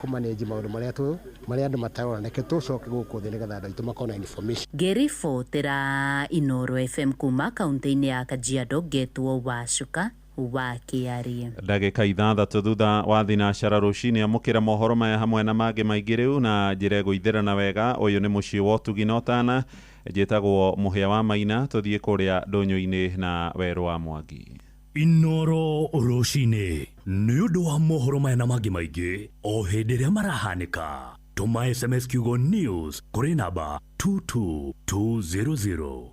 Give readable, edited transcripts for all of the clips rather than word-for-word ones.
Kũmanage maũndũ marĩa tũ marĩa andũ matarona. Reke tũcoke gũkũ thĩ nĩgetha andũ aitũ makorwo na information. Ngĩribotera Inooro FM kuma kaunti-inĩ ya Kajiado, ngetwo Wacuka wa Kĩarie. Ndagĩka 6 thutha wa thinacara rũcinĩ, amũkĩra mohoro maya hamwe na mangĩ maingĩ rĩu na njĩra ĩgũithĩrana wega. Ũyũ nĩ mũciĩ wa ũtugi na ũtana. Njĩtagwo Mũhĩa wa Maina. Tũthiĩ kũrĩa ndũnyũ-inĩ na Werũ wa Mwangi. Inooro rũcinĩ nĩ ũndũ wa mohoro maya na mangĩ maingĩ o hĩndĩ ĩrĩa marahanĩka, tũma SMS kiugo NEWS kũrĩ namba 22200.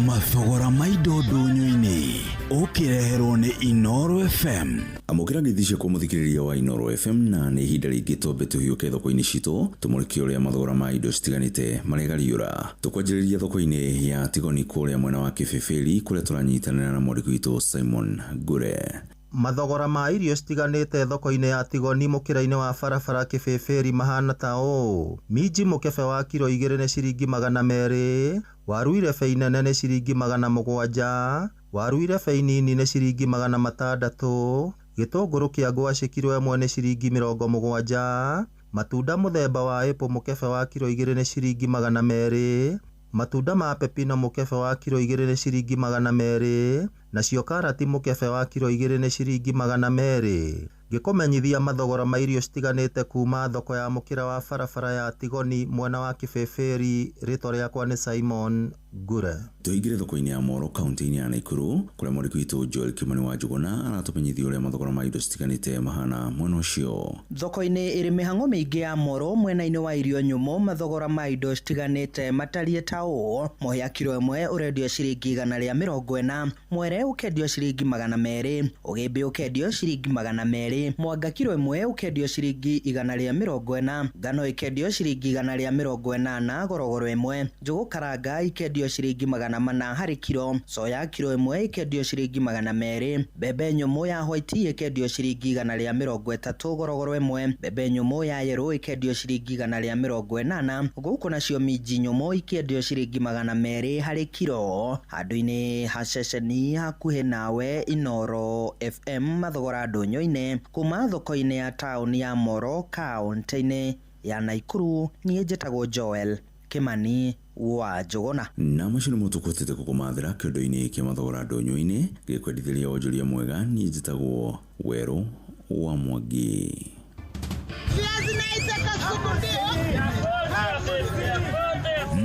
Mathogora ma indo ndũnyũ-inĩ ũkĩreherwo nĩ Inooro FM. Amũkĩra ngeithi ciakwa, mũthikĩrĩria wa Inooro FM, na nĩ ihinda rĩngĩ twambe tũhiũke thoko-inĩ citũ, tũmũrĩke ũrĩa mathogora ma indo citiganĩte maregariũra. Tũkwanjĩrĩria thoko-inĩ ya Tigoni kũrĩa mwena wa Kĩbĩbĩri, kũrĩa tũranyitanĩra na mwandĩki witũ Simon Ngure. Mathogora ma irio citiganĩte thoko-inĩ ya Tigoni mũkĩra-inĩ wa barabara Kĩbĩbĩri mahana ta ũũ: minji mũkebe wa kiro 2 nĩ ciringi 200, waru irebe inene nĩ ciringi 700, waru irebe inini nĩ ciringi 600, gĩtũngũrũ kĩa ngwacĩ kiro 1 nĩ ciringi 70, matunda mũthemba wa apple mũkebe wa kiro 2 nĩ ciringi 200, matunda ma pepino mũkebe wa kiro 2 nĩ ciringi 200, nacio karati mũkebe wa kiro 2 nĩ ciringi 200. Ngĩkũmenyithia mathogora ma irio citiganĩte kuma thoko ya mũkĩra wa barabara ya Tigoni mwena wa Kĩbĩbĩri, rĩtwa rĩakwa nĩ Simon Ngure. Tũingĩre thoko-inĩ ya Moro kaunti-inĩ ya Naikuru, kũrĩa mwandĩki witũ Joel Kimani wa Njũgũna aratũmenyithia ũrĩa mathogora ma indo citiganĩte mahana mwena ũcio. Thoko-inĩ ĩrĩ mĩhang'o mĩingĩ ya Moro mwena-inĩ wa irio nyũmũ, mathogora ma indo citiganĩte matariĩ ta ũũ: mũhĩa kiro 1 ũrendio ciringi 140, mwere ũkendio ciringi 200, ũgĩmbĩ ũkendio ciringi 200, mwanga kiro 1 ũkendio ciringi 140, ngano ĩkendio ciringi 180 gorogoro 1, njũgũ karanga ikendio ciringi 400 harĩ kiro, soya kiro 1 ĩkendio ciringi 200, mbembe nyũmũ ya white ĩkendio ciringi 130 gorogoro 1, mbembe nyũmũ ya yellow ĩkendio ciringi 180, gũkũ nacio minji nyũmũ ikendio ciringi 200 harĩ kiro. Handũ-inĩ ha ceceni hakuhĩ nawe Inooro FM, mathogora ndũnyũ-inĩ kuma thoko-inĩ ya taũni ya Moro kaunti-inĩ ya Naikuru, niĩ njĩtagwo Joel Kimani wa Njũgũna. Na macio nĩmo tũkũhotete gũkũmathĩra kĩondo-inĩ kĩa mathogora ndũnyũ-inĩ. Gĩkwendithĩria wonjoria mwega, niĩ njĩtagwo Werũ wa Mwangi.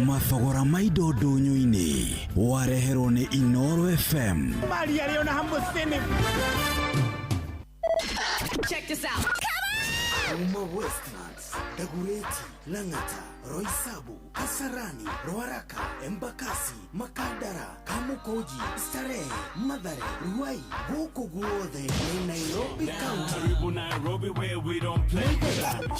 Mathogora ma indo ndũnyũ-inĩ wareherwo nĩ Inooro FM. Check this out. Kuma Westlands, Dagoretti, Lang'ata, Roysambu, Kasarani, Ruaraka, Embakasi, Makadara, Kamukunji, Starehe, Mathare, Ruai, gũkũ guothe nĩ Nairobi County. Karibu Nairobi where we don't play.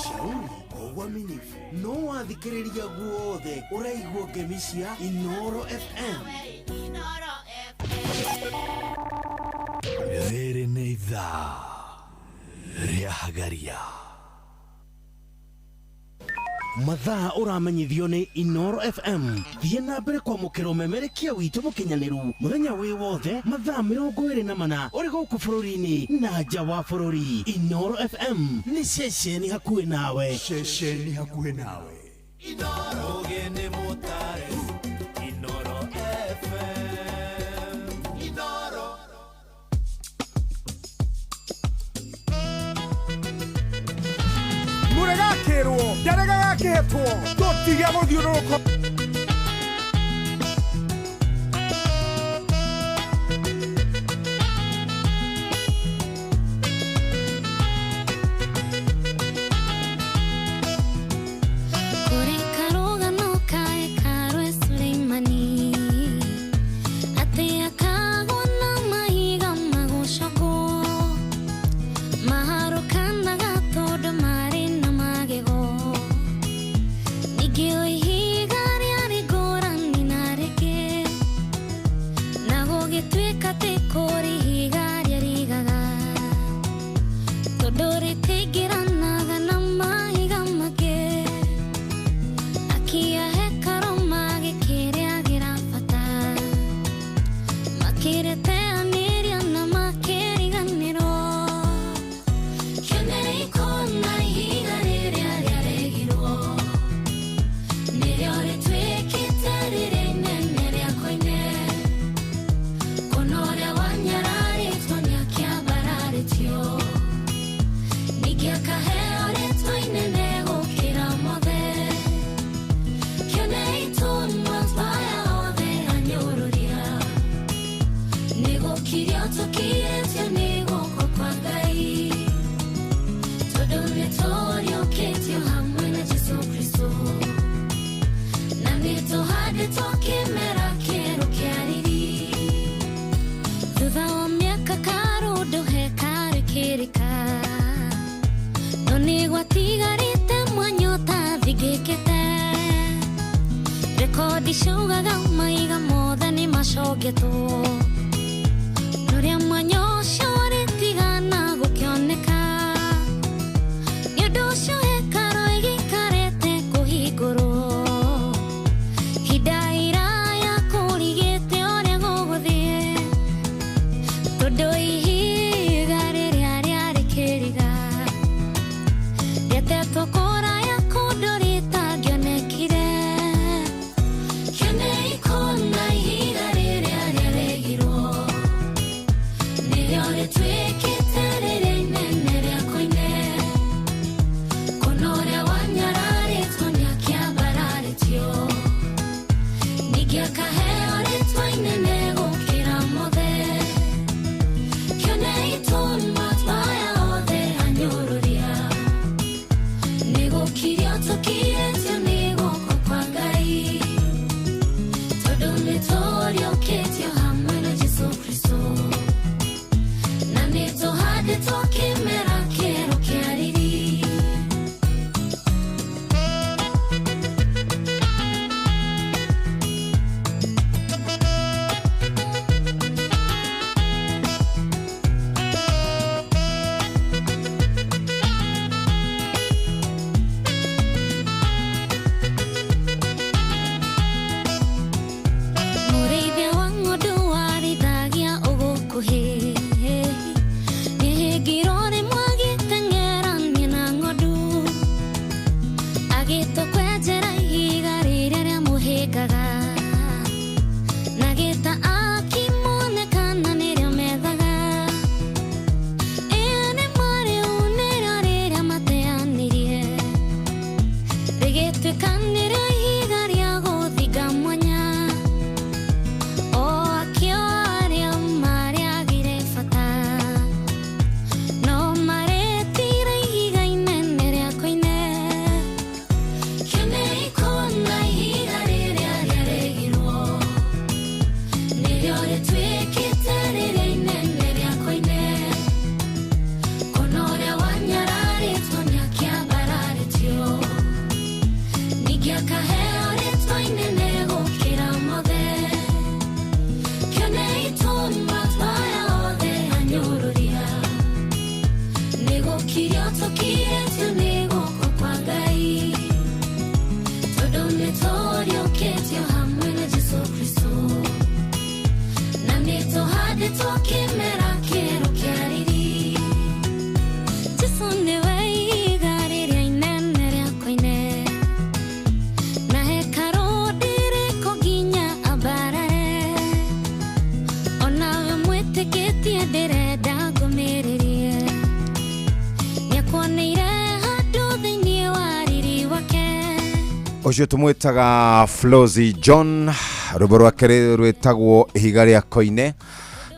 Shauri kwa uaminifu no wathikĩrĩria guothe ũraigua ngemi cia Inooro FM. Rĩrĩ nĩ ithaa rĩa Hagaria. Mathaa ũramenyithio nĩ Inooro FM. Thiĩ na mbere kwamũkĩra ũmemerekia witũ mũkinyanĩru mũthenya wĩ wothe mathaa 24 ũrĩ gũkũ bũrũri-inĩ na nja wa bũrũri. Inooro FM nĩ ceceni hakuhĩ nawe. Ceceni hakuhĩ nawe. Inooro gene mutare. Inooro FM. Inooro. Mũregakĩrwo ndarega gakĩhetwo tũtige mũthiũrũrũko. Kũrĩ karũgano ka hekarũ e Suleimani, atĩ akagwo na mahiga magũcogwo, maharũkanaga tondũ marĩ na magego, ningĩ o ihiga Ciaugaga maiga mothe nĩ macongetwo Rũrĩa mwanya ũcio rĩtigana gũkĩoneka Nĩ ũndũ ũcio hekarũ ĩgĩikarĩte kũhingũrwo Ihinda iraya kũrigĩte ũrĩa gũgũthiĩ Tondũ ihiga rĩrĩa rĩarĩ kĩriga Rĩatetwo kũraya kũndũ rĩtangĩonekire Kĩonei kũna ihiga rĩrĩa rĩaregirwo Nĩrĩo rĩtuĩkĩte rĩrĩa inene rĩa koine Kũna ũrĩa wanyararĩtwo nĩakĩambararĩtio Ningĩ akaheo rĩtwa inene gũkĩra mothe Kĩonei tũnua twa aya othe anyũrũria Nĩgũkirio tũkirĩtio nĩ guoko kwa Ngai Tondũ nĩtũriũkĩtio hamwe na Jesũ Kristũ Na nĩtũhandĩtwo kĩmera kĩerũ kĩa riri Mũrĩithia wa ng'ondu warĩithagia ũgũkuhĩ Nĩhĩngirwo rĩmwe agĩteng'erania na ng'ondu Agĩtua kwenjera ihiga rĩrĩa rĩamũhĩngaga Na gĩta akĩmonekana nĩrĩo methaga Ĩĩ nĩ marĩu nĩrĩo rĩrĩa mateanĩrie Rĩgĩtuĩka nĩrĩo ihiga rĩa gũthinga mwanya O akĩo arĩa marĩagire bata No marĩtire ihiga inene rĩa koine Kĩonei kũna ihiga rĩrĩa rĩaregirwo Nĩrĩo rĩtuĩkĩte rĩrĩa inene rĩa koine Kũna ũrĩa wanyararĩtwo nĩakĩambararĩtio Ningĩ akaheo rĩtwa inene gũkĩra mothe Kĩonei tũnua twa aya othe anyũrũria Nĩgũkirio tũkirĩtio nĩ guoko kwa Ngai Tondũ nĩtũriũkĩtio hamwe na Jesũ Kristũ Na nĩtũhandĩtwo kĩmera kĩerũ kĩa riri Jesũ nĩwe ihiga rĩrĩa inene rĩa koine Na hekarũ ndĩrĩkwo nginya ambarare Onawe mwĩtĩkĩtie ndĩrenda ngũmĩrĩrie Nĩakuoneire handũ thĩinĩ wa riri wake Ũcio tũmwĩtaga Flozy John rwĩmbo rwake rwĩtagwo ihiga rĩa koine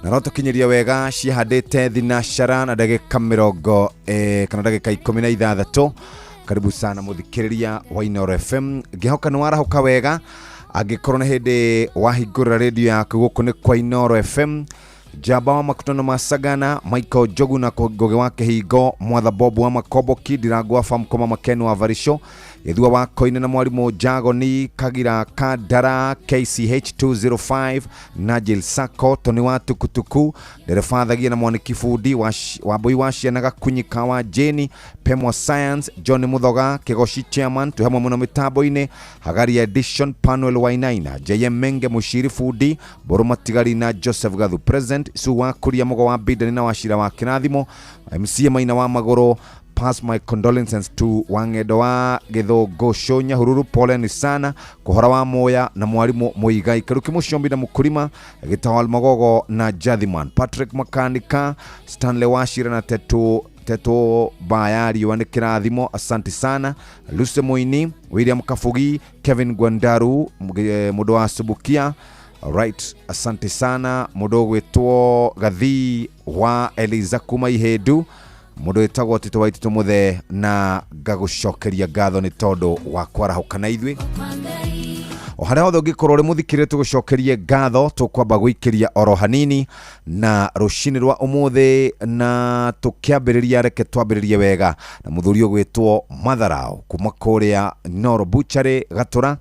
na no tũkinyĩria wega cihandĩte thinacara na ndagĩka mĩrongo kana ndagĩka 16. Karibu sana mũthikĩrĩria wa Inooro FM, ngĩhoka nĩ warahũka wega. Angĩkorwo nĩ hĩndĩ wahingũrĩra rĩndiũ yaku, gũkũ nĩ kwa Inooro FM. Njamba wa makutano ma Sagana, Michael Njogu na Ngugi wa Kihingo, Mwatha Bob wa Makomboki, Ndirangu wa Famkoma, Makenu wa Varisho, Gĩthua wa Koine na Mwarimũ Jagoni Kagira Kandara, KCH 205, Najil Sako, Tony wa Tukutuku, Ndereba Thagia na Mwaniki Bundi wa Mbui wa Ciana, Gakunyika wa Jeni, Pemwa Science, John Muthoga, Kigoci Chairman, twĩ hamwe mũno mĩtambo-inĩ, Hagari Edition, Panuel Wainaina, JM Menge, Mũciri Bundi, Mbũrũ Matigari na Joseph Gathu Present, Su wa Kuria, Mũgo wa Bidani na Wacira wa Kĩrathimo, MC Maina wa Magũrũ. Pass my condolences to Wang'endo wa Gĩthũngũ Cũ Nyahururu, poleni sana kũhora wa Moya na Mwarimũ Mũigai Karuki Mũciombi na Mũkũrima Gĩtawal Magogo na Jathiman Patrick Makanika Stanley Wachira na Tetu Teto Baya riũa nĩ kĩrathimo, asante sana Lucy Moini, William Kafugi, Kevin Gwandaru, mũndũ wa Subukia. Alright, asante sana mũndũ ũgwĩtwo Gathii wa Eliza kuma Ihĩndu, mũndũ wĩtagwo Tito wa Itito Mũthee, na ngagũcokeria ngatho nĩ tondũ wa kwarahũka na ithuĩ. O harĩa hothe ũngĩkorwo ũrĩ mũthikĩrĩria, tũgũcokerie ngatho. Tũkwamba gũikĩria oro hanini na rũcinĩ rwa ũmũthĩ, na tũkĩambĩrĩria, reke twambĩrĩrie wega na mũthuri ũgwĩtwo Matharao kuma kũrĩa Noro Butchery Gatũra.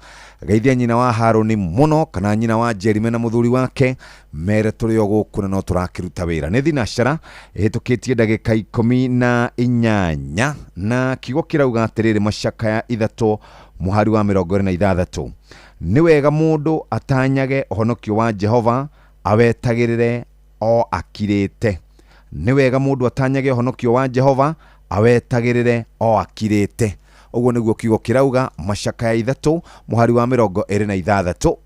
Geithia nyina wa Harũni mũno, kana nyina wa Jerime na mũthuri wake, mere tũrĩ o gũkũ na no tũrakĩruta wĩra. Nĩ thinacara ĩhĩtũkĩtie ndagĩka 18, na kiugo kĩrauga atĩrĩrĩ, Macakaya 3 mũhari wa 26, nĩ wega mũndũ atanyage ũhonokio wa Jehova, awetagĩrĩre o akirĩte. Nĩ wega mũndũ atanyage ũhonokio wa Jehova, awetagĩrĩre o akirĩte. Ũguo nĩguo kiugo kĩrauga, Macakaya 3 mũhari wa 26.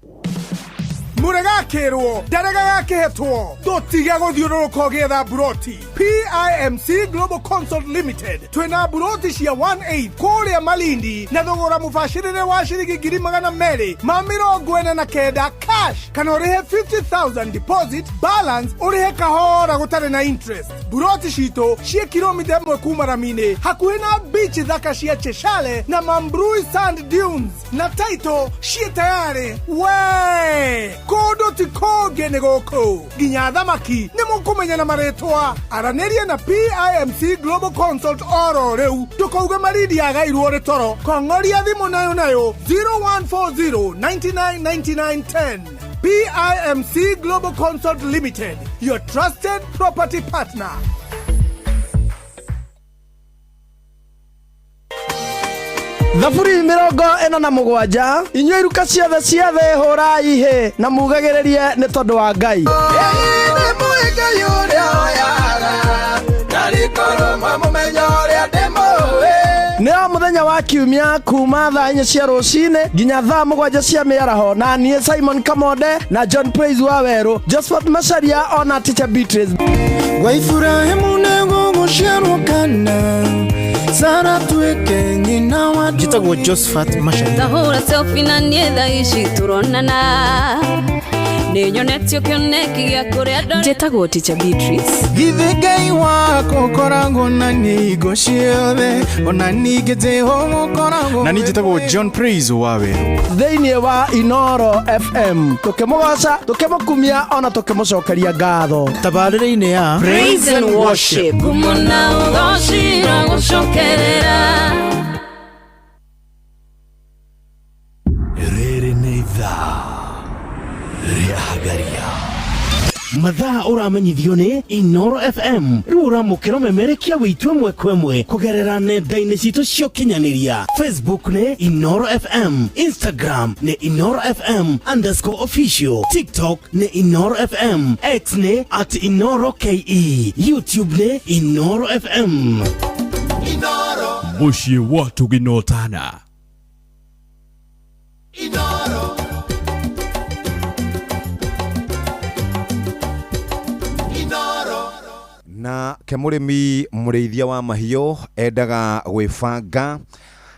Mũregakĩrwo ndarega gakĩhetwo, tũtige gũthiũrũrũka ũgĩetha mburoti. PIMC Global Consult Limited, twĩna mburoti cia 18 kũrĩa Malindi na thogora mũbacĩrĩre wa ciringi 249,000 cash, kana ũrĩhe 50,000 deposit, balance ũrĩhe kahora gũtarĩ na interest. Mburoti citũ ciĩ kilomita 1 kuma rami-inĩ, hakuhĩ na beach thaka cia Cheshale na Mambrui Sand Dunes, na title ciĩ tayarĩ. We kũndũ ti kũngĩ, nĩ gũkũ nginya thamaki nĩ mũkũmenya na marĩtwa. Aranĩria na PIMC Global Consult oro rĩu, ndũkauge Malindi yagairwo rĩ toro. Kong'oria thimũ nayo nayo 0140 99 99 10. PIMC Global Consult Limited, your trusted property partner. 047, inyuĩ iruka ciothe cia thĩ, hũrai hĩ na mugagĩrĩrie nĩ tondũ wa Ngai. Nĩ o mũthenya wa kiumia kuma thaa 4 cia rũcinĩ nginya thaa 7 cia mĩaraho, na niĩ Simon Kamonde na John Praise wa Werũ, Josephat Macharia ona Teacher Beatrice. Gwa Iburahĩmu nĩgũgũciarwo kana Sara tuĩke nyina wa. Njĩtagwo Josephat Macharia. Tahũra selfie na niĩ thaa ici tũronana, nĩ nyonetio kĩoneki gĩa kũrĩa ndore. Njĩtagwo Teacher Beatrice. Githĩ Ngai wakwa ũkoragwo na niĩ hingo ciothe, ona ningĩ Jehova ũkoragwo. Na niĩ njĩtagwo John Praise wa Werũ. Thĩinĩ wa Inoro FM, tũkĩmũgoca, tũkĩmũkumia ona tũkĩmũcokeria ngatho tabarĩra-inĩ ya Praise and Worship. Ngumo na ũgoci gũcokerera. Rĩrĩ nĩ ithaa rĩa Hagaria. Mathaa ũramenyithio nĩ Inoro FM. Rĩu ũramũkĩra ũmemerekia witũ ĩmwe kwa ĩmwe kũgerera nenda-inĩ citũ cia ũkinyanĩria. Facebook nĩ Inoro FM, Instagram nĩ Inoro FM underscore official, TikTok nĩ Inoro FM, X nĩ at Inoro KE, YouTube nĩ Inoro FM. Mũciĩ wa Tũginotana. Na ke mũrĩmi mũrĩithia wa mahiũ endaga gwĩbanga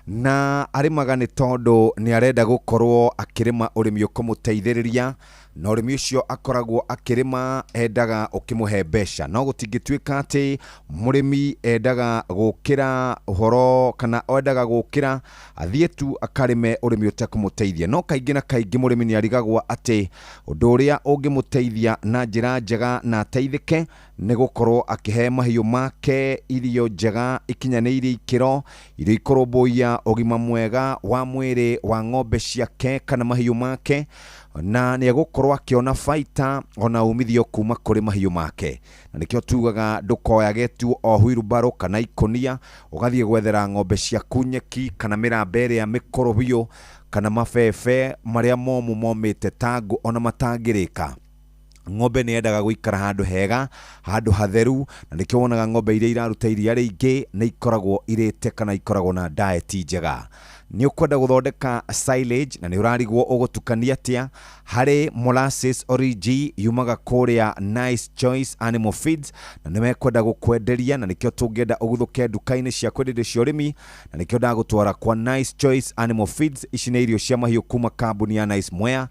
na arĩmaga nĩ tondũ nĩ arenda gũkorwo akĩrĩma ũrĩmi ũkũmũteithĩrĩria, na ũrĩmi ũcio akoragwo akĩrĩma endaga ũkĩmũhe mbeca. No gũtingĩtuĩka atĩ mũrĩmi endaga gũkĩra ũhoro kana endaga gũkĩra athiĩ tu akarĩme ũrĩmi ũtekũmũteithia. No kaingĩ na kaingĩ mũrĩmi nĩ arigagwo atĩ ũndũ ũrĩa ũngĩmũteithia na njĩra njega na ateithĩke nĩ gũkorwo akĩhe mahiũ make irio njega ikinyanĩirie ikĩro, irio ikũrũmbũiya ũgima mwega wa mwĩrĩ wa ng'ombe ciake kana mahiũ make, na nĩ egũkorwo akĩona baita ona umithio kuma kũrĩ mahiũ make. Na nĩkĩo tugaga ndũkoyage tu o huirubarũ kana ikũnia ũgathiĩ gwethera ng'ombe ciaku nyeki kana mĩramba ĩrĩa mĩkũrũ biũ kana mabebe marĩa momũ momĩte ta ngũ ona matangĩrĩka. Ng'ombe nĩ yendaga gũikara handũ hega, handũ hatheru, na nĩkĩo wonaga ng'ombe iria iraruta iria rĩingĩ nĩ ikoragwo irĩte kana ikoragwo na diet njega. Nĩ ũkwenda gũthondeka silage na nĩ ũrarigwo ũgũtukania atĩa, harĩ molasses origi yumaga kũrĩa Nice Choice Animal Feeds, na nĩ mekwenda gũkwenderia, na nĩkĩo tũngĩenda ũguthũke nduka-inĩ cia kwendia indo cia ũrĩmi, na nĩkĩo ndagũtwara kwa Nice Choice Animal Feeds. Ici nĩ irio cia mahiũ kuma kambuni ya Nice Mwea.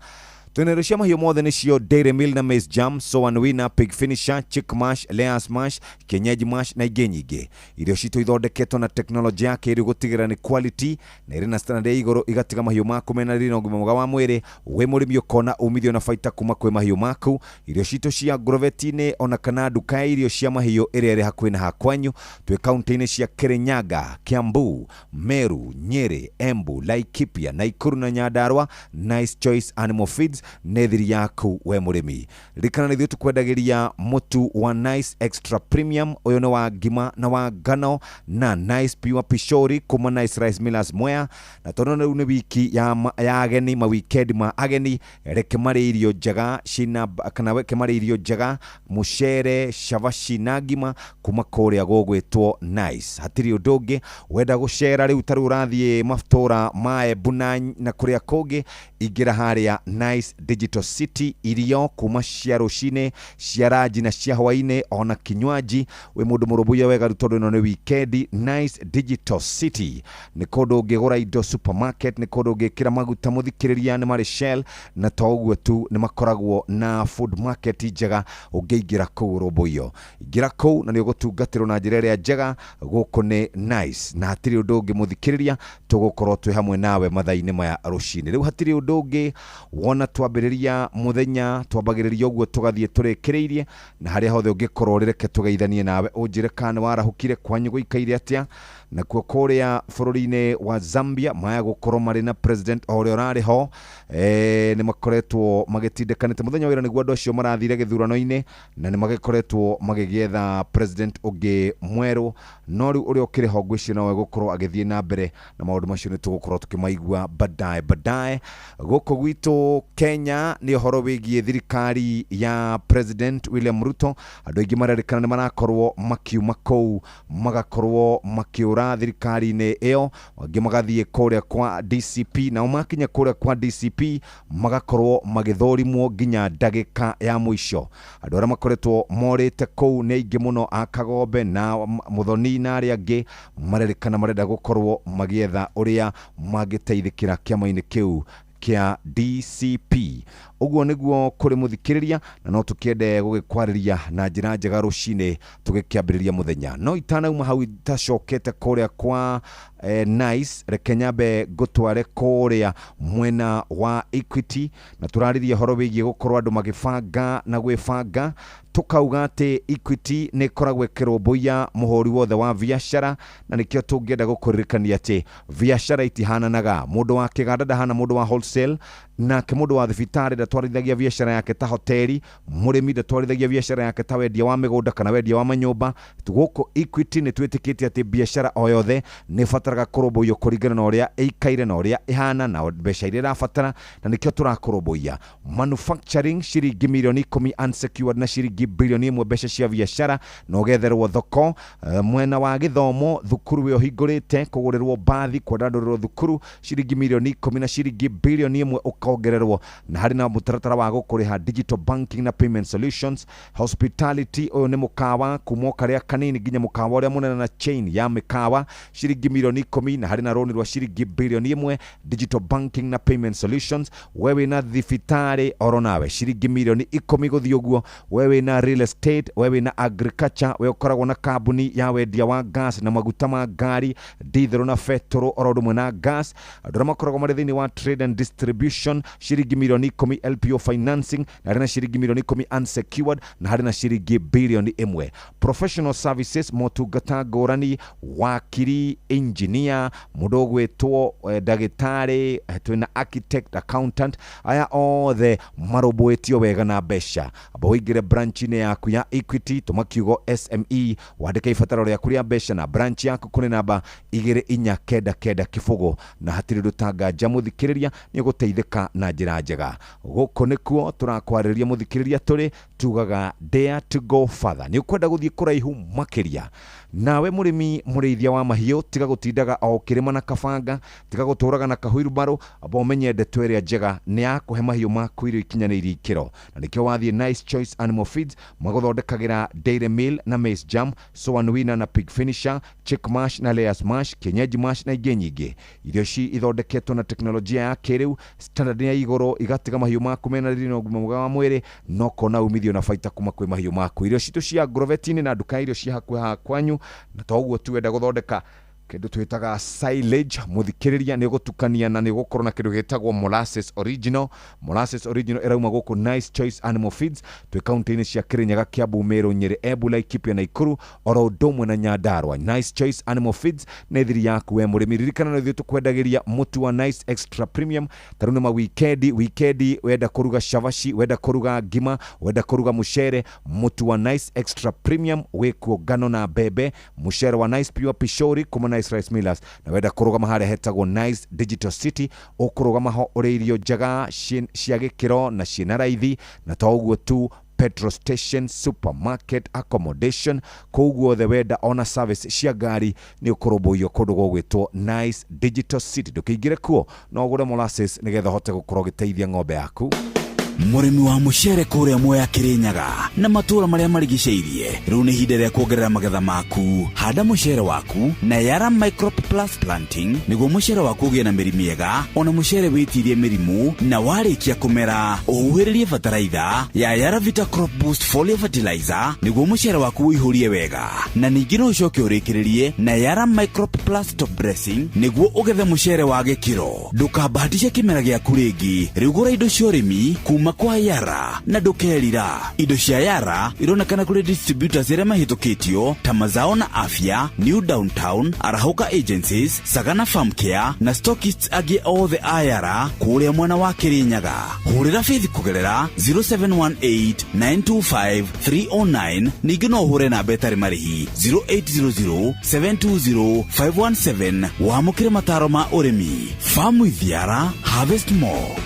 Twĩna irio cia mahiũ mothe nĩcio Dairy Meal na Maize Jam, Soan Winner, Pig Finisher, Chick Mash, Layers Mash, Kienyeji Mash na ingĩ nyingĩ. Irio citũ ithondeketwo na teknolojĩ ya kĩrĩu gũtigĩrĩra nĩ quality na irĩ na standard ya igũrũ, igatiga mahiũ maku mena riri na ũgima mwega wa mwĩrĩ. Wĩ mũrĩmi ũkona umithio na baita kuma kwĩ mahiũ maku. Irio citũ cia ngroveti-inĩ ona kana nduka ya irio cia mahiũ ĩrĩa ĩrĩ hakuhĩ na hakwanyu. Twĩ kaunti-inĩ cia Kirinyaga, Kiambu, Meru, Nyeri, Embu, Laikipia, Nakuru na Nyandarua. Nice Choice Animal Feeds nĩ thiri yaku we mũrĩmi. Ririkana nĩ ithuĩ tũkwendagĩria mũtu wa Nice Extra Premium, ũyũ nĩ wa ngima na wa ngano, na Nice Pure Pishori kuma Nice Rice Millers Mwea. Na tondũ rĩu nĩ wiki ya ageni, mawikendi ma ageni, reke marĩe irio njega cina, kana reke marĩe irio njega, mũcere, cabaci na ngima kuma kũrĩa gũgwĩtwo Nice. Hatirĩ ũndũ ũngĩ wenda gũcera rĩu, ta rĩu ũrathiĩ matũra ma Embu na kũrĩa kũngĩ, ingĩra harĩa Nice Digital City. Irio kuma cia rũcinĩ, cia ranji na cia hwainĩ, ona kinywaji. Wĩ mũndũ mũrũmbũiye wega rĩu tondũ ĩno nĩ wikendi. Nice Digital City nĩ kũndũ ũngĩgũra indo supermarket, nĩ kũndũ ũngĩkĩra maguta mũthikĩrĩria, nĩ marĩ Shell, na to ũguo tu, nĩ makoragwo na food market njega ũngĩingĩra kũu rũmbũiyo. Ingĩra kũu na nĩ ũgũtungatĩrwo na njĩra ĩrĩa njega. Gũkũ nĩ Nice, na hatirĩ ũndũ ũngĩ mũthikĩrĩria, tũgũkorwo twĩ hamwe nawe mathaa-inĩ maya rũcinĩ. Rĩu hatirĩ ũndũ ũngĩ, wona twambĩrĩria mũthenya twambagĩrĩria ũguo tũgathiĩ tũrĩkĩrĩirie, na harĩa hothe ũngĩkorwo ũrĩ, reke tũgeithanie nawe, ũnjĩre kana nĩ warahũkire, kwanyu gũikaire atĩa. Nakuo kũrĩa bũrũri-inĩ wa Zambia maya gũkorwo marĩ na president o ũrĩa ũrarĩ ho, nĩ makoretwo magĩtindĩkanĩte mũthenya wa ira nĩguo andũ acio marathire gĩthurano-inĩ, na nĩ magĩkoretwo magĩgĩetha president ũngĩ mwerũ, no rĩu ũrĩa ũkĩrĩ ho ngwĩciria nowe gũkorwo agĩthiĩ na mbere na maũndũ macio nĩ tũgũkorwo tũkĩmaigua baadaye baadaye. Gũkũ gwitũ Kenya nĩ ũhoro wĩgiĩ thirikari ya President William Ruto. Andũ aingĩ marerĩkana nĩ marakorwo makiuma kũu, magakorwo makĩũra thirikari-inĩ ĩyo, angĩ magathiĩ kũrĩa kwa DCP, nao makinya kũrĩa kwa DCP magakorwo magĩthũrimwo nginya ndagĩka ya mũico. Andũ arĩa makoretwo morĩte kũu nĩ aingĩ mũno, a Kagombe na Muthoni na arĩa angĩ marerĩkana marenda gũkorwo magĩetha ũrĩa mangĩteithĩkĩra kĩama-inĩ kĩu kĩa DCP. Ũguo nĩguo kũrĩ mũthikĩrĩria, na no tũkĩende gũgĩkwarĩria na njĩra njega rũcinĩ tũgĩkĩambĩrĩria mũthenya. No itanauma hau itacokete kũrĩa kwa Nice, reke nyambe ngũtware kũrĩa mwena wa Equity, na tũrarĩria ũhoro wĩgiĩ gũkorwo andũ magĩbanga na gwĩbanga. Tũkauga atĩ Equity nĩ ĩkoragwo ĩkĩrũmbũiya mũhũri wothe wa biacara, na nĩkĩo tũngĩenda gũkũririkania atĩ biacara itihananaga. Mũndũ wa kĩganda ndahana mũndũ wa wholesale, nake mũndũ wa thibitarĩ ndatwarithagia biacara yake ta hoteli, mũrĩmi ndatwarithagia biacara yake ta wendia wa mĩgũnda kana wendia wa manyũmba. Gũkũ Equity nĩ twĩtĩkĩtie atĩ biacara o yothe nĩ ĩbataraga kũrũmbũiyo kũringana na ũrĩa ĩikaire na ũrĩa ĩhana na mbeca iria ĩrabatara, na nĩkĩo tũrakũrũmbũiya. Manufacturing ciringi mirioni 10 unsecured na ciringi bilioni 1 mbeca cia biacara na ũgetherwo thoko. Mwena wa gĩthomo, thukuru wĩ ũhingũrĩte kũgũrĩrwo mbathi, kwandandũrĩrwo thukuru ciringi mirioni 10 na ciringi bilioni 1 ũkongererwo, na harĩ na mũtaratara wa gũkũrĩha digital banking na payment solutions. Hospitality, ũyũ nĩ mũkawa kuma o karĩa kanini nginya mũkawa ũrĩa mũnene na chain ya mĩkawa, ciringi mirioni 10 na harĩ na rũni rwa ciringi bilioni 1 digital banking na payment solutions. We wĩna thibitarĩ oro nawe ciringi mirioni 10 gũthiĩ ũguo. We wĩna real estate, we wĩna agriculture, we ũkoragwo na kambuni ya wendia wa gas na maguta ma ngari, diesel na petrol oro ũndũ ũmwe na gas. Andũ arĩa makoragwo marĩ thĩinĩ wa trade and distribution ciringi mirioni 10 LPO financing, na harĩ na ciringi mirioni 10 unsecured, na harĩ na ciringi bilioni 1. Professional services, motungata ngũrani, wakiri, engineer, mũndũ ũgwĩtwo ndagĩtarĩ, twĩna architect, accountant, aya othe marũmbũĩtio wega na mbeca. Amba ũingĩre branch-inĩ yaku ya Equity, tũma kiugo SME, wandĩke ibataro rĩaku rĩa mbeca na branch yaku kũrĩ namba 2499 0, na hatirĩ ũndũ tanganja mũthikĩrĩria, nĩ ũgũteithĩka na njĩra njega. Gũkũ nĩkuo tũrakwarĩria mũthikĩrĩria, tũrĩ tugaga dare to go further. Nĩ ũkwenda gũthiĩ kũraihu makĩria. Nawe mũrĩmi mũrĩithia wa mahiũ, tiga gũtindaga o ũkĩrĩma na kabanga, tiga gũtũraga na kahuirubarũ, amba ũmenye ndeto ĩrĩa njega nĩ ya kũhe mahiũ maku irio ikinyanĩirie ikĩro, na nĩkĩo wathiĩ Nice Choice Animal Feeds magũthondekagĩra Dairy Meal na Maize Jam, Soan Winner na Pig Finisher, Chick Mash na Layers Mash, Kienyeji Mash na ingĩ nyingĩ. Irio ici ithondeketwo na teknolojia ya kĩrĩu standard. standard ya igũrũ, igatiga mahiũ maku mena riri na ũgima mwega wa mwĩrĩ, na ũkona umithio na baita kuma kwĩ mahiũ maku. Irio citũ cia Agrovet-inĩ na nduka ya irio cia hakuhĩ haha kwanyu, na to ũguo tu, wenda gũthondeka kĩndũ twĩtaga silage, mũthikĩrĩria, nĩ ũgũtukania na nĩ ũgũkorwo na kĩndũ gĩtagwo molasses original. Molasses original ĩrauma gũkũ Nice Choice Animal Feeds. Twĩ kaunti-inĩ cia Kirinyaga, Kiambu, Meru, Nyĩrĩ, Embu, Laikipia, Nakuru, oro ũndũ ũmwe na Nyandarua. Nice Choice Animal Feeds nĩ thiri yaku we mũrĩmi. Ririkana nĩ ithuĩ tũkwendagĩria mũtu wa Nice Extra Premium. Ta rĩu nĩ ma wikendi, wikendi wenda kũruga cabaci, wenda kũruga ngima, wenda kũruga mũcere, mũtu wa Nice Extra Premium wĩkuo, ngano na mbembe, mũcere wa Nice Pure Pishori kuma Nice Rice Millers. Na wenda kũrũgama harĩa hetagwo Nice Digital City, ũkũrũgama ho ũrĩ irio njega cia gĩkĩro na ciĩna raithi. Na to ũguo tu, petrol station, supermarket, accommodation, kũu guothe wenda, ona service cia ngari, nĩ ũkũrũmbũiyo kũndũ gũgwĩtwo Nice Digital City. Ndũkĩingĩre kuo no ũgũre molasses nĩgetha ũhote gũkorwo ũgĩteithia ng'ombe yaku. Mũrĩmi wa mũcere kũrĩa Mwea, Kĩrĩnyaga na matũũra marĩa marigicĩirie, rĩu nĩ ihinda rĩa kuongerera magetha maku. Handa mũcere waku na Yara Microp Plus Planting nĩguo mũcere waku ũgĩe na mĩri mĩega, ona mũcere wĩtirie mĩrimũ. Na warĩkia kũmera, ũhuhĩrĩrie bataraitha ya Yara Vita Crop Boost Foliar Fertilizer nĩguo mũcere waku ũihũrie wega. Na ningĩ no ũcoke ũrĩkĩrĩrie na Yara Microp Plus Top Dressing nĩguo ũgethe mũcere wa gĩkĩro. Ndũkambahatishe kĩmera gĩaku rĩngĩ. Rĩu gũra indo cia ũrĩmi kuma kwa Yara na ndũkerira. Indo cia Yara ironekana kũrĩ distributors arĩa mahĩtũkĩtio ta Mazao na Afya, New Downtown, Arahũka Agencies, Sagana Farm Care na stockists angĩ othe a Yara kũrĩa mwena wa Kĩrĩnyaga. Hũrĩra Faith kũgerera 0718 925 309. Ningĩ no ũhũre namba ĩtarĩ marĩhi 0800 720 517 wamũkĩre mataro ma ũrĩmi. Farm with Yara, harvest more.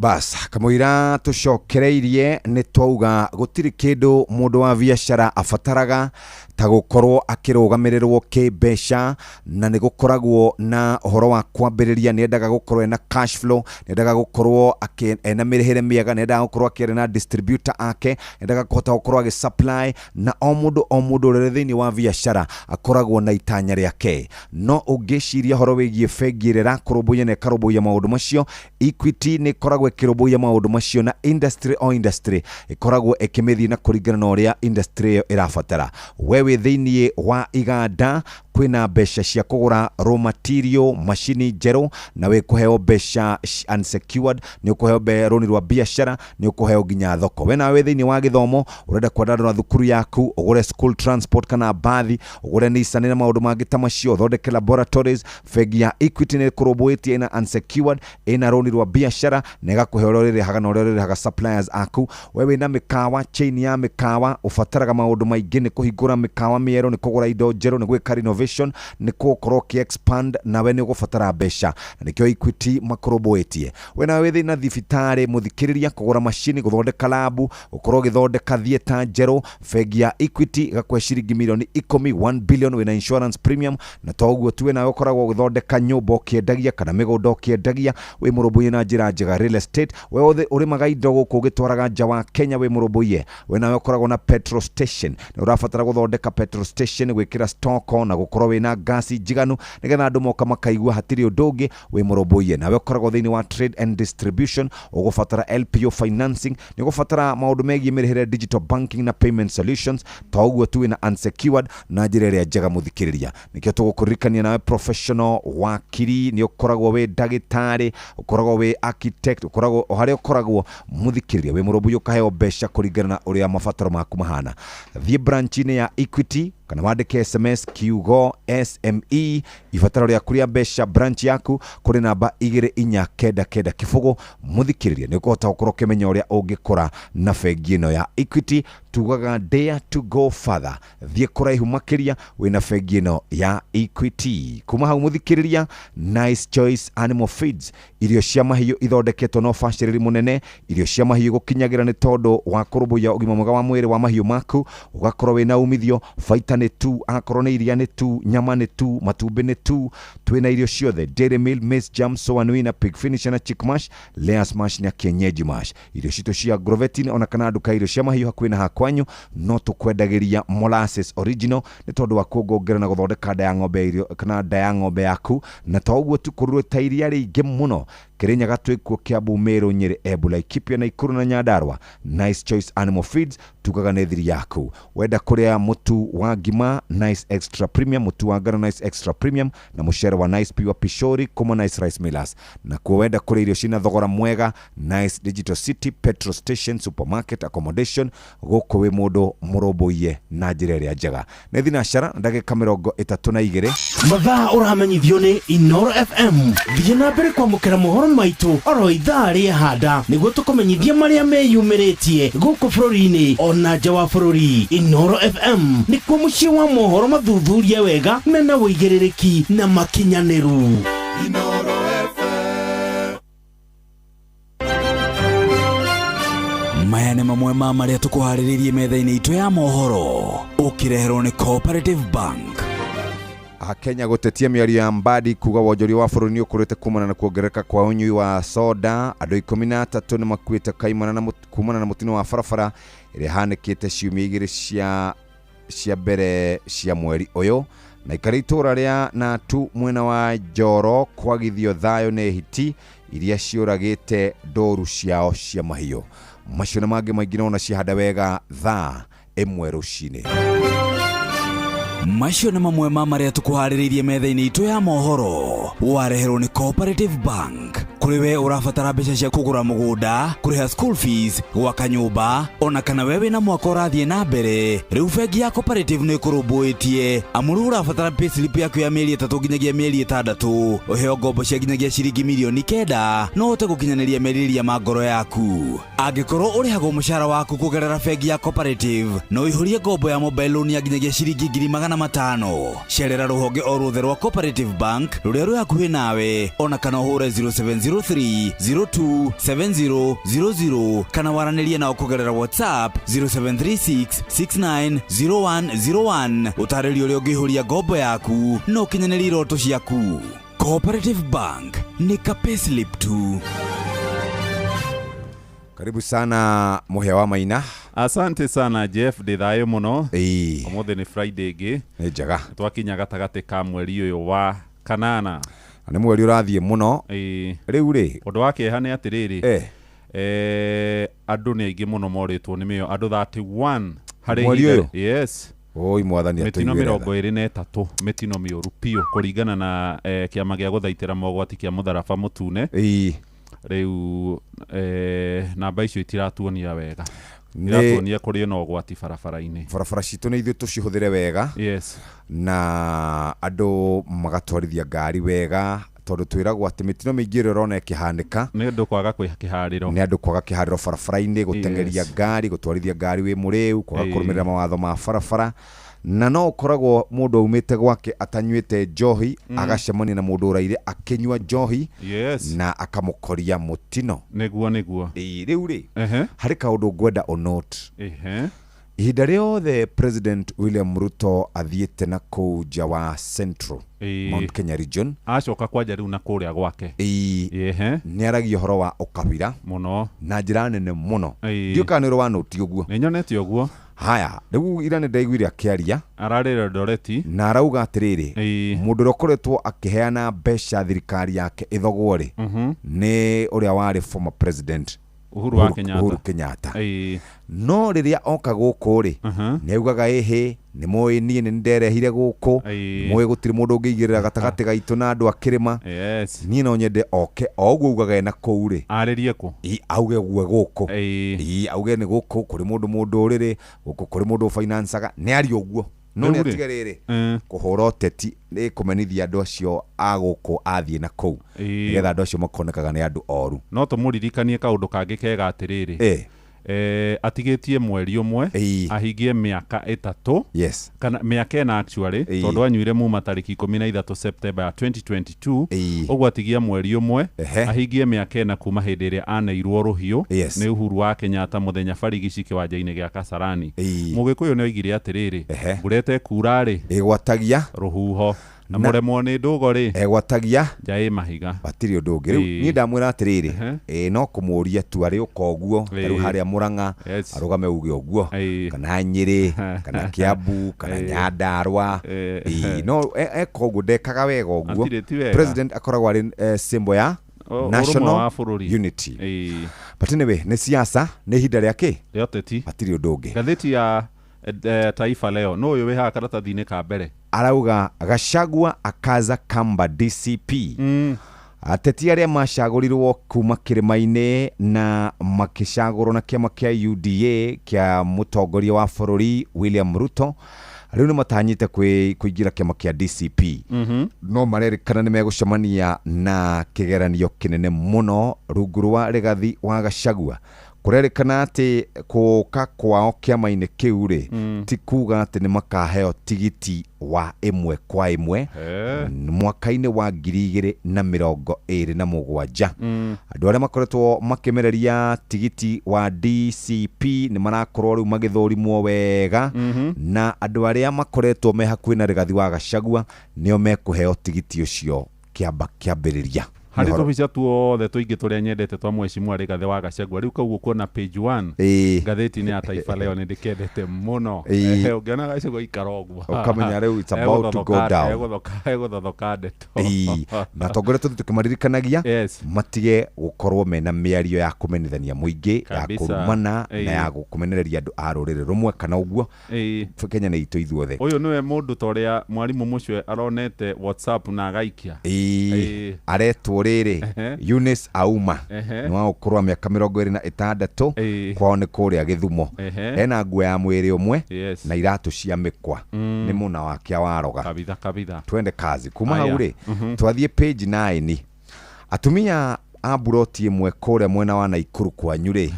Bas kamũira tũcokereirie, nĩ twauga gũtirĩ kĩndũ mũndũ wa biacara abataraga ta gũkorwo akĩrũgamĩrĩrwo kĩmbeca, na nĩ gũkoragwo na ũhoro wa kwambĩrĩria. Nĩ endaga gũkorwo ena cash flow, nĩ endaga gũkorwo ena mĩrĩhĩre mĩega, nĩ endaga gũkorwo akĩaria na distributor ake, nĩ endaga kũhota gũkorwo agĩ supply. Na o mũndũ, o mũndũ ũrĩa thĩinĩ wa biacara akoragwo na itanya rĩake. No ũngĩciria ũhoro wĩgiĩ bengi ĩrĩa ĩrakũrũmbũiya na ĩkarũmbũiya maũndũ macio, Equity nĩ ĩkoragwo ĩkĩrũmbũiya maũndũ macio, na industry o industry ĩkoragwo ĩkĩmĩthiĩ na kũringana na ũrĩa industry ĩyo ĩrabatara. We wĩ thĩinĩ wa iganda, kwĩna mbeca cia kũgũra raw material, macini njerũ, na wĩ kũheo mbeca unsecured, nĩ ũkũheo rũni rwa biacara, nĩ ũkũheo nginya thoko. We nawe wĩ thĩinĩ wa gĩthomo, ũrenda kwandandũra thukuru yaku, ũgũre school transport kana mbathi, ũgũre Nissan na maũndũ mangĩ ta macio, ũthondeke laboratories, bengi ya Equity nĩ ĩkũrũmbũĩtie. Ĩna unsecured, ĩna rũni rwa biacara na ĩgakũhe ũrĩa ũrĩrĩhaga na ũrĩa ũrĩrĩhaga suppliers aku. We wĩna mĩkawa, chain ya mĩkawa, ũbataraga maũndũ maingĩ, nĩ kũhingũra mĩkawa mĩerũ, nĩ kũgũra indo njerũ, nĩ gwĩka renovation, nĩ gũkorwo ũkĩ expand, nawe nĩ ũgũbatara mbeca, na nĩkĩo Equity makũrũmbũĩtie. We nawe wĩ thĩna thibitarĩ, mũthikĩrĩria, kũgũra macini, gũthondeka labu, gũkorwo ũgĩthondeka theatre njerũ, bengi ya Equity ĩgakũhe ciringi mirioni 10, 1 billion, wĩna insurance premium. Na to ũguo tu, we nawe ũkoragwo ũgĩthondeka nyũmba ũkĩendagia kana mĩgũnda ũkĩendagia, wĩ mũrũmbũiye na njĩra njega. Real estate, we othe ũrĩmaga indo gũkũ ũgĩtwaraga nja wa Kenya, wĩ mũrũmbũiye. We nawe ũkoragwo na petrol station, nĩ ũrabatara gũthondeka petrol station, gwĩkĩra stock na gũkorwo wĩna ngasi njiganu nĩgetha andũ moka makaigua hatirĩ ũndũ ũngĩ, wĩ mũrũmbũiye. Nawe ũkoragwo thĩinĩ wa trade and distribution, ũgũbatara LPO financing, nĩ ũgũbatara maũndũ megiĩ mĩrĩhĩre, digital banking na payment solutions. To ũguo tu, wĩna unsecured na njĩra ĩrĩa njega, mũthikĩrĩria. Nĩkĩo tũgũkũririkania nawe professional wakiri, nĩ ũkoragwo wĩ ndagĩtarĩ, ũkoragwo wĩ architect, ũkoragwo o harĩa ũkoragwo, mũthikĩrĩria, wĩ mũrũmbũiya, ũkaheo mbeca kũringana na ũrĩa mabataro maku mahana. Thiĩ branch-inĩ ya Equity kana wandĩke SMS kiugo SME, ibataro rĩaku rĩa mbeca, branch yaku, kũrĩ namba 24990. Mũthikĩrĩria, nĩ ũkũhota gũkorwo ũkĩmenya ũrĩa ũngĩkũra na bengi ĩno ya Equity. Tugaga dare to go further, thiĩ kũraihu makĩria wĩna bengi ĩno ya Equity. Kuma hau, mũthikĩrĩria, Nice Choice Animal Feeds, irio cia mahiũ ithondeketwo na ũbacĩrĩri mũnene. Irio cia mahiũ gũkinyagĩra nĩ tondũ wa kũrũmbũiya ũgima mwega wa mwĩrĩ wa mahiũ maku, ũgakorwo wĩna umithio, baita. nĩ tu, akorwo nĩ iria nĩ tu, nyama nĩ tu, matumbĩ nĩ tu, twĩna irio ciothe dairy meal, maize jam, soa nwina, pig finish na chick mash, layers mash na kienyeji mash. Irio citũ cia Grovetin ona kana nduka irio cia mahiũ hakuhĩ na hakwanyu no tũkwendagĩria molasses original nĩ tondũ wa kuongongerera na gũthondeka nda ya ng'ombe irio kana nda ya ng'ombe yaku, na to ũguo tu kũrũrũ ta iria rĩingĩ mũno Kirinyaga twĩkuo Kiambu, Meru, Nyeri, Embu, Laikipia, Nakuru na Nyandarua. Nice Choice Animal Feeds tugaga nĩ thiri yaku. Wenda kũrĩa mũtu wa ngima Nice Extra Premium, mũtu wa ngano Nice Extra Premium na mũcere wa Nice Pure Pishori kuma Nice Rice Millers. Na kuo wenda kũrĩa irio cina thogora mwega Nice Digital City, Petrol Station, Supermarket, Accommodation, gũkũ wĩ mũndũ mũrũmbũiye na njĩra ĩrĩa njega. Nĩ thinacara ndagĩka 32. Mathaa ũramenyithio nĩ Inoro FM. Thiĩ na mbere kwamũkĩra mohoro maitũ oro ithaa rĩa handa nĩguo tũkũmenyithia marĩa meyumĩrĩtie gũkũ bũrũri-inĩ ona nja wa bũrũri. Inoro FM nĩkuo mũciĩ wa mohoro mathuthurie wega mena wũigĩrĩrĩki na makinyanĩru. Inoro FM. Maya nĩ mamwe ma marĩa tũkũharĩrĩirie metha-inĩ itũ ya mohoro ũkĩreherwo nĩ Cooperative Bank. Kenya gũtetia mĩario ya Mbadi kuga wonjoria wa bũrũri nĩ ũkũrĩte kumana na kuongerereka kwa ũnyui wa soda. Andũ 13 nĩ makuĩte kaimana kumana na mũtino wa barabara ĩrĩa ĩhanĩkĩte ciumia igĩrĩ cia mbere cia mweri ũyũ. Na ikara itũra rĩa Natu mwena wa Njoro kwagithio thayũ nĩ hiti iria ciũragĩte ndũru ciao cia mahiũ. Macio na mangĩ maingĩ nona cihanda wega thaa 1 rũcinĩ. Macio nĩ mamwe ma marĩa tũkũharĩrĩirie metha-inĩ itũ ya mohoro wareherwo nĩ Cooperative Bank. Kũrĩ we ũrabatara mbeca cia kũgũra mũgũnda, kũrĩha school fees, gwaka nyũmba, ona kana we wĩna mwaka ũrathiĩ na mbere, rĩu bengi ya Cooperative nĩ ĩkũrũmbũĩtie. Amu rĩu ũrabatara payslip yaku ya mĩeri 3 nginyagia mĩeri 6, ũheo ngombo cia nginyagia ciringi mirioni 9 no ũhote gũkinyanĩria merirĩria ma ngoro yaku. Angĩkorwo ũrĩhagwo mũcara waku kũgerera bengi ya Cooperative, no ũihũrie ngombo ya mobile loan ya nginyagia ciringi 500,000. Cerera rũhonge o ruothe rwa Cooperative Bank rũrĩa rwĩ hakuhĩ nawe, ona kana ũhũre 0703 02 7000 kana waranĩrie nao kũgerera WhatsApp 0736 690101. Ũtarĩrio ũrĩa ũngĩihũria ngombo yaku na ũkinyanĩrie iroto ciaku. Cooperative Bank nĩ ka payslip tu. Karibu sana Mũhĩa wa Maina. Asante sana Jeff, ndĩ thayũ mũno. Ũmũthĩ nĩ Friday ĩngĩ. Nĩ njega. Twakinya gatagatĩ ka mweri ũyũ wa kanana. Nĩ mweri ũrathiĩ mũno. Rĩu rĩ, ũndũ wa kĩeha nĩ atĩrĩrĩ, andũ nĩ aingĩ mũno morĩtwo nĩ mĩoyo, andũ 31 harĩ mweri ũyũ. Yes. Oi mwathani atũiguĩre. Mĩtino 23 mĩtino mĩũru biũ kũringana na kĩama gĩa gũthaitĩra mogwati kĩa mũtharaba mũtune. Rĩu namba icio itiratuonia wega, iratuonia kũrĩ na ũgwati barabara-inĩ. Barabara citũ nĩ ithuĩ tũcihũthĩre wega. Yes. Na andũ magatwarithia ngari wega tondũ twĩragwo atĩ mĩtino mĩingĩ ĩrĩa ũrona ĩkĩhanĩka nĩ andũ kwaga kĩharĩro, nĩ andũ kwaga kĩharĩro barabara-inĩ, gũteng'eria ngari, gũtwarithia ngari wĩ mũrĩu, kwaga kũrũmĩrĩra mawatho ma barabara. Na no ũkoragwo mũndũ aumĩte gwake atanyuĩte njohi, agacemania na mũndũ ũraire akĩnyua njohi. Yes. Na akamũkoria mũtino. Nĩguo nĩguo. Rĩu rĩ, harĩ kaũndũ ngwenda ũnote. Ihinda rĩothe President William Ruto athiĩte na kũu nja wa Central Mount Kenya region, acoka kwanja rĩu na kũrĩa gwake, nĩ aragia ũhoro wa ũkabira mũno na njĩra nene mũno. Ndiũĩ kana nĩ ũrĩ wanũti ũguo. Nĩ nyonete ũguo. Haya, rĩu ira nĩ ndaiguire akĩaria, ararĩ Eldoret na arauga atĩrĩrĩ, mũndũ ũrĩa ũkoretwo akĩheana mbeca thirikari yake ĩthogwo rĩ, nĩ ũrĩa warĩ former president Uhuru Kenyatta. No rĩrĩa oka gũkũ rĩ, nĩ augaga ĩhĩ, nĩ mũĩ niĩ nĩ nderehire gũkũ, mũĩ gũtirĩ mũndũ ũngĩigĩrĩra gatagatĩ gaitũ na andũ a kĩrĩma. Yes. Niĩ no nyende oke o ũguo augaga ena kũu rĩ, arĩrie kũ, auge ũguo gũkũ, auge nĩ gũkũ kũrĩ mũndũ mũndũrĩrĩ, gũkũ kũrĩ mũndũ ũbainancaga, nĩ arie ũguo. No nĩ atige rĩrĩ kũhũra ũteti nĩ kũmenithia andũ acio a gũkũ athiĩ na kũu, nĩgetha andũ acio makonekaga nĩ andũ oru. No tũmũririkanie kaũndũ kangĩ kega atĩrĩrĩ, Atigĩtie mweri ũmwe ahingie mĩaka 3. Yes. Kana mĩaka 4 actually, tondũ anyuire muma tarĩki 13 September ya 2022. Ũguo atigia mweri ũmwe ahingie mĩaka 4 kuma hĩndĩ ĩrĩa aneirwo rũhiũ nĩ Uhuru wa Kenyatta mũthenya barigici kĩwanja-inĩ gĩa Kasarani. Mũgĩkũyũ nĩ oigire atĩrĩrĩ, mbura ĩtekura rĩ, ĩgwatagia rũhuho, na mũremwo nĩ ndũgo rĩ, egwatagia nja ĩ mahiga. Hatirĩ ũndũ ũngĩ. Rĩu niĩ ndamwĩra atĩrĩrĩ, no kũmũria tu arĩ ũka ũguo, rĩu harĩa Murang'a arũgame uge ũguo, kana Nyĩrĩ, kana Kiambu, kana Nyandarua. No eka ũguo, ndekaga wega ũguo. President akoragwo arĩ symbol ya national unity. But anyway, nĩ siasa, nĩ ihinda rĩa kĩ? Rĩa ũteti. Hatirĩ ũndũ ũngĩ. Ngathĩti ya Taifa Leo, no ũyũ wĩ haha karatathi-inĩ ka mbere. Arauga Gachagua akaza kamba DCP. Ateti arĩa macagũrirwo kuma kĩrĩma-inĩ na makĩcagũrwo na kĩama kĩa UDA kĩa mũtongoria wa bũrũri William Ruto rĩu nĩ matanyĩte kũingĩra kĩama kĩa DCP. No marerĩkana nĩ megũcemania na kĩgeranio kĩnene mũno rungu rwa Rigathi wa Gachagua. Kũrerĩkana atĩ kũũka kwao kĩama-inĩ kĩu rĩ, ti kuga atĩ nĩ makaheo tigiti wa ĩmwe kwa ĩmwe mwaka-inĩ wa 2027. Andũ arĩa makoretwo makĩmereria tigiti wa DCP nĩ marakorwo rĩu magĩthũrimwo wega, na andũ arĩa makoretwo me hakuhĩ na Rigathi wa Gachagua nĩo mekũheo tigiti ũcio kĩamba kĩambĩrĩria. Harĩ tũbica tuothe tũingĩ tũrĩa nyendete twa mheshimiwa Rigathi wa Gachagua, rĩu kau ũkuona page 1 ngathĩti-inĩ ya Taifa Leo nĩ ndĩkendete mũno. Ũngĩona Gachagua aikara ũguo ũkamenya rĩu it's about to go down. Egũthothoka ndeto. Na atongoria tũthiĩ tũkĩmaririkanagia matige gũkorwo mena mĩario ya kũmenithania mũingĩ, ya kũrumana na ya kũmenereria andũ a rũrĩrĩ rũmwe kana ũguo. Kenya nĩ itũ ithuothe. Ũyũ nĩwe mũndũ ta ũrĩa mwarimũ mũcio aronete WhatsApp na agaikia. Aretwo rĩrĩ Eunice Auma, nĩ wa ũkũrũ wa mĩaka 26, kwao nĩ kũrĩa Gĩthumo. Ena nguo ya mwĩrĩ ũmwe na iratũ cia mĩkwa, nĩ mũna wake waroga. Kabitha kabitha. Twende kazi kuma hau rĩ, twathiĩ page 9. Atumia a buroti ĩmwe kũrĩa mwena wa Naikuru kwanyu rĩ,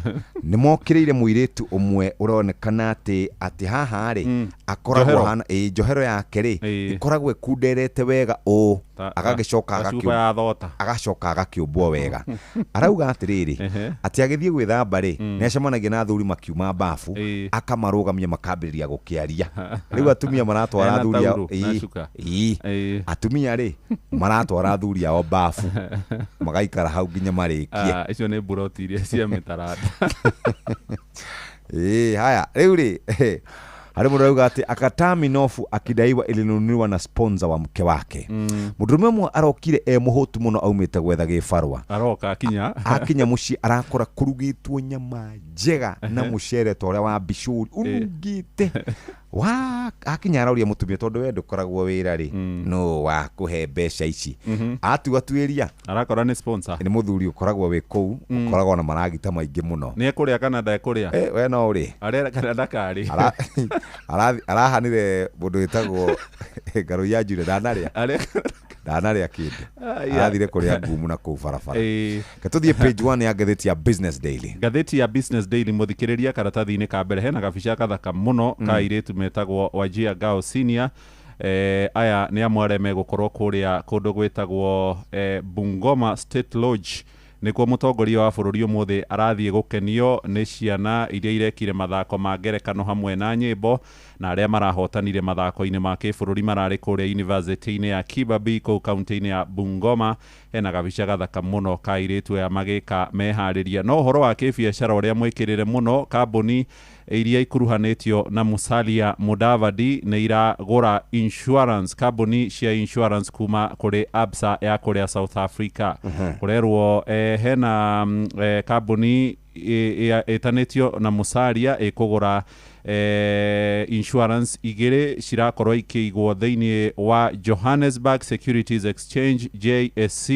nĩ mokĩrĩire mũirĩtu ũmwe ũronekana atĩ haha rĩ, akoragwo hana njohero yake rĩ ĩkoragwo ĩkunderete wega ũũ, agagĩcoka agacoka agakĩũmbwo wega. Arauga atĩrĩrĩ, atĩ agĩthiĩ gwĩthamba rĩ, nĩ acemanagia na athuri makiuma bafu, akamarũgamia makambĩrĩria gũkĩaria. Rĩu atumia maratwara athuri ao, atumia rĩ maratwara athuri ao bafu, magaikara hau nginya marĩkie. Icio nĩ buroti iria cia mĩtaranda. Haya rĩu rĩ, harĩ mũndũ arauga atĩ akataa minofu akidaiwa ilinunuliwa na sponsor wa mke wake. Mũndũrũme ũmwe arokire e mũhũtu mũno aumĩte gwetha gĩbarũa. Aroka akinya. Akinya mũciĩ arakora kũrugĩtwo nyama njega na mũcere ta ũrĩa wa bicũri ũnungĩte. Wa akinya arauria mũtumia, tondũ we ndũkoragwo wĩra rĩ, no wa kũhe mbeca ici. Atua tuĩria arakora nĩ sponsor. Nĩ mũthuri ũkoragwo wĩ kũu, ũkoragwo na maragita maingĩ mũno. Nĩ ekũrĩa kana ndekũrĩa? We no ũrĩ. Arĩa kana ndakarĩ. Arahanire mũndũ wĩtagwo Ngarũ ya Njure, ndanarĩa. Ndanarĩa kĩndũ. Arathire kũrĩa ngumu na kũu barabara. Reke tũthiĩ page 1 ya ngathĩti ya Business Daily. Ngathĩti ya Business Daily mũthikĩrĩria karatathi-inĩ ka mbere hena gabica gathaka mũno ka airĩtu metagwo Wajir Girls Senior. Aya nĩ amwe arĩa megũkorwo kũrĩa kũndũ gwĩtagwo Bungoma State Lodge. Nĩkuo mũtongoria wa bũrũri ũmũthĩ arathiĩ gũkenio nĩ ciana iria irekire mathako ma ngerekano hamwe na nyĩmbo, na arĩa marahotanire mathako-inĩ ma kĩbũrũri mararĩ kũrĩa university-inĩ ya Kibabii kũu kaunti-inĩ ya Bungoma. Hena gabica gathaka mũno ka airĩtu aya magĩka meharĩria. No ũhoro wa kĩbiacara ũrĩa mwĩkĩrĩre mũno, kambuni iria ikuruhanĩtio na Musalia Mudavadi nĩ iragũra insurance, kambuni cia insurance kuma kũrĩ Absa ya kũrĩa South Africa. Kũrerwo hena kambuni ĩtanĩtio na Musalia ĩkũgũra insurance igĩrĩ cirakorwo ikĩigwo thĩinĩ wa Johannesburg Securities Exchange JSC,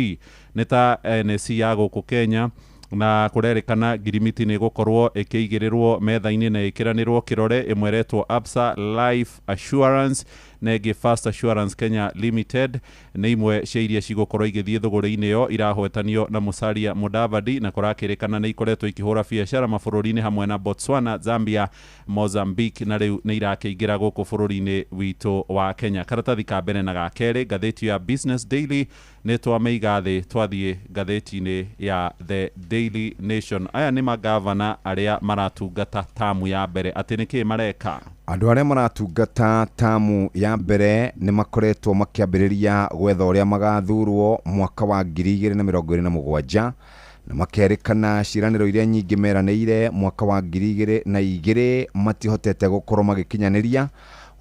nĩ ta NSE ya gũkũ Kenya, na kũrerĩkana ngirimiti nĩ gũkorwo ĩkĩigĩrĩrwo metha-inĩ na ĩkĩranĩrwo kĩrore. Ĩmwe ĩretwo Absa Life Assurance Na ĩngĩ First Assurance Kenya Limited nĩ imwe cia iria cigũkorwo igĩthiĩ thũgũrĩ-inĩ ĩyo irahwetanio na Musalia Mudavadi, na kũrakĩrĩkana nĩ ikoretwo ikĩhũra biacara mabũrũri-inĩ hamwe na Botswana, Zambia, Mozambique, na rĩu nĩ irakĩingĩra gũkũ bũrũri-inĩ witũ wa Kenya. Karatathi ka mbere na ga kerĩ ngathĩti ya Business Daily nĩ twamĩiga thĩ twathiĩ ngathĩti-inĩ ya The Daily Nation. Aya nĩ magavana arĩa maratungata tamu ya mbere, atĩ nĩkĩ mareka? Andũ arĩa maratungata tamu ya mbere nĩ makoretwo makĩambĩrĩria gwetha ũrĩa magathurwo mwaka wa 2027, na makerĩkana ciĩranĩro iria nyingĩ meranĩire mwaka wa 2002 matihotete gũkorwo magĩkinyanĩria.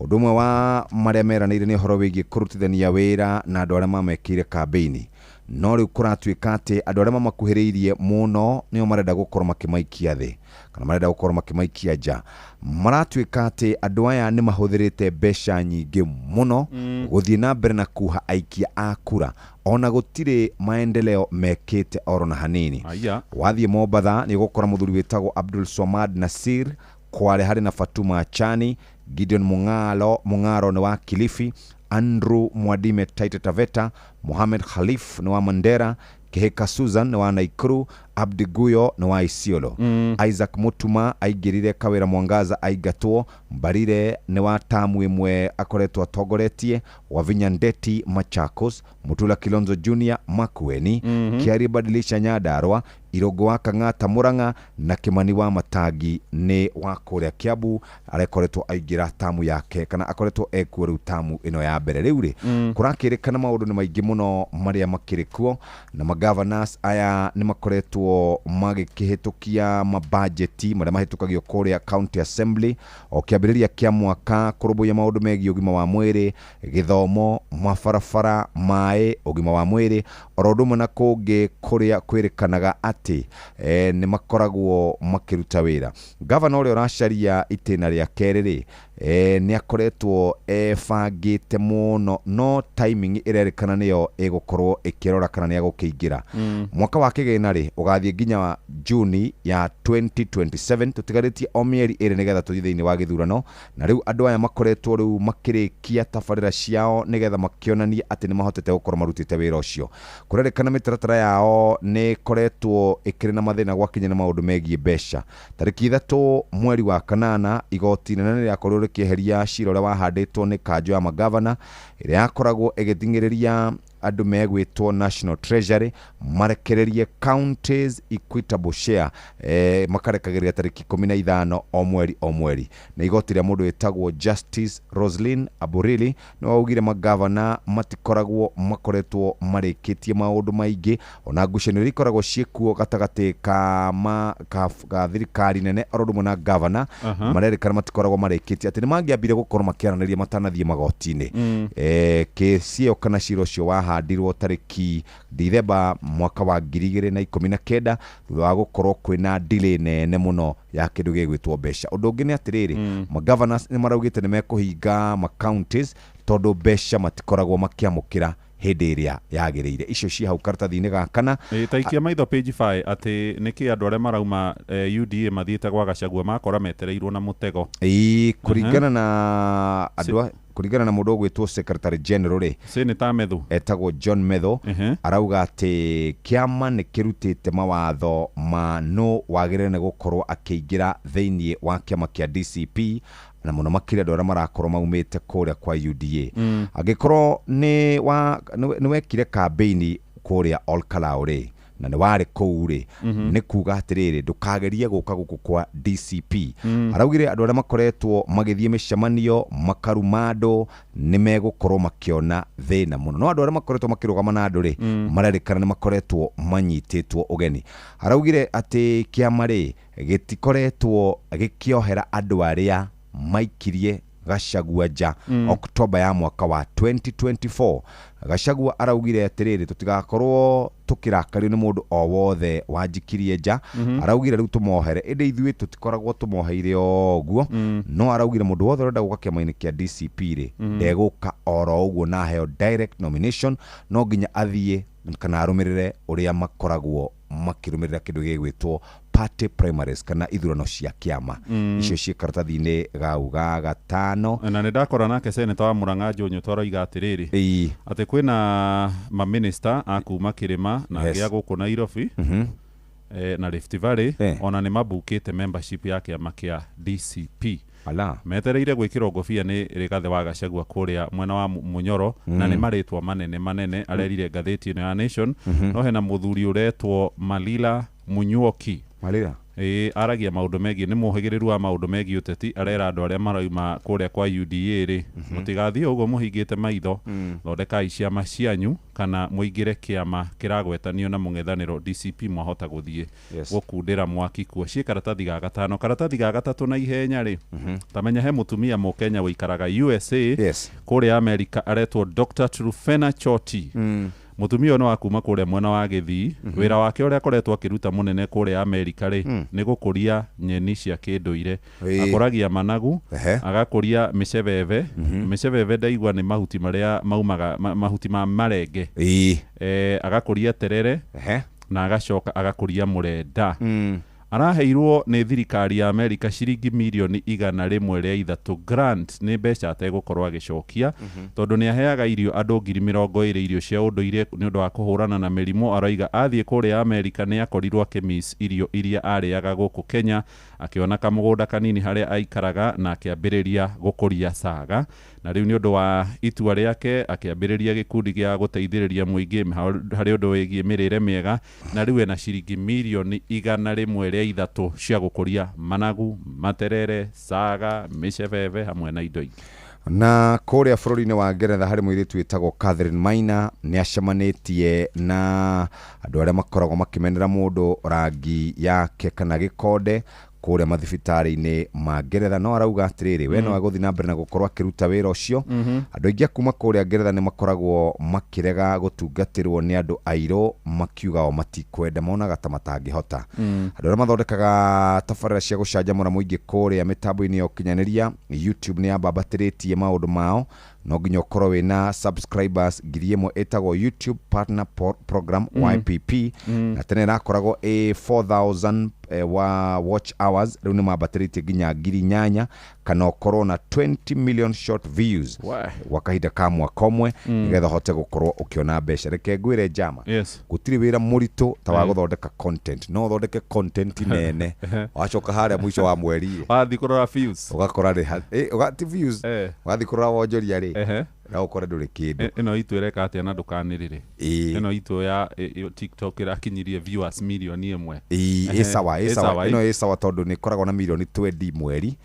Ũndũ ũmwe wa marĩa meranĩire nĩ ũhoro wĩgiĩ kũrutithania wĩra na andũ arĩa mamekĩire kambĩini, no rĩu kũratuĩka atĩ andũ arĩa mamakuhĩrĩirie mũno nĩo marenda gũkorwo makĩmaikia thĩ kana marenda gũkorwo makĩmaikia nja. Maratuĩka atĩ andũ aya nĩ mahũthĩrĩte mbeca nyingĩ mũno gũthiĩ na mbere na kuha aikia a kura, ona gũtirĩ maendeleo mekĩte oro na hanini. Wathiĩ Mombatha nĩ ũgũkora mũthuri wĩtagwo Abdul Swamad Nasir, Kwale harĩ na Fatuma Achani, Gideon Mung'aro nĩ wa Kilifi, Andrew Mwadime Taita Taveta, Mohamed Khalif nĩ wa Mandera, Kihika Susan nĩ wa Naikuru, Abdi Guyo nĩ wa Isiolo. Isaac Mutuma aingĩrire Kawĩra Mwangaza aingatwo, Mbarire nĩ wa tamu ĩmwe akoretwo atongoretie, Wavinya Ndeti Machakos, Mutula Kilonzo Junior Makueni, Kiari Badilisha Nyandarua, Irogo wa Kang'ata Murang'a na Kimani wa Matangi nĩ wa kũrĩa Kiambu, arekoretwo aingĩra tamu yake kana akoretwo ekuo rĩu tamu ĩno ya mbere. Rĩu rĩ, kũrakĩrĩkana maũndũ nĩ maingĩ mũno marĩa makĩrĩ kuo, na magavanasi aya nĩ makoretwo magĩkĩhĩtũkia mabajeti marĩa mahĩtũkagio kũrĩa county assembly o kĩambĩrĩria kĩa mwaka, kũrũmbũiya maũndũ megiĩ ũgima wa mwĩrĩ, gĩthomo, mabarabara, maĩ, ũgima wa mwĩrĩ, oro ũndũ ũmwe na kũngĩ kũrĩa kwĩrĩkanaga atĩ nĩ makoragwo makĩruta wĩra. Gavana ũrĩa ũracaria itĩna rĩa kerĩ rĩ, nĩ akoretwo ebangĩte mũno, no timing ĩrerĩkana nĩyo ĩgũkorwo ĩkĩrora kana nĩ egũkĩingĩra. Mwaka wa kĩgĩna rĩ ũgathiĩ nginya Juni ya 2027, tũtigarĩtie o mĩeri ĩrĩ nĩgetha tũthiĩ thĩinĩ wa gĩthurano, na rĩu andũ aya makoretwo rĩu makĩrĩkia tabarĩra ciao nĩgetha makĩonanie atĩ nĩ mahotete gũkorwo marutĩte wĩra ũcio. Kũrerĩkana mĩtaratara yao nĩ ĩkoretwo ĩkĩrĩ na mathĩna gwakinya na maũndũ megiĩ mbeca. Tarĩki 3 mweri wa 8 igoti inene nĩ rĩakorirwo rĩkĩeheria cira ũrĩa wahandĩtwo nĩ kanjũ ya magavana ĩrĩa yakoragwo ĩgĩthing'ĩrĩria andũ megwĩtwo National Treasury marekererie counties equitable share, makarekagĩrĩria tarĩki 15 o mweri o mweri. Na igoti rĩa mũndũ wĩtagwo Justice Roslyn Aburili nĩ waugire magavana matikoragwo makoretwo marĩkĩtie maũndũ maingĩ, ona ngucanio iria ikoragwo ciĩkuo gatagatĩ ka thirikari nene oro ũndũ ũmwe na gavana, marerĩkana matikoragwo marĩkĩtie atĩ nĩ mangĩambire gũkorwo makĩaranĩria matanathiĩ magoti-inĩ. Kesi ĩyo kana cira ũcio wahandirwo tarĩki Dithemba mwaka wa 2019 thutha wa gũkorwo kwĩna delay nene mũno ya kĩndũ gĩgwĩtwo mbeca. Ũndũ ũngĩ nĩ atĩrĩrĩ, magavanasi nĩ maraugĩte nĩ mekũhinga ma counties tondũ mbeca matikoragwo makĩamũkĩra hĩndĩ ĩrĩa yagĩrĩire. Icio ci hau karatathi-inĩ ga kana. Taikia maitho page 5 atĩ nĩkĩ andũ arĩa marauma UDA mathiĩte gwa Gachagua makora metereirwo na mũtego. Kũringana na andũ, kũringana na mũndũ ũgwĩtwo Secretary General rĩ, Senator Methu, etagwo John Methu, arauga atĩ kĩama nĩ kĩrutĩte mawatho ma no wagĩrĩire nĩ gũkorwo akĩingĩra thĩinĩ wa kĩama kĩa DCP, na mũno makĩria andũ arĩa marakorwo maumĩte kũrĩa kwa UDA. Angĩkorwo nĩ wekire kambĩini kũrĩa Olkalau rĩ, na nĩ warĩ kũu rĩ, nĩ kuga atĩrĩrĩ, ndũkagerie gũka gũkũ kwa DCP. Araugire andũ arĩa makoretwo magĩthiĩ mĩcemanio makaruma andũ nĩ megũkorwo makĩona thĩna mũno, no andũ arĩa makoretwo makĩrũgama na andũ rĩ, marerĩkana nĩ makoretwo manyitĩtwo ũgeni. Araugire atĩ kĩama rĩ gĩtikoretwo gĩkĩohera andũ arĩa maikirie Gachagua nja Oktoba ya mwaka wa 2024. Gachagua araugire atĩrĩrĩ, tũtigakorwo tũkĩrakario nĩ mũndũ o wothe wanjikirie nja. Araugire rĩu tũmohere, ĩndĩ ithuĩ tũtikoragwo tũmoheire o ũguo. No araugire mũndũ wothe ũrenda gũka kĩama-inĩ kĩa DCP rĩ, ndegũka oro ũguo na aheo direct nomination, no nginya athiĩ kana arũmĩrĩre ũrĩa makoragwo makĩrũmĩrĩra kĩndũ gĩgwĩtwo Party primaries kana ithurano cia kĩama. Icio ciĩ karatathi-inĩ gau ga gatano. Na nĩ ndakora nake seneta wa Murang'a Njũnyũ twaroiga atĩrĩrĩ atĩ kwĩna maminista a kuma kĩrĩma na angĩ a gũkũ Nairobi na Rift Valley ona nĩ mabukĩte membership ya kĩama kĩa DCP. Ala. Metereire gwĩkĩrwo ngũbia nĩ Rigathĩ wa Gachagua kũrĩa mwena wa Munyoro na nĩ marĩtwa manene manene arerire ngathĩti ĩno ya Nation. No hena mũthuri ũretwo Malila Munyuoki. Malila. Aragia maũndũ megiĩ nĩ mũhĩgĩrĩru wa maũndũ megiĩ ũteti, arera andũ arĩa marauma kũrĩa kwa UDA rĩ, mũtigathiĩ ũguo mũhingĩte maitho, thondekai ciama cianyu kana mũingĩre kĩama kĩragwetanio na mũng'ethanĩro DCP, mwahota gũthiĩ gũkundĩra mwaki kuo. Ciĩ karatathi ga gatano. Karatathi ga gatatũ na ihenya rĩ, tamenya he mũtumia mũkenya ũikaraga USA kũrĩa America aretwo Dr. Trufena Choti. Mũtumia ũyũ nĩ wa kuma kũrĩa mwena wa Gĩthii. Wĩra wake ũrĩa akoretwo akĩruta mũnene kũrĩa Amerika rĩ, nĩ gũkũria nyeni cia kĩndũire. Akũragia managu, agakũria mĩcebebe. Mĩcebebe ndaigua nĩ mahuti marĩa maumaga mahuti ma marenge. Agakũria terere na agacoka agakũria mũrenda. Araheirwo nĩ thirikari ya Amerika ciringi mirioni 103 grant, nĩ mbeca ategũkorwo agĩcokia tondũ nĩ aheaga irio andũ 20,000 irio cia ũndũire nĩ ũndũ wa kũhũrana na mĩrimũ. Aroiga athiĩ kũrĩa Amerika nĩ akorirwo akĩmiss irio iria arĩaga gũkũ Kenya, akĩona kamũgũnda kanini harĩa aikaraga na akĩambĩrĩria gũkũria caga, na rĩu nĩ ũndũ wa itua rĩake akĩambĩrĩria gĩkundi gĩa gũteithĩrĩria mũingĩ harĩ ũndũ wĩgiĩ mĩrĩre mĩega, na rĩu ena ciringi mirioni 103 cia gũkũria managu, materere, caga, mĩcebebe hamwe na indo ingĩ. Na kũrĩa bũrũri-inĩ wa Ngeretha harĩ mũirĩtu wĩtagwo Catherine Maina, nĩ acemanĩtie na andũ arĩa makoragwo makĩmenera mũndũ rangi yake kana gĩkonde kũrĩa mathibitarĩ-inĩ ma Ngeretha, no arauga atĩrĩrĩ, we no agũthiĩ na mbere na gũkorwo akĩruta wĩra ũcio. Andũ aingĩ a kuma kũrĩa Ngeretha nĩ makoragwo makĩrega gũtungatĩrwo nĩ andũ airũ, makiuga o matikwenda, monaga ta matangĩhota. Andũ arĩa mathondekaga tabarĩra cia gũcanjamũra mũingĩ kũrĩa mĩtambo-inĩ ya ũkinyanĩria YouTube nĩ yambambatĩrĩtie maũndũ mao, no nginya ũkorwo wĩna subscribers 1,000 ĩtagwo YouTube Partner Program YPP, na tene ĩrakoragwo ĩ 4,000 wa watch hours, rĩu nĩ mambatĩrĩtie nginya 8,000, kana ũkorwo na 20 million short views gwa kahinda ka mwaka ũmwe, nĩgetha ũhote gũkorwo ũkĩona mbeca. Reke ngwĩre njama, gũtirĩ wĩra mũritũ ta wa gũthondeka content. No ũthondeke content nene, wacoka harĩa mũico wa mweri wathiĩ kũrora views ũgakora rĩ, ti views, wathiĩ kũrora wonjoria rĩ, na ũkore ndũrĩ kĩndũ. Ĩno itũ ĩreka atĩa na ndũkanĩrĩre? Ĩno itũ ya TikTok ĩrakinyirie viewers 1 million. Ĩ sawa, ĩ sawa, ĩno ĩ sawa tondũ nĩ ĩkoragwo na mirioni 20 mweri.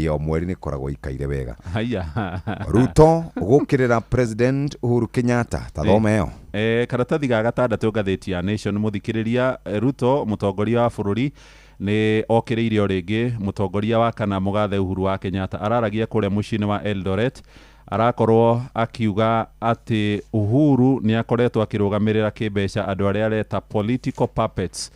O mweri nĩ ĩkoragwo ikaire wega. Ruto gũkĩrĩra President Uhuru Kenyatta, ta thoma ĩyo. Karatathi ga gatandatũ ngathĩti ya Nation mũthikĩrĩria, Ruto mũtongoria wa bũrũri nĩ okĩrĩire o rĩngĩ mũtongoria wa kana mũgathe Uhuru wa Kenyatta. Araragia kũrĩa mũciĩ-inĩ wa Eldoret, arakorwo akiuga atĩ Uhuru nĩ akoretwo akĩrũgamĩrĩra kĩmbeca andũ arĩa areta political puppets.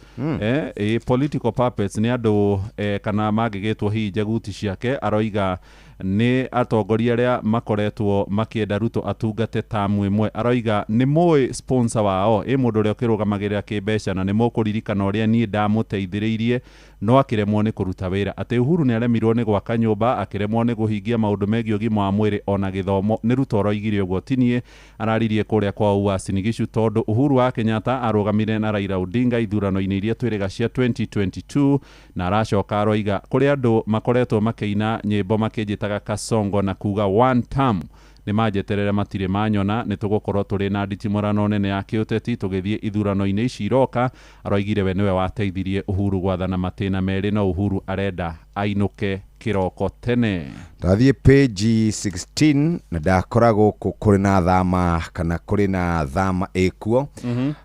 Political puppets nĩ andũ kana mangĩgĩtwo hihi njaguti ciake. Aroiga nĩ atongoria arĩa makoretwo makĩenda Ruto atungate tamu ĩmwe. Aroiga nĩ mũĩ sponsor wao, ĩ mũndũ ũrĩa ũkĩrũgamagĩrĩra kĩmbeca, na nĩ mũkũririkana ũrĩa niĩ ndamũteithĩrĩirie no akĩremwo nĩ kũruta wĩra. Atĩ Uhuru nĩ aremirwo nĩ gwaka nyũmba, akĩremwo nĩ kũhingia maũndũ megiĩ ũgima wa mwĩrĩ ona gĩthomo. Nĩ Ruto ũroigire ũguo, ti niĩ. Araririe kũrĩa kwa Uasin Gishu tondũ Uhuru wa Kenyatta arũgamire na Raila Odinga ithurano-inĩ iria twĩrĩga cia 2022, na aracoka aroiga kũrĩ andũ makoretwo makĩina nyĩmbo makĩnjĩtaga Kasongo na kuga one term, nĩ manjeterere matirĩ manyona, nĩ tũgũkorwo tũrĩ na nditimũrano nene ya kĩũteti tũgĩthiĩ ithurano-inĩ ici iroka. Aroigire we nĩwe wateithirie Uhuru gwathana matĩna merĩ, no Uhuru arenda ainũke kĩroko tene. Ndathiĩ page 16 na ndakora gũkũ kũrĩ na thama kana kũrĩ na thama ĩkuo.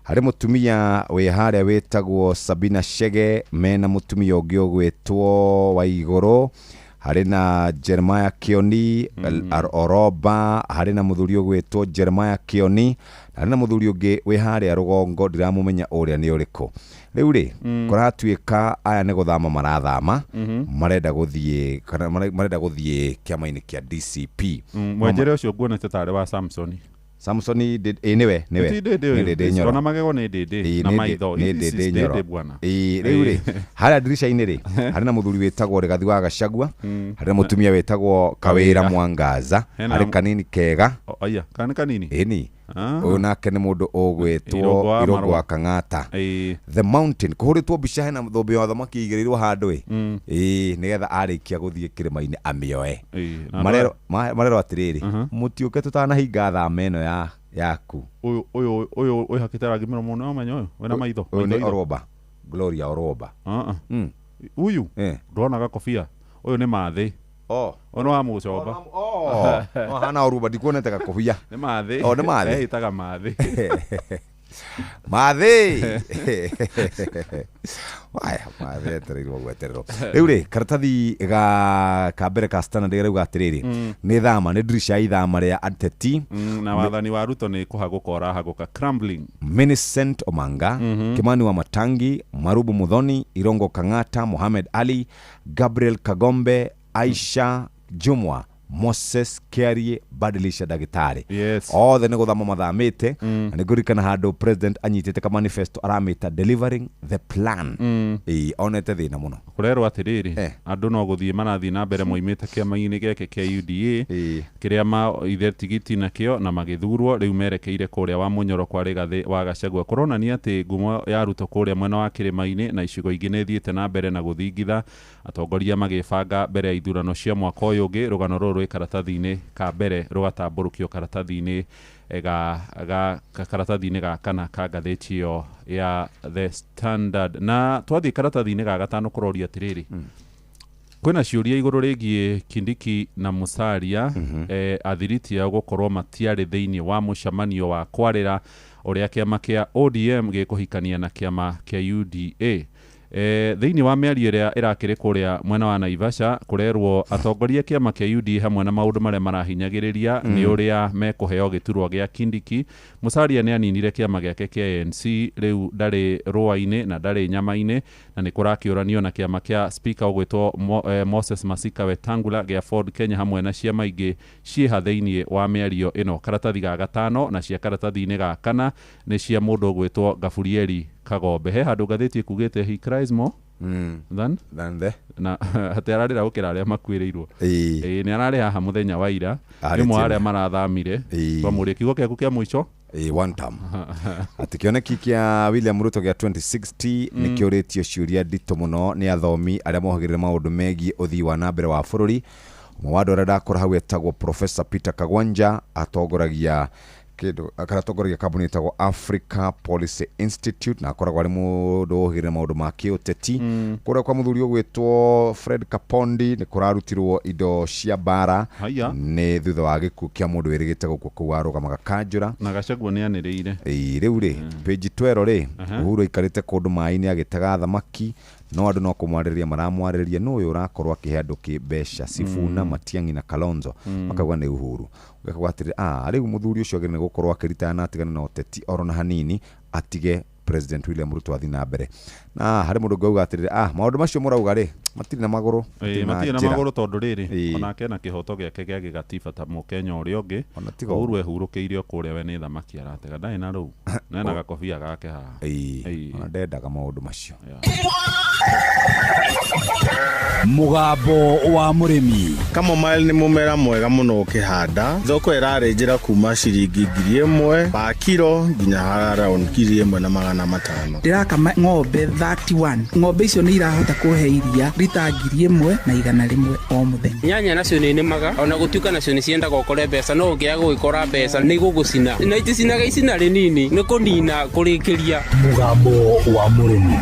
Harĩ mũtumia wĩ harĩa wĩtagwo Sabina Chege mena mũtumia ũngĩ ũgwĩtwo Waigũrũ, harĩ na Jeremiah Kioni Oroba, harĩ na mũthuri ũgwĩtwo Jeremiah Kioni, harĩ na mũthuri ũngĩ wĩ harĩa rũgongo ndiramũmenya ũrĩa nĩ ũrĩkũ. Rĩu rĩ, kũratuĩka aya nĩ gũthama marathama, marenda gũthiĩ kana marenda gũthiĩ kĩama-inĩ kĩa DCP. Mwenjere ũcio nguonete tarĩ wa Samson. Samson ĩ nĩwe nĩwe. Ti Ndĩndĩ ũyũ. Nĩ Ndĩndĩ Nyoro. Ona magego nĩ Ndĩndĩ Ĩĩ, na nĩ maitho. nĩ This is Ndĩndĩ Nyoro. Ndĩndĩ bwana. Ĩĩ, rĩu rĩ harĩa ndirica-inĩ rĩ harĩ na mũthuri wĩtagwo Rigathi wa Gachagua, harĩ na mũtumia wĩtagwo Kawĩra Kawĩra. Mwangaza, Hena- harĩ kanini kega. Aya, kana kanini? Ĩni. Ah. Ũyũ nake nĩ mũndũ ũgwĩtwo Irũngũ wa Irũngũ Marũa. wa Kang'ata. The Mountain kũhũrĩtwo mbica hena thũmbĩ wa thamaki ĩigĩrĩirwo handũ ĩ. Ĩĩ, nĩgetha arĩkia gũthiĩ kĩrĩma-inĩ amĩoe. Na Marerwo marerwo atĩrĩrĩ, mũtiũke tũtanahinga thama ĩno ya yaku. Ũyũ ũyũ ũyũ wĩhakĩte rangi mĩromo nĩ wamenya ũyũ wĩna maitho. Ũyũ nĩ Maitho itho. Oroba, Gloria Oroba. Ah, ah. Uyu ndona gakobia ũyũ nĩ mathĩ. Oh. Ũyũ nĩ wa mũcomba. Oh, no hana Oruba ndikuonete gakobia. Nĩ mathĩ. Oh, nĩ mathĩ. Ehĩtaga mathĩ. Mathĩ. Waya, mathĩ etereirwo gwetererwo. Rĩu rĩ, karatathi ga ka mbere ka Standard karauga atĩrĩrĩ, nĩ thama, nĩ ndirisha ya ithama rĩa ateti. Na wathani wa Ruto nĩ kũhagũka ũrahagũka crumbling. Millicent Omanga, Kimani wa Matangi, Marubu Muthoni, Irongo Kang'ata, Mohamed Ali, Gabriel Kagombe, Aisha Jumwa, Moses Kiarie, Badilisha Dagitari. Yes. Othe nĩ gũthama mathamĩte na nĩ ngũririkana handũ president anyitĩte ka manifesto aramĩta delivering the plan. Ĩĩ, onete thĩna mũno. Kũrerwo atĩrĩrĩ, andũ no gũthiĩ marathiĩ na mbere moimĩte kĩama-inĩ gĩkĩ kĩa UDA kĩrĩa maithe tigiti nakĩo na magĩthurwo rĩu merekeire kũrĩa wa Mũnyoro kwa Rigathĩ wa Gachagua. Kũronania atĩ ngumo ya Ruto kũrĩa mwena wa kĩrĩma-inĩ na icigo ingĩ nĩ ĩthiĩte na mbere na gũthingitha atongoria magĩbanga mbere ya ithurano cia mwaka ũyũ ũngĩ. Rũgano rũrũ rwĩ karatathi-inĩ ka mbere rũgatambũrũkio karatathi-inĩ ga karatathi-inĩ ga kana ka ngathĩti ĩyo ya The Standard. Na twathiĩ karatathi-inĩ ga gatano kũroria atĩrĩrĩ, kwĩna ciũria igũrũ rĩgiĩ Kindiki na Musalia, athiriti ao gũkorwo matiarĩ thĩinĩ wa mũcemanio wa kwarĩra ũrĩa kĩama kĩa ODM gĩkũhikania na kĩama kĩa UDA. Thĩinĩ wa mĩario ĩrĩa ĩrakĩrĩ kũrĩa mwena wa Naivasha, kũrerwo atongoria kĩama kĩa UDA hamwe na maũndũ marĩa marahinyagĩrĩria nĩ ũrĩa mekũheo gĩturwa gĩa Kindiki. Musalia nĩ aninire kĩama gĩake kĩa ANC, rĩu ndarĩ rũa-inĩ na ndarĩ nyama-inĩ, na nĩ kũrakĩũranio na kĩama kĩa speaker ũgwĩtwo Moses Masika Wetangula gĩa Ford Kenya hamwe na ciama ingĩ ciĩha thĩinĩ wa mĩario ĩno. Karatathi ga gatano na cia karatathi-inĩ ga kana nĩ cia mũndũ ũgwĩtwo Gaburieli Kagombe. He handũ ngathĩti ĩkugĩte he cries more than than the na atĩ ararĩra gũkĩra arĩa makuĩrĩirwo. Ĩĩ. Ĩĩ, nĩ ararĩ haha mũthenya wa ira, Arĩtie nĩ ũmwe wa nĩ. arĩa marathamire. Ĩĩ. Twamũria kiugo gĩaku kĩa mũico. Ĩĩ, one term. Atĩ kĩoneki kĩa William Ruto gĩa 2060 nĩ kĩũrĩtio ciũria nditũ mũno nĩ athomi arĩa mohagĩrĩra maũndũ megiĩ ũthii wa na mbere wa bũrũri. Ũmwe wa andũ arĩa ndakora hau etagwo Professor Peter Kagwanja, atongoragia kĩndũ kana atongoragia kambuni ĩtagwo Africa Policy Institute na akoragwo arĩ mũndũ ũhĩgĩrĩra maũndũ ma kĩũteti. Kũrĩa kwa mũthuri ũgwĩtwo Fred Kapondi nĩ kũrarutirwo indo cia mbara Haiya. nĩ thutha wa gĩkuũ kĩa mũndũ wĩrĩgĩte gũkua kũu arũgamaga kanjũra. Na Gachagua nĩ anĩrĩire. Ĩĩ, rĩu rĩ page 12 rĩ, Uhuru aikarĩte kũndũ maĩ-inĩ agĩtega thamaki, no andũ no kũmwarĩrĩria maramwarĩrĩria nũ ũyũ ũrakorwo akĩhe andũ kĩ mbeca, Sifuna, Matiang'i na Kalonzo, makauga nĩ Uhuru. Ũgakauga atĩrĩ, ah, rĩu mũthuri ũcio agĩrĩire nĩ gũkorwo akĩritaya na atigane na ũteti oro na hanini, atige President William Ruto athiĩ na mbere. Na harĩ mũndũ ũngĩ auga atĩrĩrĩ, ah, maũndũ macio mũrauga rĩ matirĩ na magũrũ, Ĩĩ, matirĩ na njĩra. magũrũ tondũ rĩrĩ Ĩĩ. onake na kĩhoto gĩake gĩa gĩgatiba ta mũkenya ũrĩa ũngĩ. Tiga Uhuru ehurũkĩire o kũrĩa, we nĩ thamaki aratega, ndarĩ na rũu na ena gakobia gake haha. Ĩĩ, ona ndendaga maũndũ macio. Mũgambo wa mũrĩmi. Chamomile nĩ mũmera mwega mũno ũkĩhanda. Thoko ĩrarĩ njĩra kuma ciringi 1,000 pa kiro nginya around 1,500. Ndĩrakama ng'ombe 31. Ng'ombe icio nĩ irahota kũhe iria rita 1,100 o mũthenya. Nyanya nacio nĩ nĩmaga ona gũtuĩka nacio nĩ ciendaga ũkore mbeca, no ũngĩaga gũgĩkora mbeca nĩ igũgũcina na iticinaga icina rĩnini nĩ kũnina kũrĩkĩria. Mũgambo wa mũrĩmi.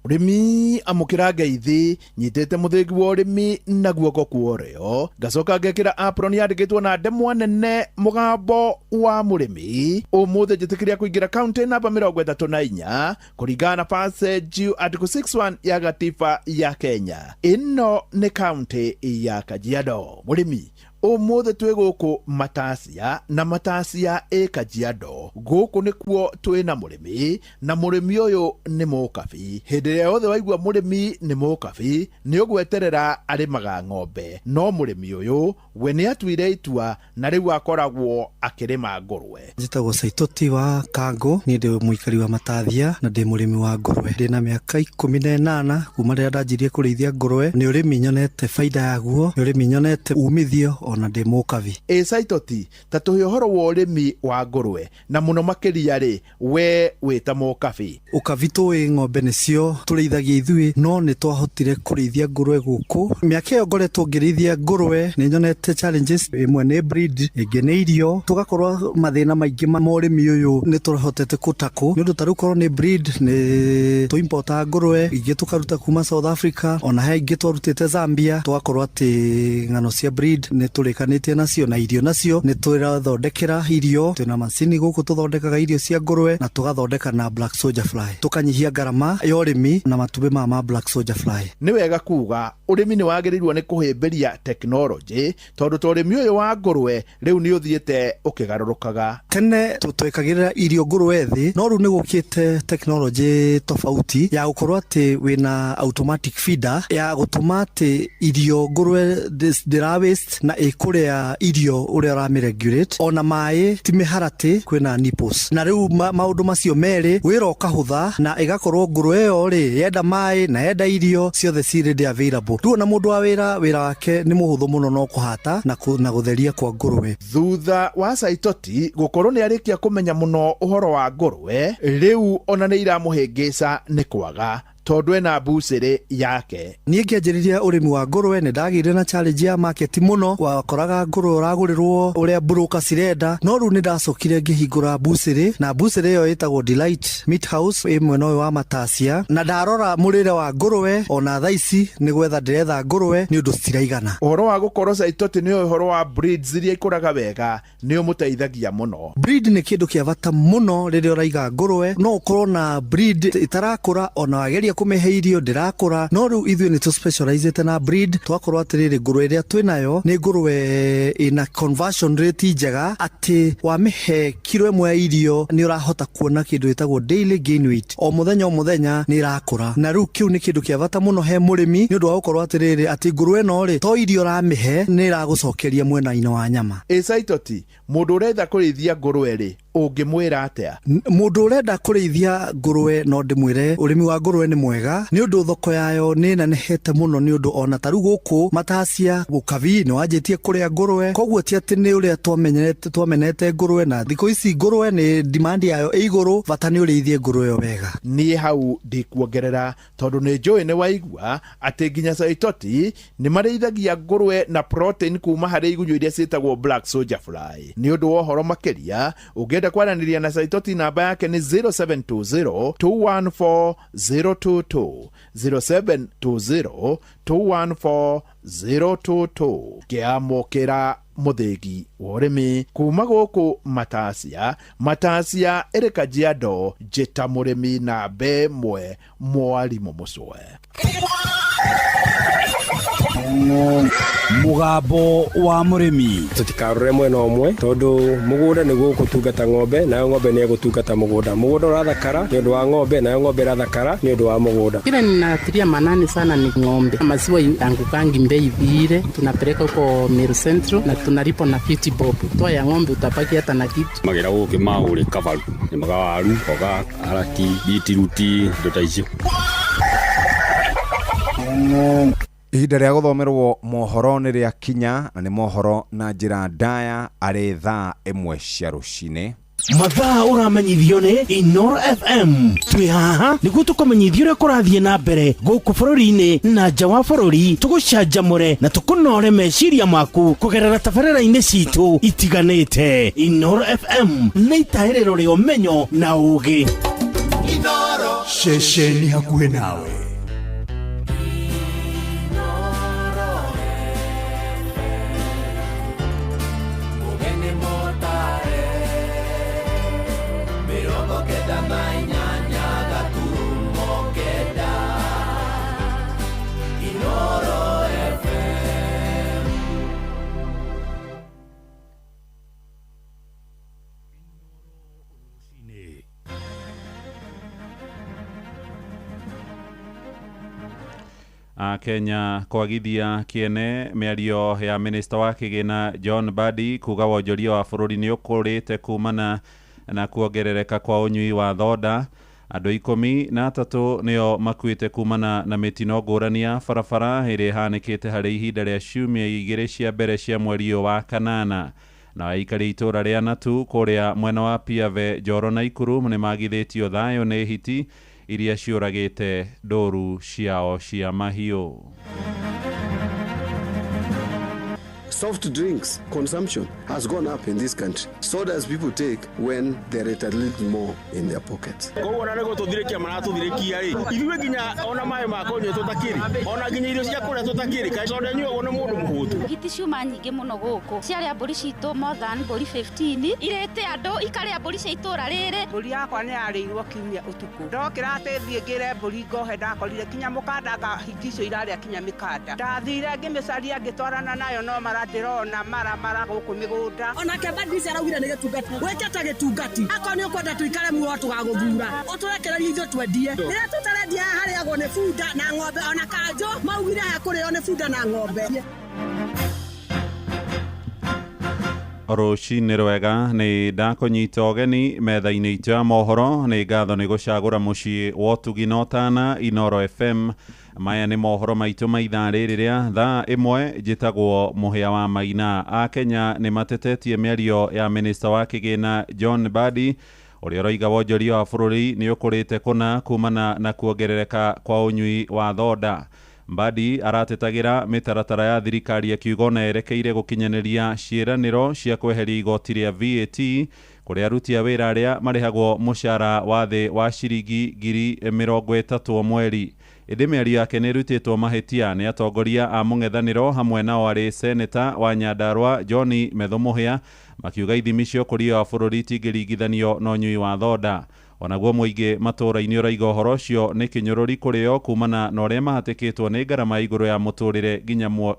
Ũrĩmi amũkĩra ngeithi nyitĩte mũthĩgi wa ũrĩmi na guoko kwa ũrĩo, ngacoka ngekĩra apron yandĩkĩtwo na ndemwa nene mũgambo wa mũrĩmi. Ũmũthĩ njĩtĩkĩria kũingĩra kaunti namba 34 kũringana na passage article 61 ya gatiba ya Kenya. Ĩno nĩ kaunti ya Kajiado. Mũrĩmi Ũmũthĩ twĩ gũkũ Matacia na Matacia ĩ Kajiado. Gũkũ nĩkuo twĩ na mũrĩmi na mũrĩmi ũyũ nĩ mũkabi. Hĩndĩ ĩrĩa yothe waigua mũrĩmi nĩ mũkabi nĩ ũgweterera arĩmaga ng'ombe, no mũrĩmi ũyũ we nĩ atuire itua na rĩu akoragwo akĩrĩma ngũrwe. Njĩtagwo Saitoti wa Kango, niĩ ndĩ mũikari wa Matathia na ndĩ mũrĩmi wa ngũrwe. Ndĩna mĩaka 18 kuma rĩrĩa ndanjirie kũrĩithia ngũrwe. Nĩ ũrĩmi nyonete baida yaguo, nĩ ũrĩmi nyonete umithio ona ndĩ mũkabi. Ĩ Saitoti, ta tũhe ũhoro wa ũrĩmi wa ngũrwe na mũno makĩria rĩ, we wĩ ta mũkabi. Ũkabi tũĩ ng'ombe nĩcio tũrĩithagia ithuĩ, no nĩ twahotire kũrĩithia ngũrwe gũkũ. Mĩaka ĩyo ngoretwo ngĩrĩithia ngũrwe nĩ nyonete challenges, ĩmwe nĩ breed, ĩngĩ nĩ irio, tũgakorwo mathĩna maingĩ ma ũrĩmi ũyũ nĩ tũhotete kũtakũ nĩ ũndũ ta rĩu korwo nĩ breed nĩ tũimportaga ngũrwe, ingĩ tũkaruta kuma South Africa, ona he ingĩ twarutĩte Zambia, tũgakorwo atĩ ng'ano cia breed nĩ tũrĩkanĩtie nacio na irio nacio nĩ tũrathondekera irio. Twĩna macini gũkũ tũthondekaga irio cia ngũrwe na tũgathondeka na black soldier fly, tũkanyihia ngarama ya ũrĩmi na matumbĩ maya ma black soldier fly. Nĩ wega kuga ũrĩmi nĩ wagĩrĩirwo nĩ kũhĩmbĩria tekinoronjĩ tondũ ta ũrĩmi ũyũ wa ngũrwe rĩu nĩ ũthiĩte ũkĩgarũrũkaga. Tene twekagĩrĩra irio ngũrwe thĩ, no rĩu nĩ gũkĩte tekinoronjĩ tofauti ya gũkorwo atĩ wĩna automatic feeder ya gũtũma atĩ irio ngũrwe ndĩra waste na ĩkũrĩa irio ũrĩa ũramĩregulate, ona maĩ ti mĩharatĩ, kwĩna nipples. Na rĩu maũndũ macio merĩ wĩra ũkahũtha na ĩgakorwo ngũrwe ĩyo rĩ yenda maĩ na yenda irio ciothe ci ready available. Rĩu ona mũndũ wa wĩra, wĩra wake nĩ mũhũthũ mũno no kũhata na gũtheria kwa ngũrwe. Thutha wa Saitoti gũkorwo nĩ arĩkia kũmenya mũno ũhoro wa ngũrwe, rĩu ona nĩ iramũhĩngĩca nĩ kwaga tondũ ena mbucĩrĩ yake. Niĩ ngĩanjĩrĩria ũrĩmi wa ngũrwe nĩ ndagĩire na challenge ya market mũno, wakoraga ngũrwe ũragũrĩrwo ũrĩa broker cirenda, no rĩu nĩ ndacokire ngĩhingũra mbucĩrĩ na mbucĩrĩ ĩyo ĩtagwo Delight Meat House ĩ mwena ũyũ wa Matacia, na ndarora mũrĩre wa ngũrwe ona thaa ici nĩ gwetha ndĩretha ngũrwe nĩ ũndũ citiraigana. Ũhoro wa gũkorwo Saitoti nĩ ũhoro wa breeds iria ikũraga wega nĩ ũmũteithagia mũno. Breed nĩ kĩndũ kĩa bata mũno rĩrĩa ũraiga ngũrwe, no ũkorwo na breed ĩtarakũra ona wageria kũmĩhe irio ndĩrakũra, no rĩu ithuĩ nĩ tũspecializĩte na breed, twakorwo atĩrĩrĩ ngũrwe ĩrĩa twĩnayo nĩ ngũrwe ĩna conversion rate njega atĩ wamĩhe kiro ĩmwe ya irio nĩ ũrahota kuona kĩndũ gĩtagwo daily gain weight, o mũthenya o mũthenya nĩ ĩrakũra, na rĩu kĩu nĩ kĩndũ kĩa bata mũno he mũrĩmi nĩ ũndũ wa gũkorwo atĩrĩrĩ atĩ ngũrwe ĩno rĩ to irio ũramĩhe nĩ ĩragũcokeria mwena-inĩ wa nyama. Ĩ Saitoti, mũndũ ũrenda kũrĩithia ngũrwe rĩ ũngĩmwĩra atĩa? Mũndũ ũrenda kũrĩithia ngũrwe no ndĩmwĩre ũrĩmi wa ngũrwe nĩ mwega nĩ ũndũ thoko yayo nĩ ĩnenehete mũno, nĩ ũndũ ona ta rĩu gũkũ Matacia ũkabi nĩ wanjĩtie kũrĩa ngũrwe, koguo ti atĩ nĩ ũrĩa twamenete ngũrwe, na thikũ ici ngũrwe nĩ demand yayo ĩ igũrũ, bata nĩ ũrĩithie ngũrwe ĩyo wega. Niĩ hau ndikuongerera tondũ nĩ njũĩ nĩ waigua atĩ nginya Saitoti nĩ marĩithagia ngũrwe na protein kuma harĩ igunyũ iria ciĩtagwo black soldier fly. Nĩ ũndũ wa ũhoro makĩria ũngĩenda kwaranĩria na Saitoti namba yake nĩ 0720 214 022, 0720 214 022. Kĩamũkĩra mũthĩgi wa ũrĩmi kuma gũkũ Matacia, Matacia ĩrĩ Kajiado, njĩta mũrĩmi namba ĩmwe mwarimũ mũcwe. Mũgambo wa mũrĩmi. Tũtikarore mwena ũmwe tondũ mũgũnda nĩguo ũgũtungata ng'ombe nayo ng'ombe nĩ ĩgũtungata mũgũnda. Mũgũnda ũrathakara nĩ ũndũ wa ng'ombe nayo ng'ombe ĩrathakara nĩ ũndũ wa mũgũnda. Kile ninatilia manani sana ni ng'ombe. Maziwa yangukangi mbei vile tunapeleka huko Meru Central na tunalipa na 50 bob. Toa ya ng'ombe utapaki hata na kitu. Magera gũkĩ maũrĩ kabaru. Nĩmaga waru, mboga, araki, bitiruti, indo ta icio. Ihinda rĩa gũthomerwo mohoro nĩ rĩakinya na nĩ mohoro na njĩra ndaya arĩ thaa 1 cia rũcinĩ. Mathaa ũramenyithio nĩ Inoro FM. Twĩ haha nĩguo tũkũmenyithie ũrĩa kũrathiĩ na mbere gũkũ bũrũri-inĩ na nja wa bũrũri, tũgũcanjamũre na tũkũnore meciria maku kũgerera tabarĩra-inĩ citũ itiganĩte. Inoro FM nĩ itahĩrĩro rĩa ũmenyo na ũũgĩ. Inoro ceceni hakuhĩ nawe. Akenya kwagithia kĩene mĩario ya minista wa kĩgĩna John Mbadi kuga wonjoria wa bũrũri nĩ ũkũrĩte kumana na kuongerereka kwa ũnyui wa thonda. Andũ 13 nĩo makuĩte kumana na mĩtino ngũrani ya barabara ĩrĩa ĩhanĩkĩte harĩ ihinda rĩa ciumia 2 cia mbere cia mweri ũyũ wa kanana. Na aikari itũra rĩa Natu kũrĩa mwena wa Piave, Njoro na Ikuru nĩmagithĩtio thayũ nĩ hiti iria ciũragĩte ndũru ciao cia mahiũ. Soft drinks consumption has gone up in this country. Sodas people take when they're at a little more in their pockets. Koguo ona nĩ gũtũthirĩkia maratũthirĩkia rĩ, ithuĩ nginya ona maĩ ma kũnyua tũtakĩrĩ, ona nginya irio cia kũrĩa tũtakĩrĩ, kaĩ soda ĩnyuagwo nĩ mũndũ mũhũtu. Hiti ciuma nyingĩ mũno gũkũ, ciarĩa mbũri citũ more than mbũri 15, irĩte andũ ikarĩa mbũri cia itũra rĩrĩ. Mbũri yakwa nĩ yarĩirwo kiumia ũtukũ, ndokĩra atĩ thiĩ ngĩre mbũri ngohe, ndakorire kinya mũkanda nga hiti icio irarĩa kinya mĩkanda. Ndathire ngĩmĩcaria ngĩtwarana nayo no mara ndĩrona mara gũkũ mĩgũnda. Onake Mbadi araugire nĩ gĩtungati, wĩke ta gĩtungati, akorwo nĩ ũkwenda tũikare muoyo tũgagũthura, ũtũrekererie ithuĩ twendie. Rĩrĩa tũtarendia haha harĩagwo nĩ bunda na ng'ombe, ona kanjũ maugire haha kũrĩo nĩ bunda na ng'ombe. Rũcinĩ rwega nĩ ndakũnyita ũgeni metha-inĩ itũ ya mohoro. Nĩ ngatho nĩ gũcagũra mũciĩ wa ũtugi na ũtana Inoro FM. Maya nĩ mohoro maitũ ma ithaa rĩrĩ rĩa thaa 1. Njĩtagwo Mũhĩa wa Maina. Akenya nĩ matetetie mĩario ya minista wa kĩgĩna John Mbadi ũrĩa ũroiga wonjoria wa bũrũri nĩ ũkũrĩte kũna kumana na kuongerereka kwa ũnyui wa thonda. Mbadi aratetagĩra mĩtaratara ya thirikari akiuga ona yerekeire gũkinyanĩria ciĩranĩro cia kweheria igoti rĩa VAT kũrĩ aruti a wĩra arĩa marĩhagwo mũcara wa thĩ wa ciringi 30,000 o mweri. Ĩndĩ mĩario yake nĩ ĩrutĩtwo mahĩtia nĩ atongoria a mũng'ethanĩro hamwe nao arĩ seneta wa Nyandarua John Methu Mũhĩa makiuga ithimi cia ũkũria wa bũrũri itingĩringithanio na ũnyui wa thonda. Onaguo mũingĩ matũũra-inĩ ũraiga ũhoro ũcio nĩ kĩnyũrũri kũrĩo kumana na ũrĩa mahatĩkĩtwo nĩ ngarama ya igũrũ ya mũtũrĩre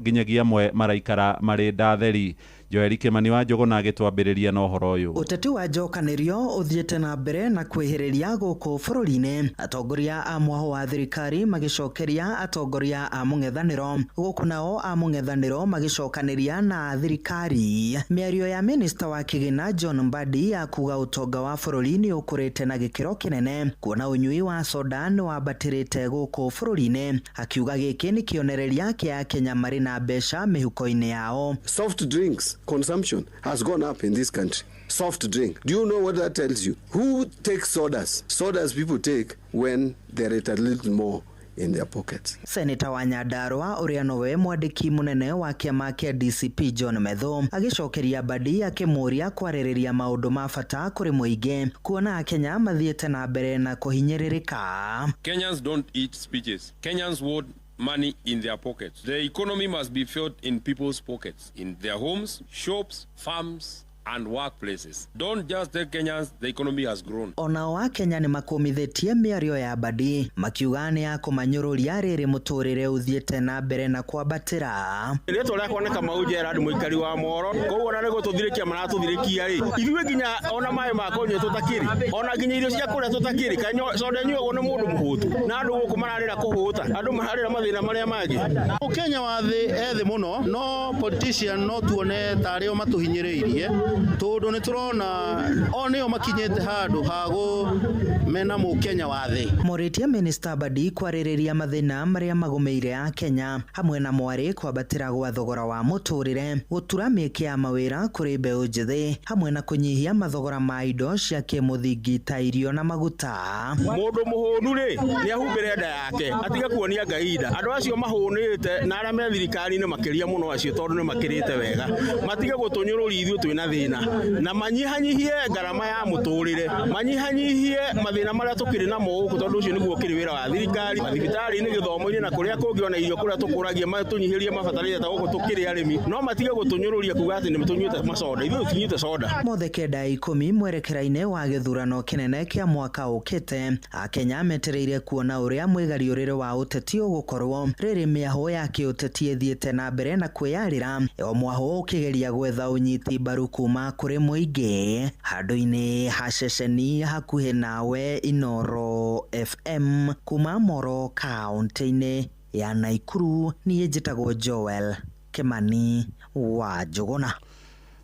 nginyagia amwe maraikara marĩ ndatheri. Joeli Kimani wa Njũgũna agĩtwambĩrĩria na ũhoro ũyũ. Ũteti wa njokanĩrio ũthiĩte na mbere na kwĩhĩrĩria gũkũ bũrũri-inĩ, atongoria a mwaho wa thirikari magĩcokeria atongoria a mũng'ethanĩro, gũkũ nao a mũng'ethanĩro magĩcokanĩria na thirikari. Mĩario ya minista wa kĩgĩna John Mbadi ya kuga ũtonga wa bũrũri nĩ ũkũrĩte na gĩkĩro kĩnene, kuona ũnyui wa soda nĩ wambatĩrĩte gũkũ bũrũri-inĩ, akiuga gĩkĩ nĩ kĩonereria kĩa Akenya marĩ na mbeca mĩhuko-inĩ yao. Soft drinks consumption has gone up in this country. Soft drink. Do you know what that tells you? Who takes sodas? Sodas people take when they're at a little more in their pockets. Seneta wa Nyandarua ũrĩa nowe mwandĩki mũnene wa kĩama kĩa DCP John Methu agĩcokeria Mbadi akĩmũũria kwarĩrĩria maũndũ ma bata kũrĩ mũingĩ, kuona Akenya mathiĩte na mbere na kũhinyĩrĩrĩka. Kenyans don't eat speeches. Kenyans want money in their pockets. The economy must be felt in people's pockets, in their homes, shops, farms, and workplaces. Don't just tell Kenyans the economy has grown. Onao Akenya nĩ makũmithĩtie mĩario ya Mbadi makiuga nĩ ya kũmanyũrũria rĩrĩ mũtũrĩre ũthiĩte na mbere na kwambatĩra. Rĩtwa rĩakwa nĩ Kamau Gerard mũikari wa Moro. Koguo ona nĩ gũtũthirĩkia maratũthirĩkia rĩ, ithuĩ nginya ona maĩ ma kũnyua tũtakĩrĩ, ona nginya irio cia kũrĩa tũtakĩrĩ, kaĩ soda ĩnyuagwo nĩ mũndũ mũhũtu, na andũ gũkũ mararĩra kũhũta, andũ mararĩra mathĩna marĩa mangĩ. Ũkenya wa thĩ ethĩ mũno, no politician no tuone tarĩ o matũhinyĩrĩirie, tondũ nĩ tũrona o nĩo makinyĩte handũ ha mena mũkenya wa thĩ. Morĩtie Minista Mbadi kwarĩrĩria mathĩna marĩa magũmĩire Akenya hamwe na mwarĩ kwambatĩra gwa thogora wa mũtũrĩre, gũtura mĩeke ya mawĩra kũrĩ mbeũ njĩthĩ hamwe na kũnyihia mathogora ma indo cia kĩmũthingi ta irio na maguta. Mũndũ mũhũnu rĩ nĩ ahumbĩre nda yake atige kuonia Ngai nda. Andũ acio mahũnĩte na arĩa me thirikari-inĩ makĩria mũno acio tondũ nĩ makĩrĩte wega, matige gũtũnyũrũria ithuĩ twĩna thĩna, na manyihanyihie ngarama ya mũtũrĩre, manyihanyihie mathĩna marĩa tũkĩrĩ namo gũkũ, tondũ ũcio nĩguo ũkĩrĩ wĩra wa thirikari, mathibitarĩ-inĩ, gĩthomo-inĩ na kũrĩa kũngĩ, ona irio kũrĩa tũkũragia matũnyihĩrie mabataraitha ta gũkũ tũkĩrĩ arĩmi, no matige gũtũnyũrũria kuga atĩ nĩ tũnyuĩte macoda. Ithuĩ tũtinyuĩte soda. Mothe 9:10 mwerekera-inĩ wa gĩthurano kĩnene kĩa mwaka ũkĩte, Akenya metereire kuona ũrĩa mwĩgariũrĩre wa ũteti ũgũkorwo rĩrĩ mĩahũ ya kĩũteti ĩthiĩte na mbere na kwĩyarĩra, o mwahũ ũkĩgeria gwetha ũnyiti mbaru kuma kũrĩ mũingĩ. Handũ-inĩ ha ceceni hakuhĩ nawe Inoro FM kuma Moro kaunti-inĩ Ya Naikuru niĩ njĩtagwo Joel Kimani wa Njũgũna.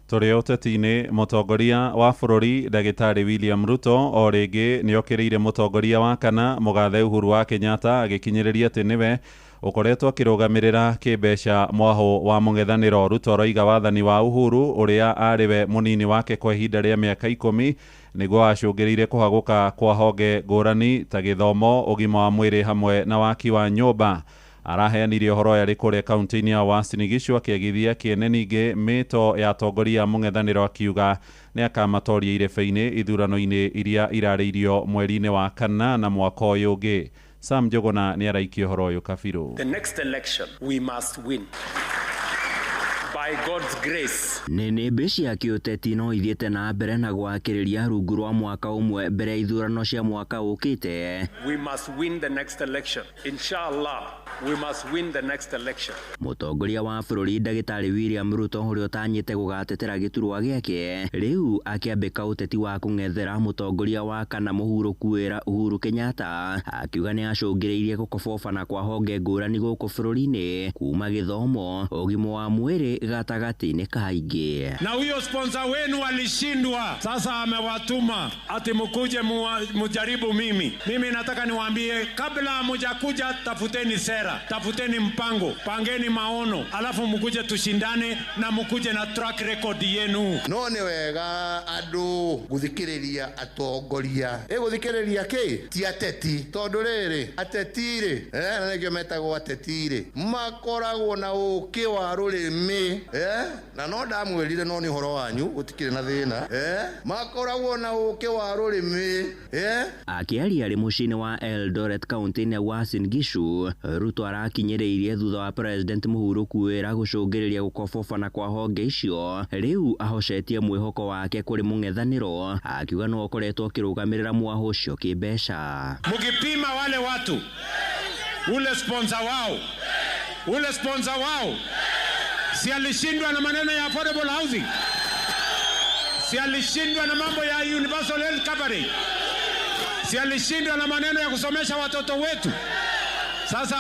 Tũrĩ ũteti-inĩ, mũtongoria wa bũrũri ndagĩtarĩ William Ruto o rĩngĩ nĩokĩrĩire mũtongoria wa kana mũgathe Uhuru wa Kenyatta, agĩkinyĩrĩria atĩ nĩwe ũkoretwo akĩrũgamĩrĩra kĩmbeca mwahũ wa mũng'ethanĩro. Ruto aroiga wathani wa Uhuru ũrĩa arĩ we mũnini wake kwa ihinda rĩa mĩaka 10 nĩguo wacũngĩrĩire kũhagũka kwa honge ngũrani ta gĩthomo, ũgima wa mwĩrĩ hamwe na waki wa nyũmba. Araheanire ũhoro ũyũ arĩ kũrĩa kaunti-inĩ ya Uasin Gishu akĩagithia kĩene ningĩ mĩto ya atongoria a mũng'ethanĩro, akiuga nĩ akamatoria irebe-inĩ ithurano-inĩ iria irarĩirio mweri-inĩ wa kana na mwaka ũyũ ũngĩ. Sam Njũgũna nĩ araikia ũhoro ũyũ kabirũ. The next election we must win. By God's grace. Nĩnĩmbĩ cia kĩũteti no ithiĩte na mbere na gwakĩrĩria rungu rwa mwaka ũmwe mbere ya ithurano cia mwaka ũkĩte. We must win the next election. Inshallah, we must win the next election. Mũtongoria wa bũrũri ndagĩtarĩ William Ruto ũrĩa ũtanyĩte gũgatetera gĩturwa gĩake rĩu akĩambĩka ũteti wa kũng'ethera mũtongoria wa kana mũhurũku wĩra Uhuru Kenyatta, akiuga nĩ acũngĩrĩirie gũkobobana kwa honge ngũrani gũkũ bũrũri-inĩ kuma gĩthomo, ũgima wa mwĩrĩ gatagatĩ-inĩ ka aingĩ. Na huyo sponsor wenu alishindwa, sasa amewatuma ati mkuje mujaribu mimi. Mimi nataka niwaambie, kabla mujakuja, tafuteni sera, tafuteni mpango, pangeni maono, alafu mkuje tushindane na mkuje na track record yenu. No nĩ wega andũ gũthikĩrĩria atongoria. Ĩgũthikĩrĩria kĩ? Ti ateti. Tondũ rĩrĩ, ateti rĩ, na nĩkĩo metagwo ateti rĩ, makoragwo na ũũkĩ wa rũrĩmĩ. Na no ndamwĩrire no nĩ ũhoro wanyu, gũtikĩrĩ na thĩna. Makoragwo na ũũkĩ wa rũrĩmĩ. Akĩaria arĩ mũciĩ-inĩ wa Eldoret kaunti-inĩ ya Uasin Gishu, Ruto arakinyĩrĩirie thutha wa President mũhurũku wĩra gũcũngĩrĩria gũkobobana kwa honge icio, rĩu ahocetie mwĩhoko wake kũrĩ mũng'ethanĩro, akiuga no ũkoretwo akĩrũgamĩrĩra mwahũ ũcio kĩmbeca. Mkipima wale watu, ule sponsor wao, ule sponsor wao si alishindwa na maneno ya affordable housing, si alishindwa na mambo ya universal health coverage, si alishindwa na maneno ya kusomesha watoto wetu. Sasa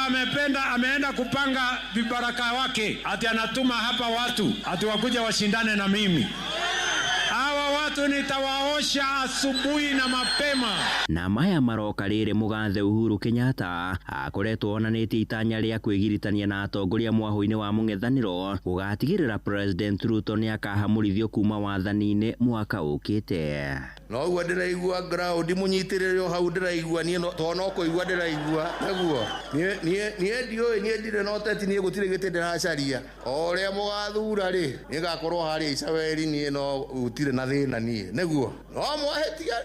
ameenda kupanga vibaraka wake, ati anatuma hapa watu ati wakuja washindane na mimi. Hawa watu nitawaosha asubuhi na mapema. Na maya maroka rĩrĩ mũgathe Uhuru Kenyatta akoretwo onanĩtie itanya rĩa kwĩgiritania na atongoria mwahũ-inĩ wa mũng'ethanĩro gũgatigĩrĩra President Ruto nĩakahamũrithio kuma wathani-inĩ mwaka ũkĩte. No ũguo ndĩraigua ground mũnyitĩrĩre o hau ndĩraigua niĩ to no kũigua ndĩraigua nĩguo niĩ ndiũĩ, niĩ ndirĩ na ũteti, niĩ gũtirĩ gĩtĩ ndĩracaria. O ũrĩa mũgathura rĩ, niĩ ngakorwo harĩa Icaweri, niĩ no gũtirĩ na thĩna niĩ nĩguo no mwahĩtia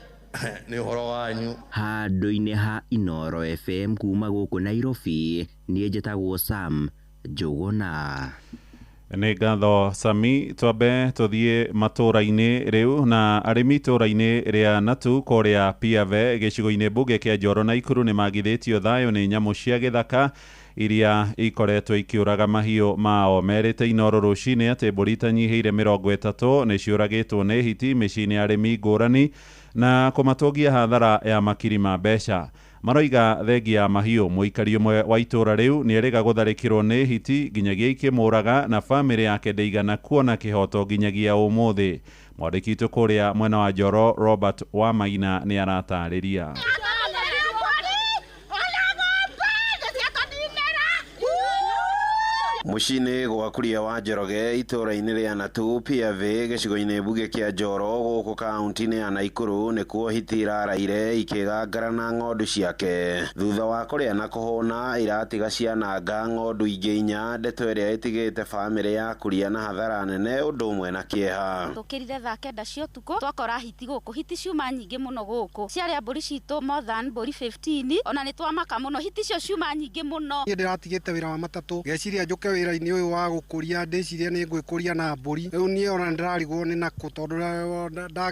nĩ ũhoro wanyu. Handũ-inĩ ha Inooro FM kuma gũkũ Nairobi, niĩ njĩtagwo Sam Njũgũna. Nĩ ngatho Sami. Twambe tũthiĩ matũra-inĩ rĩu, na arĩmi itũra-inĩ rĩa Natu kũrĩa Piave gĩcigo-inĩ mbunge kĩa Njoro na Ikuru nĩ magithĩtio thayũ nĩ nyamũ cia gĩthaka iria ikoretwo ikĩũraga mahiũ mao. Merĩte Inooro rũcinĩ atĩ mbũri itanyihĩire 30 nĩ ciũragĩtwo nĩ hiti mĩciĩ-inĩ ya arĩmi ngũrani na kũmatũngia hathara ya makiri ma mbeca. Maroiga thengia ya mahiũ, mũikari ũmwe wa itũra rĩu nĩerĩga gũtharĩkĩrwo nĩ hiti nginyagia ikĩmũraga na bamĩrĩ yake ndĩigana kuona kĩhoto nginyagia ũmũthĩ. Mwandĩki witũ kũrĩa mwena wa Njoro Robert Wamaina nĩ aratarĩria. Mũciĩ-inĩ gwa Kuria wa Njoroge itũra-inĩ rĩa Natu Piave gĩcigo-inĩ mbunge kĩa Njoro gũkũ kaunti-inĩ ya Naikuru nĩkuo hiti iraraire ikĩgangara na ng'ondu ciake thutha wa kũrĩa na kũhũna iratiga ciananga ng'ondu ingĩ 4, ndeto ĩrĩa ĩtigĩte bamĩrĩ ya Kuria na hathara nene ũndũ ũmwe na kĩeha. Tũkĩrire thaa 9 cia ũtukũ twakora hiti gũkũ, hiti ciuma nyingĩ mũno gũkũ, ciarĩa mbũri citũ more than mbũri 15, ona nĩ twamaka mũno, hiti icio ciuma nyingĩ mũno. Niĩ ndĩratigĩte wĩra wa matatũ ngeciria njũke Wĩra-inĩ ũyũ wa gũkũria, ndĩciria nĩ ngwĩkũria na mbũri. Rĩu niĩ ona ndĩrarigwo nĩ nakũ, tondũ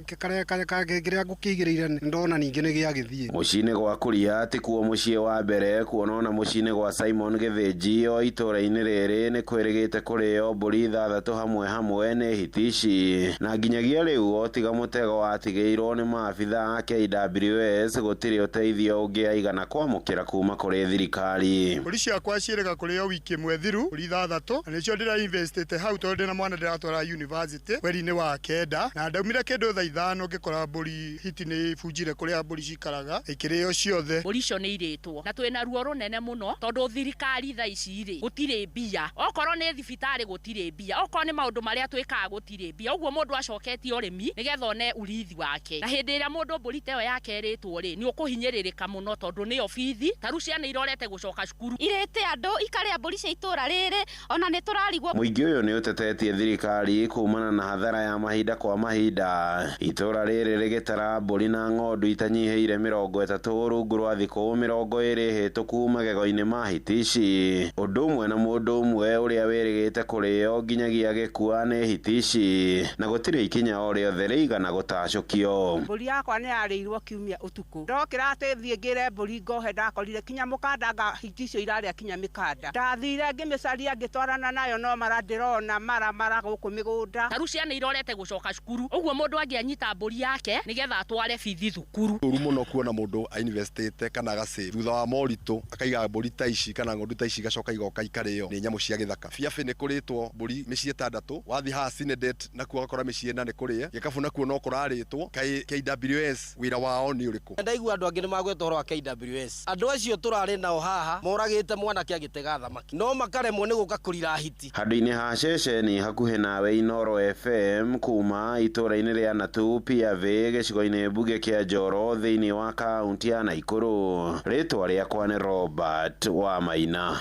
kĩrĩa ngũkĩigĩrĩire ndona ningĩ nĩ gĩagĩthiĩ. Mũciĩ-inĩ gwa Kuria tikuo mũciĩ wa mbere kuona ona mũciĩ-inĩ gwa Simon Gĩthĩnji o itũũra-inĩ rĩrĩ nĩ kwĩrĩgĩte kũrĩo mbũri 6 hamwe hamwe nĩ hiti ici, na nginyagia rĩu o tiga mũtego watigĩirwo nĩ maabitha a KWS gũtirĩ ũteithio ũngĩ aigana kwamũkĩra kuma kũrĩ thirikari. Mbũri ciakwa ciĩrĩga kũrĩo wiki ĩmwe thiru, mbũri 6, na nĩcio ndĩra investite hau tondũ ndĩna mwana ndĩratwara university mweri-inĩ wa 9, na ndaumire kĩndũ thaa 5 ngĩkora mbũri hiti nĩ ibunjire kũrĩa mbũri cikaraga ikĩrĩo ciothe. Mbũri icio nĩ irĩtwo na twĩna ruo rũnene mũno tondũ thirikari thaa ici rĩ gũtirĩ mbia, okorwo nĩ thibitarĩ gũtirĩ mbia, okorwo nĩ maũndũ marĩa twĩkaga gũtirĩ mbia. Ũguo mũndũ acoketie ũrĩmi nĩgetha one urithi wake, na hĩndĩ ĩrĩa mũndũ mbũri ta ĩyo yake ĩrĩtwo rĩ nĩ ũkũhinyĩrĩrĩka mũno tondũ nĩyo bithi ta rĩu ciana irorete gũcoka cukuru. Irĩte andũ ikarĩa mbũri cia itũũra rĩrĩ, ona nĩ tũrarigwo. Mũingĩ ũyũ nĩ ũtetetie thirikari kumana na hathara ya mahinda kwa mahinda, itũũra rĩrĩ rĩgĩtara mbũri na ng'ondu itanyihĩire 30 rungu rwa thikũ 20 hĩtũku magego-inĩ ma hiti ici, ũndũ ũmwe na mũndũ ũmwe ũrĩa wĩrĩgĩte kũrĩo nginyagia gĩkua nĩ hiti ici, na gũtirĩ ikinya o rĩothe rĩigana gũtacũkio. Mbũri yakwa nĩ yarĩirwo kiumia ũtukũ, ndokĩra atĩ thiĩ ngĩre mbũri ngohe, ndakorire kinya mũkanda nga hiti icio irarĩa kinya mĩkanda. Ndathire ngĩmĩcaria ngĩtwarana nayo no mara ndĩrona mara mara gũkũ mĩgũnda. Ta rĩu ciana irorete gũcoka cukuru, ũguo mũndũ angĩanyita mbũri yake nĩgetha atware bithi thukuru. Ũru mũno kuona mũndũ ainvestĩte kana agacĩve thutha wa moritũ akaiga mbũri ta ici kana ng'ondu ta ici igacoka igoka ikarĩo nĩ nyamũ cia gĩthaka. Biabi nĩ kũrĩtwo mbũri mĩciĩ 6, wathiĩ haha Sinedet nakuo ũgakora mĩciĩ 4 nĩ kũrĩe, Gĩkabũ nakuo no kũrarĩtwo. Kaĩ KWS wĩra wao nĩ ũrĩkũ? Ndaigua andũ angĩ nĩ magweta ũhoro wa KWS, andũ acio tũrarĩ nao haha moragĩte mwanake agĩtega thamaki no makaremwo nĩ gũka kũrira hiti. Handũ-inĩ ha ceceni hakuhĩ nawe Inooro FM kuma itũũra-inĩ rĩa Natu Piave gĩcigo-inĩ mbunge kĩa Njoro thĩinĩ wa kaunti ya Naikuru, rĩtwa rĩakwa nĩ Robert wa Maina.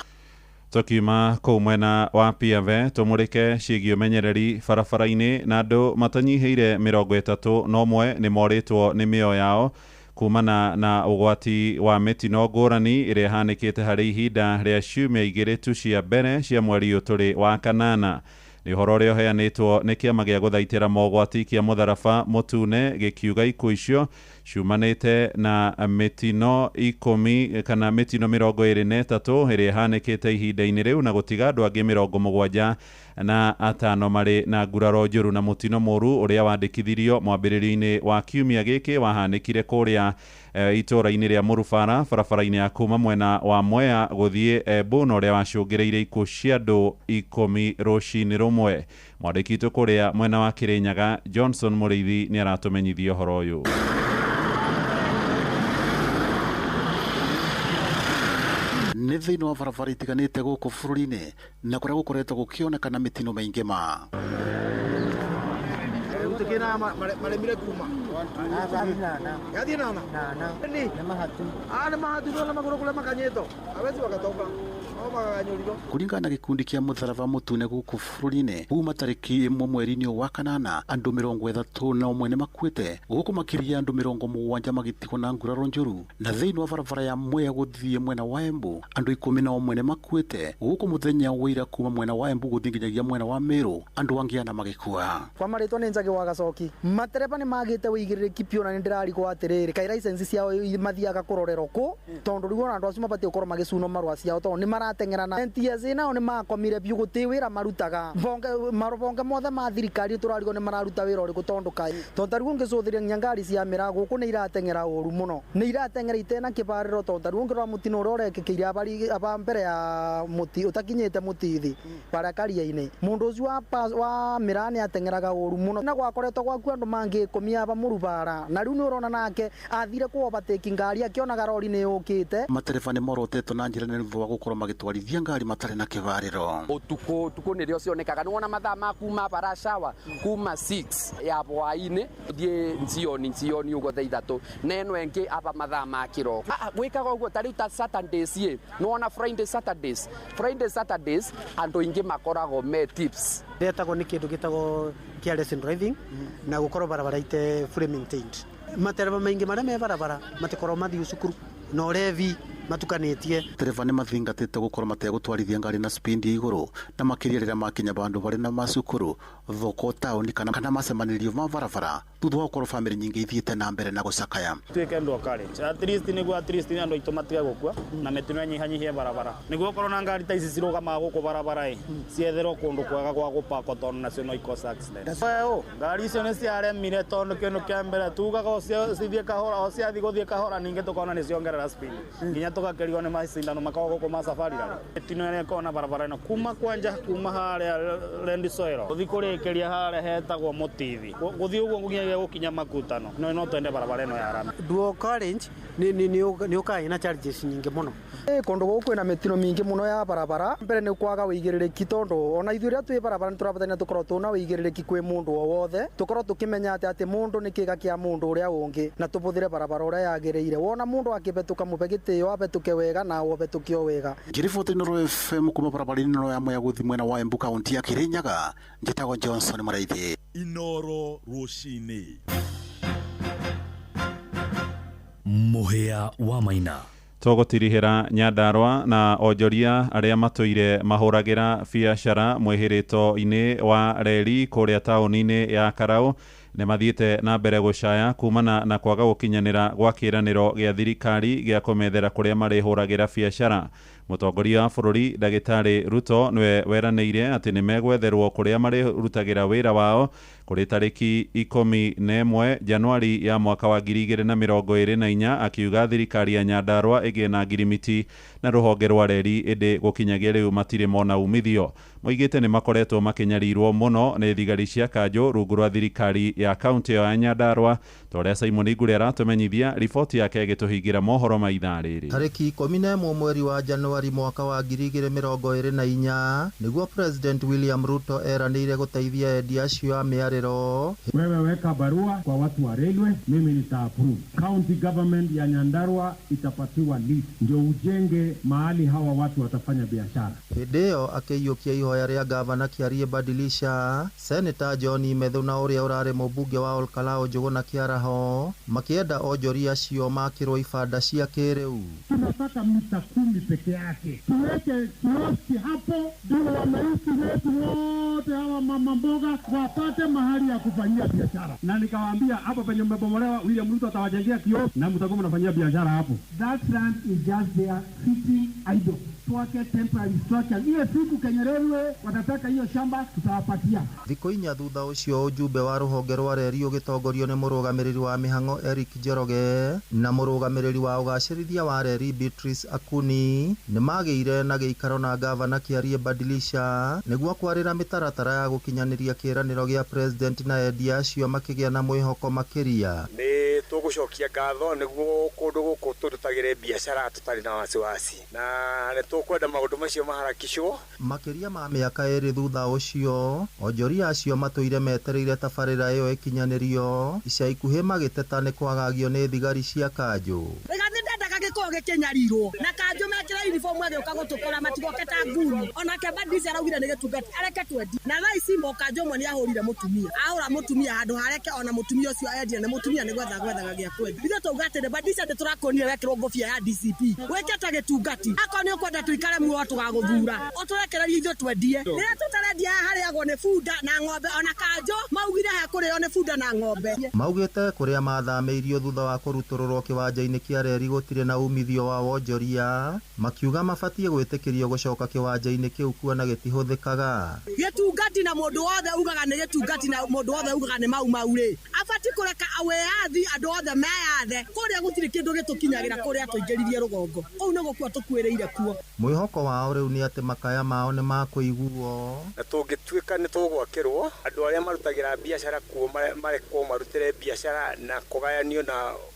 Tũkiuma kũu mwena wa Piave tũmũrĩke ciĩgiĩ ũmenyereri barabara-inĩ, na andũ matanyihĩire 31 nĩ morĩtwo nĩ mĩoyo yao kumana na ũgwati wa mĩtino ngũrani ĩrĩa ĩhanĩkĩte harĩ ihinda rĩa ciumia 2 tu cia mbere cia mweri ũyũ tũrĩ wa kanana. Nĩ ũhoro ũrĩa ũheanĩtwo nĩ kĩama gĩa gũthaitĩra mogwati kĩa Mũtharaba Mũtune gĩkiuga ikuũ icio ciumanĩte na mĩtino 10 kana mĩtino 23 ĩrĩa ĩhanĩkĩte ihinda-inĩ rĩu, na gũtiga andũ angĩ 75 marĩ na nguraro njũru. Na mũtino mũru ũrĩa wandĩkithirio mwambĩrĩrio-inĩ wa kiumia gĩkĩ wahanĩkire kũrĩa itũũra-inĩ rĩa Mũrubara barabara-inĩ ya kuma mwena wa Mwea gũthiĩ Embu, na ũrĩa wacũngĩrĩirie ikuũ cia andũ 10 rũcinĩ rũmwe. Mwandĩki witũ kũrĩa mwena wa Kĩrĩnyaga Johnson Mũrĩithi nĩ aratũmenyithia ũhoro ũyũ. Nĩ thĩinĩ wa barabara itiganĩte gũkũ bũrũri-inĩ na kũrĩa gũkoretwo gũkĩonekana mĩtino mĩingĩ ma kũringana na gĩkundi kĩa Mũtharaba Mũtune gũkũ bũrũri-inĩ kuma tarĩki 1 mweri-inĩ wa 8 andũ 31 nĩ makuĩte gũkũ makĩria andũ 70 magĩtigwo na nguraro njũru, na thĩinĩ wa barabara ya Mwea gũthiĩ mwena wa Embu andũ 11 nĩ makuĩte gũkũ mũthenya wa ira kuma mwena wa Embu gũthiĩ nginyagia mwena wa Meru andũ angĩ 4 magĩkua. Kwa marĩtwa nĩ Njagi wa Gacoki, matereba nĩ magĩte wĩigĩrĩrĩki biũ, na nĩ ndĩrarigwo atĩrĩrĩ kaĩ license ciao mathiaga kũrorerwo kũ, tondũ rĩu ona andũ acio mabatiĩ gũkorwo magĩcunwo marũa ciao tondũ nĩ marateng'era na NTSA nao nĩ makomire biũ, gũtirĩ wĩra marutaga. Marobonge mothe ma thirikari tũrarigwo nĩ mararuta wĩra ũrĩkũ, tondũ kaĩ tondũ ta rĩu ũngĩcũthĩrĩria nginya ngari cia mĩraa gũkũ nĩ irateng'era ũru mũno, nĩ irateng'era itena kĩbarĩro, tondũ ta rĩu ũngĩrora mũtino ũrĩa ũrekĩkĩire aba mbere ya mũti ũtakinyĩte mũtithi barĩa karia-inĩ, mũndũ ũcio wa mĩraa nĩ ateng'eraga ũru mũno, na gwakoretwo gwaku andũ mangĩ 10 aba Mũrubara, na rĩu nĩ ũrona nake athire kũ overtake ngari akĩonaga rori nĩ yũkĩte. Matereba nĩ morotetwo na njĩra nene thutha wa gũkorwo magĩtwarithia ngari matarĩ na kĩbarĩro. Ũtukũ ũtukũ nĩrĩo cionekaga, nĩ wona mathaa ma kuma barashawa kuma 6 ya hwaĩ-inĩ thiĩ njioni njioni ũguo thaa 3 na ĩno ĩngĩ aba mathaa ma kĩroko. Gwĩkaga ũguo ta rĩu ta Saturdays ĩ, nĩ wona Friday Saturdays, Friday Saturdays andũ aingĩ makoragwo me tips. Ndetagwo nĩ kĩndũ gĩtagwo careless driving na gũkorwo barabara ite fully maintained. Matereba maingĩ marĩa me barabara matikorwo mathiĩ cukuru na ũrevi matukanĩtie. Ndereba nĩ mathingatĩte gũkorwo mategũtwarithia ngari na spindi ya igũrũ na makĩria rĩrĩa makinya bandũ barĩ na macukuru, thoko, taũni kana macemanĩrio ma barabara thutha wa gũkorwo bamĩrĩ nyingĩ ithiĩte na mbere na gũcakaya. Tuĩke ndũ courage at least, nĩguo at least andũ aitũ matige gũkua na mĩtino ĩnyihanyihie barabara, nĩguo okorwo na ngari ta ici cirũgamaga gũkũ barabara ĩ cietherwo kũndũ kwega gwa gũpakwo tondũ nacio no icause accident. Weũ ngari icio nĩ ciaremire tondũ kĩndũ kĩa mbere tugaga o cithiĩ kahora, o ciathiĩ gũthiĩ kahora ningĩ tũkona nĩ ciongerera speed nginya tũgakĩrigwo nĩ macindano makoragwo gũkũ ma safari rally. Mĩtino ĩrĩa ĩkoragwo na barabara ĩno kuma kwanja kuma harĩa Land Soil gũthiĩ kũrĩkĩria harĩa hetagwo Mũtithi gũthiĩ ũguo nginyagia gũkinya Makutano, no twende barabara ĩno ya rami. Dual carriage nĩ ũkaga ĩna charges nyingĩ mũno. Kũndũ gũkũ kwĩna mĩtino mĩingĩ mũno ya barabara. Mbere nĩ kwaga wĩigĩrĩrĩki tondũ ona ithuĩ rĩrĩa twĩ barabara nĩ tũrabatarania tũkorwo twĩna wĩigĩrĩrĩki kwĩ mũndũ o wothe, tũkorwo tũkĩmenya atĩ mũndũ nĩ kĩga kĩa mũndũ ũrĩa ũngĩ na tũbũthĩre barabara ũrĩa yagĩrĩire. Wona mũndũ akĩhetũka mũbe gĩtĩo ahetũke wega nawe ũhetũke o wega. Ngĩriboti Inooro FM kuma barabara-inĩ ĩno ya Mwea gũthiĩ mwena wa Embu kaunti ya Kirinyaga, njĩtagwo Johnson Mũraithi. Inooro rũcinĩ. Mũhĩa wa Maina. Tũgũtirihĩra Nyandarua na onjoria arĩa matũire mahũragĩra biacara mwĩhĩrĩto-inĩ wa reri kũrĩa taũni-inĩ ya Karau nĩ mathiĩte na mbere gũcaya kumana na kwaga gũkinyanĩra gwa kĩĩranĩro gĩa thirikari gĩa kũmethera kũrĩa marĩhũragĩra biacara. Mũtongoria wa bũrũri Ndagĩtarĩ Ruto nĩwe weranĩire atĩ nĩ megwetherwo kũrĩa marĩrutagĩra wĩra wao kũrĩ tarĩki 11 Januari ya mwaka wa 2024, akiuga thirikari ya Nyandarua ĩgĩe na ngirimiti na rũhonge rwa reri ĩndĩ gũkinyagia rĩu matirĩ mona umithio. Moigĩte nĩ makoretwo makĩnyarirwo mũno nĩ thigari cia kanjũ rungu rwa thirikari ya kaunti ĩyo ya Nyandarua, ta ũrĩa Simon Ngure aratũmenyithia riboti yake ĩgĩtũhingĩra mohoro ma ithaa rĩrĩ. Tarĩki 11 mweri wa Januari mwaka wa 2024 nĩguo President William Ruto eranĩire gũteithia endia acio a mĩarĩro. Wewe weka barua kwa watu wa railway, mimi nita approve. County government ya Nyandarua itapatiwa lease ndio ujenge mahali hawa watu watafanya biashara. Hĩndĩ ĩyo akĩiyũkia ihoya rĩa gavana Kiarie Badilisha, Senator John Methu na ũrĩa ũrarĩ mũmbunge wa Olkalou Njũgũna Kĩaraho makĩenda onjoria acio makĩrwo ibanda cia kĩrĩu. Tunataka mita 10 peke yake, tuweke kioski hapo ndio wananchi wetu wote hawa mama mboga wapate mahali ya kufanyia biashara. Na nikawaambia hapo penye mmebomolewa, William Ruto atawajengea kioski na mtakuwa mnafanyia biashara hapo. That land is just there sitting idle. Tuweke temporary structure. Ile siku Kenya Railway watataka hiyo shamba tutawapatia. Thikũ inya thutha ũcio ũjumbe wa rũhonge rwa reri ũgĩtongorio nĩ mũrũgamĩrĩri wa mĩhang'o Eric Njoroge na mũrũgamĩrĩri wa ũgacĩrithia wa reri Beatrice Akuni nĩ magĩire na gĩikaro na gavana Kiarie Badilisha nĩguo kwarĩra mĩtaratara ya gũkinyanĩria kĩĩranĩro gĩa president na endia acio makĩgĩa na mwĩhoko makĩria. Nĩ tũgũcokia ngatho nĩguo kũndũ gũkũ tũrutagĩre biacara tũtarĩ na wasiwasi na nĩ tũkwenda maũndũ macio maharakishwo. Makĩria ma mĩaka 2 thutha ũcio onjoria acio matũire metereire tabarĩra ĩyo ĩkinyanĩrio ica ikuhĩ magĩteta nĩ kwagagio nĩ thigari cia kanjũ. Gĩkorwo gĩkĩnyarirwo na kanjũ mekĩra uniform agĩũka gũtũkora matigoke ta nguni onake Badilisha araugire nĩ gĩtungati areke twendi na thaa ici mũkanjũ ũmwe nĩahũrire mũtumia ahũra mũtumia handũ hareke ona mũtumia ũcio endie nĩ mũtumia nĩ gwetha gwethaga gĩa kwendia. Ithuĩ twauga atĩrĩ Badilisha ndĩtũrakũnire wekĩrwo ngũbia ya DCP wĩke ta gĩtungati akorwo nĩ ũkwenda tũikare muoyo tũgagũthura ũtũrekererie ithuĩ twendie rĩrĩa tũtarendia haha harĩagwo nĩ bunda na ng'ombe ona kanjũ maugire hekũrĩo nĩ bunda na ng'ombe. Maugĩte kũrĩa mathamĩirio thutha wa kũrutũrũrwo kĩwanja-inĩ kĩa reri gũtirĩ na umithio wa wonjoria makiuga mabatiĩ gwĩtĩkĩrio gũcoka kĩwanja-inĩ kĩu kuona gĩtihũthĩkaga. Gĩtungati na mũndũ wothe ugaga nĩ gĩtungati na mũndũ wothe ugaga nĩ mau mau rĩ abatiĩ kũreka wĩyathi andũ othe meyathe kũrĩa gũtirĩ kĩndũ gĩtũkinyagĩra kũrĩa tũingĩririe rũgongo kũu nĩ gũkua tũkuĩrĩire kuo. Mwĩhoko wao rĩu nĩ atĩ makaya mao nĩ makũiguo na tũngĩtuĩka nĩ tũgwakĩrwo andũ arĩa marutagĩra biacara kuo marekwo marutĩre biacara na kũgayanio na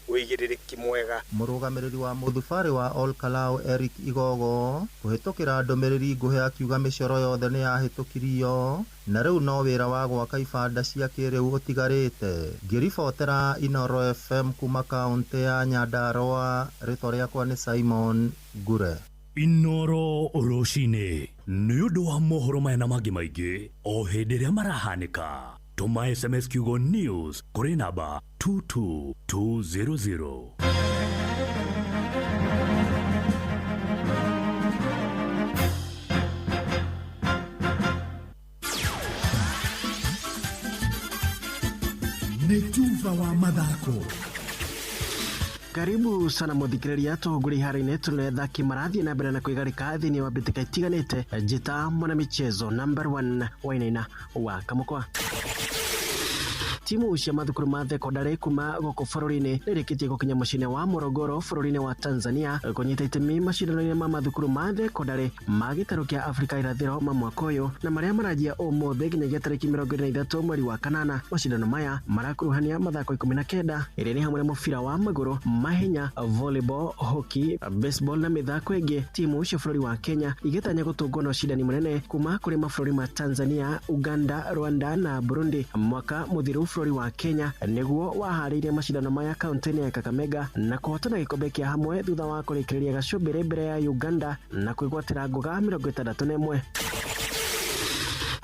ũigĩrĩrĩki mwega. Mũrũgamĩrĩri wa mũthubarĩ wa Olkalou Eric Igogo kũhĩtũkĩra ndũmĩrĩri nguhĩ akiuga mĩcoro yothe nĩ yahĩtũkirio na rĩu no wĩra wa gwaka ibanda cia kĩrĩu ũtigarĩte. Ngĩribotera Inooro FM kuma kaũntĩ ya Nyandarua, rĩtwa rĩakwa nĩ Simon Ngure. Inooro rũcinĩ nĩ ũndũ wa mohoro maya na mangĩ maingĩ o hĩndĩ ĩrĩa marahanĩka. Tũma SMS kiugo news kũrĩ namba 22200. Nĩ tuba wa mathako. Karibu sana muthikiriria tũhunguri iharo-inĩ tũrĩ athaki marathiĩ na mbere na kwĩgarĩka thĩinĩ wa mbĩtĩka itiganĩte. Njĩta mwana michezo number 1 Wainaina wa Kamũkwa. Timu cia mathukuru ma thekondarĩ kuma gũkũ bũrũri-inĩ nĩrĩkĩtie gũkinya mũciĩ-inĩ wa Morogoro bũrũri-inĩ wa Tanzania kũnyita itemi macindano-inĩ ma mathukuru ma thekondarĩ ma gĩtarũ kĩa Afrika irathĩro ma mwaka ũyũ na marĩa maranjia ũmũthĩ nginyagia tarĩki 23 mweri wa kanana. Macindano maya marakuruhania mathako 19 ĩrĩa nĩ hamwe na mũbira wa magũrũ, mahenya, volleyball, hockey, baseball na mĩthako ĩngĩ. Timu cia bũrũri wa Kenya igĩtanya gũtũngwo na ũcindani mũnene kuma kũrĩ mabũrũri ma Tanzania, Uganda, Rwanda na Burundi. Mwaka mũthiru bũrũri wa Kenya nĩguo waharĩirie macindano maya kaunti-inĩ ya Kakamega na kũhotana gĩkombe kĩa hamwe thutha wa kũrĩkĩrĩria gacumbĩrĩ mbere ya Uganda na kwĩgwatĩra ngũga 61.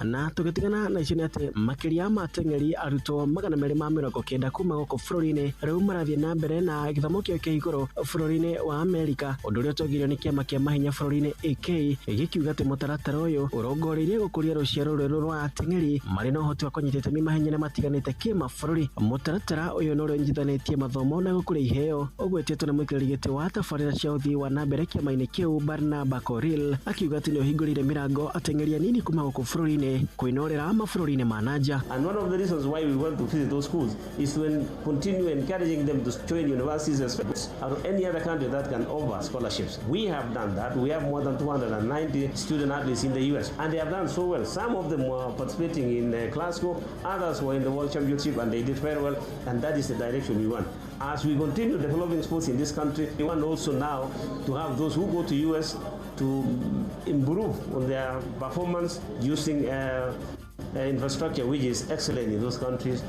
Na tũgĩtigana na icio nĩ atĩ makĩria ma ateng'eri arutwo 290 kuma gũkũ bũrũri-inĩ rĩu marathiĩ na mbere na gĩthomo kĩao kĩa igũrũ bũrũri-inĩ wa Amerika, ũndũ ũrĩa ũtongorio nĩ kĩama kĩa mahenya bũrũri-inĩ AK gĩkiuga atĩ mũtaratara ũyũ ũrongoreirie gũkũria rũciaro rwerũ rwa ateng'eri marĩ na ũhoti wa kũnyita itemi mahenya-inĩ matiganĩte kĩmabũrũri. Mũtaratara ũyũ nĩ ũrĩa ũnyitithanĩtie mathomo na gũkũria iheo, ũgwetetwo nĩ mũikarĩri gĩtĩ wa tabarĩra cia ũthii wa na mbere kĩama-inĩ kĩu Barnaba Korir, akiuga atĩ nĩ ũhingũrĩire mĩrango ateng'eri anini kuma gũkũ bũrũri-inĩ kwĩnorera mabũrũri-inĩ ma nanja. And one of the reasons why we want to visit those schools is to continue encouraging them to join universities as well as any other country that can offer scholarships. We have done that. We have more than 290 student athletes in the US, and they have done so well. Some of them were participating in Glasgow, others were in the World Championship, and they did very well, and that is the direction we want. As we continue developing sports in this country, we want also now to have those who go to US to improve on their performance using infrastructure which is excellent in those countries.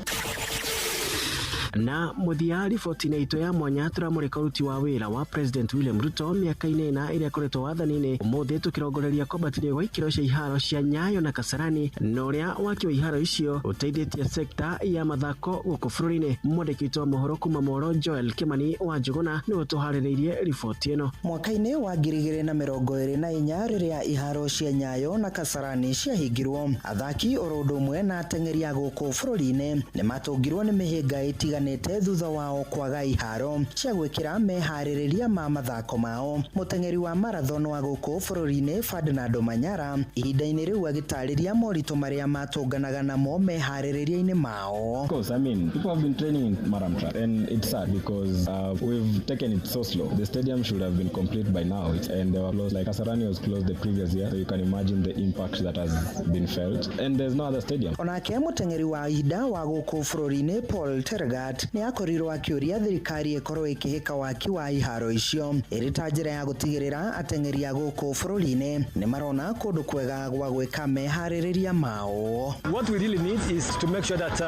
Na mũthia riboti-inĩ itũ ya mwanya tũramũrĩka ũruti wa wĩra wa President William Ruto mĩaka-inĩ ĩna ĩrĩa akoretwo wathani-inĩ. Ũmũthĩ tũkĩrongoreria kwambatĩrio gwa ikĩro cia iharo cia Nyayo na Kasarani na ũrĩa waki wa iharo icio ũteithĩtie sekta ya mathako gũkũ bũrũri-inĩ. Mwandĩki witũ wa mohoro kuma Moro Joel Kimani wa Njũgũna nĩwe ũtũharĩrĩirie riboti ĩno. Mwaka-inĩ wa 2024 rĩrĩa iharo cia Nyayo na Kasarani ciahingirwo, athaki oro ũndũ ũmwe na ateng'eri a gũkũ bũrũri-inĩ nĩmatũngirwo nĩ mĩhĩnga ĩtiganĩte thutha wao kwaga iharo cia gwĩkĩra meharĩrĩria ma mathako mao. Mũteng'eri wa marathon wa gũkũ bũrũri-inĩ Ferdinand Manyara ihinda-inĩ rĩu agĩtarĩria moritũ marĩa matũnganaga namo meharĩrĩria-inĩ mao. Of course, I mean, people have been training in Murram Track, and it's sad because we've taken it so slow. The stadium should have been complete by now, and they were closed. Like Kasarani was closed the previous year, so you can imagine the impact that has been felt. And there's no other stadium. Onake mũteng'eri wa ihinda wa gũkũ bũrũri-inĩ Paul Tergat nĩ akorirwo akĩũria thirikari ĩkorwo ĩkĩhĩka waki wa iharo icio ĩrĩ ta njĩra ya gũtigĩrĩra ateng'eri a gũkũ bũrũri-inĩ nĩ marona kũndũ kwega gwa gwĩka meharĩrĩria mao. What we really need is to make sure that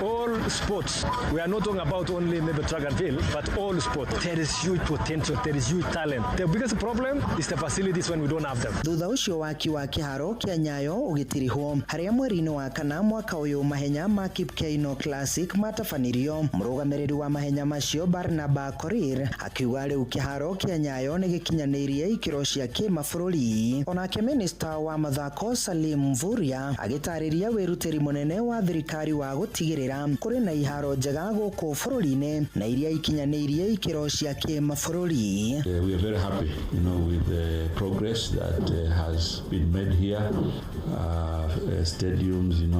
all sports, we are not talking about only maybe track and field, but all sports. There is huge potential, there is huge talent. The biggest problem is the facilities when we don't have them. Thutha ũcio waki wa kĩharo kĩa Nyayo ũgĩtirihwo harĩa mweri-inĩ wa kana mwaka ũyũ mahenya ma Kipkeino Classic matabanirio. Mũrũgamĩrĩri wa mahenya macio Barnaba Korir akiuga rĩu kĩharo kĩa Nyayo nĩ gĩkinyanĩirie ikĩro cia kĩmabũrũri. Onake minista wa mathako Salim Mvurya agĩtarĩria wĩrutĩri mũnene wa thirikari wa gũtigĩrĩra kũrĩ na iharo njega gũkũ bũrũri-inĩ na iria ikinyanĩirie ikĩro cia kĩmabũrũri. We are very happy, with the progress that has been made here. Stadiums, in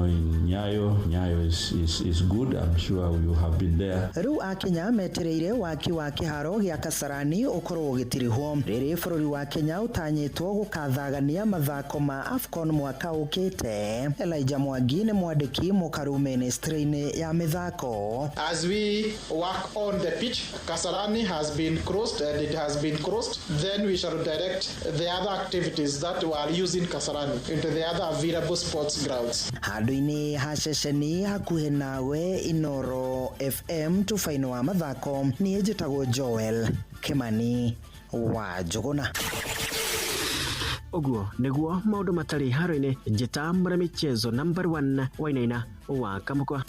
Nyayo. Nyayo is good. I'm sure you have been there. Rĩu akenya metereire waki wa kĩharo gĩa Kasarani ũkorwo ũgĩtirihwo rĩrĩ bũrũri wa Kenya ũtanyĩtwo gũkathagania mathako ma AFCON mwaka ũkĩte. Elijah Mwangi nĩ mwandĩki mũkaru ministry-inĩ ya mĩthako. As we work on the pitch, Kasarani has been closed and it has been closed. Then we shall direct the other activities that were using Kasarani into the other available sports grounds. Handũ-inĩ ha ceceni hakuhĩ nawe Inoro FM tubainĩ wa mathako, niĩ njĩtagwo Joel Kimani wa Njũgũna. Ũguo nĩguo maũndũ matarĩ haro-inĩ. Njĩta mwana michezo number 1 Wainaina wa Kamũkwa.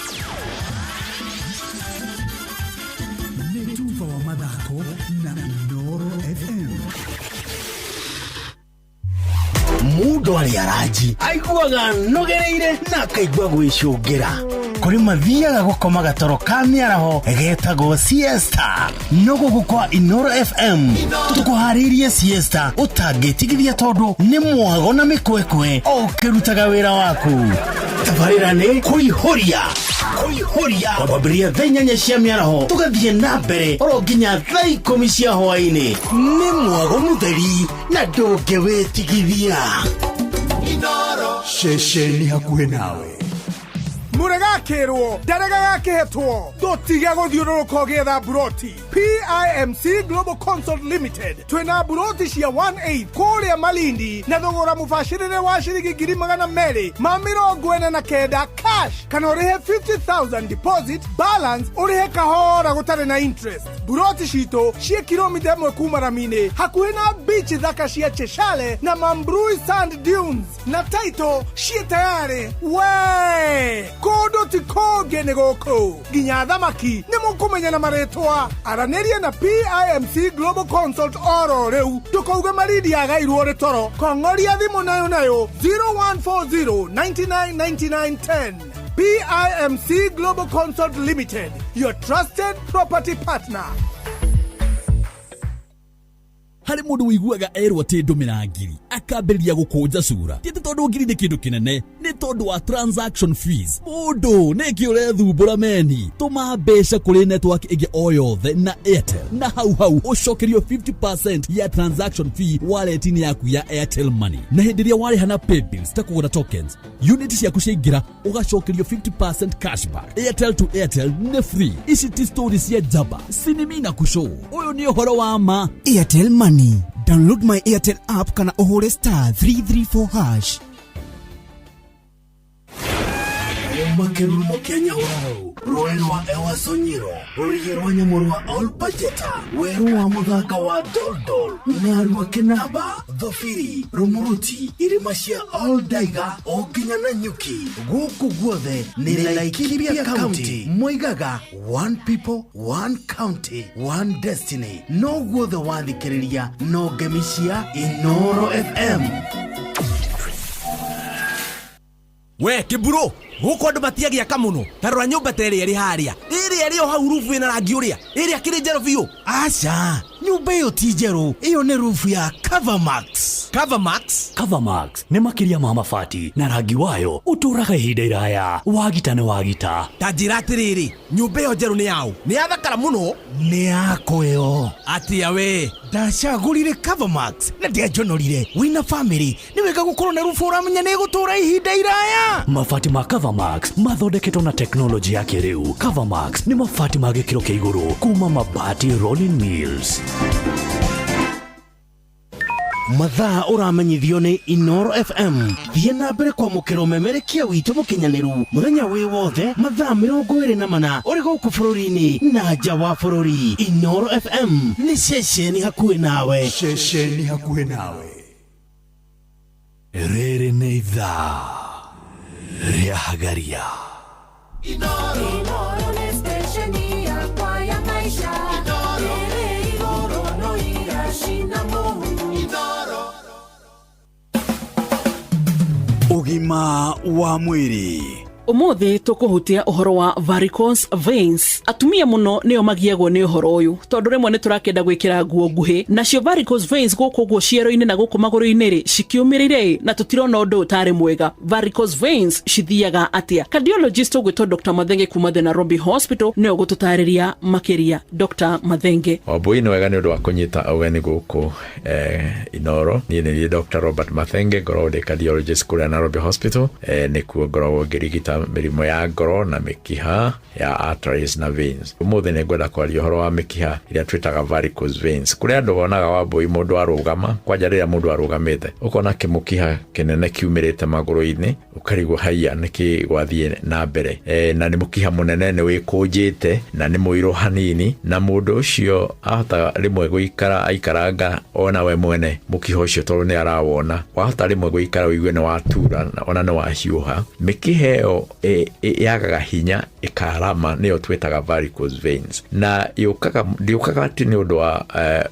Nĩ tuba wa mathako na Inoro FM. Mũndũ arĩ aranji aiguaga anogereire na akaigua gwĩcũngĩra. Kũrĩ mathiaga gũkoma gatoro ka mĩaraho getagwo siesta. No gũkũ kwa Inoro FM tũkũharĩirie siesta ũtangĩtigithia, tondũ nĩ mwago na mĩkwekwe o ũkĩrutaga wĩra waku. Tabarĩra nĩ kũihũria kũihũria, kwambĩrĩria thaa 8 cia mĩaraho tũgathiĩ na mbere oro nginya thaa 10 cia hwaĩ-inĩ. Nĩ mwago mũtheri na ndũngĩwĩtigithia. Ceceni hakuhĩ nawe. Mũregakĩrwo ndarega gakĩhetwo, tũtige gũthiũrũrũka ũgĩetha mburoti. PIMC Global Consult Limited twĩna mburoti cia 18 kũrĩa Malindi na thogora mũbacĩrĩre wa ciringi 249,000 cash, kana ũrĩhe 50,000 deposit, balance ũrĩhe kahora gũtarĩ na interest. Mburoti citũ ciĩ kilomita 1 kuma rami-inĩ, hakuhĩ na beach thaka cia Cheshale na Mambrui Sand Dunes, na title ciĩ tayarĩ. We kũndũ ti kũngĩ, nĩ gũkũ. Nginya thamaki nĩ mũkũmenya na marĩtwa. Aranĩria na PIMC Global Consult oro rĩu, ndũkauge Malindi yagairwo rĩ toro. Kong'oria thimũ nayo nayo 0140 99 99 10. PIMC Global Consult Limited, your trusted property partner. Harĩ mũndũ ũiguaga erwo atĩ ndũmĩra ngiri akambĩrĩria gũkũnja cura. Ti atĩ tondũ ngiri nĩ kĩndũ kĩnene, nĩ tondũ wa transaction fees. Mũndũ nĩkĩ ũrethumbũra meni? Tũma mbeca kũrĩ network ĩngĩ o yothe na Airtel, na hau hau ũcokerio 50% ya transaction fee wallet-inĩ yaku ya Airtel Money. Na hĩndĩ ĩrĩa warĩha na paybills ta kũgũra tokens, unit ciaku ciaingĩra ũgacokerio 50% cashback. Airtel to Airtel nĩ free. Ici ti story cia njamba sinimi na kushow, ũyũ nĩ ũhoro wa ma. Airtel Money. Download my Airtel app kana ũhũre *334#. Kuma kĩrurumo kĩa Nyahururu, rũĩ rwa Ewaso Nyiro, rũrigi rwa nyamũ rwa Olpajeta, werũ wa mũthanga wa Doldol, Narua, Kĩnamba, Thobiri, Rumuruti, irĩma cia Oldaiga o nginya na Nyuki, gũkũ guothe nĩ Laikipia County. Moigaga one people, one county, one destiny. No guothe wathikĩrĩria no ngemi cia Inoro FM. We kĩmburu, gũkũ andũ matiagĩaka mũno. Ta rora nyũmba ta ĩrĩa ĩrĩ harĩa, ĩrĩa ĩrĩ o hau, rubu ĩna rangi ũrĩa, ĩrĩa kĩrĩ njerũ biũ. Aca, nyũmba ĩyo ti njerũ, ĩyo nĩ rubu ya Covermax. Covermax? Covermax nĩ makĩria ma mabati, na rangi wayo ũtũũraga ihinda iraya. Wagita nĩ wagita. Ta njĩra atĩrĩrĩ, nyũmba ĩyo njerũ nĩ yaũ? Nĩ yathakara mũno. Nĩ yakwa ĩyo. Atĩa we? Ndacagũrire Covermax na ndianjonorire. Wĩna famĩlĩ nĩ wega gũkorwo na rubu ũramenya nĩ ĩgũtũũra ihinda iraya. Mabati ma Covermax mathondeketwo na teknolojĩ ya kĩrĩu. Covermax nĩ mabati ma gĩkĩro kĩa igũrũ kuma Mabati Rolling Mills. Mathaa ũramenyithio nĩ Inoro FM. Thiĩ na mbere kwamũkĩra ũmemerekia witũ mũkinyanĩru mũthenya wĩ wothe, mathaa 24, ũrĩ gũkũ bũrũri-inĩ na nja wa bũrũri. Inoro FM nĩ ceceni hakuhĩ nawe. Ceceni hakuhĩ nawe. Rĩrĩ nĩ ithaa rĩa Hagaria. Inoro nĩ stesheni yakwa ya maisha ĩrĩ igũrũ no iracina mũhu. Ũgima wa mwĩrĩ. Umuthi tukuhutia uhoro wa varicose veins. Atumia muno nio magiagwo ni uhoro uyu, tondu rimwe ni turakenda gwikira nguo nguhi, nacio varicose veins guku guo ciero-ini na guku maguru-ini ri cikiumiriire na tutirona undu utari mwega. Varicose veins cithiaga atia? Cardiologist ugwitwo Dr Mathenge kuma the Nairobi Hospital nĩwe ũgũtũtarĩria makĩria. Dr Mathenge. Wambui, nĩ wega nĩ ũndũ wa kũnyita ũgeni gũkũ Inoro. Niĩ nĩ niĩ Dr Robert Mathenge, ngoragwo ndĩ cardiologist kũrĩa Nairobi Hospital. Nĩkuo ngoragwo ngĩrigita mĩrimũ ya ngoro na mĩkiha ya arteries na veins. Ũmũthĩ nĩ ngwenda kwaria ũhoro wa mĩkiha ĩrĩa twĩtaga varicose veins. Kũrĩ andũ wonaga, Wambui, mũndũ arũgama, kwanja rĩrĩa mũndũ arũgamĩte, ũkona kĩmũkiha kĩnene kiumĩrĩte magũrũ-inĩ, ũkarigwo haiya nĩkĩ gwathiĩ na mbere. Na nĩ mũkiha mũnene, nĩ wĩkũnjĩte na nĩ mũirũ hanini, na mũndũ ũcio ahota rĩmwe gũikara aikaranga ona we mwene mũkiha ũcio tondũ nĩ arawona. Wahota rĩmwe gũikara ũigue nĩ watura ona nĩ wahiũha. Mĩkiha ĩyo ĩyo yagaga hinya ĩkarama, nĩyo twĩtaga varicose veins. Na yũkaga, ndĩũkaga atĩ nĩ ũndũ wa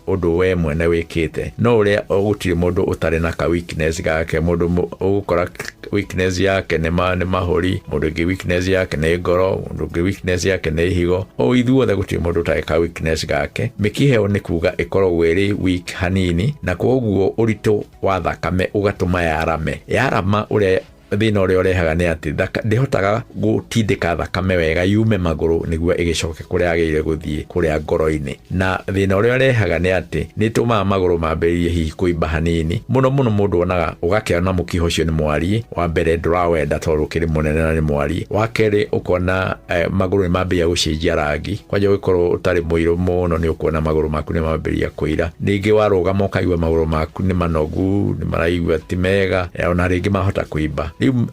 ũndũ we mwene wĩkĩte, no ũrĩa gũtirĩ mũndũ ũtarĩ na ka weakness gake. Mũndũ ũgũkora weakness yake nĩ mahũri, mũndũ ũngĩ weakness yake nĩ ngoro, mũndũ ũngĩ weakness yake nĩ ihigo. O ithuothe gũtirĩ mũndũ ũtarĩ ka weakness gake. Mĩkiha ĩyo nĩ kuga ĩkoragwo ĩrĩ weak hanini, na koguo ũritũ wa thakame ũgatũma yarame. Yarama, ũrĩa thĩna ũrĩa ũrehaga nĩ atĩ ndĩhotaga gũtindĩka thakame wega yume magũrũ nĩguo ĩgĩcoke kũrĩa yagĩrĩire gũthiĩ, kũrĩa ngoro-inĩ. Na thĩna ũrĩa ũrehaga nĩ atĩ nĩ ĩtũmaga magũrũ mambĩrĩrie hihi kũimba hanini mũno mũno. Mũndũ onaga, ũgakĩona mũkiha ũcio nĩ mwariĩ. Wa mbere ndũrawenda tondũ ũkĩrĩ mũnene na nĩ mwariĩ. Wa kerĩ ũkona magũrũ nĩ mambĩrĩria gũcenjia rangi, kwanja ũgĩkorwo ũtarĩ mũirũ mũno, nĩ ũkuona magũrũ maku nĩ mambĩrĩria kũira. Ningĩ warũgama ũkaigua magũrũ maku nĩ manogu, nĩ maraigua ti mega, ona rĩngĩ mahota kũimba. Rĩu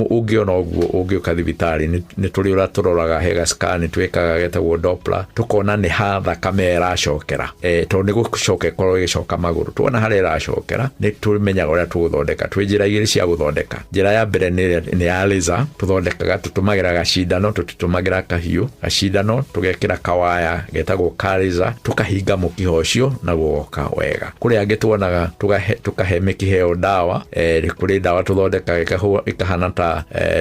ũngĩona ũguo, ũngĩũka thibitarĩ nĩ tũrĩ ũrĩa tũroraga, he ga scan twĩkaga getagwo Doppler, tũkona nĩ ha thakame ĩracokera, tondũ nĩ gũcoka ĩkorwo ĩgĩcoka magũrũ. Tuona harĩa ĩracokera nĩ tũmenyaga ũrĩa tũgũthondeka. Twĩ njĩra igĩrĩ cia gũthondeka. Njĩra ya mbere nĩ ya laser. Tũthondekaga, tũtũmagĩra gacindano, tũtitũmagĩra kahiũ. Gacindano tũgekĩra kawaya getagwo ka laser, tũkahinga mũkiha ũcio na gũgoka wega. Kũrĩ angĩ tuonaga tũkahe mĩkiha ĩyo ndawa. Kũrĩ ndawa tũthondekaga ĩkahana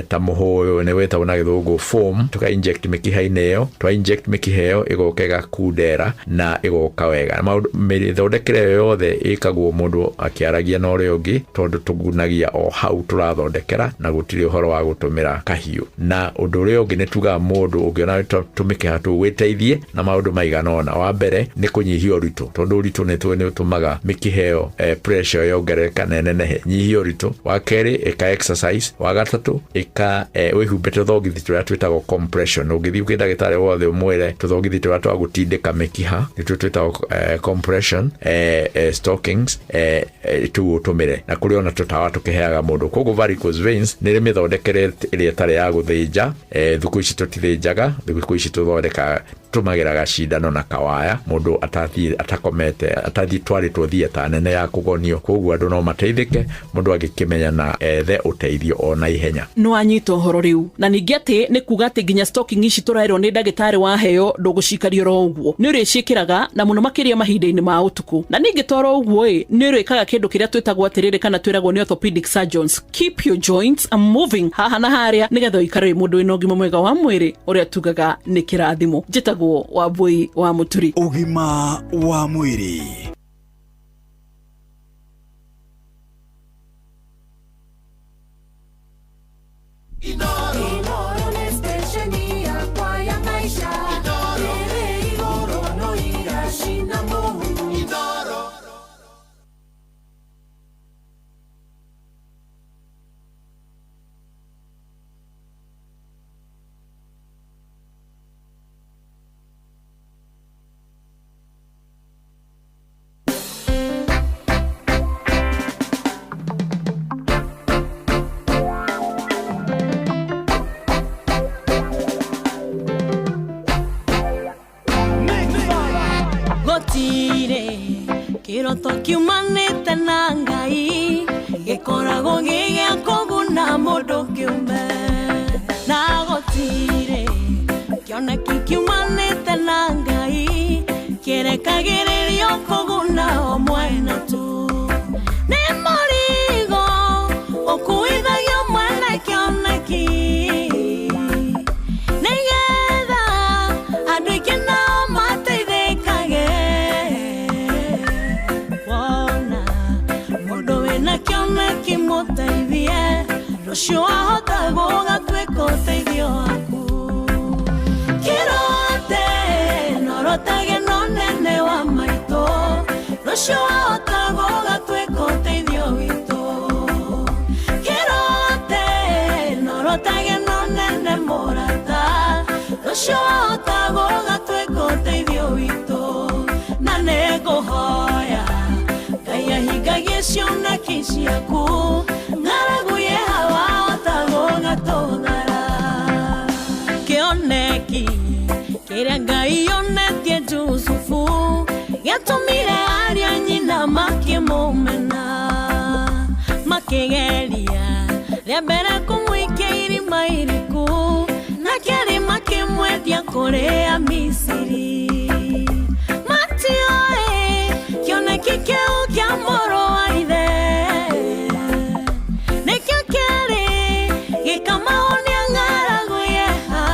ta mũhũyũ, nĩ wĩtagwo na gĩthũngũ foam, tũka inject mĩkiha-inĩ ĩyo. Twa inject mĩkiha ĩyo ĩgoka ĩgakundera na ĩgoka wega. Maũndũ mĩthondekere ĩyo yothe ĩkagwo mũndũ akĩaragia na ũrĩa ũngĩ, tondũ tũgunagia o hau tũrathondekera na gũtirĩ ũhoro wa gũtũmĩra kahiũ. Na ũndũ ũrĩa ũngĩ nĩ tugaga mũndũ ũngĩona tũmĩkiha tũu wĩteithie na maũndũ maigana ũna. Wa mbere nĩ kũnyihia ũritũ, tondũ ũritũ nĩ tũĩ nĩ ũtũmaga mĩkiha ĩyo pressure yongerereka na ĩnenehe. Nyihia ũritũ. Wa kerĩ, ĩka exercise. Wa gatatũ, ĩka wĩhumbe tũthogithi tũrĩa twĩtagwo compression. Ũngĩthiĩ kwĩ ndagĩtarĩ wothe ũmwĩre tũthogithi tũrĩa twa gũtindĩka mĩkiha nĩtuo twĩtagwo compression stockings, tũu ũtũmĩre. Na kũrĩ ona tũtawa tũkĩheaga mũndũ. Koguo varicose veins nĩ ĩrĩ mĩthondekere ĩrĩa ĩtarĩ ya gũthĩnja. Thikũ ici tũtithĩnjaga, thikũ ici tũthondekaga, tũmagĩra gacindano na kawaya, mũndũ atathiĩ atakomete, atathiĩ twarĩtwo theatre nene ya kũgonio. Koguo andũ no mateithĩke mũndũ angĩkĩmenya na ethe ũteithio o na ihenya. Nĩ wanyita ũhoro rĩu. Na ningĩ atĩ nĩ kuga atĩ nginya stocking ici tũraĩrwo nĩ ndagĩtarĩ waheo ndũgũcikaria oro ũguo, nĩ ũrĩciĩkĩraga na mũno makĩria mahinda-inĩ ma ũtukũ. Na ningĩ toro ũguo ĩ, nĩ ũrĩkaga kĩndũ kĩrĩa twĩtagwo atĩrĩrĩ, kana twĩragwo nĩ orthopedic surgeons, keep your joints moving haha na harĩa, nĩgetha ũikare wĩ mũndũ wĩna ũgima mwega wa mwĩrĩ, ũrĩa tugaga nĩ kĩrathimo. Njĩtagwo Wambui wa Mũturi. Ũgima wa mwĩrĩ. Inooro nĩ station yakwa ya maisha. Ĩrĩ igũrũ no iracina mũhu. Gũtirĩ kĩroto kiumanĩte na Ngai gĩkoragwo gĩ gĩa kũguna mũndũ kĩũmbe, na gũtirĩ kĩoneki kiumanĩte na Ngai kĩrekagĩrĩrio kũguna o mwena tu. Nĩ mũrigo ũkuithagio mwene kĩoneki, nĩgetha andũ aingĩ nao mateithĩkage. Wona mũndũ wĩna kĩoneki mũteithie, rũciũ ahota gũgatuĩka ũteithio waku. Kĩrote norotage no nene wa maitũ, rũciũ ahota gũgatuĩka ũteithio witũ. Kĩrote norotage no nene mũrata, rũciũ ahota gũgatuĩka ũteithio witũ. Na nĩngũhoya Ngai ahingagie cioneki ciaku, ng'aragu ye hawa ahota gũgatũthara. Kĩoneki kĩrĩa Ngai onetie Jusufu gĩatũmire arĩa nyina makĩmũmena, makĩgeria rĩa mbere kũmũikia irima iriku na kerĩ makĩmwendia kũrĩ Amisiri. Matioĩ kĩoneki kĩu kĩa mũrũ wa ithe nĩkĩo kĩarĩ gĩkamahonia ng'aragu yeha.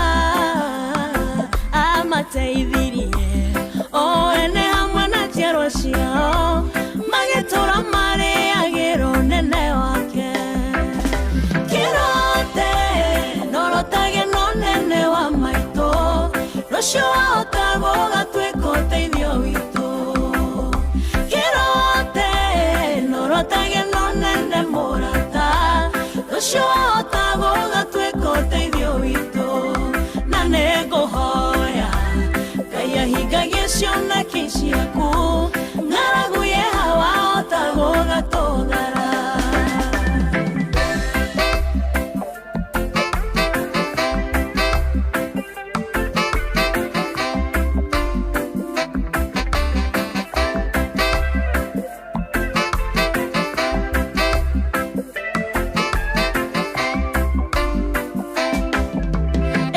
Amateithirie o ene hamwe na njiarwa ciao magĩtũra marĩagĩra ũnene wake. Kĩrote norotage na ũnene wa maitũ, rũciũ wahota gũgatuĩka ũteithio witũ. Kĩrote norotage na ũnene mũrata, rũciũ wahota gũgatuĩka ũteithio witũ. Na nĩngũhoya Ngai ahingagie cioneki ciaku, ng'aragu yeha wahota gũgatũthara.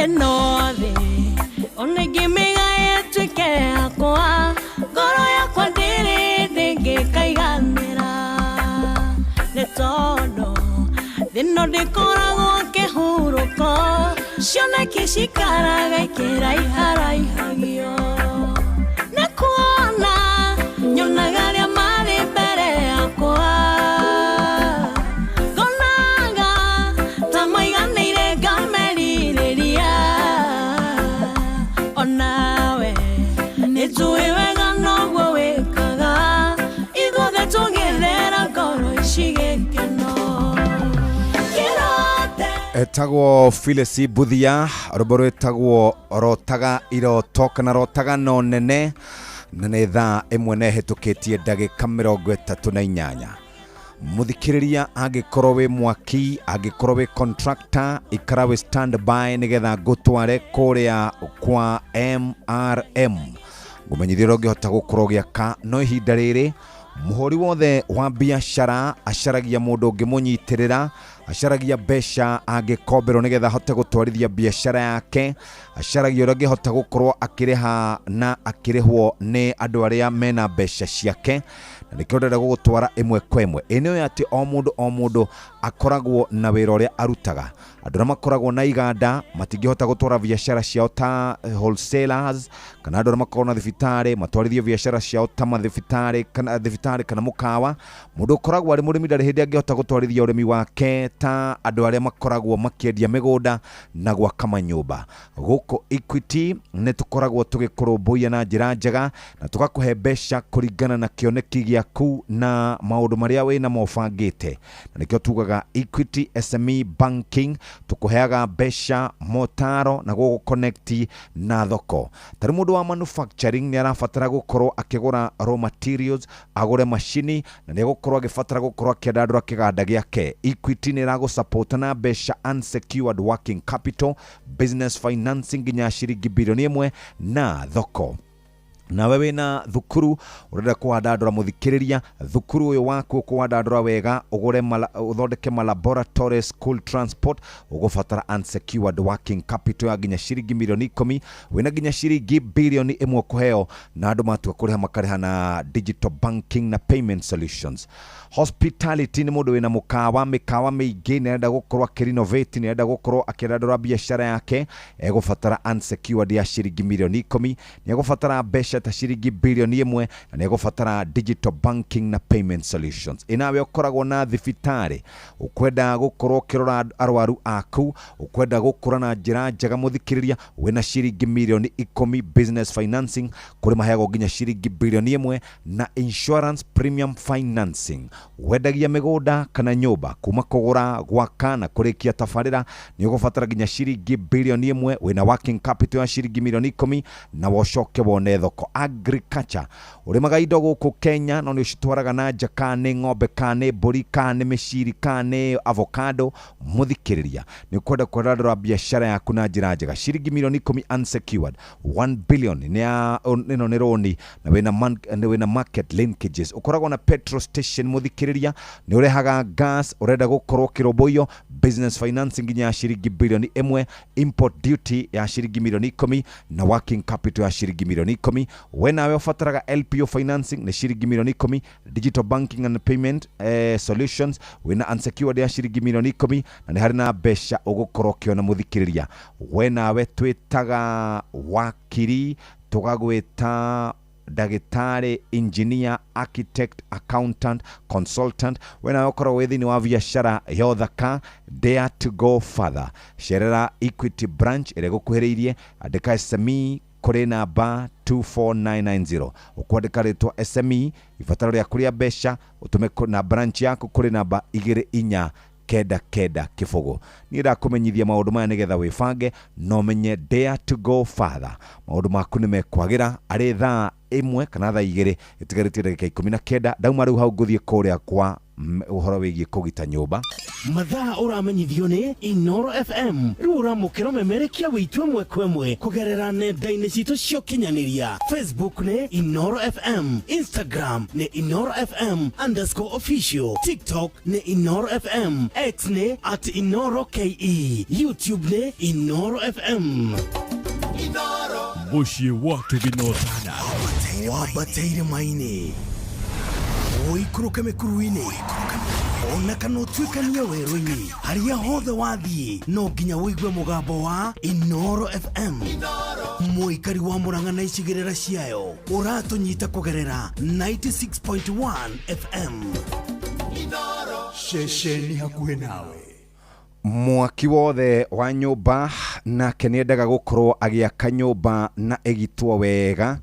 Ĩno thĩ ona ingĩmĩgaya ĩtuĩke yakwa, ngoro yakwa ndĩrĩ ndĩngĩkaiganĩra. Nĩ tondũ thĩ ĩno ndĩkoragwo kĩhurũko, cioneki cikaraga ikĩraiharaihagio. Nĩ kuona nyonaga arĩa marĩ mbere yakwa, ngonaga ta maiganĩire ngamerirĩria. Onawe nĩnjũĩ wega noguo wĩkaga, ithuothe tũgĩthera ngoro ici gĩkeno. Kĩrote Etagwo Phyllis Buthia, rwĩmbo rwĩtagwo rotaga iroto kana rotaga no nene, na nĩ thaa 1 na ĩhĩtũkĩtie ndagĩka 38. Mũthikĩrĩria, angĩkorwo wĩ mwaki, angĩkorwo wĩ contractor, ikara wĩ stand by nĩgetha ngũtware kũrĩa kwa MRM. Ngũmenyithie ũrĩa ũngĩhota gũkorwo ũgĩaka, no ihinda rĩrĩ mũhũri wothe wa biacara acaragia mũndũ ũngĩmũnyitĩrĩra, acaragia mbeca angĩkomberwo nĩgetha ahote gũtwarithia biacara yake, acaragia ũrĩa angĩhota gũkorwo akĩrĩha na akĩrĩhwo nĩ andũ arĩa mena mbeca ciake, na nĩkĩo ndĩrenda gũgũtwara ĩmwe kwa ĩmwe. Ĩ nĩũĩ atĩ o mũndũ o mũndũ akoragwo na wĩra ũrĩa arutaga. Andũ arĩa makoragwo na iganda matingĩhota gũtwara biacara ciao ta wholesalers, kana andũ arĩa makoragwo na thibitarĩ matwarithie biacara ciao ta mathibitarĩ kana thibitarĩ kana mũkawa. Mũndũ ũkoragwo arĩ mũrĩmi ndarĩ hĩndĩ angĩhota gũtwarithia ũrĩmi wake ta andũ arĩa makoragwo makĩendia mĩgũnda na gwaka manyũmba. Gũkũ Equity nĩ tũkoragwo tũgĩkũrũmbũiya na njĩra njega na tũgakũhe mbeca kũringana na kĩoneki gĩaku na maũndũ marĩa wĩnamo ũbangĩte, na nĩkĩo tugaga Equity SME Banking, tũkũheaga mbeca, motaro na gũgũconnect na thoko. Tarĩ mũndũ wa manufacturing nĩ arabatara gũkorwo akĩgũra raw materials, agũre macini, na nĩ egũkorwo agĩbatara gũkorwo akĩandandũra kĩganda gĩake. Equity nĩ ĩragũsupport na mbeca unsecured working capital, business financing nginya ciringi bilioni 1 na thoko. Nawe wĩna thukuru ũrenda kũwandandũra, mũthikĩrĩria, thukuru ũyũ waku ũkũwandandũra wega, ũgũre ũthondeke ma laboratory, school transport, ũgũbatara unsecured working capital ya nginya ciringi milioni 10, wĩna nginya ciringi bilioni 1 kũheo, na andũ matua kũrĩha makarĩha na digital banking na payment solutions. Hospitality nĩ mũndũ wĩna mũkawa, mĩkawa mĩingĩ, nĩ arenda gũkorwo akĩrenovate, nĩ arenda gũkorwo akĩandandũra biacara yake, egũbatara unsecured ya ciringi milioni 10, nĩ egũbatara mbeca ta ciringi bilioni 1, na nĩ egũbatara digital banking na payment solutions. Ĩnawe ũkoragwo na thibitarĩ, ũkwenda gũkorwo ũkĩrora arwaru aku, ũkwenda gũkũra na njĩra njega, mũthikĩrĩria, wĩna ciringi milioni 10 business financing, kũrĩ maheagwo nginya ciringi bilioni 1 na insurance premium financing. Wendagia mĩgũnda kana nyũmba, kuma kũgũra, gwaka na kũrĩkia tabarĩra, nĩ ũgũbatara nginya ciringi bilioni 1, wĩna working capital ya ciringi milioni 10, na wocoke wone thoko. mĩako, agriculture. Ũrĩmaga indo gũkũ Kenya no nĩ ũcitwaraga na nja, kana nĩ ng'ombe, kana nĩ mbũri, kana nĩ mĩciri, kana nĩ avocado. Mũthikĩrĩria, nĩ ũkwenda kwandandũra biacara yaku na njĩra njega, ciringi milioni 10 unsecured, 1 billion nĩ ya ĩno nĩ roni, na wĩna market linkages. Ũkoragwo na petrol station, mũthikĩrĩria, nĩ ũrehaga gas, ũrenda gũkorwo kĩrũmbũiyo, business financing nginya ya ciringi bilioni 1, import duty ya ciringi milioni 10 na working capital ya ciringi milioni 10. We nawe ũbataraga LPO financing nĩ ciringi milioni 10, digital banking and payment solutions, wĩna unsecured ya ciringi milioni 10, na nĩ harĩ na mbeca ũgũkorwo ũkĩona. Mũthikĩrĩria, we nawe twĩtaga wakiri, tũgagwĩta ndagĩtarĩ, engineer, architect, accountant, consultant, we nawe ũkoragwo wĩ thĩinĩ wa biacara ya ũthaka, dare to go further. Cerera Equity branch ĩrĩa ĩgũkuhĩrĩirie, andĩka SME kũrĩ namba 24990. Ũkwandĩka rĩtwa SME, ibataro rĩaku rĩa mbeca, ũtũme na branch yaku kũrĩ namba 24990. Niĩ ndakũmenyithia maũndũ maya nĩgetha wĩbange na ũmenye dare to go further. Maũndũ maku nĩ mekwagĩra. Arĩ thaa 1 kana thaa 2 ĩtigarĩtie ndagĩka 19, ndauma rĩu hau ngũthiĩ kũrĩa kwa ũhoro wĩgiĩ kũgita nyũmba. Mathaa ũramenyithio nĩ Inoro FM. Rĩu ũramũkĩra memerekia witũ ĩmwe kwa ĩmwe kũgerera nenda-inĩ citũ cia ũkinyanĩria. Facebook nĩ Inoro FM, Instagram nĩ Inoro FM underscore official, TikTok nĩ Inoro FM, X nĩ @InoroKE, YouTube nĩ Inoro FM. Mũciĩ wa Tũginotana. Wambateire maini, ũikũrũke mĩkuru-inĩ, ona kana ũtuĩkanie werũ-inĩ, harĩa hothe wathiĩ no nginya ũigue mũgambo wa Inoro FM. Mũikari wa Mũrang'a na icigĩrĩra ciayo, ũratũnyita kũgerera 96.1 FM. Ceceni hakuhĩ nawe. Mwaki wothe wa nyũmba nake nĩendaga gũkorwo agĩaka nyũmba na ĩgitwo wega.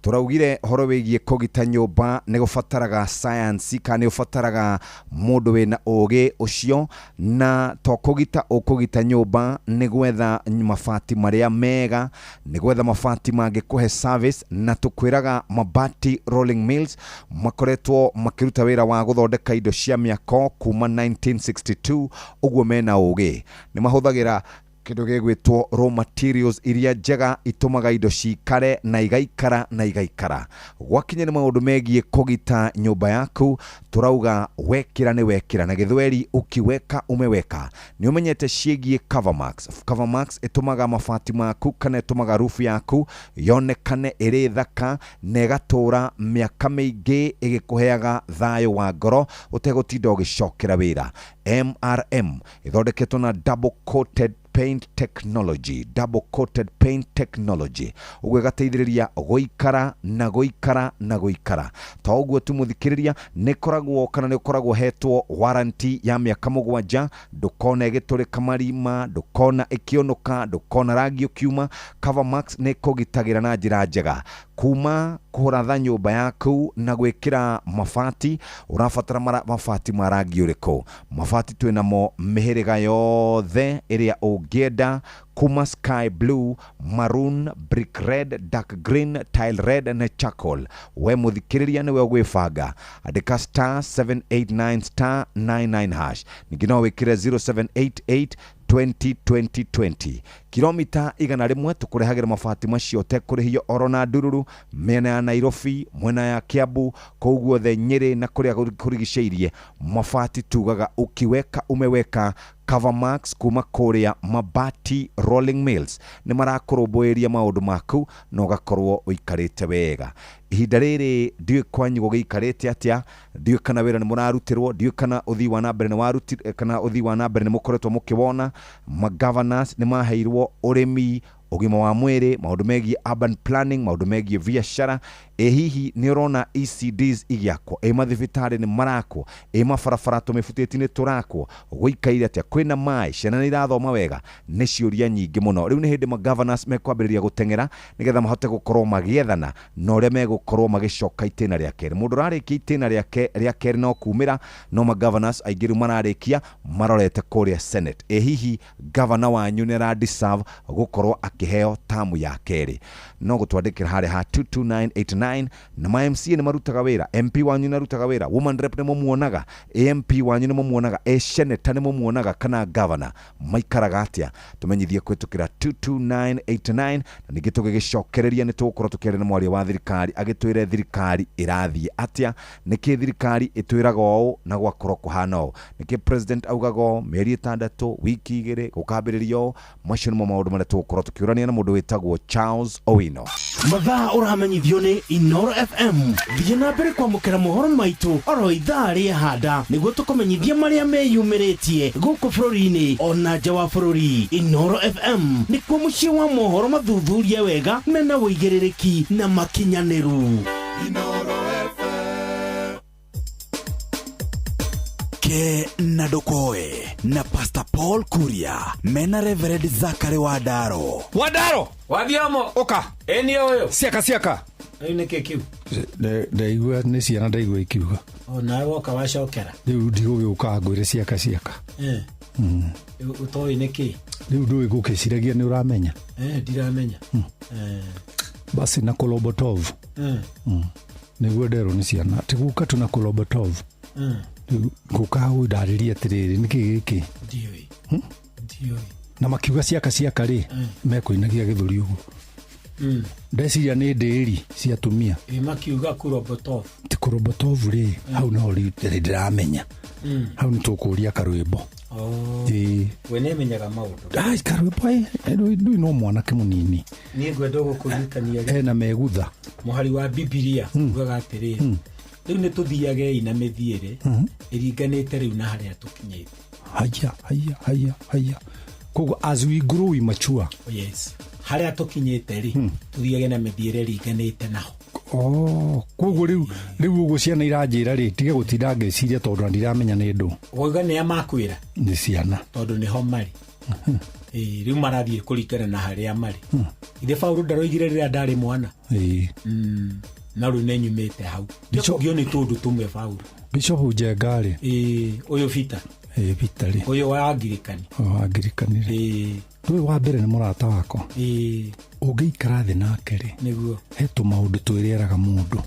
Tũraugire ũhoro wĩgiĩ kũgita nyũmba nĩ gũbataraga science, kana nĩ ũbataraga mũndũ wĩna ũgĩ ũcio, na to kũgita ũkũgita nyũmba, nĩ gwetha mabati marĩa mega, nĩ gwetha mabati mangĩkũhe service. Na tũkwĩraga Mabati Rolling Mills makoretwo makĩruta wĩra wa gũthondeka indo cia mĩako kuma 1962, ũguo mena ũgĩ. Nĩ mahũthagĩra kĩndũ gĩgwĩtwo raw materials iria njega itũmaga indo cikare na igaikara na igaikara. Gwakinya nĩ maũndũ megiĩ kũgita nyũmba yaku, tũrauga wekĩra nĩ wekĩra, na gĩthweri ukiweka umeweka. Nĩ ũmenyete ciĩgiĩ Covermax. Covermax ĩtũmaga mabati maku kana ĩtũmaga rufu yaku yonekane ĩrĩ thaka na ĩgatũra mĩaka mĩingĩ ĩgĩkũheaga thayũ wa ngoro ũtegũtinda ũgĩcokera wĩra. MRM ĩthondeketwo na double coated paint technology, double coated paint technology, ũguo ĩgateithĩrĩria gũikara na gũikara na gũikara. To ũguo tu, mũthikĩrĩria, nĩ ĩkoragwo kana nĩ ũkoragwo hetwo warranty ya mĩaka 7. Ndũkona ĩgĩtũrĩka marima, ndũkona ĩkĩũnũka, ndũkona rangi ũkiuma. Covermax nĩ ĩkũgitagĩra na njĩra njega. Kuma kũratha nyũmba yaku na gwĩkĩra mabati, ũrabatara mabati ma rangi ũrĩkũ? Mabati twĩnamo mĩhĩrĩga yothe ĩrĩa ũngĩenda, kuma sky blue, maroon, brick red, dark green, tile red na charcoal. We mũthikĩrĩria, nĩwe ũgwĩbanga. Andĩka star 789 star 99 hash, ningĩ no wĩkĩre 0788 20 20 20. Kilomita 100 tũkũrehagĩra mabati macio ũtekũrĩhio oro na ndururu, mĩena ya Nairobi, mwena ya Kiambu, kũu guothe Nyĩrĩ na kũrĩa kũrigicĩirie. Mabati tugaga ukiweka umeweka. Covermax kuma kũrĩa Mabati Rolling Mills nĩ marakũrũmbũĩria maũndũ maku na ũgakorwo ũikarĩte wega. Ihinda rĩrĩ ndiũĩ kwanyu gũgĩikarĩte atĩa, ndiũĩ kana wĩra nĩ mũrarutĩrwo, ndiũĩ kana ũthii wa na mbere nĩ waruti, kana ũthii wa na mbere nĩ mũkoretwo mũkĩwona. Magovernors nĩ maheirwo ũrĩmi, ũgima wa mwĩrĩ, maũndũ megiĩ urban planning, maũndũ megiĩ biacara. Ĩ hihi nĩ ũrona ECDs igĩakwo? Ĩ mathibitarĩ nĩ marakwo? Ĩ mabarabara tũmĩbutĩti nĩ tũrakwo? Gũikaire atĩa? Kwĩna maĩ? Ciana nĩ irathoma wega? Nĩ ciũria nyingĩ mũno. Rĩu nĩ hĩndĩ magovernors mekwambĩrĩria gũteng'era nĩgetha mahote gũkorwo magĩethana na ũrĩa megũkorwo magĩcoka itĩna rĩa kerĩ. Mũndũ ũrarĩkia itĩna rĩake rĩa kerĩ no kumĩra, no magovernors aingĩ rĩu mararĩkia marorete kũrĩa Senate. Ĩ hihi gavana wanyu nĩ ara deserve gũkorwo akĩheo Akĩheo tamu ya kerĩ. No gũtwandĩkĩra harĩa ha 22989. Na ma MCA nĩ marutaga wĩra, MP wanyu nĩ arutaga wĩra, woman rep nĩ mũmuonaga, AMP wanyu nĩ mũmuonaga, e senator nĩ mũmuonaga, kana governor maikaraga atĩa? Tũmenyithie kũhĩtũkĩra 22989. Na ningĩ tũgĩgĩcokereria nĩ tũgũkorwo tũkĩaria na mwaria wa thirikari agĩtwĩre thirikari ĩrathiĩ atĩa, nĩkĩ thirikari ĩtwĩraga ũũ na gwakorwo kũhana ũũ, nĩkĩ president augaga ũũ mĩeri 6, wiki 2 gũkambĩrĩria ũũ. Macio nĩmo maũndũ marĩa tũgũkorwo tũkĩũrania na mũndũ wĩtagwo Charles Owino. Mathaa ũramenyithio nĩ Inoro FM. Thiĩ na mbere kwamũkĩra mohoro maitũ oro ithaa rĩa handa nĩguo tũkũmenyithie marĩa meyumĩrĩtie gũkũ bũrũri-inĩ ona nja wa bũrũri. Inoro FM nĩkuo mũciĩ wa mohoro mathuthurie wega mena ũigĩrĩrĩki na makinyanĩru. Ke na Ndokoe na Pastor Paul Kuria mena Reverend Zachary Wandaro. Wandaro wathiomo uka eni uyu ciaka ciaka riu niki kiu Ndaigua nĩ ciana ndaigua ikiuga. O nawe woka wacokera. Rĩu ndigũgĩũka ngwĩre ciaka ciaka. Utoi niki? Rĩu ndũĩ gũkĩciragia nĩ ũramenya. Ndiramenya. Basi na Kolobotov. Nĩguo nderwo nĩ ciana ti guka tu na Kolobotov. Rĩu ngũka hau ndarĩrie atĩrĩrĩ, nĩkĩ gĩkĩ? Ndiũĩ. Ndiũĩ. Na makiuga ciaka ciaka rĩ, mekũinagia gĩthũri ũguo. Ndeciria nĩ ndĩri cia atumia. Ĩ makiuga Kurobotov. Ti Kurobotov rĩ, hau no ndĩramenya. Hau nĩ tũkũria karwĩmbo. Ĩĩ. We nĩamenyaga maũndũ. Ai, karwĩmbo ĩ, ndũĩ no mwanake mũnini. Niĩ ngwenda gũkũririkania Ena megutha. Mũhari wa Bibilia ugaga atĩrĩrĩ, rĩu nĩ tũthiagei na mĩthiĩre ĩringanĩte rĩu na harĩa tũkinyĩte. Haya, haya, haya, haya. Koguo as we grow we mature. Yes. Harĩa tũkinyĩte rĩ, tũthiage na mĩthiĩre ĩringanĩte naho. Oh, koguo rĩu ũguo ciana iranjĩra rĩ, tige gũtinda ngĩciria tondũ ndiramenya nĩ ndũ. Wauga nĩ a makwĩra? Nĩ ciana. Tondũ nĩho marĩ. Rĩu marathiĩ kũringana na harĩa marĩ. Ithe Paũlũ ndaroigire rĩrĩa ndarĩ mwana. Na rĩu nĩ nyumĩte hau. Ndikũgio nĩ tũndũ tũmwe Paũlũ. Bishop Njenga rĩ. Ũyũ Peter. Peter rĩ. Ũyũ wa Angirikani. Ũyũ wa Angirikani rĩ. Ndũĩ wa mbere nĩ mũrata wakwa. Ũngĩikara thĩ nake rĩ, nĩguo he tũmaũndũ twĩrĩraga mũndũ.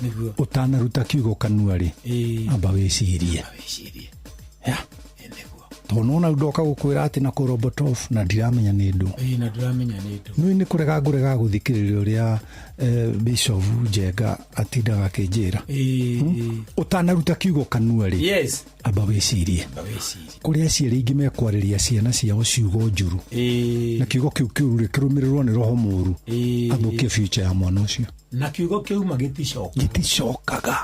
Nĩguo ũtanaruta kiugo kanua rĩ, amba wĩcirie. Tondũ nĩwona ndoka gũkwĩra atĩ na Korobotov na ndiramenya nĩ ndũ. Na ndiramenya nĩ ndũ. Nĩ nĩ kũrega ngũrega gũthikĩrĩria ũrĩa Bishop Njenga atindaga akĩnjĩra. Ũtanaruta kiugo kanua rĩ, yes, amba wĩcirie. Kũrĩ aciari aingĩ mekwarĩria ciana ciao ciugo njũru. Na kiugo kĩu kĩũru rĩ, kĩrũmĩrĩrwo nĩ roho mũũru. Athũkie future ya mwana ũcio. Na kiugo kĩuma gĩticokaga. Gĩticokaga.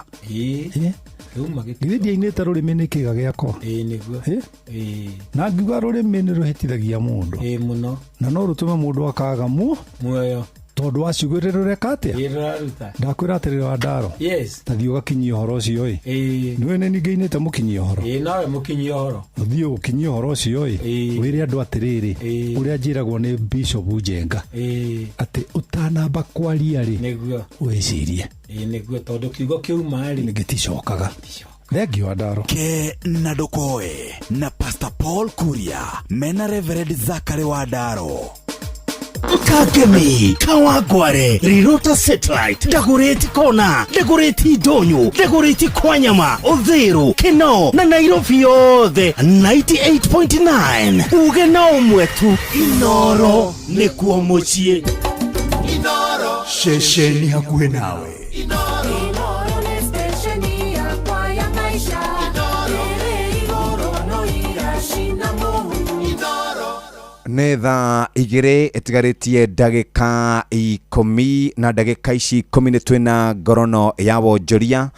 Githĩ ndiainĩte rũrĩmĩ nĩ kĩga gĩakwa. Nĩguo. Na ngiuga rũrĩmĩ nĩ rũhĩtithagia mũndũ. Mũno. Na no rũtũme mũndũ akaga muoyo. Tondũ wa ciugo iria rũreka atĩa? Ndakwĩra atĩrĩrĩ Wandaro. Yes. Ta thiĩ ũgakinyia ũhoro ũcio ĩ. Nĩũĩ nĩ niĩ ngĩinĩte mũkinyia ũhoro. Nawe mũkinyia ũhoro. Ũthiĩ ũkinyie ũhoro ũcio ĩ. Wĩre andũ atĩrĩrĩ, ũrĩa njĩragwo nĩ Bishop Njenga. Atĩ ũtanamba kwaria rĩ, nĩguo wĩcirie. Nĩguo tondũ kiugo kĩuma rĩ, gĩticokaga. Thank you Wandaro. Ke na Ndokoe na Pastor Paul Kuria mena Reverend Zachary Wandaro. Kagemi, Kawangware, Rirota Satellite, Dagoretti Kona, Dagoretti Donyo, Dagoretti Kwanyama, Uthiru, Keno na Nairobi yothe 98.9. Uge na ũmwe tu, Inoro nĩkuo mũciĩ. Inoro ceceni hakuhĩ nawe. Inoro nĩ stesheni yakwa ya maisha. Ĩrĩ igũrũ no iracina mũhu. Nĩ thaa 2 ĩtigarĩtie ndagĩka 10 na ndagĩka ici 10 nĩ twĩna ngorono ya wonjoria.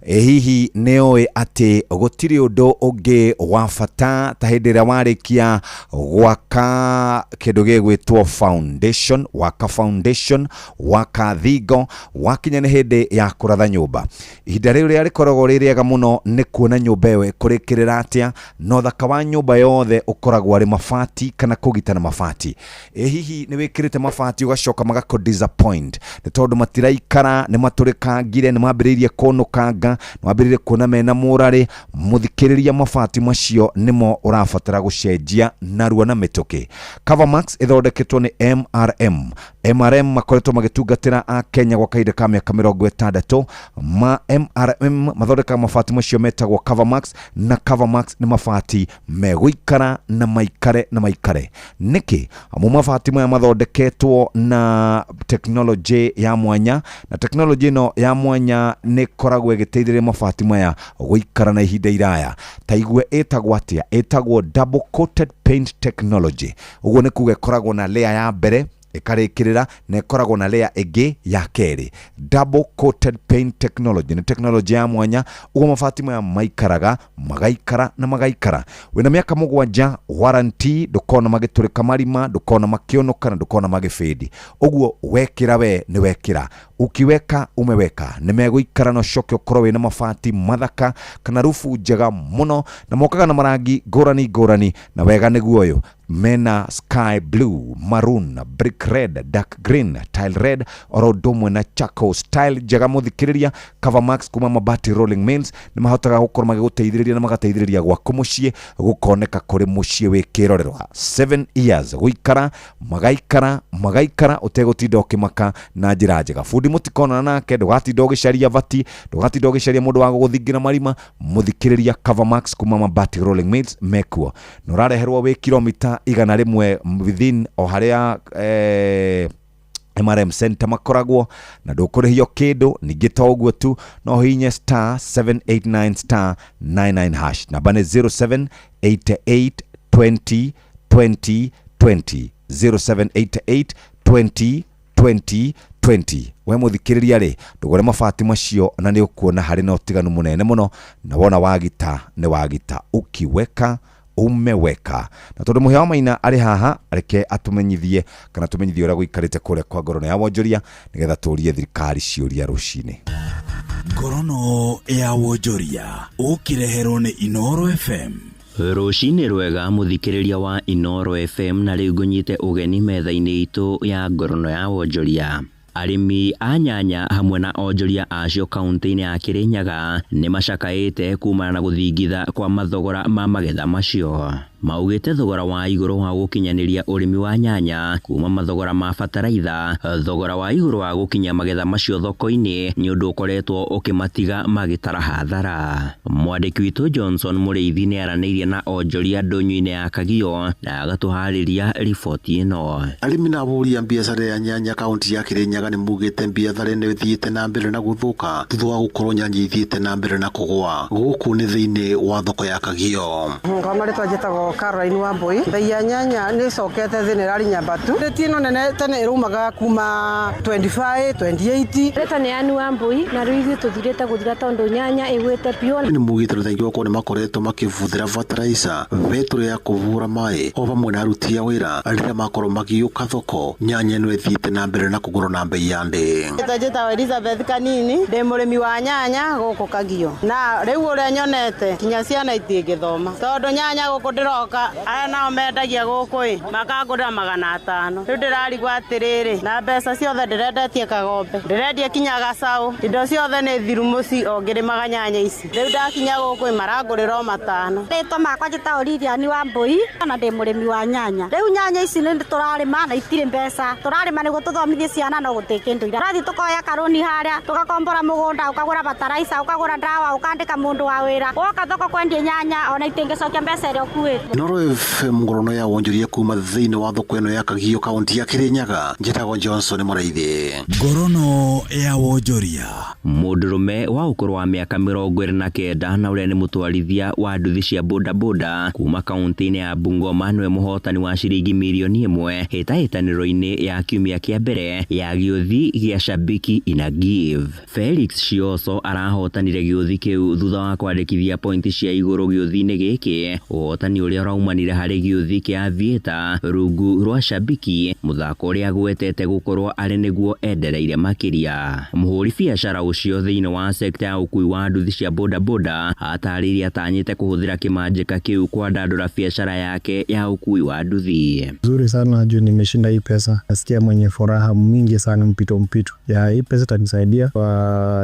Hihi nĩ ũĩ atĩ gũtirĩ ũndũ ũngĩ wa bata ta hĩndĩ ĩrĩa warĩkia gwaka kĩndũ gĩgwĩtwo foundation, waka foundation, waka thingo, wakinya nĩ hĩndĩ ya kũratha nyũmba. Ihinda rĩu rĩrĩa rĩkoragwo rĩ rĩega mũno nĩ kuona nyũmba ĩyo ĩkũrĩkĩrĩra atĩa, na ũthaka wa nyũmba yothe ũkoragwo arĩ mabati kana kũgitana mabati. Hihi nĩ wĩkĩrĩte mabati ũgacoka magakũ disappoint nĩ tondũ matiraikara, nĩ matũrĩkangire, nĩ mambĩrĩirie kũnũkanga, Nĩ wambĩrĩirie kuona mena mũrarĩ. Mũthikĩrĩria, mabati macio nĩmo ũrabatara gũcenjia narua na mĩtũkĩ. Covermax ĩthondeketwo nĩ MRM. MRM makoretwo magĩtungatĩra a Kenya gwa kahinda ka mĩaka 60. Ma MRM mathondekaga mabati macio metagwo Covermax, na Covermax nĩ mabati megũikara na maikare na maikare. Nĩkĩ? Amu mabati maya mathondeketwo na tekinoronjĩ ya mwanya, na tekinoronjĩ ĩno ya mwanya nĩ ĩkoragwo ĩgĩteithĩrĩria mabati maya gũikara na ihinda iraya. Ta igue ĩtagwo atĩa? Ĩtagwo double coated paint technology. Ũguo nĩ kuga ĩkoragwo na layer ya mbere ĩkarĩkĩrĩra na ĩkoragwo na layer ĩngĩ ya kerĩ. Double coated paint technology nĩ tekinoronjĩ ya mwanya. Ũguo mabati maya maikaraga, magaikara na magaikara. Wĩna mĩaka 7 warranty, ndũkona magĩtũrĩka marima, ndũkona makĩũnũka na ndũkona magĩbĩndi. Ũguo wekĩra we nĩ wekĩra, ukiweka umeweka. Nĩ megũikara na ũcoke ũkorwo wĩna mabati mathaka kana rubu njega mũno, na mokaga na marangi ngũrani ngũrani, na wega nĩguo ũyũ mena sky blue, maroon, brick red, dark green, tile red, oro ũndũ ũmwe na charcoal style njega. Mũthikĩrĩria, Covermax kuma Mabati Rolling Mills nĩ mahotaga gũkorwo magĩgũteithĩrĩria na magateithĩrĩria gwaku mũciĩ gũkoneka kũrĩ mũciĩ wĩ kĩrorerwa. 7 years gũikara, magaikara magaikara ũtegũtinda ũkĩmaka na njĩra njega. Bundi mũtikonana nake, ndũgatinda ũgĩcaria bati, ndũgatinda ũgĩcaria mũndũ wa gũgũthingira marima. Mũthikĩrĩria, Covermax kuma Mabati Rolling Mills mekuo na ũrareherwo wĩ kilomita 100 within o harĩa MRM Center makoragwo, na ndũkũrĩhio kĩndũ. Ningĩ to ũguo tu, no hihinye star 789 star 99 hash. Namba nĩ 0788 20 20 20, 0788 20 20 20. We mũthikĩrĩria rĩ, ndũgũre mabati macio na nĩ ũkuona harĩ na ũtiganu mũnene mũno, na wona wagita nĩ wagita, ukiweka umeweka. Na tondũ Mũhĩa wa Maina arĩ haha, reke atũmenyithie kana tũmenyithie ũrĩa gũikarĩte kũrĩa kwa Ngorono ya Wonjoria, nĩgetha tũrie thirikari ciũria rũcinĩ. Ngorono ya Wonjoria ũkĩreherwo nĩ Inooro FM. Rũcinĩ rwega mũthikĩrĩria wa Inooro FM, na rĩu ngũnyite ũgeni metha-inĩ itũ ya Ngorono ya Wonjoria. Arĩmi a nyanya hamwe na onjoria acio kaunti-inĩ ya Kirinyaga nĩ macakaĩte kumana na gũthingitha kwa mathogora ma magetha macio. Maugĩte thogora wa igũrũ wa gũkinyanĩria ũrĩmi wa nyanya kuma mathogora ma bataraitha, thogora wa igũrũ wa gũkinya magetha macio thoko-inĩ nĩ ũndũ ũkoretwo ũkĩmatiga magĩtara hathara. Mwandĩki witũ Johnson Mũrĩithi nĩ aranĩirie na onjoria ndũnyũ-inĩ ya Kagio na agatũharĩria riboti ĩno. Arĩmi na ahũri a biacara ya nyanya kaunti ya Kirinyaga nĩ mugĩte biacara ĩno ĩthiĩte na mbere na gũthũka thutha wa gũkorwo nyanya ithiĩte na mbere na kũgũa. Gũkũ nĩ thĩinĩ wa thoko ya Kagio. Kwa marĩtwa njĩtagwo Caroline Wambui. Bei ya nyanya nĩ ĩcokete thĩ, nĩ ĩrarĩ nyambatu. Rĩti ĩno nene tene ĩraumaga kuma 25 28. Rĩtwa nĩ Ann Wambui, na rĩu ithuĩ tũthirĩte gũthira tondũ nyanya ĩgwĩte biũ. Nĩ mugĩte na thengia wa gũkorwo nĩ makoretwo makĩbũthĩra bataraitha, betũrũ ya kũhũra maĩ o hamwe na aruti a wĩra rĩrĩa makorwo magĩũka thoko. Nyanya ĩno ĩthiĩte na mbere na kũgũrwo na bei ya ndĩ. Rĩtwa njĩtagwo Elizabeth Kanini, ndĩ mũrĩmi wa nyanya gũkũ Kagio, na rĩu ũrĩa nyonete kinya ciana itingĩthoma tondũ nyanya gũkũ ndĩroka aya nao mendagia gũkũ ĩ makangũrĩra 500. Rĩu ndĩrarigwo atĩrĩrĩ, na mbeca ciothe ndĩrendetie kagombe, ndĩrendia kinya gacaũ, indo ciothe nĩ thiru mũciĩ o ngĩrĩmaga nyanya ici. Rĩu ndakinya gũkũ ĩ marangũrĩra o 5. Rĩtwa makwa njĩtagwo Lilian Wambui na ndĩ mũrĩmi wa nyanya. Rĩu nyanya ici nĩ tũrarĩma na itirĩ mbeca, tũrarĩma nĩguo tũthomithie ciana no gũtirĩ kĩndũ ira. Tũrathiĩ tũkoya karũni harĩa, tũgakombora mũgũnda, ũkagũra bataraitha, ũkagũra ndawa, ũkandĩka mũndũ wa wĩra, woka thoko kwendia nyanya ona itingĩcokia mbeca ĩrĩa ũkuĩte. Inooro FM Ngorono ya Wonjoria kuma thĩinĩ wa thoko ĩno ya Kagio kaunti ya Kirinyaga. Njĩtagwo Johnson Mũrĩithi. Ngorono ya Wonjoria. Mũndũrũme wa ũkũrũ wa mĩaka 29 na ũrĩa nĩ mũtwarithia wa nduthi cia bodaboda kuma kaunti-inĩ ya Bungoma nĩwe mũhotani wa ciringi mirioni 1 hĩtahĩtanĩro-inĩ ya kiumia kĩa mbere ya gĩũthi gĩa Shabiki ina Give. Felix Shioso arahotanire gĩũthi kĩu thutha wa kwandĩkithia pointi cia igũrũ gĩũthi-inĩ gĩkĩ, ũhotani ũrĩa ũrĩa ũraumanire harĩ gĩũthi kĩa Aviator rungu rwa Shabiki, mũthako ũrĩa agwetete gũkorwo arĩ nĩguo endereire makĩria. Mũhũri biacara ũcio thĩinĩ wa sekta ya ũkui wa nduthi cia bodaboda atarĩirie atanyĩte kũhũthĩra kĩmanjĩka kĩu kwandandũra biacara yake ya ũkui wa nduthi. Nzuri sana juu nimeshinda hii pesa, nasikia mwenye furaha mingi sana mpito mpito. Ya hii pesa itanisaidia kwa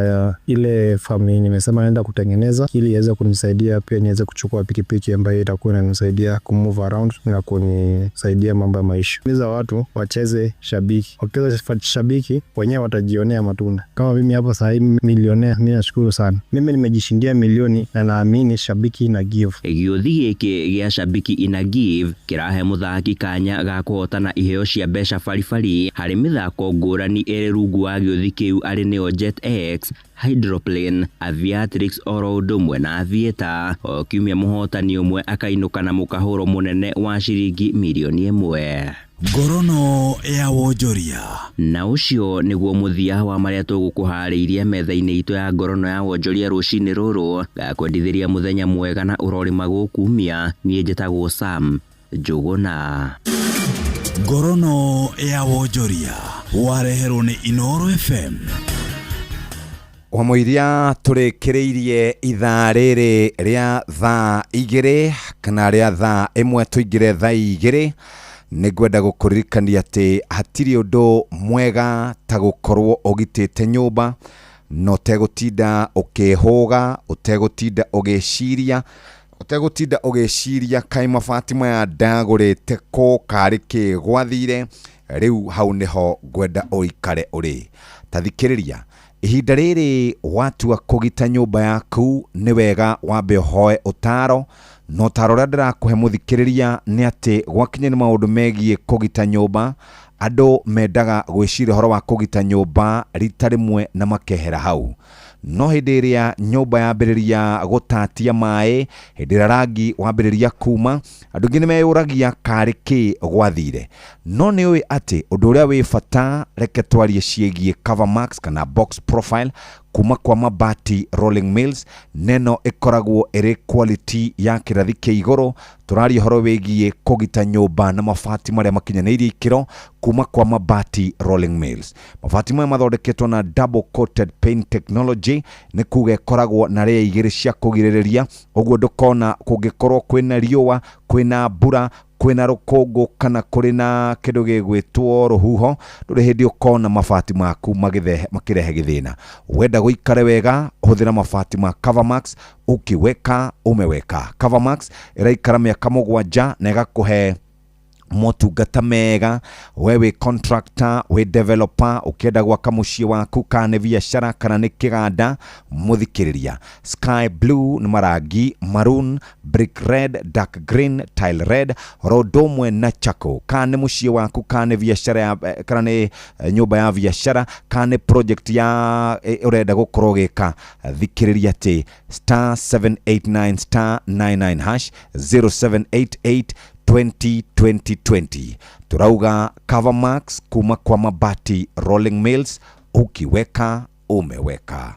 ya, ile famu yenye nimesema naenda kutengeneza ili iweze kunisaidia pia niweze kuchukua pikipiki ambayo itakuwa inanisaidia kumove around na kunisaidia mambo ya maisha. Himiza watu wacheze Shabiki, wakicheza Shabiki wenyewe watajionea matunda. Kama mimi hapo sasa hivi milionea, mimi nashukuru sana. Mimi nimejishindia milioni na naamini Shabiki ina give. Gĩũthi gĩkĩ gĩa Shabiki ina give kĩrahe mũthaki kanya ga kũhotana iheo cia mbeca baribari harĩ mĩthako ngũrani ĩrĩ rungu wa gĩũthi kĩu arĩ nĩo Jet X, Hydroplane, Aviatrix oro ũndũ ũmwe na Aviator. O kiumia mũhotani ũmwe akainũka na mũkahũro mũnene wa ciringi mirioni 1. Ngorono ya wonjoria. Na ũcio nĩguo mũthia wa marĩa tũgũkũharĩirie metha-inĩ itũ ya ngorono ya wonjoria rũcinĩ rũrũ. Ngakwendithĩria mũthenya mwega na ũrorĩma gũkumia. Niĩ njĩtagwo Sam Njũgũna. Ngorono ya wonjoria wareherwo nĩ Inooro FM. Wamũiria tũrĩkĩrĩirie ithaa rĩrĩ rĩa thaa 2 kana rĩa thaa 1 tũingĩre thaa 2. Nĩngwenda gũkũririkania atĩ hatirĩ ũndũ mwega ta gũkorwo ũgitĩte nyũmba na ũtegũtinda ũkĩhũga, ũtegũtinda ũgĩciria, ũtegũtinda ũgĩciria kaĩ mabati maya ndagũrĩte kũ karĩ kĩ gwathire. Rĩu hau nĩho ngwenda ũikare ũrĩ. Ta thikĩrĩria, ihinda rĩrĩ watua kũgita nyũmba yaku nĩ wega wambe ũhoe ũtaro, na ũtaro ũrĩa ndĩrakũhe mũthikĩrĩria nĩ atĩ gwakinya nĩ maũndũ megiĩ kũgita nyũmba, andũ mendaga gwĩciria ũhoro wa kũgita nyũmba rita rĩmwe na makehera hau. No hĩndĩ ĩrĩa nyũmba yambĩrĩria gũtatia maĩ, hĩndĩ ĩrĩa rangi wambĩrĩria kuma, andũ aingĩ nĩmeyũragia karĩ kĩ gwathire. No nĩ ũĩ atĩ ũndũ ũrĩa wĩ bata, reke twarie ciĩgiĩ Cover Max kana box profile kuma kwa Mabati Rolling Mills. Neno ĩkoragwo ĩrĩ quality ya kĩrathi kĩa igũrũ. Tũraria ũhoro wĩgiĩ kũgita nyũmba na mabati marĩa makinyanĩirie ikĩro kuma kwa Mabati Rolling Mills. Mabati maya mathondeketwo na double coated paint technology, nĩ kuga ĩkoragwo na layer igĩrĩ cia kũgirĩrĩria, ũguo ndũkona kũngĩkorwo kwĩna riũa, kwĩna mbura, kwĩna rũkũngũ kana kũrĩ na kĩndũ gĩgwĩtwo rũhuho, ndũrĩ hĩndĩ ũkona mabati maku makĩrehe gĩthĩna. Wenda gũikare wega, hũthĩra mabati ma Covermax, ukiweka umeweka. Covermax ĩraikara mĩaka 7 na ĩgakũhe motungata mega. We wĩ contractor, wĩ developer, ũkĩenda gwaka mũciĩ waku kana nĩ biacara kana nĩ kĩganda, mũthikĩrĩria. Sky blue nĩ marangi, maroon, brick red, dark green, tile red, oro ũndũ ũmwe na charcoal. Kana nĩ mũciĩ waku kana nĩ biacara ya, kana nĩ nyũmba ya biacara kana nĩ project ya ũrenda gũkorwo ũgĩka, thikĩrĩria atĩ star 789 star 99 hash 0788 20 20 20. Turauga Covermax kuma kwa Mabati Rolling Mills, ukiweka umeweka.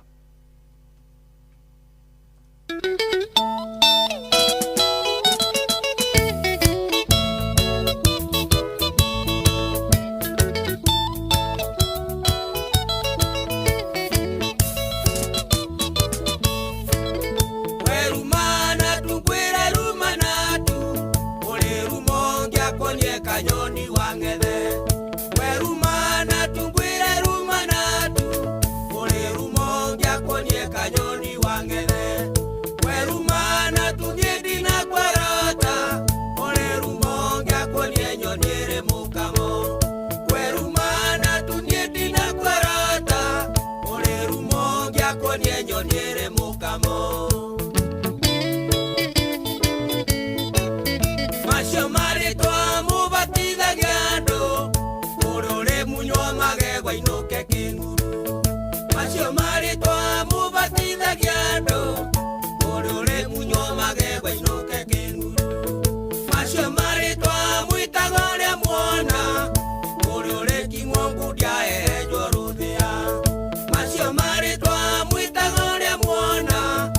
Macio marĩtwa mwĩtaga ũrĩa muona.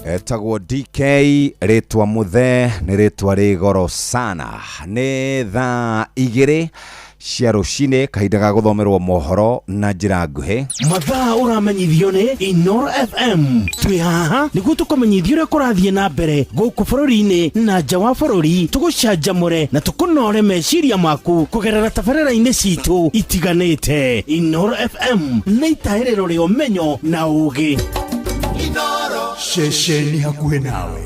Etagwo DK, rĩtwa mũthee nĩ rĩtwa rĩ goro sana. Nĩ thaa 2 cia rũcinĩ, kahinda ga gũthomerwo mohoro na njĩra nguhĩ. Mathaa ũramenyithio nĩ Inoro FM. Twĩ haha nĩguo tũkũmenyithia ũrĩa kũrathiĩ na mbere gũkũ bũrũri-inĩ na nja wa bũrũri, tũgũcanjamũre na tũkũnore meciria maku kũgerera tabarĩra-inĩ citũ itiganĩte. Inoro FM nĩ itahĩrĩro rĩa ũmenyo na ũũgĩ. Ceceni hakuhĩ nawe.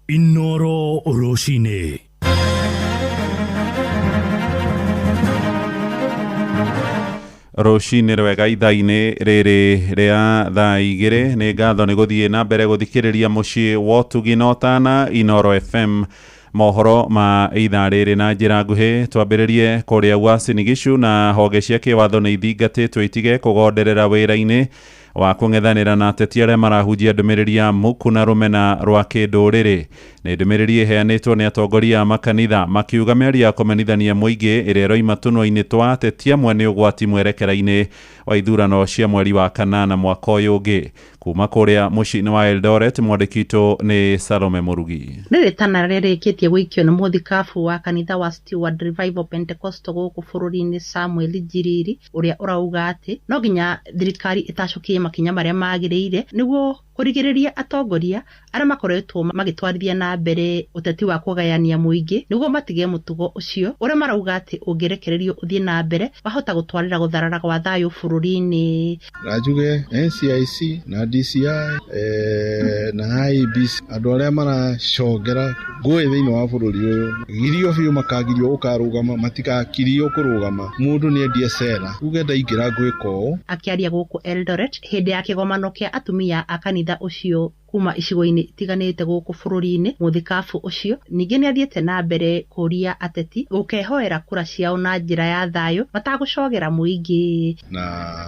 Inoro rũcinĩ. Rũcinĩ rwega ithaa-inĩ rĩrĩ rĩa thaa 2. Nĩ ngatho nĩ gũthiĩ na mbere gũthikĩrĩria mũciĩ wa ũtugi na ũtana Inoro FM. Mohoro ma ithaa rĩrĩ na njĩra nguhĩ, twambĩrĩrie kũrĩa Uasin Gishu na honge cia kĩwatho nĩ ithingatĩtwo itige kũgonderera wĩra-inĩ wa kũng'ethanĩra na ateti arĩa marahunjia ndũmĩrĩri ya muku na rũmena rwa kĩndũrĩrĩ. Nĩ ndũmĩrĩri ĩheanĩtwo nĩ atongoria a makanitha makiuga mĩario ya kũmenithania mũingĩ ĩrĩa ĩroima tũnua-inĩ twa ateti amwe nĩ ũgwati mwerekera-inĩ wa ithurano cia mweri wa kanana mwaka ũyũ ũngĩ. Kuma kũrĩa mũciĩ-inĩ wa Eldoret, mwandĩki witũ nĩ Salome Mũrugi. Nĩ rĩtana rĩrĩkĩtie gũikio nĩ mũthikabu wa kanitha wa Steward Revival Pentecostal gũkũ bũrũri-inĩ Samuel Njiriri, ũrĩa ũrauga atĩ no nginya thirikari ĩtacũkie makinya marĩa magĩrĩire nĩguo kũrigĩrĩria atongoria arĩa makoretwo magĩtwarithia na mbere ũteti wa kũgayania mũingĩ nĩguo matige mũtugo ũcio ũrĩa marauga atĩ ũngĩrekererio ũthiĩ na mbere wahota gũtwarĩra gũtharara gwa thayũ bũrũri-inĩ. Na njuge NCIC na DCI na IEBC, andũ arĩa maracongera ngũĩ thĩinĩ wa bũrũri ũyũ, girio biũ, makagirio gũkarũgama, matikakirio kũrũgama. Mũndũ nĩ endie cera uge ndaingĩra ngwĩka ũũ. Akĩaria gũkũ Eldoret hĩndĩ ya kĩgomano kĩa atumia a kanitha ũcio kuma icigo-inĩ itiganĩte gũkũ bũrũri-inĩ, mũthikabu ũcio ningĩ nĩ athiĩte na mbere kũria ateti gũkehoera kura ciao na njĩra ya thayũ matagũcogera mũingĩ. Na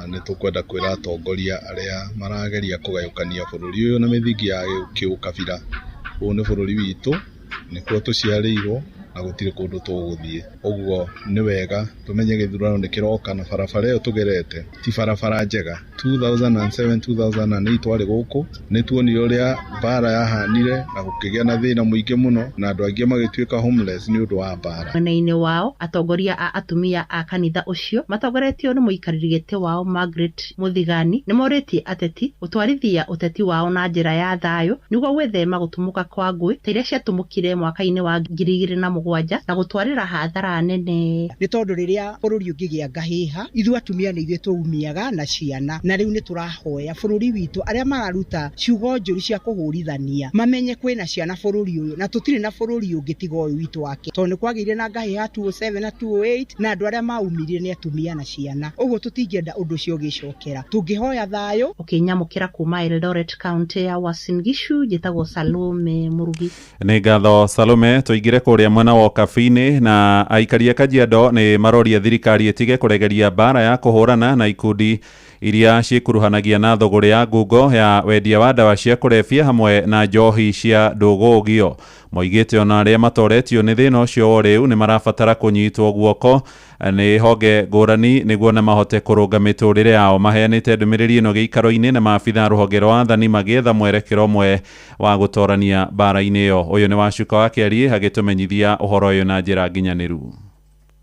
nĩ tũkwenda kwĩra atongoria arĩa marageria kũgayũkania bũrũri ũyũ na mĩthingi ya kĩũkabira, ũyũ nĩ bũrũri witũ, nĩkuo tũciarĩirwo na gũtirĩ kũndũ tũgũthiĩ. Ũguo nĩ wega tũmenye gĩthurano nĩ kĩroka na barabara ĩyo tũgerete ti barabara njega. 2007 2008 twarĩ gũkũ nĩ tuonire ũrĩa mbara yahanire na gũkĩgĩa na thĩna mũingĩ mũno na andũ aingĩ magĩtuĩka homeless nĩ ũndũ wa mbara. Mwena-inĩ wao, atongoria a atumia a kanitha ũcio matongoretio nĩ mũikarĩri gĩtĩ wao Margaret Mũthigani nĩ morĩtie ateti gũtwarithia ũteti wao na njĩra ya thayũ nĩguo gwĩthema gũtumũka kwa ngũĩ ta iria ciatumũkire mwaka-inĩ wa 2007 na gũtwarĩra hathara nene. Nĩ tondũ rĩrĩa bũrũri ũngĩgĩa ngahĩha, ithuĩ atumia nĩ ithuĩ tũumiaga na ciana, na rĩu nĩ tũrahoya bũrũri witũ arĩa mararuta ciugo njũru cia kũhũrithania mamenye kwĩna ciana bũrũri ũyũ, na tũtirĩ na bũrũri ũngĩ tiga ũyũ witũ wake, tondũ nĩ kwagĩire na ngahĩha 2007 na 2008 na andũ arĩa maumire nĩ atumia na ciana. Ũguo tũtingĩenda ũndũ ũcio ũgĩcokera, tũngĩhoya thayũ. Ũkĩnyamũkĩra kuma Eldoret county ya Uasin Gishu, njĩtagwo Salome Mũrugi. Nĩ ngatho Salome. Tũingĩre kũrĩa mwena wa Ũkabi-inĩ na aikari a Kajiado nĩ maroria thirikari ĩtige kũregeria mbara ya kũhũrana na ikundi iria ciĩkuruhanagia na thũgũrĩ ya ngungo ya wendia wa ndawa cia kũrebia hamwe na njohi cia ndũgũgio. Moigĩte ona arĩa matoretio nĩ thĩna ũcio wa rĩu nĩ marabatara kũnyitwo guoko nĩ honge ngũrani nĩguo na mahote kũrũnga mĩtũrĩre yao. Maheanĩte ndũmĩrĩri ĩno gĩikaro-inĩ na maabitha a rũhonge rwa athani magĩetha mwerekero ũmwe wa gũtorania mbara-inĩ ĩyo. Ũyũ nĩ Wacuka wa Kĩariĩ agĩtũmenyithia ũhoro ũyũ na njĩra nginyanĩru.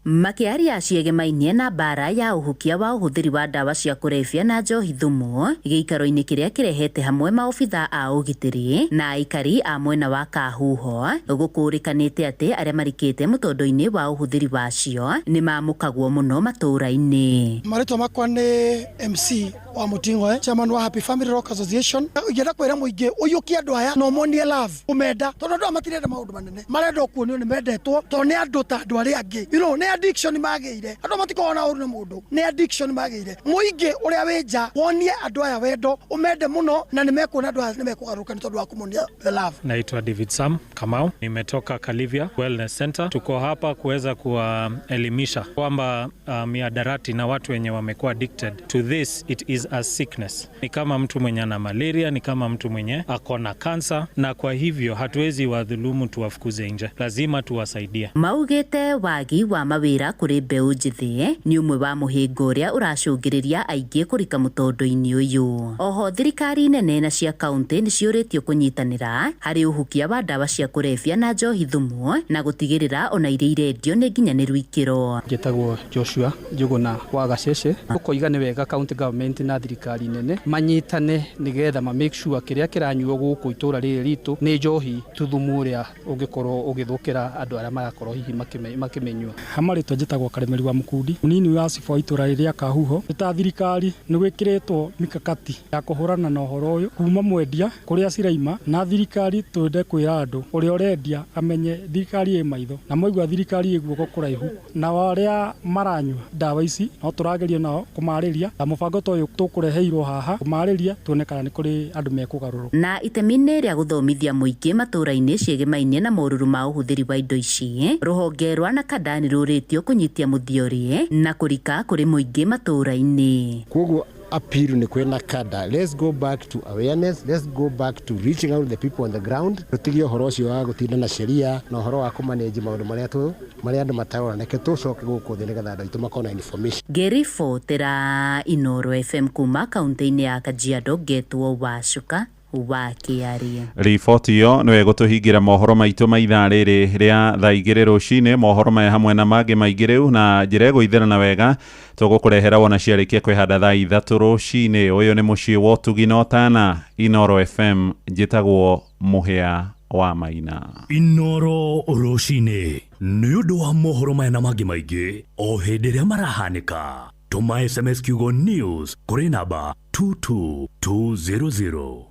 Makĩaria ciegemainie na mbara ya ũhukia wa ũhũthĩri wa ndawa cia kũrebia na njohi thumu gĩikaro-inĩ kĩrĩa kĩrehete hamwe maobitha a ũgitĩri na aikari a mwena wa Kahuho, gũkũrĩkanĩte atĩ arĩa marikĩte mũtondo-inĩ wa ũhũthĩri wacio nĩ mamũkagwo mũno matũũra-inĩ. Marĩtwa makwa nĩ MC Wa Muting'oe, chairman wa Happy Family Rock Association. Ingĩenda kwĩra mũingĩ ũiyũkie andũ aya na ũmonie love, ũmenda, tondũ andũ aya matirenda maũndũ manene, marenda okuonio nĩ mendetwo, tondũ nĩ andũ ta andũ arĩa angĩ. Nĩ addiction magĩire, andũ matikoragwo na ũru na mũndũ, nĩ addiction magĩire. Mũingĩ ũrĩa wĩ nja wonie andũ aya wendo, ũmende mũno, na nĩ mekuona andũ aya nĩ mekũgarũrũka nĩ tondũ wa kũmonia the love. Naitwa David Sam Kamau, nimetoka Kalivia Wellness Center. Tuko hapa kuweza kuwaelimisha kwamba mihadarati na watu wenye wamekuwa addicted to this, it is a sickness. Ni kama mtu mwenye ana malaria, ni kama mtu mwenye ako na cancer, na kwa hivyo hatuwezi wadhulumu tuwafukuze nje, lazima tuwasaidie. Maugite wagi wa mawira kuri mbeũ njĩthĩ nĩ ũmwe wa mũhĩnga ũrĩa ũracũngĩrĩria aingĩ kũrika mũtondo-inĩ ũyũ. Oho thirikari nene na cia kaunti nĩ ciũrĩtio kũnyitanĩra harĩ ũhukia wa ndawa cia kũrebia na njohi thumu na gũtigĩrĩra ona iria irendio nĩ nginyanĩru ikĩro. Njĩtagwo Joshua Njuguna wa Gacece. Tũkoiga nĩ wega county government na thirikari nene manyitane nĩgetha ma make sure kĩrĩa kĩranyuo gũkũ itũra rĩrĩ ritũ nĩ njohi tu thumu ũrĩa ũngĩkorwo ũgĩthũkĩra andũ arĩa marakorwo hihi makĩmenyua. Hamarĩtwa njĩtagwo Karemeri wa Mũkundi, mũnini wa cibũ wa itũra rĩrĩa Kahuho. Nĩ ta thirikari nĩ gwĩkĩrĩtwo mikakati ya kũhũrana na ũhoro ũyũ kuma mwendia kũrĩa ciraima, na thirikari twende kwĩra andũ ũrĩa ũrendia amenye thirikari ĩ maitho na maigua thirikari ĩ guoko kũraihu, na arĩa maranyua ndawa ici no tũrageria nao kũmarĩria, na mũbango ta ũyũ tũkũreheirwo haha kũmarĩria tuone kana nĩ kũrĩ andũ mekũgarũrũka. Na itemi-inĩ rĩa gũthomithia mũingĩ matũra-inĩ ciĩgĩmaine na morũrũ ma ũhũthĩri wa indo ici, rũhonge rwa NACADA nĩ rũrĩtio kũnyitia mũthiori na kũrika kũrĩ mũingĩ matũra-inĩ. Koguo appeal ni kwĩ NACADA, let's go back to awareness, let's go back to reaching out the people on the ground. Tũtigie ũhoro ũcio wa gũtinda na sheria na ũhoro wa kũmanage maũndũ marĩa tu marĩa andũ matarona, reke tũcoke gũkũ thĩ nĩgetha andũ aitũ makorwo na information. Ngĩribotera Inooro FM kuma kaunti-inĩ ya Kajiado, ngetwo Wacuka wa Kĩarie. Riboti ĩyo nĩwe ĩgũtũhingĩra mohoro maitũ ma ithaa rĩrĩ rĩa thaa 2 rũcinĩ. Mohoro maya hamwe na mangĩ maingĩ rĩu na njĩra ĩgũithĩrana wega tũgũkũrehera wona ciarĩkia kwĩhanda thaa 3 rũcinĩ. Ũyũ nĩ mũciĩ wa ũtugi na ũtana, Inooro FM. Njĩtagwo Mũhĩa wa Maina. Inooro rũcinĩ nĩ ũndũ wa mohoro maya na mangĩ maingĩ o hĩndĩ ĩrĩa marahanĩka. Tũma SMS kiugo news kũrĩ namba 22200.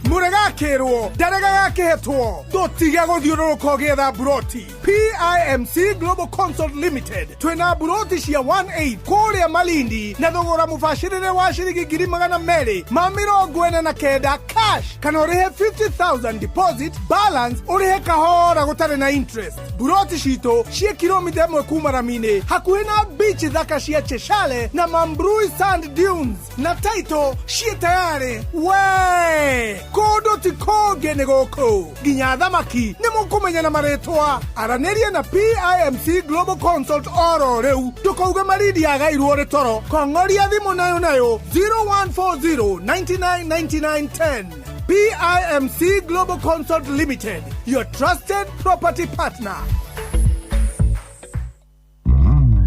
Mũregakĩrwo ndarega gakĩhetwo ndũtige gũthiũrũrũka ũgĩetha mburoti. PIMC Global Consult Limited twĩna mburoti cia 18 kũrĩa Malindi na thogora mũbacĩrĩre wa ciringi 249 cash, kana ũrĩhe 50,000 deposit, balance ũrĩhe kahora gũtarĩ na interest. Mburoti citũ ciĩ kilomita 1 kuma rami-inĩ hakuhĩ na beach thaka cia Cheshale na Mambrui Sand Dunes, na title ciĩ tayarĩ. We kũndũ ti kũngĩ nĩ gũkũ, nginya thamaki nĩ mũkũmenya na marĩtwa. Aranĩria na PIMC Global Consult oro rĩu, ndũkauge Malindi yagairwo rĩ toro. Kong'oria thimũ nayo nayo 0140 99 99 10. PIMC Global Consult Limited, your trusted property partner.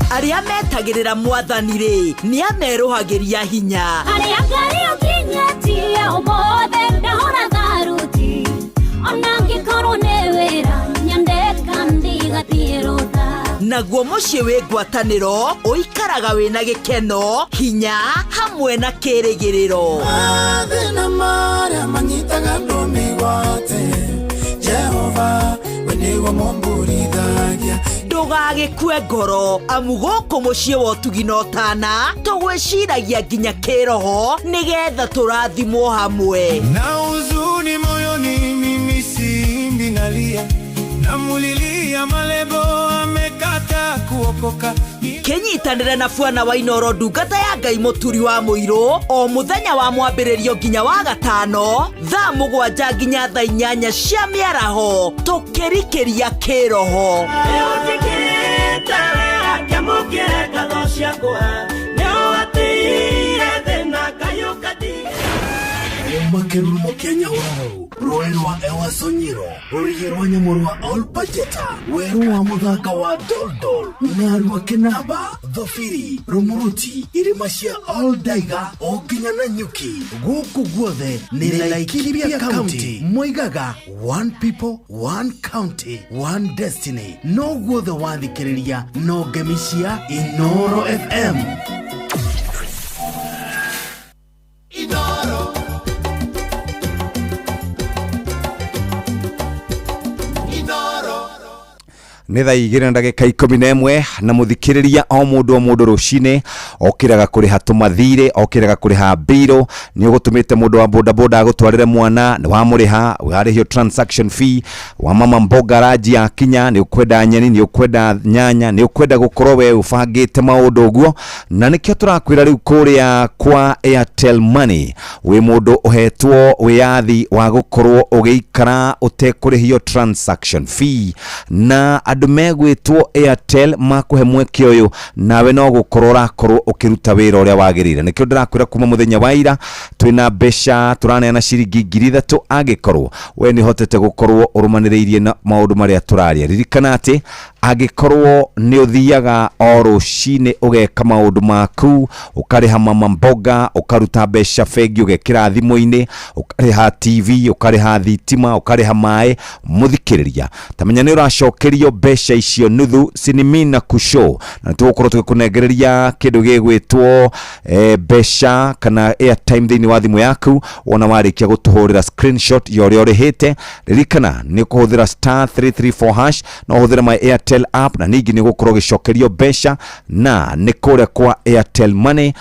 Arĩa metagĩrĩra mwathani rĩ nĩ amerũhagĩria hinya. Arĩa Ngai ũkinyĩtie ũmũthĩ ndahũra tharuti, ona ngĩkorwo nĩ wĩra nyandeka ndigathiĩ rũtha. Naguo mũciĩ wĩ ngwatanĩro ũikaraga wĩna gĩkeno, hinya hamwe na kĩrĩgĩrĩro. Mathĩna marĩa manyitaga andũ mĩgwate, Jehova we nĩwe mũmburithagia. Ndũgagĩkue ngoro amu gũkũ mũciĩ wa ũtugi na ũtana tũgwĩciragia nginya kĩroho nĩgetha tũrathimwo hamwe. Na huzuni moyoni mimi simbi nalia, namulilia malebo amekata kuokoka. Kĩnyitanĩre na Bwana wa Inooro ndungata ya Ngai Mũturi wa Mũirũ o mũthenya wa mwambĩrĩrio nginya wa gatano thaa 7 nginya thaa 8 cia mĩaraho tũkĩrikĩria kĩroho. Makerumo Kenya wao. Rũĩ rwa Ewaso Nyiro, rũrĩrĩ rwa nyamũ rwa Olpajeta, werũ wa mũthanga wa Doldol, Narua Kĩnamba, Thobiri, Rumuruti, irĩma cia Oldaiga o nginya Nanyuki. Gũkũ guothe nĩ Laikipia County. Moigaga one people, one county, one destiny. No guothe wathikĩrĩria no ngemi cia Inoro FM. Inoro. Inoro. Nĩ thaa 2:11 na mũthikĩrĩria o mũndũ rũcinĩ okĩraga kũrĩha tũmathirĩ, okĩraga kũrĩha mbirũ, nĩ ũgũtũmĩte mũndũ wa bodaboda agũtwarĩre mwana, nĩ wamũrĩha, warĩhio transaction fee, wa mama mboga ranji ya kinya, nĩ ũkwenda nyeni, nĩ ũkwenda nyanya, nĩ ũkwenda gũkorwo we ũbangĩte maũndũ ũguo, na nĩkĩo tũrakwĩra rĩu kũrĩa kwa Airtel Money wĩ mũndũ ũhetwo wĩyathi wa gũkorwo ũgĩikara ũtekũrĩhio transaction fee, na andũ megwĩtwo Airtel makuhe mweke ũyũ nawe no gũkorwo ũrakorwo ũkĩruta wĩra ũrĩa wagĩrĩire. Nĩkĩo ndĩrakwĩra kuma mũthenya wa ira twĩna mbeca tũraneana ciringi 3,000 angĩkorwo we nĩ ũhotete gũkorwo ũrũmanĩrĩirie na maũndũ marĩa tũraria. Ririkana atĩ angĩkorwo nĩ ũthiaga o rũcinĩ ũgeka maũndũ maku, ũkarĩha mama mboga, ũkaruta mbeca bengi ũgekĩra thimũ-inĩ, ũkarĩha TV, ũkarĩha thitima, ũkarĩha maĩ, mũthikĩrĩria tamenya nĩ ũracokerio mbeca icio nuthu sinimina kusho, na tũgũkorwo tũgĩkũnengereria kĩndũ gĩgwĩtwo mbeca kana airtime thĩinĩ wa thimũ yaku wona warĩkia gũtũhũrĩra screenshot ya ũrĩa ũrĩhĩte. Ririkana nĩ ũkũhũthĩra *334# no ũhũthĩre my Airtel app, na ningĩ nĩ ũgũkorwo ũgĩcokerio mbeca, na nĩ kũrĩa kwa Airtel Money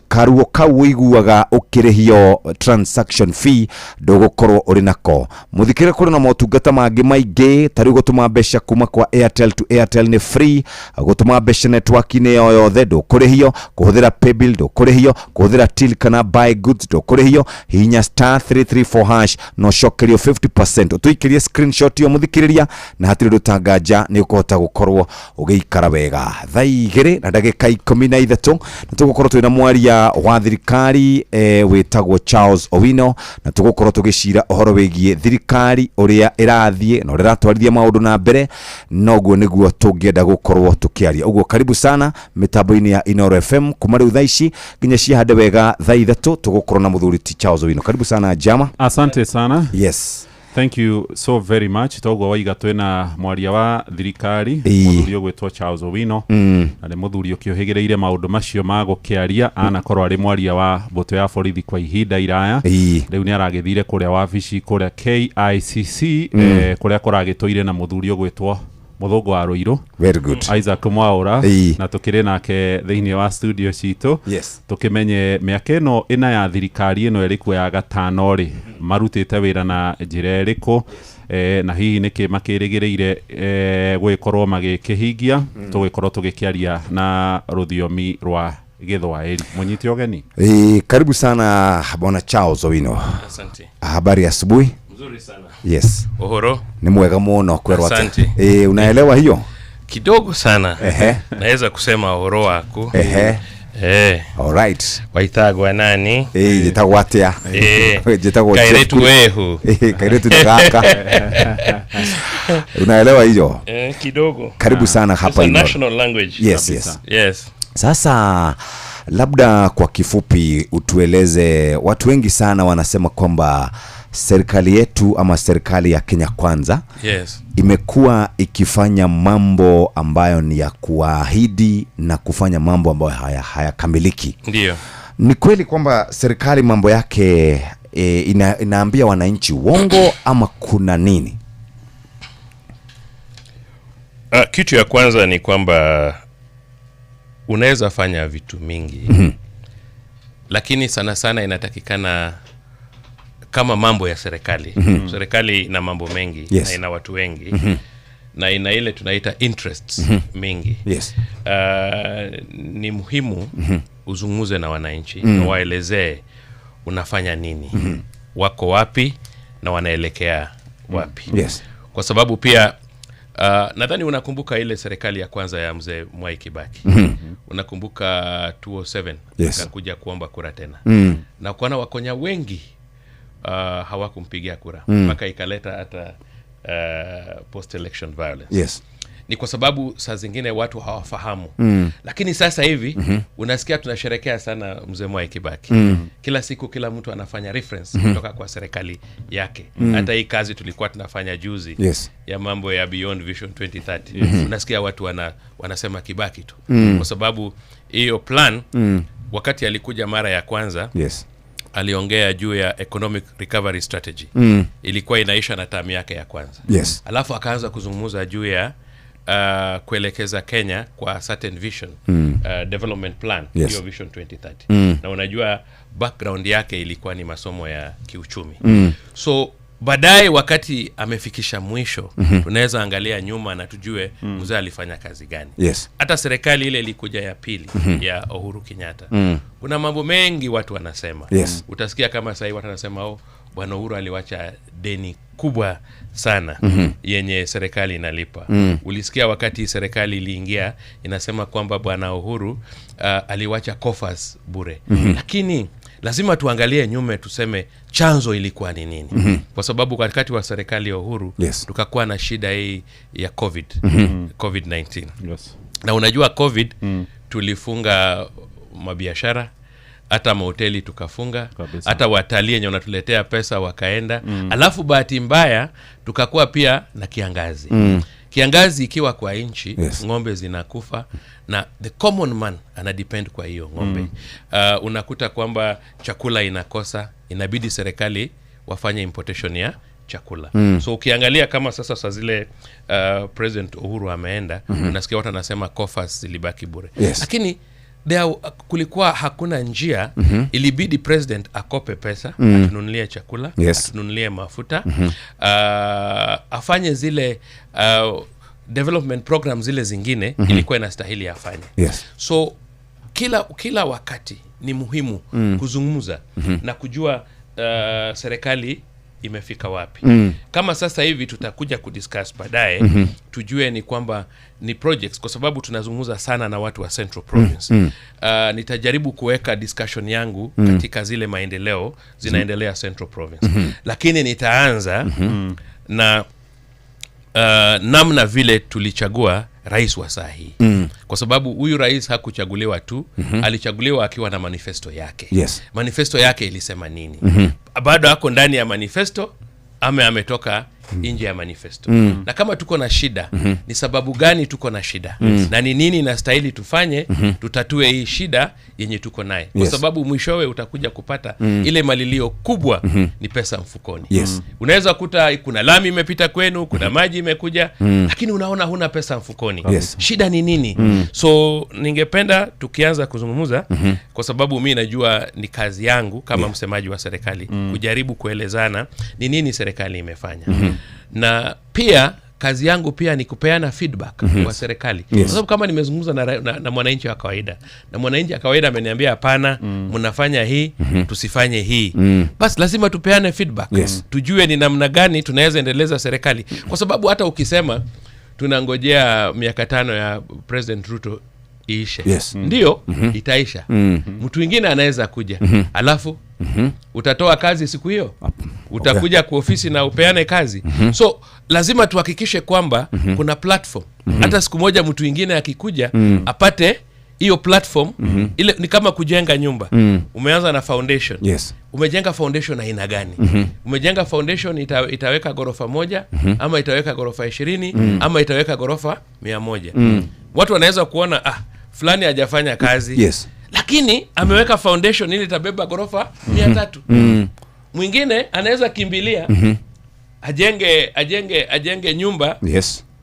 karuo kau ũiguaga ũkĩrĩhio transaction fee ndũgũkorwo ũrĩ nako. Mũthikĩre kũrĩ na motungata mangĩ maingĩ ta rĩu gũtũma mbeca kuma kwa Airtel to Airtel nĩ free, gũtũma mbeca network-inĩ o yothe ndũkũrĩhio, kũhũthĩra paybill ndũkũrĩhio, kũhũthĩra till kana buy goods ndũkũrĩhio. Hihinya *334# na ũcokerio 50%. Ũtũikĩrie screenshot ĩyo mũthikĩrĩria, na hatirĩ ũndũ tanganja nĩ ũkũhota gũkorwo ũgĩikara wega. Thaa 2:13 na tũgũkorwo twĩna mwaria wa thirikari wĩtagwo Charles Owino, na tũgũkorwo tũgĩcira ũhoro wĩgiĩ thirikari ũrĩa ĩrathiĩ na ũrĩa ĩratwarithia maũndũ na mbere, noguo nĩguo tũngĩenda gũkorwo tũkĩaria. Ũguo karibu sana mĩtambo-inĩ ya Inoro FM kuma rĩu thaa ici nginya cihande wega thaa 3 tũgũkorwo na mũthuri ti Charles Owino. Karibu sana Jama. Asante sana. Yes. Thank you so very much. Toguo waiga twina mwaria wa thirikari muthuri ũgwĩtwo Charles Owino, na nĩ muthuri ũkĩũhĩgĩrĩire maũndũ macio ma gũkĩaria, anakorwo arĩ mwaria wa mbũtũ ya borithi kwa ihinda iraya. Rĩu nĩ aragĩthire kũrĩa wabici kũrĩa KICC, kũrĩa kũragĩtũire na muthuri ũgwĩtwo Mũthũngũ wa Rũirũ. Very good. Isaac Mwaura, na tukĩrĩ nake thĩinĩ wa studio citũ. Yes. Tukimenye mĩaka ĩno ĩna ya thirikari ĩno ĩrĩkuo ya gatano rĩ, marutĩte wĩra na njĩra ĩrĩkũ, na hihi nĩkĩ makĩrĩgĩrĩire gũgĩkorwo magĩkĩhingia. Tũgĩkorwo tũgĩkĩaria na rũthiomi rwa Gĩthwaĩri. Mũnyite ũgeni. Karibu sana Bwana Charles Owino. Asante. Habari asubuhi. Mzuri sana. Yes. Uhoro. Ni mwega muno kwerwa. Asante. Unaelewa hiyo? Kidogo sana. Naweza kusema uhoro wako. All right. Waitagwa nani? Njitagwo atia? Njitagwo Kairetu wehu. Kairetu ndagaka. Unaelewa hiyo? Kidogo. Karibu sana hapa It's a national language. Yes, yes. Yes. Sasa labda kwa kifupi utueleze, watu wengi sana wanasema kwamba serikali yetu ama serikali ya Kenya Kwanza, yes, imekuwa ikifanya mambo ambayo ni ya kuahidi na kufanya mambo ambayo hayakamiliki. Ndio. Ni kweli kwamba serikali mambo yake inaambia wananchi uongo ama kuna nini? Kitu ya kwanza ni kwamba unaweza fanya vitu mingi. Lakini sana sana inatakikana kama mambo ya serikali. Serikali ina mambo mengi, yes, na ina watu wengi. Na ina ile tunaita interests mingi. Yes. Ni muhimu uzungumze na wananchi, na waelezee unafanya nini, wako wapi na wanaelekea wapi. Yes. Kwa sababu pia nadhani unakumbuka ile serikali ya kwanza ya mzee Mwai Kibaki. Unakumbuka 2007, yes, akakuja kuomba kura tena. Na kuona Wakonya wengi Hawakumpigia kura mpaka ikaleta hata post election violence. Ni kwa sababu saa zingine watu hawafahamu. Lakini sasa hivi unasikia tunasherekea sana mzee Mwai Kibaki. Kila siku kila mtu anafanya reference kutoka kwa serikali yake. Hata hii kazi tulikuwa tunafanya juzi ya mambo ya Beyond Vision 2030. Unasikia watu wanasema Kibaki tu. Kwa sababu hiyo plan wakati alikuja mara ya kwanza aliongea juu ya economic recovery strategy. Ilikuwa inaisha na term yake ya kwanza. Alafu akaanza kuzungumza juu ya kuelekeza Kenya kwa certain vision, development plan, hiyo Vision 2030. Na unajua background yake ilikuwa ni masomo ya kiuchumi. So baadaye wakati amefikisha mwisho, tunaweza angalia nyuma na tujue mzee alifanya kazi gani. Hata serikali ile ilikuja ya pili ya Uhuru Kenyatta. Kuna mambo mengi watu wanasema. Utasikia kama sasa watu wanasema oh, Bwana Uhuru aliwacha deni kubwa sana yenye serikali inalipa. Ulisikia wakati serikali iliingia inasema kwamba Bwana Uhuru aliwacha coffers bure. Lakini lazima tuangalie nyume tuseme chanzo ilikuwa ni nini. Kwa sababu wakati wa serikali ya Uhuru tukakuwa na shida hii ya COVID, COVID-19. Na unajua COVID tulifunga mabiashara, hata mahoteli tukafunga, hata watalii wenye wanatuletea pesa wakaenda. Alafu bahati mbaya tukakuwa pia na kiangazi. Kiangazi ikiwa kwa nchi, ng'ombe zinakufa na the common man ana depend kwa hiyo ng'ombe. Unakuta kwamba chakula inakosa, inabidi serikali wafanye importation ya chakula. So ukiangalia kama sasa saa zile President Uhuru ameenda, unasikia watu wanasema coffers zilibaki bure. Lakini kulikuwa hakuna njia. Ilibidi president akope pesa, atununulie chakula, atununulie mafuta, afanye zile development program zile zingine ilikuwa inastahili afanye. So kila wakati ni muhimu kuzungumza na kujua serikali imefika wapi. Kama sasa hivi tutakuja kudiscuss baadaye, tujue ni kwamba ni projects, kwa sababu tunazungumza sana na watu wa Central Province. Nitajaribu kuweka discussion yangu katika zile maendeleo zinaendelea Central Province. Lakini nitaanza na namna vile tulichagua rais wa saa hii. Kwa sababu huyu rais hakuchaguliwa tu, alichaguliwa akiwa na manifesto yake. Manifesto yake ilisema nini? Bado ako ndani ya manifesto ama ametoka nje ya manifesto? Na kama tuko na shida, ni sababu gani tuko na shida? Na ni nini inastahili tufanye tutatue hii shida yenye tuko naye? Kwa sababu mwishowe utakuja kupata ile malilio kubwa ni pesa mfukoni. Unaweza kuta kuna lami imepita kwenu, kuna maji imekuja, lakini unaona huna pesa mfukoni. Shida ni nini? So ningependa tukianza kuzungumza, kwa sababu mimi najua ni kazi yangu kama msemaji wa serikali kujaribu kuelezana ni nini serikali imefanya. Na pia kazi yangu pia ni kupeana feedback kwa serikali. Kwa sababu kama nimezungumza na mwananchi wa kawaida, na mwananchi wa kawaida ameniambia hapana, mnafanya hii, tusifanye hii. Basi lazima tupeane feedback. Tujue ni namna gani tunaweza endeleza serikali. Kwa sababu hata ukisema tunangojea miaka 5 ya President Ruto iishe. Ndio, itaisha. Mtu mwingine anaweza kuja. Alafu utatoa kazi siku hiyo. Utakuja kwa ofisi na upeane kazi. So lazima tuhakikishe kwamba kuna platform. Hata siku moja mtu mwingine akikuja apate hiyo platform. Ile ni kama kujenga nyumba. Umeanza na foundation. Umejenga foundation aina gani? Umejenga foundation itaweka ghorofa 1 ama itaweka ghorofa 20 ama itaweka ghorofa 100. Watu wanaweza kuona fulani hajafanya kazi. Lakini ameweka foundation ili itabeba ghorofa 300. Mwingine anaweza kimbilia ajenge nyumba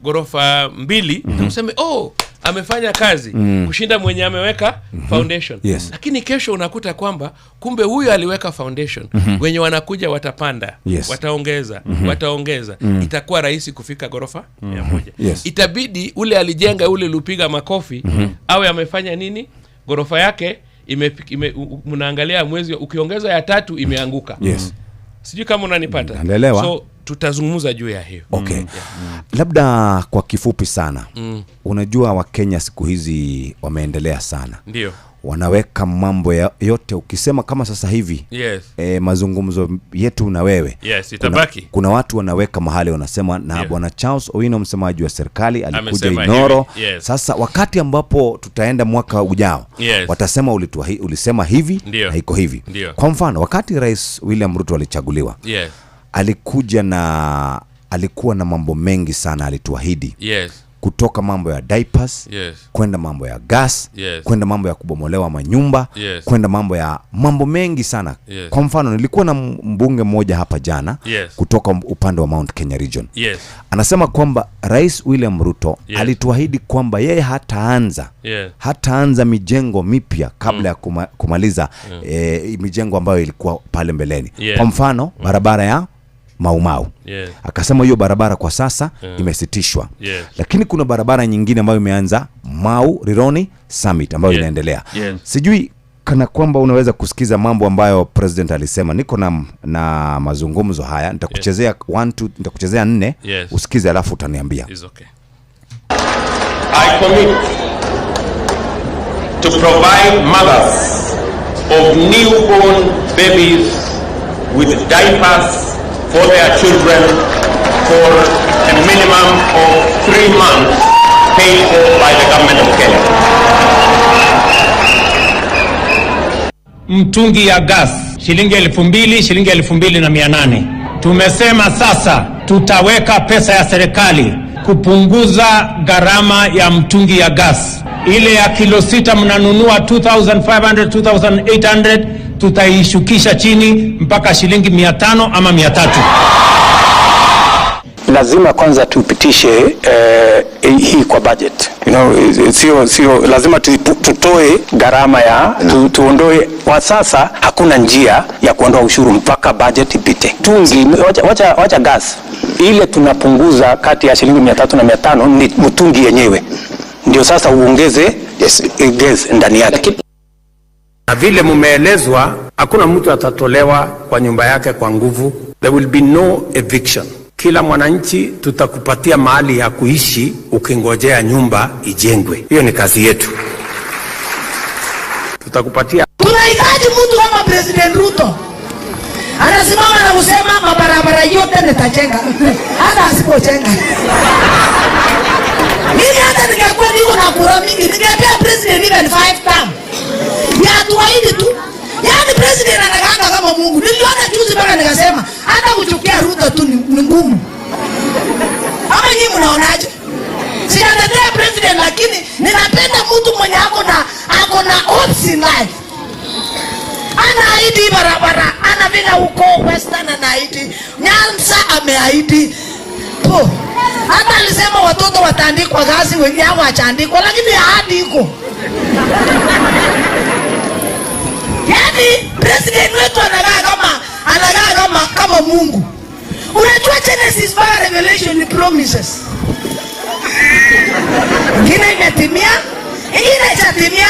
ghorofa 2 na useme oh, amefanya kazi kushinda mwenye ameweka foundation. Lakini kesho unakuta kwamba kumbe huyu aliweka foundation, wenye wanakuja watapanda, wataongeza, wataongeza. Itakuwa rahisi kufika ghorofa 100. Itabidi ule alijenga ule lupiga makofi awe amefanya nini? Ghorofa yake mnaangalia mwezi ukiongeza ya 3 imeanguka. Sijui kama unanipata. So tutazungumza juu ya hiyo. Okay. Labda kwa kifupi sana. Unajua Wakenya siku hizi wameendelea sana. Ndio. Wanaweka mambo yote. Ukisema kama sasa hivi, yes, mazungumzo yetu na wewe, yes, itabaki. Kuna watu wanaweka mahali wanasema na Bwana Charles Owino msemaji wa serikali alikuja Inoro. Yes. Sasa wakati ambapo tutaenda mwaka ujao, yes, watasema ulisema hivi. Ndiyo. Na iko hivi. Ndiyo. Kwa mfano wakati Rais William Ruto alichaguliwa, yes, alikuja na alikuwa na mambo mengi sana alituahidi. Yes. Kutoka mambo ya diapers, yes, kwenda mambo ya gas, yes, kwenda mambo ya kubomolewa manyumba, yes, kwenda mambo mengi sana. Yes. Kwa mfano nilikuwa na mbunge mmoja hapa jana, yes, kutoka upande wa Mount Kenya Region. Yes. Anasema kwamba Rais William Ruto, yes, alituahidi kwamba yeye hataanza, yes, hataanza mijengo mipya kabla ya kumaliza mijengo ambayo ilikuwa pale mbeleni. Yes. Kwa mfano barabara ya Mau Mau. Yeah. Akasema hiyo barabara kwa sasa imesitishwa. Yeah. Lakini kuna barabara nyingine ambayo imeanza Mau Rironi Summit ambayo inaendelea. Yeah. Sijui kana kwamba unaweza kusikiza mambo ambayo president alisema. Niko na mazungumzo haya, nitakuchezea 1 2, nitakuchezea 4, yes, usikize alafu utaniambia. It's okay. I commit to provide mothers of newborn babies with diapers for their children for a minimum of 3 months paid for by the government of Kenya. Mtungi ya gas shilingi 2000, shilingi 2800. Tumesema sasa tutaweka pesa ya serikali kupunguza gharama ya mtungi ya gas. Ile ya kilo 6 mnanunua 2500, 2800, tutaishukisha chini mpaka shilingi 500 ama 300. Lazima kwanza tupitishe hii kwa budget. You know, sio lazima tutoe gharama ya tuondoe. Kwa sasa hakuna njia ya kuondoa ushuru mpaka budget ipite. Tungi wacha gas ile tunapunguza kati ya shilingi 300 na 500 ni mtungi yenyewe. Ndio sasa uongeze gas ndani yake. Na vile mumeelezwa, hakuna mtu atatolewa kwa nyumba yake kwa nguvu. There will be no eviction. Kila mwananchi tutakupatia mahali ya kuishi ukingojea nyumba ijengwe. Hiyo ni kazi yetu. Tutakupatia. Tunahitaji mtu kama President Ruto. Anasimama na kusema mabarabara yote nitajenga. Hata asipojenga. Mimi hata ningekuwa niko na kura mingi, ningepea president even 5 term. Ya tuahidi tu. Yaani president anakaanga kama Mungu. Niliona juzi mpaka nikasema hata kuchukia Ruto tu ni ngumu. Ama nyinyi mnaonaje? Sijatetea president, lakini ninapenda mtu mwenye ako na hopes in life. Anaahidi barabara, anafika huko Western anaahidi, Nyanza ameahidi. Po. Hata alisema watoto wataandikwa kazi, wengine hawajaandikwa, lakini ahadi iko. Yaani president wetu anakaa kama Mungu. Unajua Genesis mpaka Revelation ni promises. Ingine imetimia, ingine haijatimia.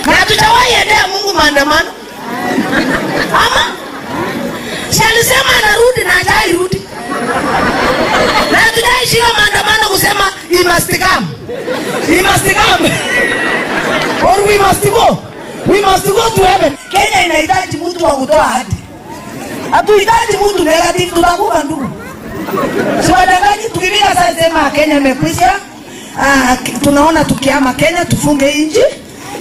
Na hatujawahi endea Mungu maandamano. Ama si alisema anarudi na hajarudi. Na hatujaishika maandamano kusema he must come. He must come. Or we must go. We must go to heaven. Kenya inahitaji mtu wa kutoa ahadi. Hatuhitaji mtu negative, tutakufa ndugu. Siwadanganyi, tukifika sasa sema Kenya imekwisha. Tunaona tukiama Kenya tufunge nchi.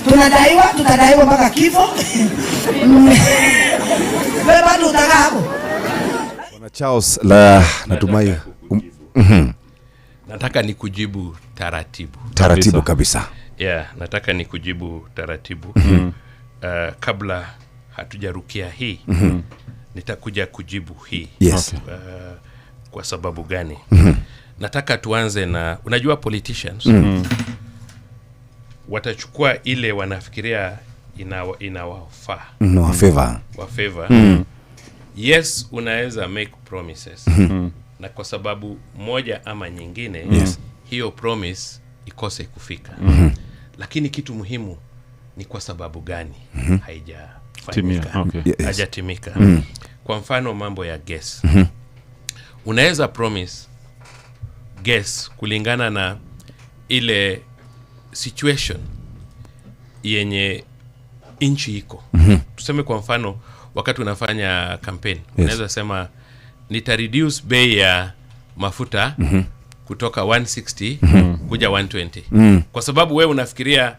Tunadaiwa, tutadaiwa mpaka kifo. Wewe bado utakaa hapo. Bwana Charles, la natumai nataka nikujibu taratibu. Taratibu kabisa. Yeah, nataka nikujibu taratibu. Kabla hatujarukia hii, nitakuja kujibu hii. Yes. Okay. Kwa sababu gani? Nataka tuanze na, unajua politicians watachukua ile wanafikiria inawafaa. No favor. Wa favor. Yes, unaweza make promises. Na kwa sababu moja ama nyingine, yes, hiyo promise ikose kufika. Lakini kitu muhimu ni kwa sababu gani haijafanyika. Okay. Yes. Haijatimika. Kwa mfano mambo ya gas. Unaweza promise gas kulingana na ile situation yenye nchi iko. Tuseme kwa mfano wakati unafanya campaign, unaweza sema nita reduce bei ya mafuta kutoka 160 kuja 120. Kwa sababu wewe unafikiria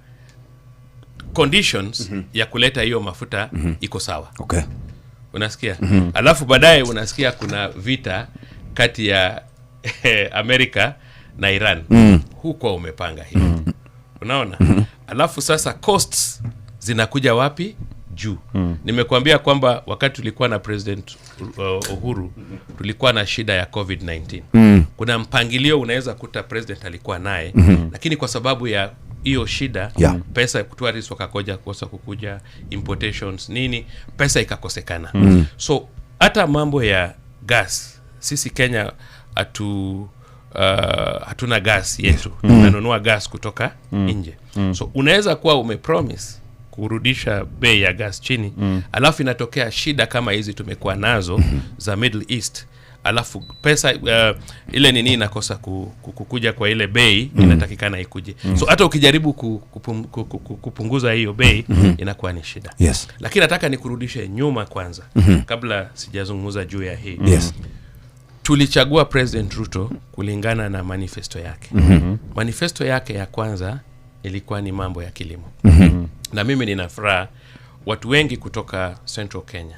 conditions ya kuleta hiyo mafuta iko sawa. Unasikia? Alafu baadaye unasikia kuna vita kati ya Amerika na Iran. Huko umepanga hiyo. Unaona? Alafu sasa costs zinakuja wapi? Juu. Nimekuambia kwamba wakati tulikuwa na President Uhuru, tulikuwa na shida ya COVID-19. Kuna mpangilio unaweza kuta president alikuwa naye, lakini kwa sababu ya hiyo shida, pesa tourists wakakoja kosa kukuja, importations nini, pesa ikakosekana. So hata mambo ya gas, sisi Kenya hatuna gas yetu. Tunanunua gas kutoka nje. So unaweza kuwa umepromise kurudisha bei ya gas chini, alafu inatokea shida kama hizi tumekuwa nazo za Middle East, alafu pesa ile nini inakosa kukuja kwa ile bei inatakikana ikuje. So hata ukijaribu kupunguza hiyo bei inakuwa ni shida. Lakini nataka nikurudishe nyuma kwanza kabla sijazungumza juu ya hii. Tulichagua President Ruto kulingana na manifesto yake. Manifesto yake ya kwanza ilikuwa ni mambo ya kilimo. Na mimi nina furaha watu wengi kutoka Central Kenya,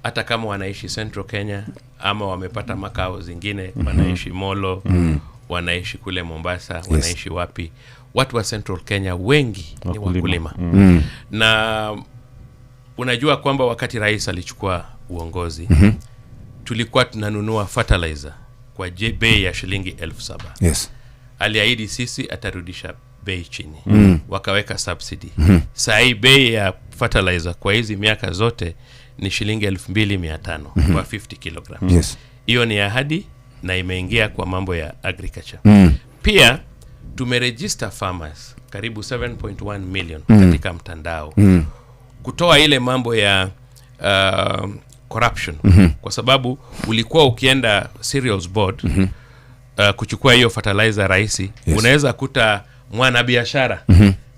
hata kama wanaishi Central Kenya ama wamepata makao zingine, wanaishi Molo, wanaishi kule Mombasa, wanaishi wapi, watu wa Central Kenya wengi ni wakulima. Na unajua kwamba wakati rais alichukua uongozi, tulikuwa tunanunua fertilizer kwa bei ya shilingi 7,000. Aliahidi sisi atarudisha bei chini. Wakaweka subsidy. Sai bei ya fertilizer kwa hizi miaka zote ni shilingi 2,500 kwa 50 kilograms. Hiyo ni ahadi na imeingia kwa mambo ya agriculture. Pia tumeregister farmers karibu 7.1 million katika mtandao. Kutoa ile mambo ya corruption. Kwa sababu ulikuwa ukienda cereals board kuchukua hiyo fertilizer rahisi, unaweza kuta mwanabiashara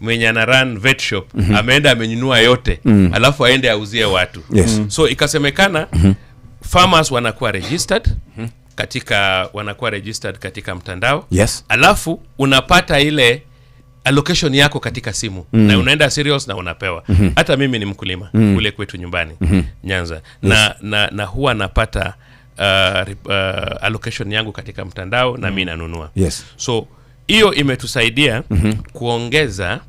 mwenye ana run vet shop ameenda amenunua yote, alafu aende auzie watu. So ikasemekana farmers wanakuwa registered katika mtandao. Alafu unapata ile allocation yako katika simu na unaenda serious na unapewa. Hata mimi ni mkulima kule kwetu nyumbani Nyanza. Na huwa napata allocation yangu katika mtandao na mimi nanunua. So hiyo imetusaidia kuongeza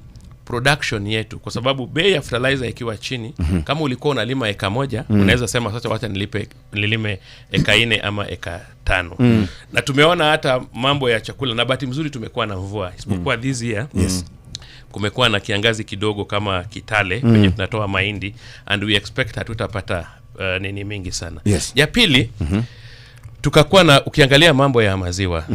production yetu, kwa sababu bei ya fertilizer ikiwa chini, kama ulikuwa unalima eka 1, unaweza sema sasa wacha nilime eka 4 ama eka 5. Na tumeona hata mambo ya chakula, na bahati mzuri tumekuwa na mvua, isipokuwa this year kumekuwa na kiangazi kidogo kama Kitale kwenye tunatoa mahindi, and we expect hatutapata nini mingi sana. Ya pili, tukakuwa na, ukiangalia mambo ya maziwa,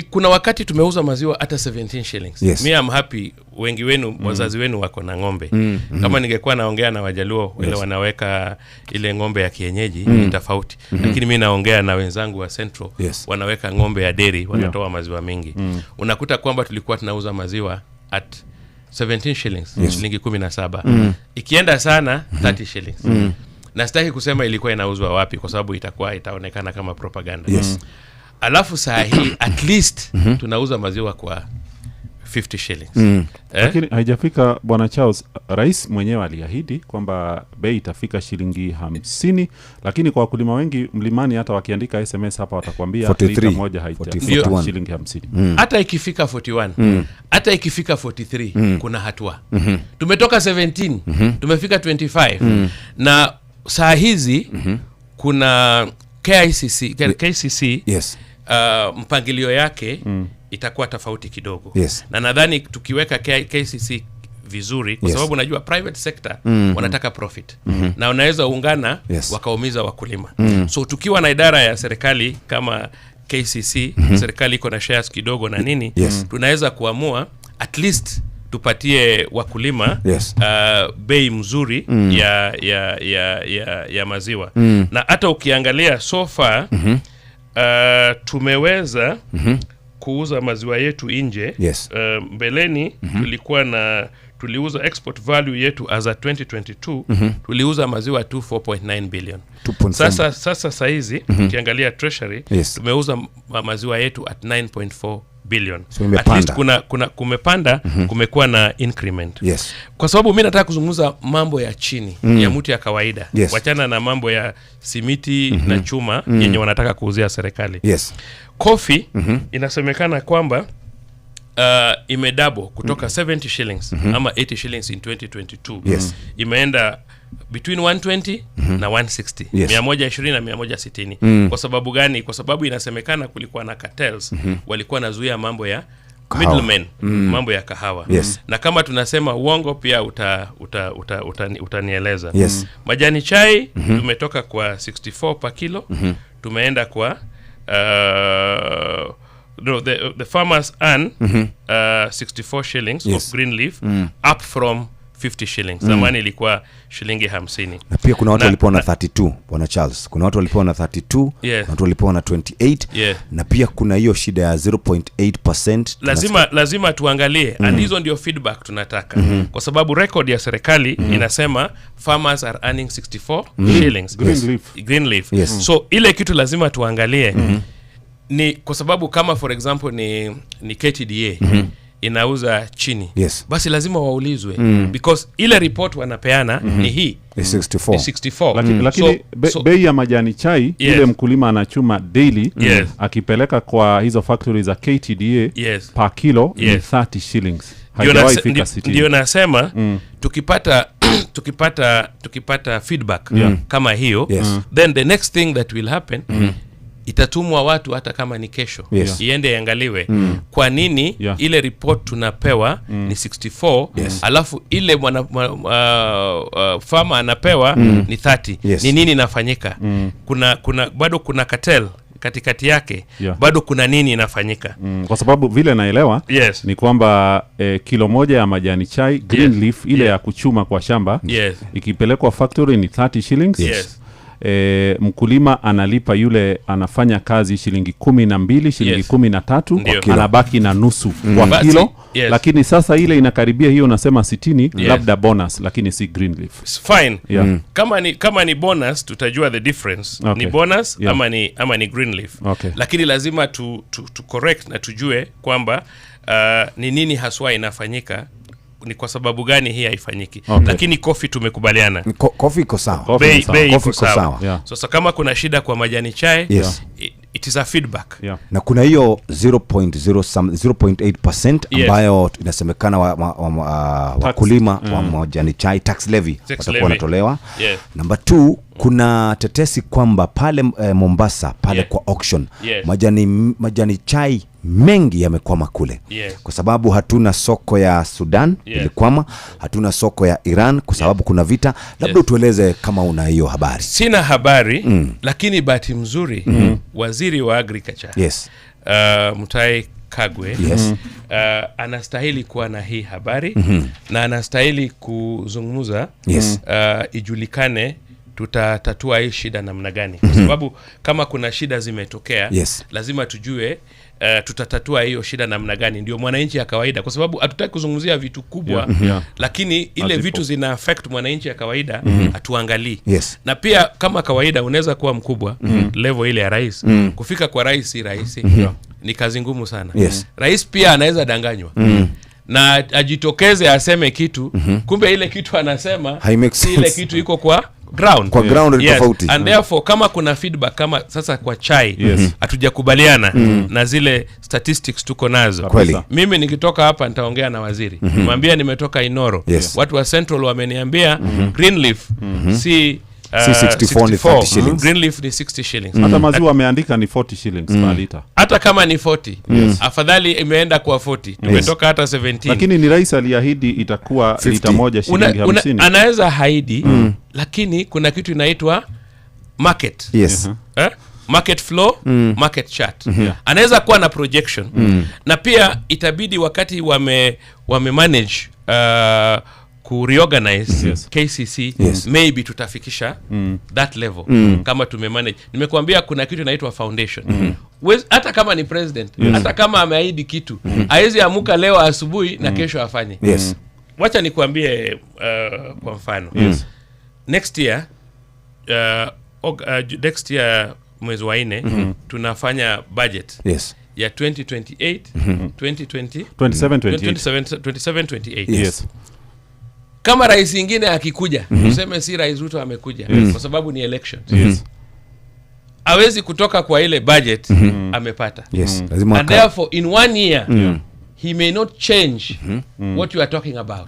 kuna wakati tumeuza maziwa hata 17 shillings. Me I'm happy, wengi wenu wazazi wenu wako na ng'ombe. Kama ningekuwa naongea na Wajaluo wale wanaweka ile ng'ombe ya kienyeji ni tofauti. Lakini mimi naongea na wenzangu wa Central, wanaweka ng'ombe ya dairy, wanatoa maziwa mingi. Unakuta kwamba tulikuwa tunauza maziwa at 17 shillings, shilingi 17. Ikienda sana 30 shillings. Na sitaki kusema ilikuwa inauzwa wapi kwa sababu itakuwa itaonekana kama propaganda. Alafu saa hii at least tunauza maziwa kwa 50 shillings. Lakini haijafika Bwana Charles, rais mwenyewe aliahidi kwamba bei itafika shilingi 50, lakini kwa wakulima wengi mlimani hata wakiandika SMS hapa watakwambia lita moja haitafika shilingi 50. Hata ikifika 41, hata ikifika 43, kuna hatua. Tumetoka 17, tumefika 25. Na saa hizi kuna KCC, mpangilio yake itakuwa tofauti kidogo. Na nadhani tukiweka KCC vizuri, kwa sababu unajua private sector wanataka profit. Na unaweza ungana wakaumiza wakulima. So tukiwa na idara ya serikali kama KCC, serikali iko na shares kidogo na nini, tunaweza kuamua at least tupatie wakulima bei mzuri ya maziwa. Na hata ukiangalia so far, tumeweza kuuza maziwa yetu nje. Mbeleni tulikuwa na Tuliuza export value yetu as at 2022, tuliuza maziwa tu 4.9 billion. 2.4. Sasa saizi ukiangalia treasury, tumeuza maziwa yetu at 9.4 billion. So At imepanda. least kuna kumepanda, kumekuwa na increment. Kwa sababu mi nataka kuzungumza mambo ya chini, ya mtu ya kawaida. Wachana na mambo ya simiti na chuma yenye wanataka kuuzia serikali. Coffee inasemekana kwamba imedouble kutoka 70 shillings ama 80 shillings in 2022. Imeenda between 120 na 160. 120 na 160. Kwa sababu gani? Kwa sababu inasemekana kulikuwa na cartels, walikuwa wanazuia mambo ya Kahawa. middlemen, mambo ya kahawa. Na kama tunasema uongo pia utanieleza. Majani chai, tumetoka kwa 64 per kilo, tumeenda kwa no, the farmers earn 64 shillings of green leaf, up from 50 shillings. Zamani ilikuwa shilingi 50. Na pia kuna watu walipewa na 32, Bwana Charles. Kuna watu walipewa na 32, kuna watu walipewa na 28, na pia kuna hiyo shida ya 0.8%. Lazima tuangalie, and hizo ndio feedback tunataka, kwa sababu record ya serikali inasema farmers are earning 64 shillings. Green leaf. Green leaf. So ile kitu lazima tuangalie ni kwa sababu kama for example ni KTDA inauza chini, basi lazima waulizwe, because ile report wanapeana ni hii. Ni 64. Ni 64. Lakini bei ya majani chai, ile mkulima anachuma daily, akipeleka kwa hizo factory za KTDA, per kilo ni 30 shillings. Hajawahi fika 60. Ndio nasema, tukipata feedback kama hiyo, then the next thing that will happen, itatumwa watu hata kama ni kesho, iende iangaliwe kwa nini ile report tunapewa ni 64, alafu ile farmer anapewa ni 30. Ni nini inafanyika? Kuna bado kuna cartel katikati yake, bado kuna nini inafanyika? Kwa sababu vile naelewa ni kwamba kilo moja ya majani chai green leaf ile ya kuchuma kwa shamba, ikipelekwa factory ni 30 shillings. Mkulima analipa yule anafanya kazi shilingi 12, shilingi 13, anabaki na nusu kwa kilo. Lakini sasa ile inakaribia hiyo unasema 60, labda bonus, lakini si green leaf. It's fine. Kama ni bonus, tutajua the difference. Ni bonus ama ni green leaf. Lakini lazima tu correct na tujue kwamba ni nini haswa inafanyika, ni kwa sababu gani hii haifanyiki. Lakini coffee tumekubaliana. Coffee iko sawa. Coffee Bei ni sawa. bei iko Coffee iko sawa. sawa. Sasa kama kuna shida kwa majani chai, it is a feedback. Na kuna hiyo 0.0 some 0.8% ambayo inasemekana wakulima wa majani chai, tax levy, Tax watakuwa levy. wanatolewa. Number 2, kuna tetesi kwamba pale Mombasa pale kwa auction, majani chai mengi yamekwama kule, kwa sababu hatuna soko ya Sudan, ilikwama, hatuna soko ya Iran kwa sababu kuna vita. Labda utueleze kama una hiyo habari. Sina habari, lakini bahati mzuri, waziri wa agriculture, Mutahi Kagwe, anastahili kuwa na hii habari na anastahili kuzungumza, ijulikane tutatatua hii shida namna gani, kwa sababu kama kuna shida zimetokea, lazima tujue tutatatua hiyo shida namna gani, ndio mwananchi ya kawaida, kwa sababu hatutaki kuzungumzia vitu kubwa, lakini ile Hazipo. vitu zina affect mwananchi ya kawaida, hatuangalii. Na pia kama kawaida unaweza kuwa mkubwa, level ile ya rais, kufika kwa rais si rahisi, ni kazi ngumu sana. Rais pia anaweza danganywa na ajitokeze aseme kitu, kumbe ile kitu anasema Hai make si ile sense. kitu iko kwa ground. Kwa ground ni tofauti. And therefore kama kuna feedback kama sasa kwa chai, hatujakubaliana na zile statistics tuko nazo. Mimi nikitoka hapa nitaongea na waziri, mwambie nimetoka Inoro, watu wa Central wameniambia green leaf si Si 64, ni 30 shillings. Green leaf ni 60 shillings. Hata maziwa ameandika ni 40 shillings per liter. Hata kama ni 40, afadhali imeenda kwa 40, tumetoka hata 17. Lakini ni rais aliahidi itakuwa 50. lita moja shilingi 50. Anaweza haidi, lakini kuna kitu inaitwa market. Eh? Market flow, market chart. Anaweza kuwa na projection, na pia itabidi wakati wame manage ku reorganize KCC, maybe tutafikisha that level kama tumemanage. Nimekuambia kuna kitu inaitwa foundation. Hata kama ni president, hata kama ameahidi kitu, hawezi amuka leo asubuhi na kesho afanye. Wacha nikuambie, kwa mfano. Next year, next year mwezi wa 4, tunafanya budget ya 2028, 2020, 27, 28. 27, 27, 28. Kama rais ingine akikuja, tuseme si Rais Ruto amekuja, kwa sababu ni elections, hawezi kutoka kwa ile budget amepata. Lazima And therefore in one year he may not change what you are talking about.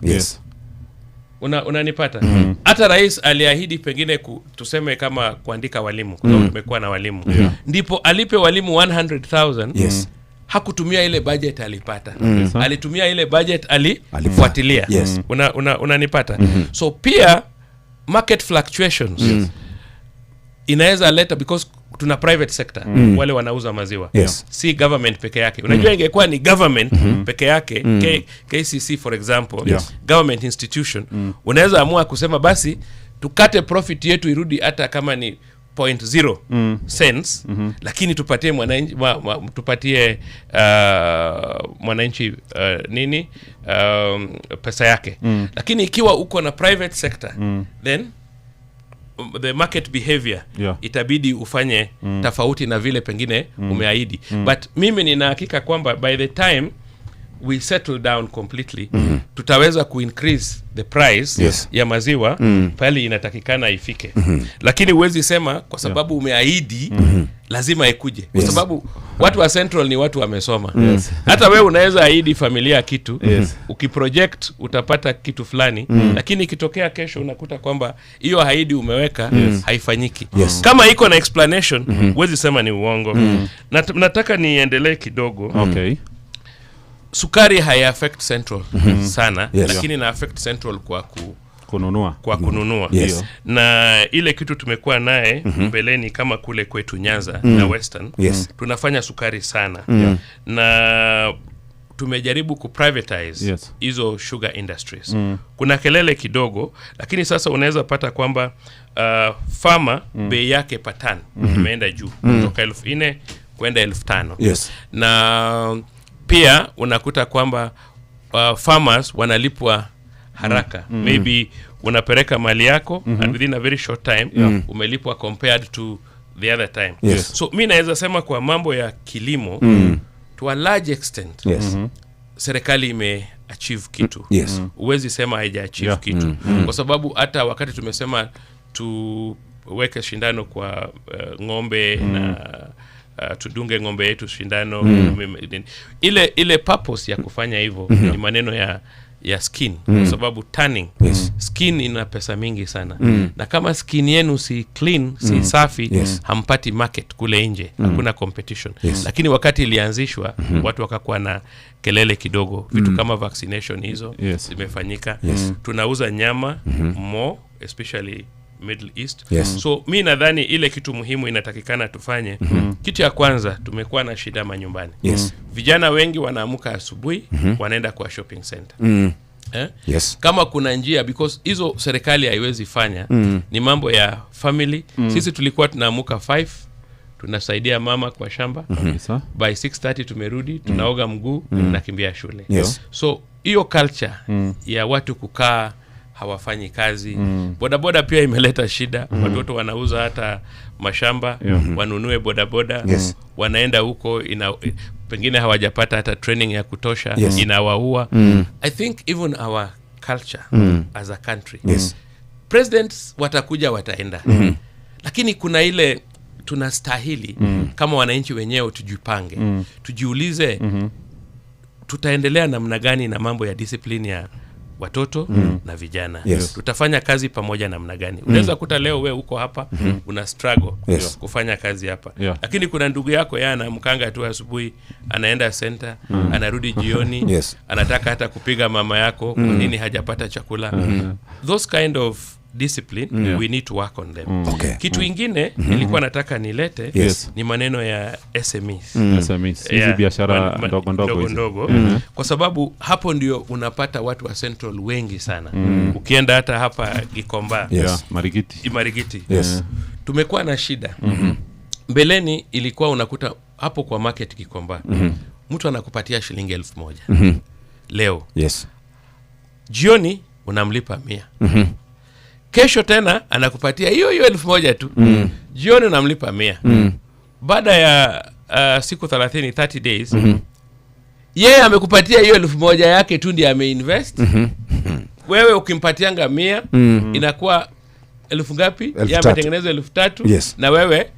Unanipata? Hata rais aliahidi pengine tuseme kama kuandika walimu, kwa sababu tumekuwa na walimu. Ndipo alipe walimu 100,000. Hakutumia ile budget alipata. Alitumia ile budget alifuatilia. Unanipata? So pia market fluctuations inaweza leta, because tuna private sector, wale wanauza maziwa. Si government peke yake. Unajua, ingekuwa ni government peke yake, KCC for example, government institution, unaweza amua kusema basi tukate profit yetu irudi hata kama ni 0.0 cents, lakini tupatie mwananchi tupatie mwananchi nini, pesa yake. Lakini ikiwa uko na private sector, then the market behavior itabidi ufanye tofauti na vile pengine umeahidi. But mimi nina hakika kwamba by the time we settle down completely, tutaweza kuincrease the price ya maziwa pale inatakikana ifike. Lakini huwezi sema kwa sababu umeahidi lazima ikuje, kwa sababu watu wa Central ni watu wamesoma. Hata wewe unaweza ahidi familia kitu, ukiproject utapata kitu fulani, lakini ikitokea kesho unakuta kwamba hiyo ahadi umeweka haifanyiki. Kama iko na explanation, huwezi sema ni uongo. Nataka niendelee kidogo. Sukari hai affect Central sana, lakini na affect Central kwa kununua. Kwa kununua. Na ile kitu tumekuwa naye mbeleni kama kule kwetu Nyanza na Western, tunafanya sukari sana. Na tumejaribu kuprivatize hizo sugar industries. Kuna kelele kidogo, lakini sasa unaweza pata kwamba farmer bei yake per ton imeenda juu kutoka 4,000 kwenda 5,000. Na pia unakuta kwamba farmers wanalipwa haraka. Maybe unapeleka mali yako and within a very short time umelipwa compared to the other time. So mi naweza sema kwa mambo ya kilimo, to a large extent, serikali ime achieve kitu. Huwezi sema haija achieve kitu. Kwa sababu hata wakati tumesema tuweke shindano kwa ng'ombe na tudunge ng'ombe yetu shindano, ile purpose ya kufanya hivyo ni maneno ya skin, kwa sababu tanning, skin ina pesa mingi sana. Na kama skin yenu si clean, si safi, hampati market kule nje, hakuna competition. Lakini wakati ilianzishwa, watu wakakuwa na kelele kidogo. Vitu kama vaccination hizo zimefanyika. Tunauza nyama more, especially Middle East. So mi nadhani ile kitu muhimu inatakikana tufanye, kitu ya kwanza, tumekuwa na shida manyumbani. Vijana wengi wanaamuka asubuhi, wanaenda kwa shopping center. Eh? Kama kuna njia, because hizo serikali haiwezi fanya, ni mambo ya family. Sisi tulikuwa tunaamuka 5, tunasaidia mama kwa shamba. By 6:30 tumerudi, tunaoga mguu, tunakimbia shule. So hiyo culture ya watu kukaa hawafanyi kazi. Bodaboda pia imeleta shida. Watoto wanauza hata mashamba, wanunue bodaboda, wanaenda huko, pengine hawajapata hata training ya kutosha, inawaua. I think even our culture as a country, presidents watakuja, wataenda, lakini kuna ile tunastahili kama wananchi wenyewe tujipange, tujiulize tutaendelea namna gani na mambo ya discipline ya watoto na vijana. Tutafanya kazi pamoja namna gani? Unaweza kuta leo we uko hapa, una struggle kufanya kazi hapa, lakini kuna ndugu yako yeye anaamkanga tu asubuhi, anaenda center, anarudi jioni, anataka hata kupiga mama yako kwa nini hajapata chakula. Those kind of discipline, we need to work on them. Kitu ingine nilikuwa nataka nilete ni maneno ya SMEs. SMEs, hizi biashara ndogo ndogo hizi. Ndogo. Kwa sababu hapo ndio unapata watu wa Central wengi sana. Ukienda hata hapa Gikomba, Yeah, Marigiti. Marigiti. Tumekuwa na shida. Mbeleni ilikuwa unakuta hapo kwa market Gikomba, mtu anakupatia shilingi 1,000 leo. Jioni unamlipa 100. Kesho tena anakupatia hiyo hiyo 1,000 tu. Jioni unamlipa 100. Baada ya siku 30, 30 days, yeye amekupatia hiyo 1,000 yake tu ndiye ameinvest. Wewe ukimpatianga 100, inakuwa elfu ngapi? Yeye ametengeneza 3,000. Yes. Na wewe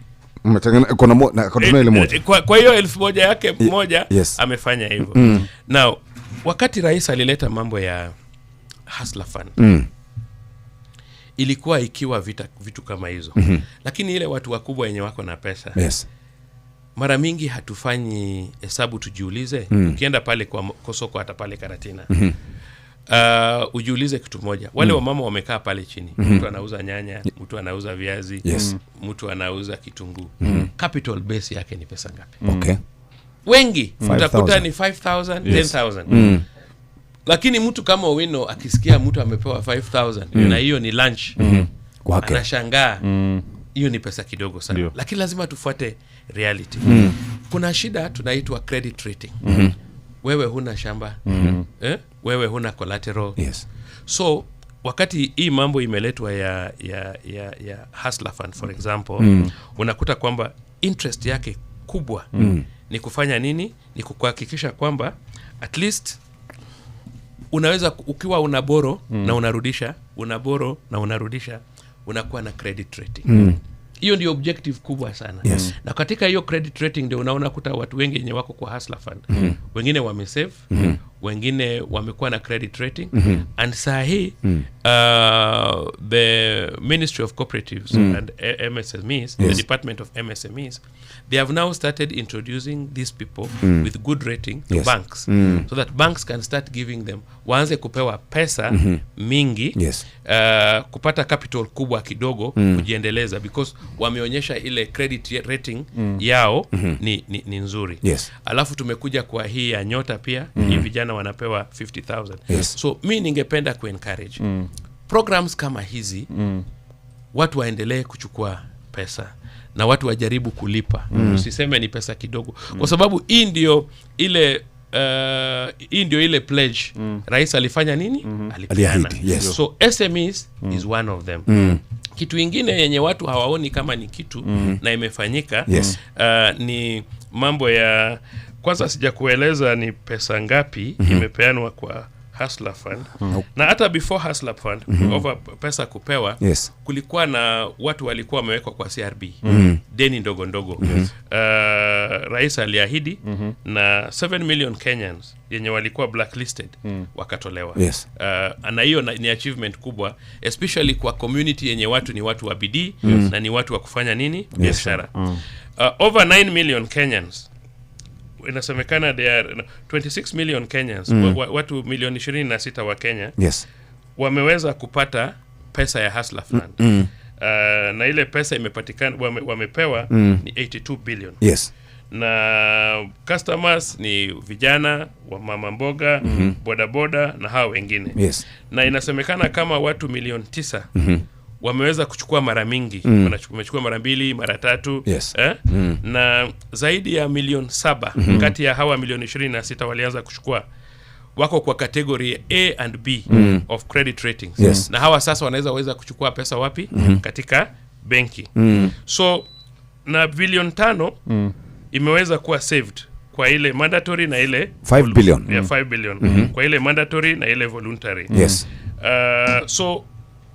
kuna ile moja. Kwa hiyo 1,000 yake moja amefanya hivyo. Now, wakati rais alileta mambo ya Hustler Fund, ilikuwa ikiwa vitu kama hizo. Lakini ile watu wakubwa wenye wako na pesa, mara mingi hatufanyi hesabu tujiulize. Ukienda pale kwa soko, hata pale Karatina, ujiulize kitu moja. Wale wamama wamekaa pale chini, mtu anauza nyanya, mtu anauza viazi, mtu anauza kitunguu. Capital base yake ni pesa ngapi? Wengi utakuta ni 5,000, 10,000. Lakini mtu kama Owino akisikia mtu amepewa 5,000, na hiyo ni lunch, anashangaa. Hiyo ni pesa kidogo sana. Lakini lazima tufuate reality. Kuna shida tunaitwa credit rating. Wewe huna shamba, wewe huna collateral. So wakati hii mambo imeletwa ya Hustler Fund, for example, unakuta kwamba interest yake kubwa ni kufanya nini? Ni kuhakikisha kwamba at least unaweza, ukiwa una borrow na unarudisha, una borrow na unarudisha, unakuwa na credit rating. Hiyo ndio objective kubwa sana. Na katika hiyo credit rating ndio unaona kuta watu wengi wenye wako kwa Hustler Fund, wengine wamesave, wengine wamekuwa na credit rating. And saa hii, the Ministry of Cooperatives and MSMEs, the Department of MSMEs, they have now started introducing these people with good rating to banks, so that banks can start giving them, waanze kupewa pesa mingi, kupata capital kubwa kidogo, kujiendeleza, because wameonyesha ile credit rating yao ni nzuri. Alafu tumekuja kwa hii ya Nyota pia, hii vijana wanapewa 50,000. So mi ningependa kuencourage programs kama hizi, watu waendelee kuchukua pesa na watu wajaribu kulipa. Usiseme ni pesa kidogo, kwa sababu hii ndio ile pledge rais alifanya nini? Alipeana. Aliahidi, yes. So SMEs is one of them. Kitu ingine yenye watu hawaoni kama ni kitu na imefanyika, ni mambo ya kwanza, sijakueleza ni pesa ngapi imepeanwa kwa Hustler Fund. Na hata before Hustler Fund, over pesa kupewa, kulikuwa na watu walikuwa wamewekwa kwa CRB, deni ndogo ndogo. Rais aliahidi, na 7 million Kenyans yenye walikuwa blacklisted wakatolewa. Na hiyo ni achievement kubwa, especially kwa community yenye watu ni watu wa bidii na ni watu wa kufanya nini? Biashara. Over 9 million Kenyans, inasemekana they are, no, 26 million Kenyans, watu milioni 26 wa Kenya wameweza kupata pesa ya Hustler Fund. Na ile pesa imepatikana, wamepewa ni 82 billion. Na customers ni vijana wa mama mboga, bodaboda na hao wengine. Na inasemekana kama watu milioni 9 wameweza kuchukua mara mingi, wamechukua mara mbili, mara tatu, eh? Na zaidi ya milioni 7 kati ya hawa milioni 26 walianza kuchukua, wako kwa category A and B of credit ratings. Na hawa sasa wanaweza weza kuchukua pesa wapi? Katika benki. So na bilioni 5 imeweza kuwa saved kwa ile mandatory na ile 5 billion. Yeah, 5 billion kwa ile mandatory na ile voluntary. So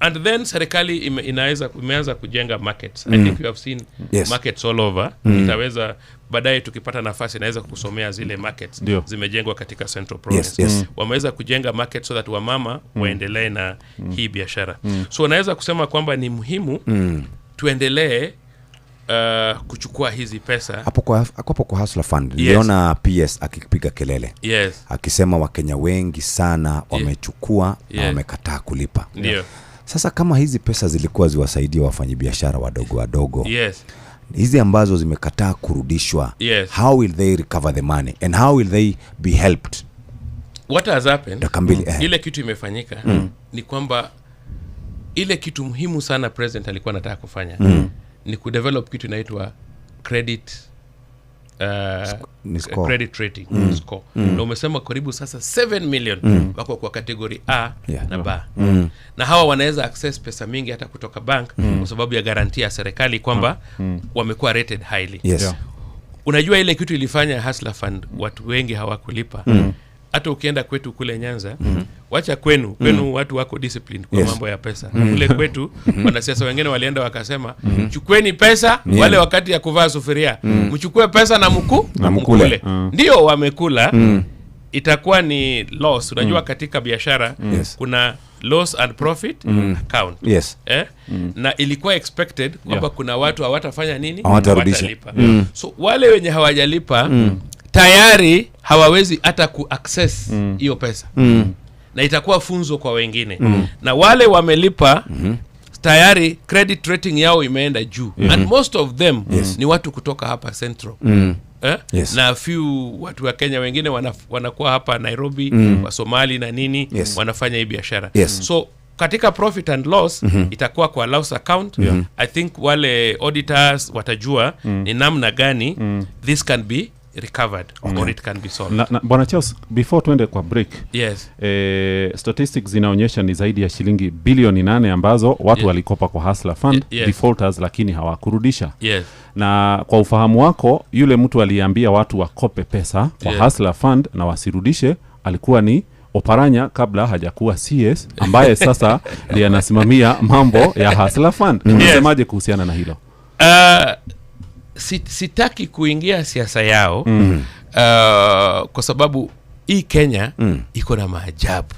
and then serikali imeanza kujenga markets. I think you have seen markets all over. Itaweza baadaye, tukipata nafasi, naweza kusomea zile markets zimejengwa katika Central Province. Wameweza kujenga market so that wamama waendelee na hii biashara. So naweza kusema kwamba ni muhimu tuendelee kuchukua hizi pesa. Hapo kwa Hustler Fund, niliona PS akipiga kelele akisema Wakenya wengi sana wamechukua na wamekataa kulipa. Sasa kama hizi pesa zilikuwa ziwasaidie wafanyabiashara wadogo wadogo, hizi ambazo zimekataa kurudishwa, how will they recover the money and how will they be helped? What has happened, Dakika mbili, eh. ile kitu imefanyika ni kwamba ile kitu muhimu sana president alikuwa anataka kufanya ni kudevelop kitu inaitwa credit Ni score. Credit rating score. Na umesema karibu sasa 7 million wako kwa category A na B. Na hawa wanaweza access pesa mingi hata kutoka bank kwa sababu ya garantia ya serikali kwamba wamekuwa rated highly. Unajua ile kitu ilifanya Hustler Fund watu wengi hawakulipa. Hata ukienda kwetu kule Nyanza, wacha kwenu watu wako disciplined kwa mambo ya pesa. Kule kwetu wanasiasa wengine walienda wakasema, chukueni pesa wale wakati ya kuvaa sufuria, mchukue pesa na mkule. Ndio wamekula. Itakuwa ni loss. Unajua katika biashara kuna loss and profit account. Na ilikuwa expected kwamba kuna watu hawatafanya nini? Hawatalipa. So wale wenye hawajalipa tayari hawawezi hata ku-access hiyo pesa. Na itakuwa funzo kwa wengine. Na wale wamelipa tayari credit rating yao imeenda juu. And most of them ni watu kutoka hapa Central. Na few watu wa Kenya wengine wanakuwa hapa Nairobi, wa Somali na nini, wanafanya hii biashara. So katika profit and loss itakuwa kwa loss account. I think wale auditors watajua ni namna gani this can be recovered or it can be solved. Na Bwana Charles, before tuende kwa break, statistics zinaonyesha ni zaidi ya shilingi bilioni 8 ambazo watu walikopa kwa Hustler Fund, defaulters, lakini hawakurudisha. Na kwa ufahamu wako, yule mtu aliambia watu wakope pesa kwa Hustler Fund na wasirudishe alikuwa ni Oparanya kabla hajakuwa CS, ambaye sasa ndiye anasimamia mambo ya Hustler Fund. Unasemaje kuhusiana na hilo? Sitaki kuingia siasa yao kwa sababu hii Kenya iko na maajabu.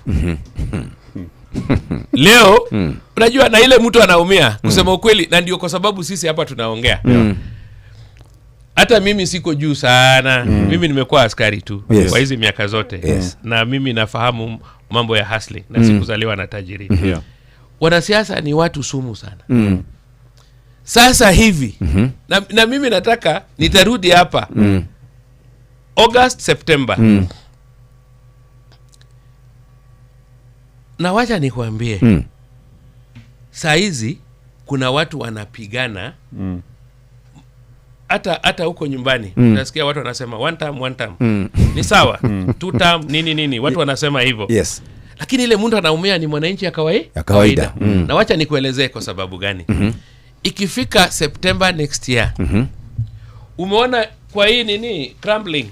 Leo unajua, na ile mtu anaumia kusema ukweli, na ndio kwa sababu sisi hapa tunaongea. Hata mimi siko juu sana. Mimi nimekuwa askari tu kwa hizi miaka zote. Na mimi nafahamu mambo ya hustling na sikuzaliwa na tajiri. Wanasiasa ni watu sumu sana. Sasa hivi na mimi nataka nitarudi hapa August, September. Na wacha nikwambie, saa hizi kuna watu wanapigana hata huko nyumbani. Unasikia watu wanasema one term, one term. Ni sawa, two term, nini nini, watu wanasema hivyo. Lakini ile mtu anaumia ni mwananchi ya kawaida. Na wacha nikuelezee kwa sababu gani. Ikifika September next year, umeona kwa hii nini crumbling,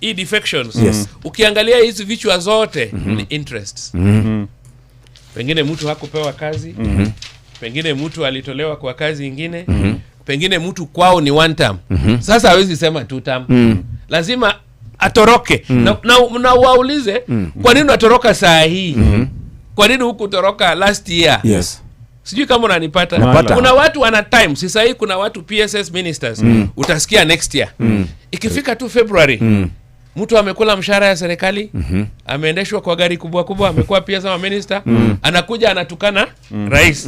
hii defections, ukiangalia hizi vichwa zote ni interests. Pengine mtu hakupewa kazi, pengine mtu alitolewa kwa kazi ingine, pengine mtu kwao ni one term. Sasa hawezi sema two term. Lazima atoroke. Na waulize, kwa nini unatoroka saa hii? Kwa nini hukutoroka last year? Sijui kama unanipata. Kuna watu wana time. Sasa hii kuna watu PSS ministers. Utasikia next year. Ikifika tu February, mtu amekula mshahara ya serikali, ameendeshwa kwa gari kubwa kubwa, amekuwa PS ama minister, anakuja anatukana rais.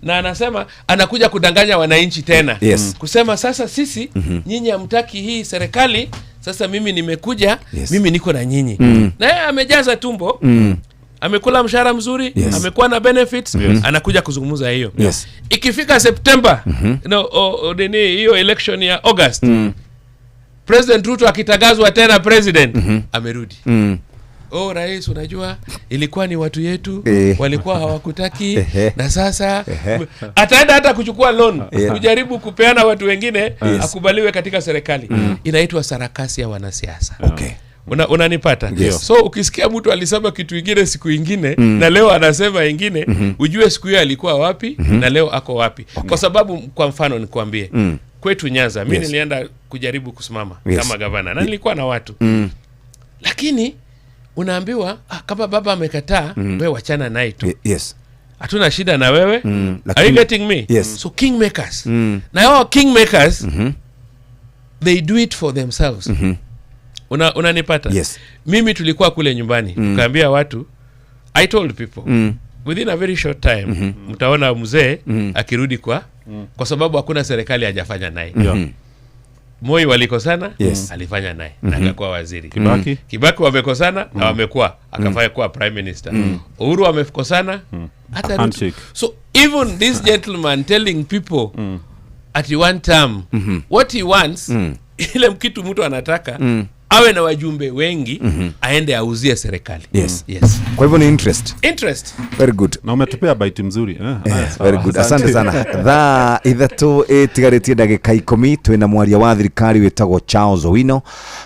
Na anasema anakuja kudanganya wananchi tena. Kusema sasa sisi nyinyi hamtaki hii serikali, sasa mimi nimekuja, mimi niko na nyinyi. Na yeye amejaza tumbo. Amekula mshahara mzuri, amekuwa na benefits, anakuja kuzungumza hiyo. Ikifika September, nini hiyo election ya August, President Ruto akitangazwa tena president, amerudi. Oh rais, unajua ilikuwa ni watu yetu, walikuwa hawakutaki, na sasa ataenda hata kuchukua loan, kujaribu kupeana watu wengine, akubaliwe katika serikali. Inaitwa sarakasi ya wanasiasa. Unanipata? So ukisikia mtu alisema kitu ingine siku ingine, na leo anasema ingine, ujue siku hiyo alikuwa wapi, na leo ako wapi. Kwa sababu kwa mfano nikwambie, kwetu Nyanza, mimi nilienda kujaribu kusimama kama gavana, na nilikuwa na watu. Lakini unaambiwa kama baba amekataa, wewe wachana naye tu. Hatuna shida na wewe. Are you getting me? So kingmakers. Na hao kingmakers, they do it for themselves. Unanipata? Mimi tulikuwa kule nyumbani, tukaambia watu, I told people, within a very short time, mtaona mzee akirudi kwa sababu hakuna serikali hajafanya naye. Moi walikosana, alifanya naye, na akakuwa waziri. Kibaki wamekosana, na wamekuwa, akafanya kuwa prime minister. Uhuru wamekosana, hata Ruto. So even this gentleman telling people at one term, what he wants Ile kitu mtu anataka, awe na wajumbe wengi, aende auzie serikali. Yes. Kwa hivyo ni interest. Interest. Very good. Na umetupea bite mzuri, eh? Haya, sawa. Very good, asante sana. Thaa 3 ĩtigarĩtie ndagĩka 10, twĩna mwaria wa thirikari wĩtagwo Charles Owino.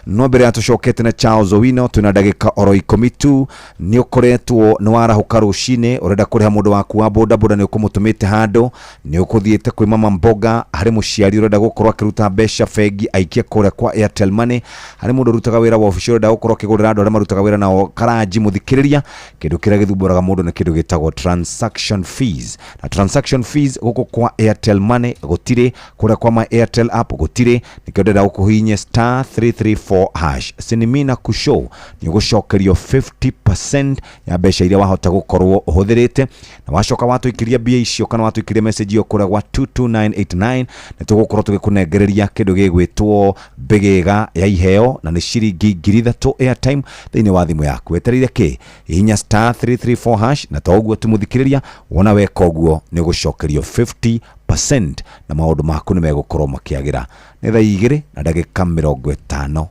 No mbere ya tũcokete na Charles Owino, twĩna ndagĩka oro 10 tu. Nĩ ũkoretwo nĩ warahũka rũcinĩ, ũrenda kũrĩha mũndũ waku wa bodaboda, nĩ ũkũmũtũmĩte handũ, nĩ ũkũthiĩte kwĩ mama mboga, harĩ mũciari ũrenda gũkorwo akĩruta mbeca bengi aikie kũrĩa kwa Airtel Money, harĩ mũndũ ũrutaga wĩra wa obici ũrenda gũkorwo akĩgũrĩra andũ arĩa marutaga wĩra nao karanji. Mũthikĩrĩria, kĩndũ kĩrĩa gĩthumbũraga mũndũ nĩ kĩndũ gĩtagwo transaction fees, na transaction fees gũkũ kwa Airtel Money gũtirĩ, kũrĩa kwa my Airtel app gũtirĩ. Nĩkĩo ndĩrenda gũkũhihinya star 334 hash sinimina kushow, nĩ ũgũcokerio 50% ya mbeca iria wahota gũkorwo ũhũthĩrĩte, na wacoka watũikĩria mbia icio kana watũikĩria message ĩyo kũrĩa gwa 22989, nĩ tũgũkorwo tũgĩkũnengereria kĩndũ gĩgwĩtwo mbĩgĩga ya iheo, na nĩ ciringi 3,000 airtime thĩinĩ wa thimũ yaku. Wetereire kĩ? Hihinya star 334 hash, na to ũguo tu mũthikĩrĩria, wona weka ũguo nĩ ũgũcokerio 50% na maũndũ maku nĩ megũkorwo makĩagĩra. Nĩ thaa 2:51.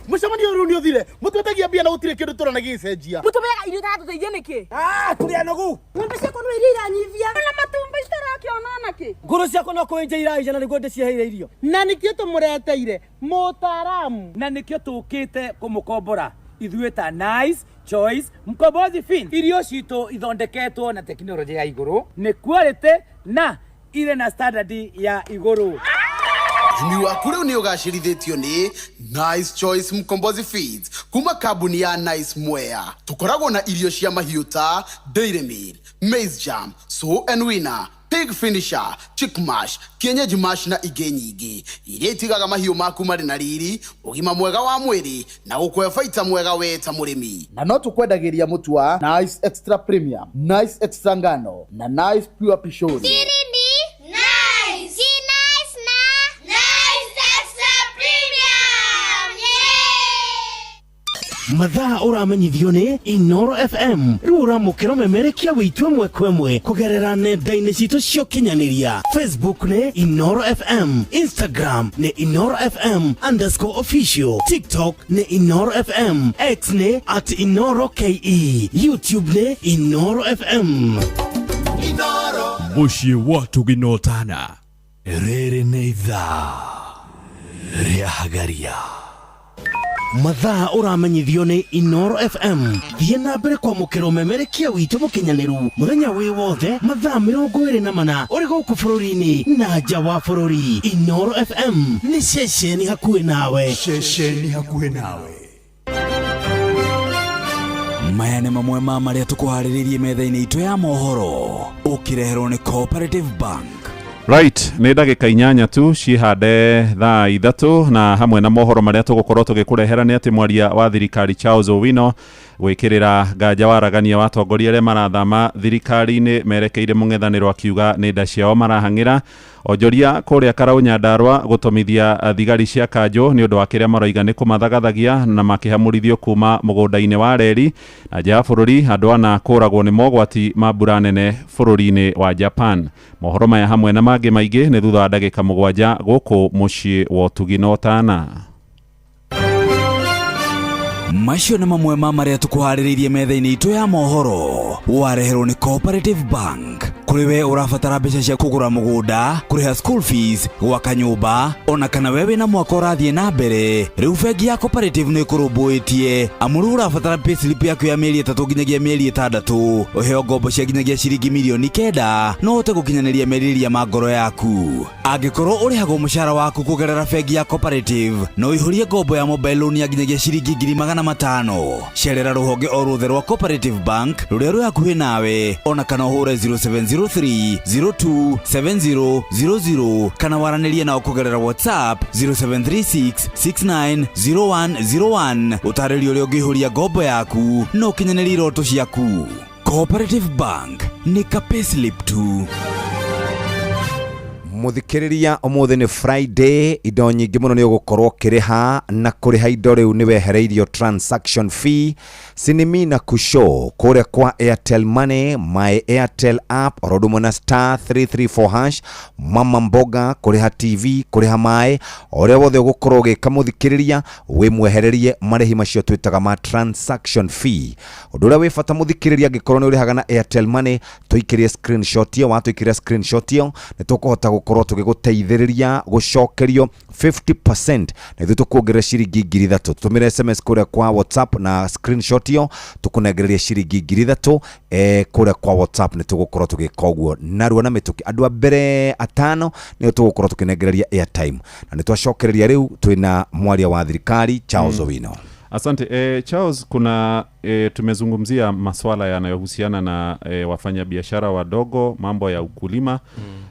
Mũcemanio ũyũ nĩ ũthire, mũtwetagia mbia na gũtirĩ kĩndũ tũrona gĩgĩcenjia. Mũtũmeaga irio itaratũteithia nĩkĩ? Ah, tũrĩ anogu. Ng'ombe ciakwa no iria iranyivia na matumbĩ citarakĩona nakĩ. Ngũrũ ciakwa no kũenja iraija na nĩguo ndĩciheire irio. Na nĩkĩo tũmũreteire mũtaaramu. Na nĩkĩo tũkĩte kũmũkombora ithuĩ ta Nice Choice Mkombozi Fin. Irio citũ ithondeketwo na tekinoronjĩ ya igũrũ, nĩ quality na irĩ na standard ya igũrũ. Ũrĩmi waku rĩu nĩ ũgacĩrithĩtio nĩ Nice Choice Mkombozi Feeds kuma kambuni ya Nice Mwea. Tũkoragwo na irio cia mahiũ ta Dairy Meal, Maize Jam, Sow and Winner, Pig Finisher, Chick Mash, Kienyeji Mash na ingĩ nyingĩ iria itigaga mahiũ maku marĩ na riri, ũgima mwega wa mwĩrĩ na gũkũhe baita mwega we ta mũrĩmi. Na no tũkwendagĩria mũtu wa Nice Extra Premium, Nice Extra Ngano na Nice Pure Pishori. Siri ni Nice. Si nice na Nice Extra Premium. Yeah! Mathaa ũramenyithio nĩ Inoro FM. Rĩu ũramũkĩra ũmemerekia witũ ĩmwe kwa ĩmwe kũgerera nenda-inĩ citũ cia ũkinyanĩria. Facebook nĩ Inoro FM, Instagram nĩ Inoro FM underscore official, TikTok nĩ Inoro FM, X nĩ at Inoro KE, YouTube nĩ Inoro FM. Mũciĩ wa tũginotana. Rĩrĩ nĩ ithaa rĩa hagaria. Mathaa ũramenyithio nĩ Inoro FM. Thiĩ na mbere kwamũkĩra ũmemerekia witũ mũkinyanĩru mũthenya wĩ wothe, mathaa 24, ũrĩ gũkũ bũrũri-inĩ na nja wa bũrũri. Inoro FM nĩ ceceni hakuhĩ nawe. Ceceni hakuhĩ nawe. Maya nĩ mamwe ma marĩa tũkũharĩrĩirie metha-inĩ itũ ya mohoro, ũkĩreherwo nĩ Cooperative Bank. Right, nĩ ndagĩka 8 tu cihande thaa 3, na hamwe na mohoro marĩa tũgũkorwo tũgĩkũrehera nĩ atĩ mwaria wa thirikari Charles Owino gwĩkĩrĩra nganja waragania wa atongoria arĩa marathama thirikari-inĩ merekeire mũng'ethanĩro, akiuga nĩ nda ciao marahang'ĩra. Onjoria kũrĩa Karau Nyandarua gũtũmithia thigari cia kanjũ nĩ ũndũ wa kĩrĩa maroiga nĩ kũmathagathagia na makĩhamũrithio kuma mũgũnda-inĩ wa reri. Na nja ya bũrũri, andũ ana kũragwo nĩ mogwati ma mbura nene bũrũri-inĩ wa Japan. Mohoro maya hamwe na mangĩ maingĩ nĩ thutha wa ndagĩka 7 gũkũ mũciĩ wa ũtugi na ũtana. Macio nĩ mamwe ma marĩa tũkũharĩrĩirie metha-inĩ itũ ya mohoro, wareherwo nĩ Cooperative Bank. Kũrĩ we ũrabatara mbeca cia kũgũra mũgũnda, kũrĩha school fees, gwaka nyũmba, ona kana we wĩna mwaka ũrathiĩ na mbere, rĩu bengi ya Cooperative nĩ ĩkũrũmbũĩtie. Amu rĩu ũrabatara payslip yaku ya mĩeri 3 nginyagia mĩeri 6, ũheo ngombo cia nginyagia ciringi mirioni 9, no ũhote gũkinyanĩria merirĩria ma ngoro yaku. Angĩkorwo ũrĩhagwo mũcara waku kũgerera bengi ya Cooperative, no ũihũrie ngombo ya mobile loan ya nginyagia ciringi 500,000. Cerera rũhonge o ruothe rwa Cooperative Bank rũrĩa rwĩ hakuhĩ nawe, ona kana ũhũre 0703 027000, kana waranĩrie nao kũgerera WhatsApp 0736 690101, ũtarĩrie ũrĩa ũngĩihũria ngombo yaku na ũkinyanĩrie iroto ciaku. Cooperative Bank nĩ ka payslip tu. Muthikiriria umuthi ni Friday, indo nyingi muno ni ugukorwo kiriha na kuriha indo riu ni wehereirio transaction fee. Sinimina kusho kuria kwa Airtel Money, my Airtel app orodumo na star 334 hash, mama mboga kuriha TV, kuriha mai oria wothe ugukorwo ugika muthikiriria wi mwehererie marihi macio twitaga ma transaction fee. Undu uria wi bata muthikiriria angikorwo ni urihaga na Airtel Money, tuikirie screenshot iyo, watuikiria screenshot iyo ni tukuhota gukorwo tugiguteithiriria gucokerio 50% na ithuĩ tukuongerera ciringi 3,000. Tumire SMS kuria kwa WhatsApp na screenshot iyo tukunengereria ciringi 3,000 kuria kwa WhatsApp ni tugukorwo tugika uguo narua na mituki. Andu a mbere atano nio tugukorwo tukinengereria airtime na ni twacokereria riu twina mwaria wa thirikari Charles Owino. Asante. Charles, kuna tumezungumzia maswala yanayohusiana na wafanyabiashara wadogo, mambo ya ukulima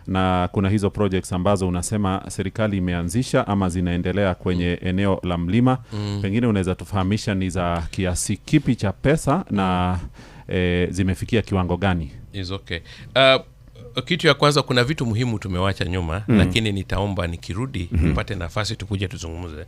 na kuna hizo projects ambazo unasema serikali imeanzisha ama zinaendelea kwenye eneo la mlima. Pengine unaweza tufahamisha ni za kiasi kipi cha pesa na zimefikia kiwango gani? Is okay. Kitu ya kwanza, kuna vitu muhimu tumewacha nyuma, lakini nitaomba nikirudi nipate nafasi tukuje tuzungumze.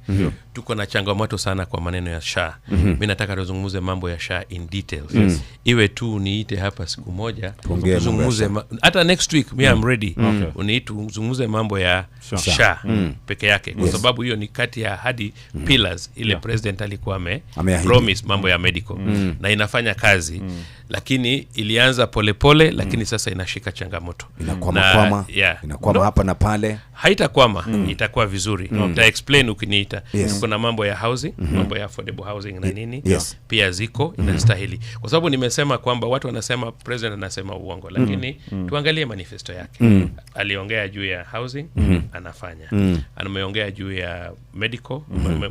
Tuko na changamoto sana kwa maneno ya SHA. Mimi nataka tuzungumze mambo ya SHA in details. Yes. Iwe tu niite hapa siku moja tuzungumze, hata next week me I'm ready. Uniite tuzungumze mambo ya SHA peke yake, kwa sababu hiyo ni kati ya hadi pillars ile president alikuwa ame promise mambo ya medical na inafanya kazi. Lakini ilianza polepole, lakini sasa inashika changamoto. Inakwama inakwama hapa na pale. Haitakwama, itakuwa vizuri. Nita explain ukiniita. Kuna mambo ya housing, mambo ya affordable housing na nini. Pia ziko inastahili. Kwa sababu nimesema kwamba watu wanasema president anasema uongo, lakini tuangalie manifesto yake. Aliongea juu ya housing, anafanya. Ameongea juu ya medical,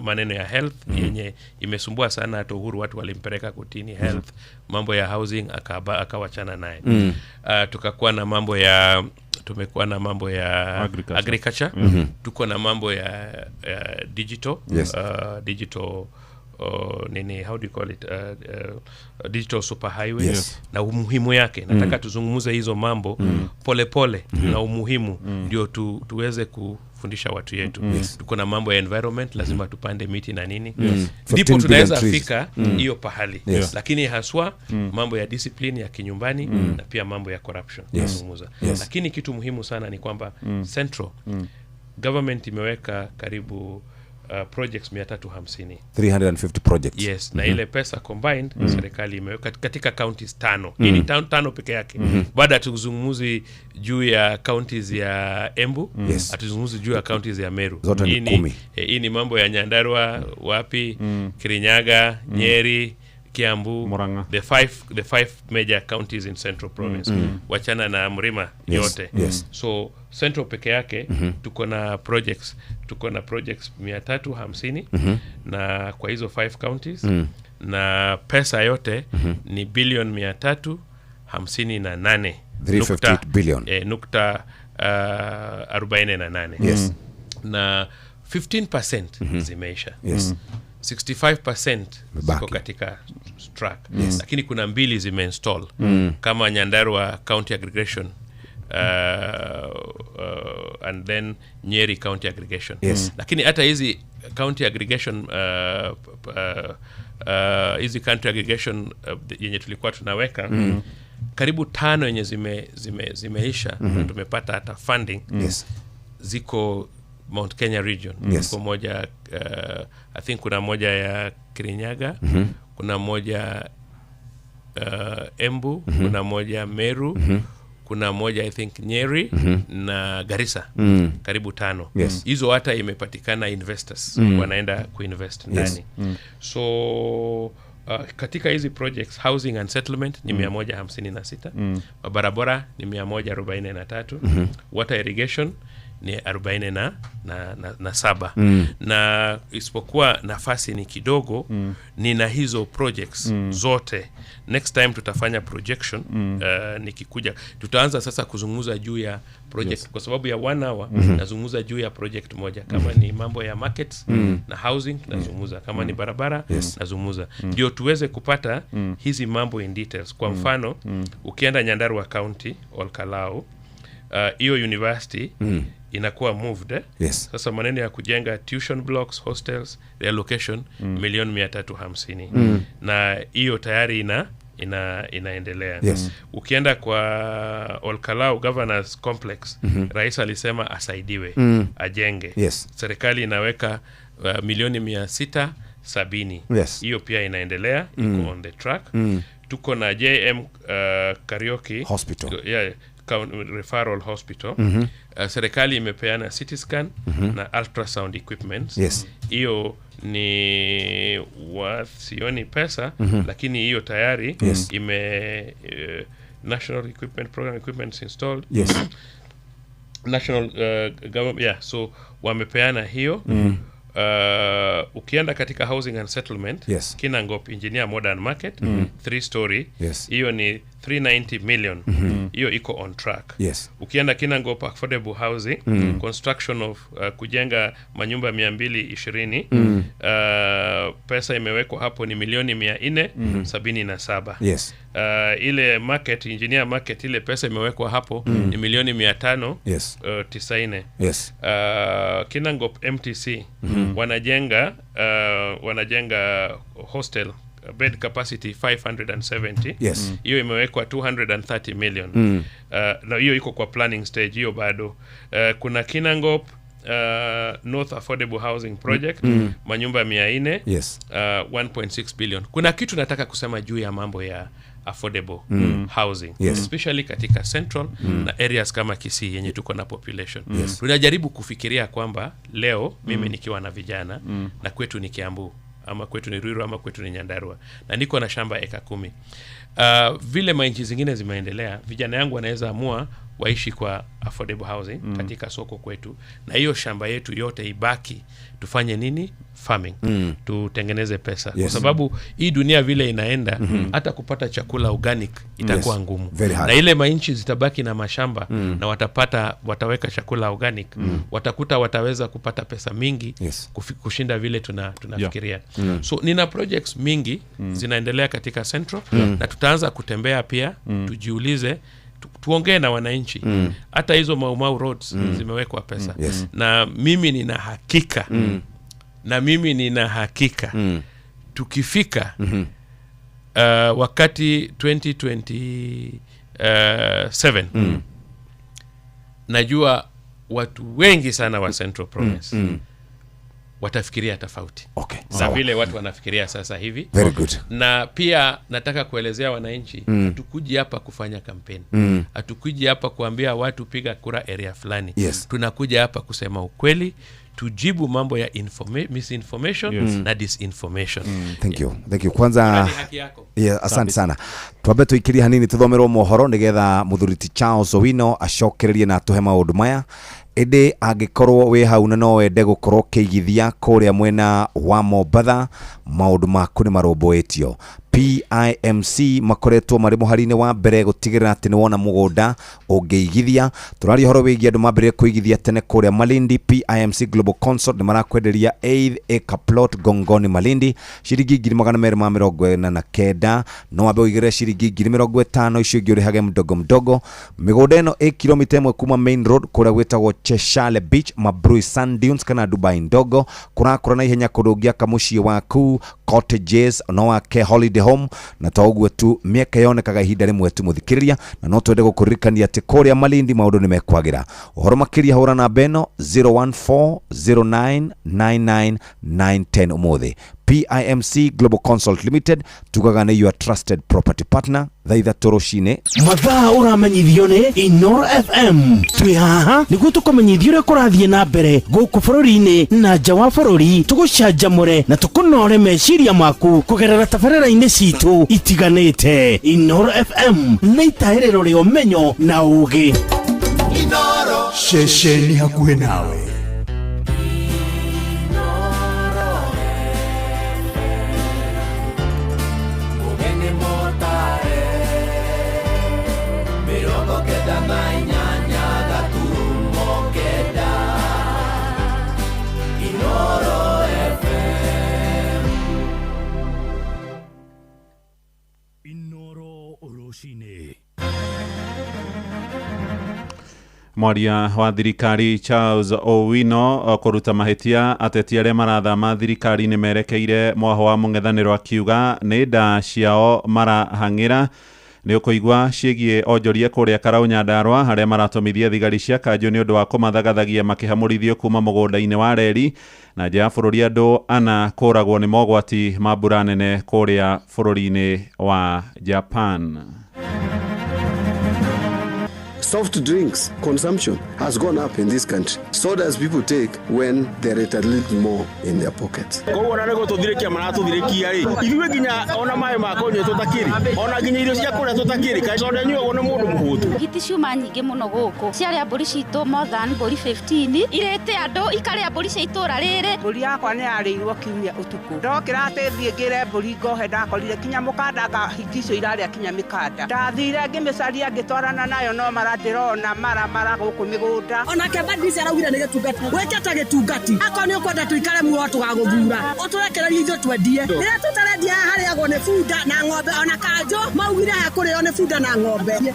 maneno ya health yenye imesumbua sana hata Uhuru, watu walimpeleka kotini health, mambo ya housing akawachana naye. Tukakuwa na mambo ya tumekuwa na mambo ya agriculture. Tuko na mambo ya digital. Digital nini, how do you call it, digital super highway. Na umuhimu yake nataka tuzungumze hizo mambo pole pole na umuhimu ndio tuweze kufundisha watu yetu. Tuko na mambo ya environment, lazima tupande miti na nini. Ndipo tunaweza fika hiyo pahali. Lakini haswa mambo ya discipline ya kinyumbani na pia mambo ya corruption tuzungumza. Lakini kitu muhimu sana ni kwamba central government imeweka karibu projects 350. 350 projects. Yes, na ile pesa combined serikali imeweka katika counties 5. Hii ni tano peke yake. Baada hatuzungumzi juu ya counties ya Embu, hatuzungumzi juu ya counties ya Meru. Hii ni mambo ya Nyandarua, wapi, Kirinyaga, Nyeri, Kiambu, Murang'a. The five major counties in Central Province. Wachana na Mrima yote. So Central peke yake tuko na projects, 350 na kwa hizo 5 counties na pesa yote ni bilioni 358 358 billion nukta 48. Na 15% zimeisha. 65% ziko katika track. Lakini kuna mbili zimeinstall kama Nyandarua County Aggregation and then Nyeri County Aggregation. Lakini hata hizi county aggregation hizi county aggregation yenye tulikuwa tunaweka karibu 5 yenye zimeisha na tumepata hata funding. Ziko Mount Kenya region. Kuna moja I think kuna moja ya Kirinyaga, kuna moja Embu, kuna moja Meru, kuna moja I think Nyeri na Garissa. Karibu 5. Hizo hata imepatikana investors wanaenda kuinvest ndani. So katika hizi projects housing and settlement ni 156, barabara ni 143, water irrigation ni 47. Na isipokuwa nafasi ni kidogo, nina hizo projects zote. Next time tutafanya projection. Nikikuja tutaanza sasa kuzungumza juu ya project. Kwa sababu ya 1 hour nazungumza juu ya project moja. Kama ni mambo ya markets na housing nazungumza, kama ni barabara nazungumza, ndio tuweze kupata hizi mambo in details. Kwa mfano ukienda Nyandarua County Olkalau, Hiyo university inakuwa moved, eh? Yes. Sasa maneno ya kujenga tuition blocks, hostels, reallocation, milioni 350. Na hiyo tayari inaendelea. Yes. Ukienda kwa Olkalau Governors Complex, rais alisema asaidiwe, ajenge. Yes. Serikali inaweka milioni 670. Yes. Hiyo pia inaendelea, iko on the track. Tuko na JM Kariuki Hospital. Yeah, Referral Hospital. Serikali imepeana CT scan na ultrasound equipment. Yes. Hiyo ni worth, sioni pesa, lakini hiyo tayari ime National Equipment Program equipment installed. Yes. National government, yeah, so wamepeana hiyo. Ukienda katika housing and settlement, Kinangop Engineer Modern Market, three story, hiyo ni 390 million, hiyo iko on track. Yes. Ukienda Kinangop affordable housing, construction of kujenga manyumba 220, pesa imewekwa hapo ni milioni 477. Yes. Ile market, Engineer Market, ile pesa imewekwa hapo ni milioni 500 90. Yes. Kinangop MTC wanajenga hostel, bed capacity 570. Yes. Hiyo imewekwa 230 million. Na hiyo iko kwa planning stage, hiyo bado. Kuna Kinangop North Affordable Housing Project, manyumba 400, 1.6 billion. Kuna kitu nataka kusema juu ya mambo ya affordable housing, especially katika central na areas kama Kisii yenye tuko na population. Tunajaribu kufikiria kwamba leo mimi nikiwa na vijana, na kwetu ni Kiambu ama kwetu ni Ruiru ama kwetu ni Nyandarua, na niko na shamba eka 10, vile manchi zingine zimeendelea, vijana yangu wanaweza amua waishi kwa affordable housing katika soko kwetu, na hiyo shamba yetu yote ibaki, tufanye nini? Farming, tutengeneze pesa, kwa sababu hii dunia vile inaenda, hata kupata chakula organic itakuwa ngumu. Very hard. Na ile manchi zitabaki na mashamba na wataweka chakula organic, watakuta wataweza kupata pesa mingi kushinda vile tunafikiria. So nina projects mingi zinaendelea katika central, na tutaanza kutembea pia, tujiulize, tuongee na wananchi. Hata hizo Maumau roads zimewekwa pesa. Na mimi nina hakika, tukifika wakati 2027, najua watu wengi sana wa Central Province watafikiria tofauti na vile watu wanafikiria sasa hivi. Very good. Na pia nataka kuelezea wananchi, hatukuji hapa kufanya kampeni, hatukuji hapa kuambia watu piga kura area fulani. Tunakuja hapa kusema ukweli, tujibu mambo ya misinformation na disinformation. Thank you. Thank you. Kwanza Ni haki yako. Yeah, asante sana. Twambe tuikirie hanini tuthomerwo mohoro nigetha muthuri ti Charles Owino acokererie na atuhe maundu maya. Ĩndĩ angĩkorwo wĩ hau na no wende gũkorwo ũkĩigithia kũrĩa mwena wa Mombatha, maũndũ maku nĩ marũmbũĩtio. PIMC makoretwo marĩ mũhari-inĩ wa mbere gũtigĩrĩra atĩ nĩ wona mũgũnda ũngĩigithia. Tũraria ũhoro wĩgiĩ andũ mambĩrĩrie kũigithia tene kũrĩa Malindi. PIMC Global Consult nĩ marakwenderia 8 acre plot Gongoni Malindi ciringi 249,000. No wambe ũigĩrĩre ciringi 50,000, icio ingĩ ũrĩhage mdogo mdogo. Mĩgũnda ĩno ĩ kilomita 1 kuma main road kũrĩa gwĩtagwo Cheshale Beach, Mabrui Sand Dunes kana Dubai ndogo. Kũrakũra na ihenya, kũndũ ũngĩaka mũciĩ waku, cottages, no wake holiday home, na to ũguo tu, mĩeke yonekaga ihinda rĩmwe tu, mũthikĩrĩria. Na no twende gũkũririkania atĩ kũrĩa Malindi maũndũ nĩ mekwagĩra. Ũhoro makĩria hũra namba ĩno 014099910 ũmũthĩ. PIMC Global Consult Limited tugaga nĩ your trusted property partner. Thaa 3 rũcinĩ. Mathaa ũramenyithio nĩ Inoro FM. Twĩ haha nĩguo tũkũmenyithia ũrĩa kũrathiĩ na mbere gũkũ bũrũri-inĩ na nja wa bũrũri, tũgũcanjamũre na tũkũnore meciria maku kũgerera tabarĩra-inĩ citũ itiganĩte. Inoro FM nĩ itahĩrĩro rĩa ũmenyo na ũũgĩ. Ceceni hakuhĩ nawe. Mugeni motare 98.9 Inoro FM. Inoro rũcinĩ. Mwaria wa thirikari Charles Owino kũruta mahĩtia ateti arĩa marathama thirikari-inĩ merekeire mwaho wa mũng'ethanĩro, akiuga nĩ nda ciao marahang'ĩra. Nĩ ũkũigua ciĩgiĩ onjoria kũrĩa Karau Nyandarua, harĩa maratũmithia thigari cia kanjũ nĩ ũndũ wa kũmathagathagia makĩhamũrithio kuma mũgũnda-inĩ wa reri. Na nja ya bũrũri, andũ ana kũragwo nĩ mogwati ma mbura nene kũrĩa bũrũri-inĩ wa Japan. Soft drinks consumption has gone up in this country. Sodas people take when they're at a little more in their pockets. Koguo ona nĩ gũtũthirĩkia maratũthirĩkia rĩ, ithuĩ nginya ona maĩ ma kũnyua tũtakĩrĩ, ona nginya irio cia kũrĩa tũtakĩrĩ. Kaĩ soda ĩnyuagwo nĩ mũndũ mũhũtu? Hiti ciuma nyingĩ mũno gũkũ, ciarĩa mbũri citũ more than mbũri 15, irĩte andũ, ikarĩa mbũri cia itũra rĩrĩ. Mbũri yakwa nĩ yarĩirwo kiumia ũtukũ. Ndokĩra atĩ thiĩ ngĩre mbũri ngohe, ndakorire kinya mũkanda nga hiti icio irarĩa kinya mĩkanda. Ndathire ngĩmĩcaria, ngĩtwarana nayo, no mara ndĩrona mara mara gũkũ mĩgũnda. Onake Mbadi araugire nĩ gĩtungati, wĩke ta gĩtungati. Akorwo nĩ ũkwenda tũikare muoyo, tũgagũthura, ũtũrekererie ithuĩ twendie. Rĩrĩa tũtarendia haha harĩagwo nĩ bunda na ng'ombe. Ona kanjũ maugire haha kũrĩo nĩ bunda na ng'ombe.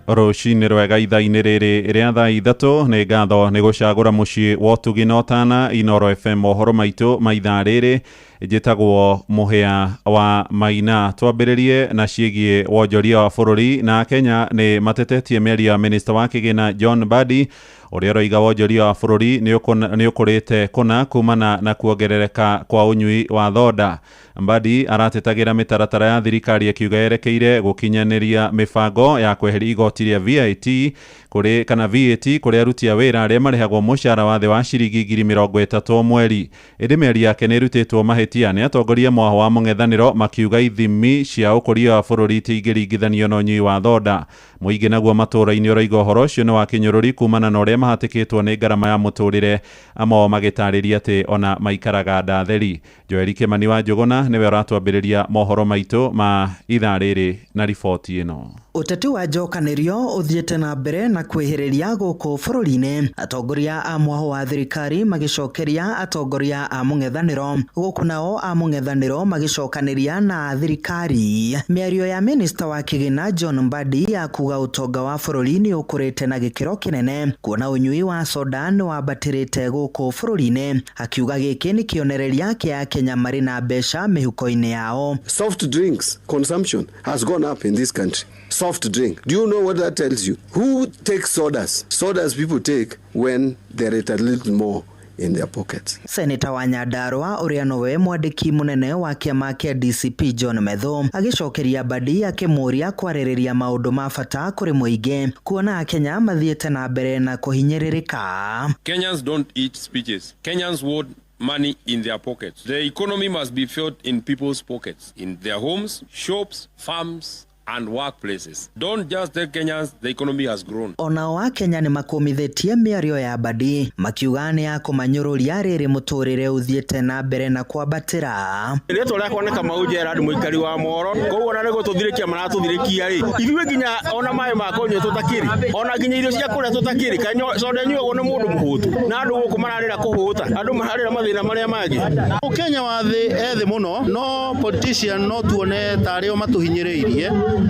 Rũcinĩ rwega ithaa-inĩ rĩrĩ rĩa thaa 3. Nĩ ngatho nĩ gũcagũra mũciĩ wa ũtugi na ũtana Inoro FM. Mohoro maitũ ma ithaa rĩrĩ, njĩtagwo Mũhĩa wa Maina. Twambĩrĩrie na ciĩgiĩ wonjoria wa bũrũri, na Kenya nĩ matetetie mĩario ya minista wa kĩgĩna John Mbadi, ũrĩa ũroiga wonjoria wa bũrũri nĩ ũkũrĩte kũna kumana na kuongerereka kwa ũnyui wa thonda. Mbadi aratetagĩra mĩtaratara ya thirikari, akiuga yerekeire gũkinyanĩria mĩbango ya kweheria igoti rĩa VAT kũrĩ kana VAT kũrĩ aruti a wĩra arĩa marĩhagwo mũcara wa thĩ wa ciringi 30,000 o mweri. Ĩndĩ mĩario yake nĩ ĩrutĩtwo mahĩtia nĩ atongoria mwaho wa mũng'ethanĩro, makiuga ithimi cia ũkũria wa bũrũri itingĩringithanio na ũnyui wa thonda. Mũingĩ naguo matũũra-inĩ ũroiga ũhoro ũcio nĩ wa kĩnyũrũri kumana na ũrĩa mahatĩkĩtwo nĩ ngarama ya mũtũrĩre, amwe ao magĩtarĩria atĩ ona maikaraga ndatheri. Joeli Kĩmani wa Njũgũna nĩwe ũratwambĩrĩria mohoro maitũ ma ithaa rĩrĩ na riboti ĩno. Ũteti wa njokanĩrio ũthiĩte na mbere na kwĩhĩrĩria gũkũ bũrũri-inĩ, atongoria a mwaho wa thirikari magĩcokeria atongoria a mũng'ethanĩro, gũkũ nao a mũng'ethanĩro magĩcokanĩria na thirikari. Mĩario ya minista wa kĩgĩna John Mbadi ya kuga ũtonga wa bũrũri nĩ ũkũrĩte na gĩkĩro kĩnene, kuona ũnyui wa soda nĩ wambatĩrĩte gũkũ bũrũri-inĩ, akiuga gĩkĩ nĩ kĩonereria kĩa Akenya marĩ na mbeca mĩhuko-inĩ yao. Soft drinks consumption has gone up in this country. Soft drink. Do you know what that tells you? Who takes sodas? Sodas people take when they're at a little more in their pockets. Seneta wa Nyandarua, ũrĩa nowe mwandĩki mũnene wa kĩama kĩa DCP, John Methu, agĩcokeria Mbadi akĩmũũria kwarĩrĩria maũndũ ma bata kũrĩ mũingĩ, kuona Akenya mathiĩte na mbere na kũhinyĩrĩrĩka. Kenyans don't eat speeches. Kenyans want money in their pockets. The economy must be felt in people's pockets, in their homes, shops, farms, and workplaces. Don't just tell Kenyans the economy has grown. Onao Akenya nĩ makũmithĩtie mĩario ya Mbadi, makiuga nĩ ya kũmanyũrũria rĩrĩ mũtũrĩre ũthiĩte na mbere na kwambatĩra. Rĩtwa rĩakwa nĩ Kamau Gerard, mũikari wa Moro. Koguo ona nĩ gũtũthirĩkia maratũthirĩkia rĩ, ithuĩ nginya ona maĩ ma kũnyua tũtakĩrĩ, ona nginya irio cia kũrĩa tũtakĩrĩ. Kaĩ soda ĩnyuagwo nĩ mũndũ mũhũtu? Na andũ gũkũ mararĩra kũhũta, andũ mararĩra mathĩna marĩa mangĩ. Mũkenya wa thĩ ethĩ mũno, no politician no tuone tarĩ o matũhinyĩrĩirie,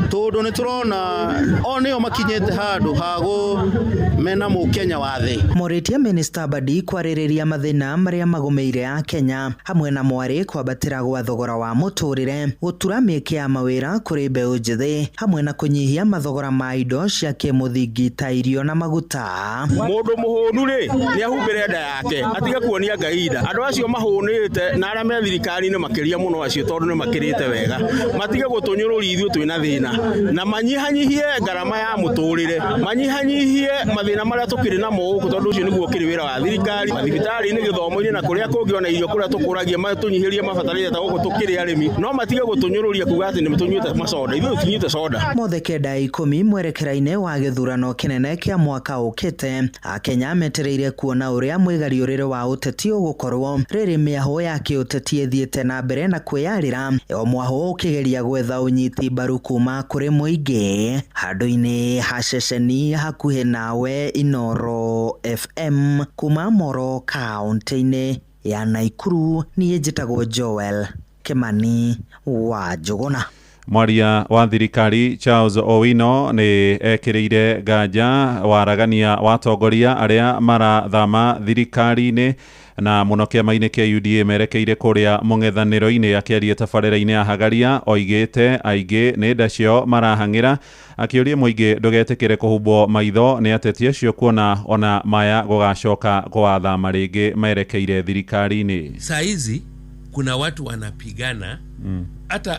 tondũ nĩ tũrona o nĩo makinyĩte handũ ha mena mũkenya wa thĩ. Morĩtie minista Mbadi kwarĩrĩria mathĩna marĩa magũmĩire Akenya, hamwe na mwarĩ kwambatĩra gwa thogora wa mũtũrĩre, gũtura mĩeke ya mawĩra kũrĩ mbeũ njĩthĩ, hamwe na kũnyihia mathogora ma indo cia kĩmũthingi ta irio na maguta. Mũndũ mũhũnu rĩ, nĩ ahumbĩre nda yake, atige kuonia Ngai nda. Andũ acio mahũnĩte na arĩa me thirikari-inĩ makĩria mũno acio, tondũ nĩ makĩrĩte wega, matige gũtũnyũrũria ithuĩ twĩna thĩna, na manyihanyihie ngarama ya mũtũrĩre, manyihanyihie mathĩna marĩa tũkĩrĩ namo gũkũ, tondũ ũcio nĩguo ũkĩrĩ wĩra wa thirikari, mathibitarĩ-inĩ, gĩthomo-inĩ na kũrĩa kũngĩ, ona irio kũrĩa tũkũragia, matũnyihĩrie mabataraitha ta gũkũ tũkĩrĩ arĩmi. No matige gũtũnyũrũria kuga atĩ nĩ tũnyuĩte macoda. Ithuĩ tũtinyuĩte soda. Mothe 91 mwerekera-inĩ wa gĩthurano kĩnene kĩa mwaka ũkĩte, Akenya metereire kuona ũrĩa mwĩgariũrĩre wa ũteti ũgũkorwo rĩrĩ mĩahũ ya kĩũteti ĩthiĩte na mbere na kwĩyarĩra, o mwahũ ũkĩgeria gwetha ũnyiti mbaru kuma kũrĩ mũingĩ. Handũ-inĩ ha ceceni hakuhĩ nawe, Inoro FM, kuma Moro kaũntĩ-inĩ ya Naikuru, niĩ njĩtagwo Joel Kĩmani wa Njũgũna. Mwaria wa thirikari Charles Owino nĩ ekĩrĩire nganja waragania wa atongoria arĩa marathama thirikari-inĩ na mũno kĩama-inĩ kĩa UDA merekeire kũrĩa mũng'ethanĩro-inĩ. Akĩaria tabarĩra-inĩ ya Hagaria oigĩte aingĩ nĩ nda ciao marahang'ĩra, akĩũria mũingĩ ndũgetĩkĩre kũhumbwo maitho nĩ ateti acio kuona ona maya gũgacoka gwathama rĩngĩ merekeire thirikari-inĩ. Saa hizi kuna watu wanapigana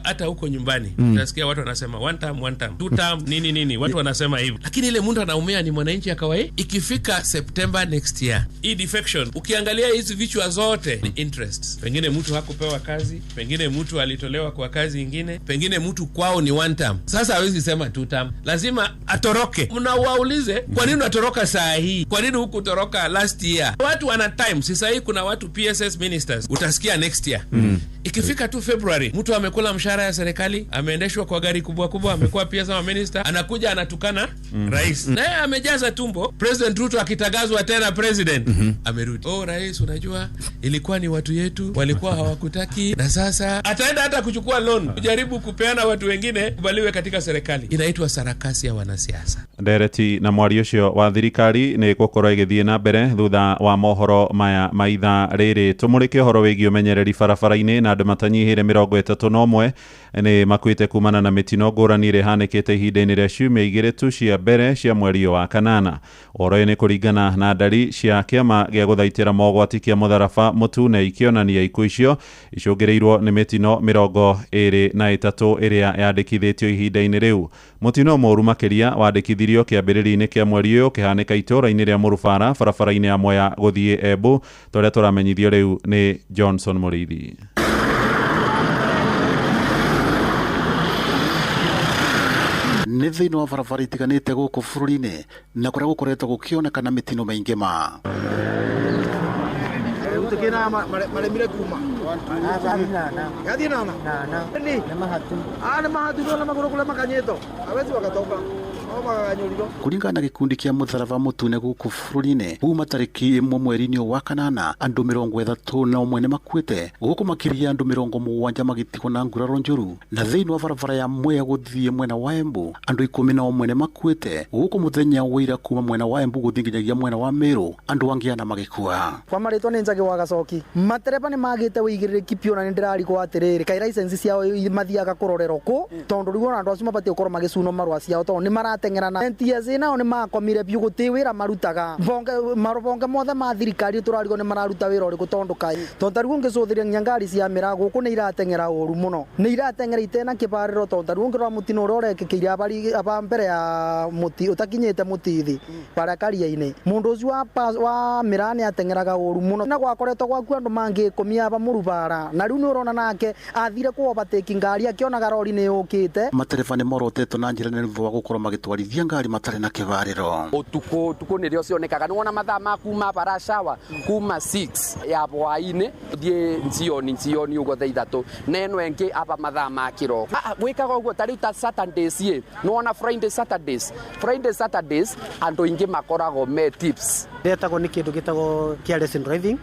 hata huko nyumbani utasikia watu wanasema one term, one term, two term, nini nini, watu wanasema hivyo, lakini ile mtu anaumia ni mwananchi ya kawaida. Ikifika September next year, hii defection, ukiangalia hizi vichwa zote ni interests. Pengine mtu hakupewa kazi, pengine mtu alitolewa kwa kazi ingine, pengine mtu kwao ni one term. Sasa hawezi sema two term, lazima atoroke. Mnawaulize kwa nini unatoroka saa hii, kwa nini hukutoroka last year? Watu wana time. Sasa hii kuna watu PSS ministers utasikia next year. Ikifika tu February, mtu amekula mshahara ya serikali, ameendeshwa kwa gari kubwa kubwa, amekuwa pia sama minister, anakuja anatukana rais. Naye amejaza tumbo. President Ruto akitangazwa tena president, amerudi. Oh rais, unajua ilikuwa ni watu yetu walikuwa hawakutaki, na sasa ataenda hata kuchukua loan kujaribu kupeana watu wengine kubaliwe katika serikali. Inaitwa sarakasi ya wanasiasa. Ndereti na mwario ũcio wa thirikari nĩ gũkorwo ĩgĩthiĩ na mbere thutha wa mohoro maya ma ithaa rĩrĩ. Tũmũrĩke ũhoro wĩgiĩ ũmenyereri barabara-inĩ na andũ matanyihĩire 31 nĩ makuĩte kumana na mĩtino ngũrani ĩrĩa ĩhanĩkĩte ihinda-inĩ rĩa ciumia igĩrĩ tu cia mbere cia mweri wa kanana. Ũhoro ũyũ nĩ kũringana na ndari cia kĩama gĩa gũthaitĩra mogwati kĩa mũtharaba mũtune ikĩonania ikuũ icio icũngĩrĩirwo nĩ mĩtino 23 ĩrĩa yandĩkithĩtio ihinda-inĩ rĩu. Mũtino mũũru makĩria wandĩkithirio kĩambĩrĩria-inĩ kĩa mweri ũyũ ũkĩhanĩka itũũra-inĩ rĩa Mũrubara barabara-inĩ ya Mwea gũthiĩ Embu, tũrĩa tũramenyithio rĩu nĩ Johnson Mũrĩithi. Nĩ thĩinĩ wa barabara itiganĩte gũkũ bũrũri-inĩ na kũrĩa gũkoretwo gũkĩonekana mĩtino mĩingĩ ma maremire kuma yathi nana nĩ mahatu na magũrũ kũrĩa makanyĩtwo awezi wakatoka. Kũringana na gĩkundi kĩa mũtharaba mũtune gũkũ bũrũri-inĩ kuma tarĩki 1 mweri-inĩ wa kanana andũ 31 nĩ makuĩte gũkũ makĩria andũ 70 magĩtigwo na nguraro njũru, na thĩinĩ wa barabara ya Mwea gũthiĩ mwena wa Embu andũ 11 nĩ makuĩte gũkũ mũthenya wa ira kuma mwena wa Embu gũthiĩ nginyagia mwena wa Meru andũ angĩ ana magĩkua. Kwa marĩtwa nĩ Njagi wa Gacoki, matereba nĩ magĩte wĩigĩrĩrĩki biũ na nĩ ndĩrarigwo atĩrĩrĩ kaĩ license ciao mathiaga kũrorerwo kũ, tondũ rĩu ona andũ acio mabatiĩ gũkorwo magĩcunwo marũa ciao tondũ nĩ marateng'era na NTSA nao nĩ makomire biũ gũtirĩ wĩra marutaga. Marũbonge mothe ma thirikari tũrarigwo nĩ mararuta wĩra ũrĩkũ tondũ kaĩ tondũ ta rĩu ũngĩcũthĩrĩria nginya ngari cia mĩraa gũkũ nĩ irateng'era ũru mũno, nĩ irateng'era itena kĩbarĩro tondũ ta rĩu ũngĩrora mũtino ũrĩa ũrekĩkĩire aba mbere ya mũti ũtakinyĩte mũtithi barĩa karia-inĩ, mũndũ ũcio wa mĩraa nĩ ateng'eraga ũru mũno na gwakoretwo gwaku andũ mangĩ 10 aba mũrubara, na rĩu nĩ ũrona nake athire kũ overtake ngari akĩonaga rori nĩ yũkĩte. Matereba nĩ morotetwo na njĩra nene thutha wa gũkorwo magĩtwarithia ngari matarĩ na kĩbarĩro. Ũtukũ ũtukũ nĩrĩo cionekaga, nĩ wona mathaa ma kuma barashawa kuma 6 ya hwaĩ-inĩ thiĩ njioni njioni ũguo thaa 3 na ĩno ĩngĩ aba mathaa ma kĩroko. Gwĩkaga ũguo ta rĩu ta Saturdays ĩ, nĩ wona Friday Saturdays, Friday Saturdays andũ aingĩ makoragwo me tips. Ndetagwo nĩ kĩndũ gĩtagwo careless driving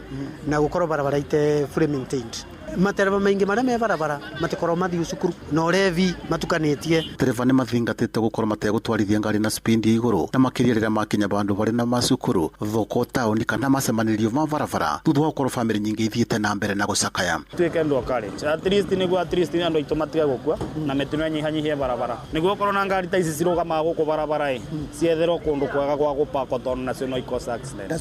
na gũkorwo barabara ite fully maintained. Matereba maingĩ marĩa me barabara matikorwo mathiu cukuru na ũrevi matukanĩtie. Tereba nĩ mathingatĩte gũkorwo mategũtwarithia ngari na speed ya igũrũ na makĩria rĩrĩa makinya bandũ barĩ na macukuru, thoko, taũni kana macemanĩrio ma barabara thutha wa gũkorwo bamĩrĩ nyingĩ ithiĩte na mbere na gũcakaya. Tuĩke andũ a courage at least nĩguo at least andũ aitũ matige gũkua na mĩtino ĩnyihanyihie barabara nĩguo okorwo na ngari ta ici cirũgamaga gũkũ barabara ĩ cietherwo kũndũ kwega gwa gũpakwo tondũ nacio no icause accident.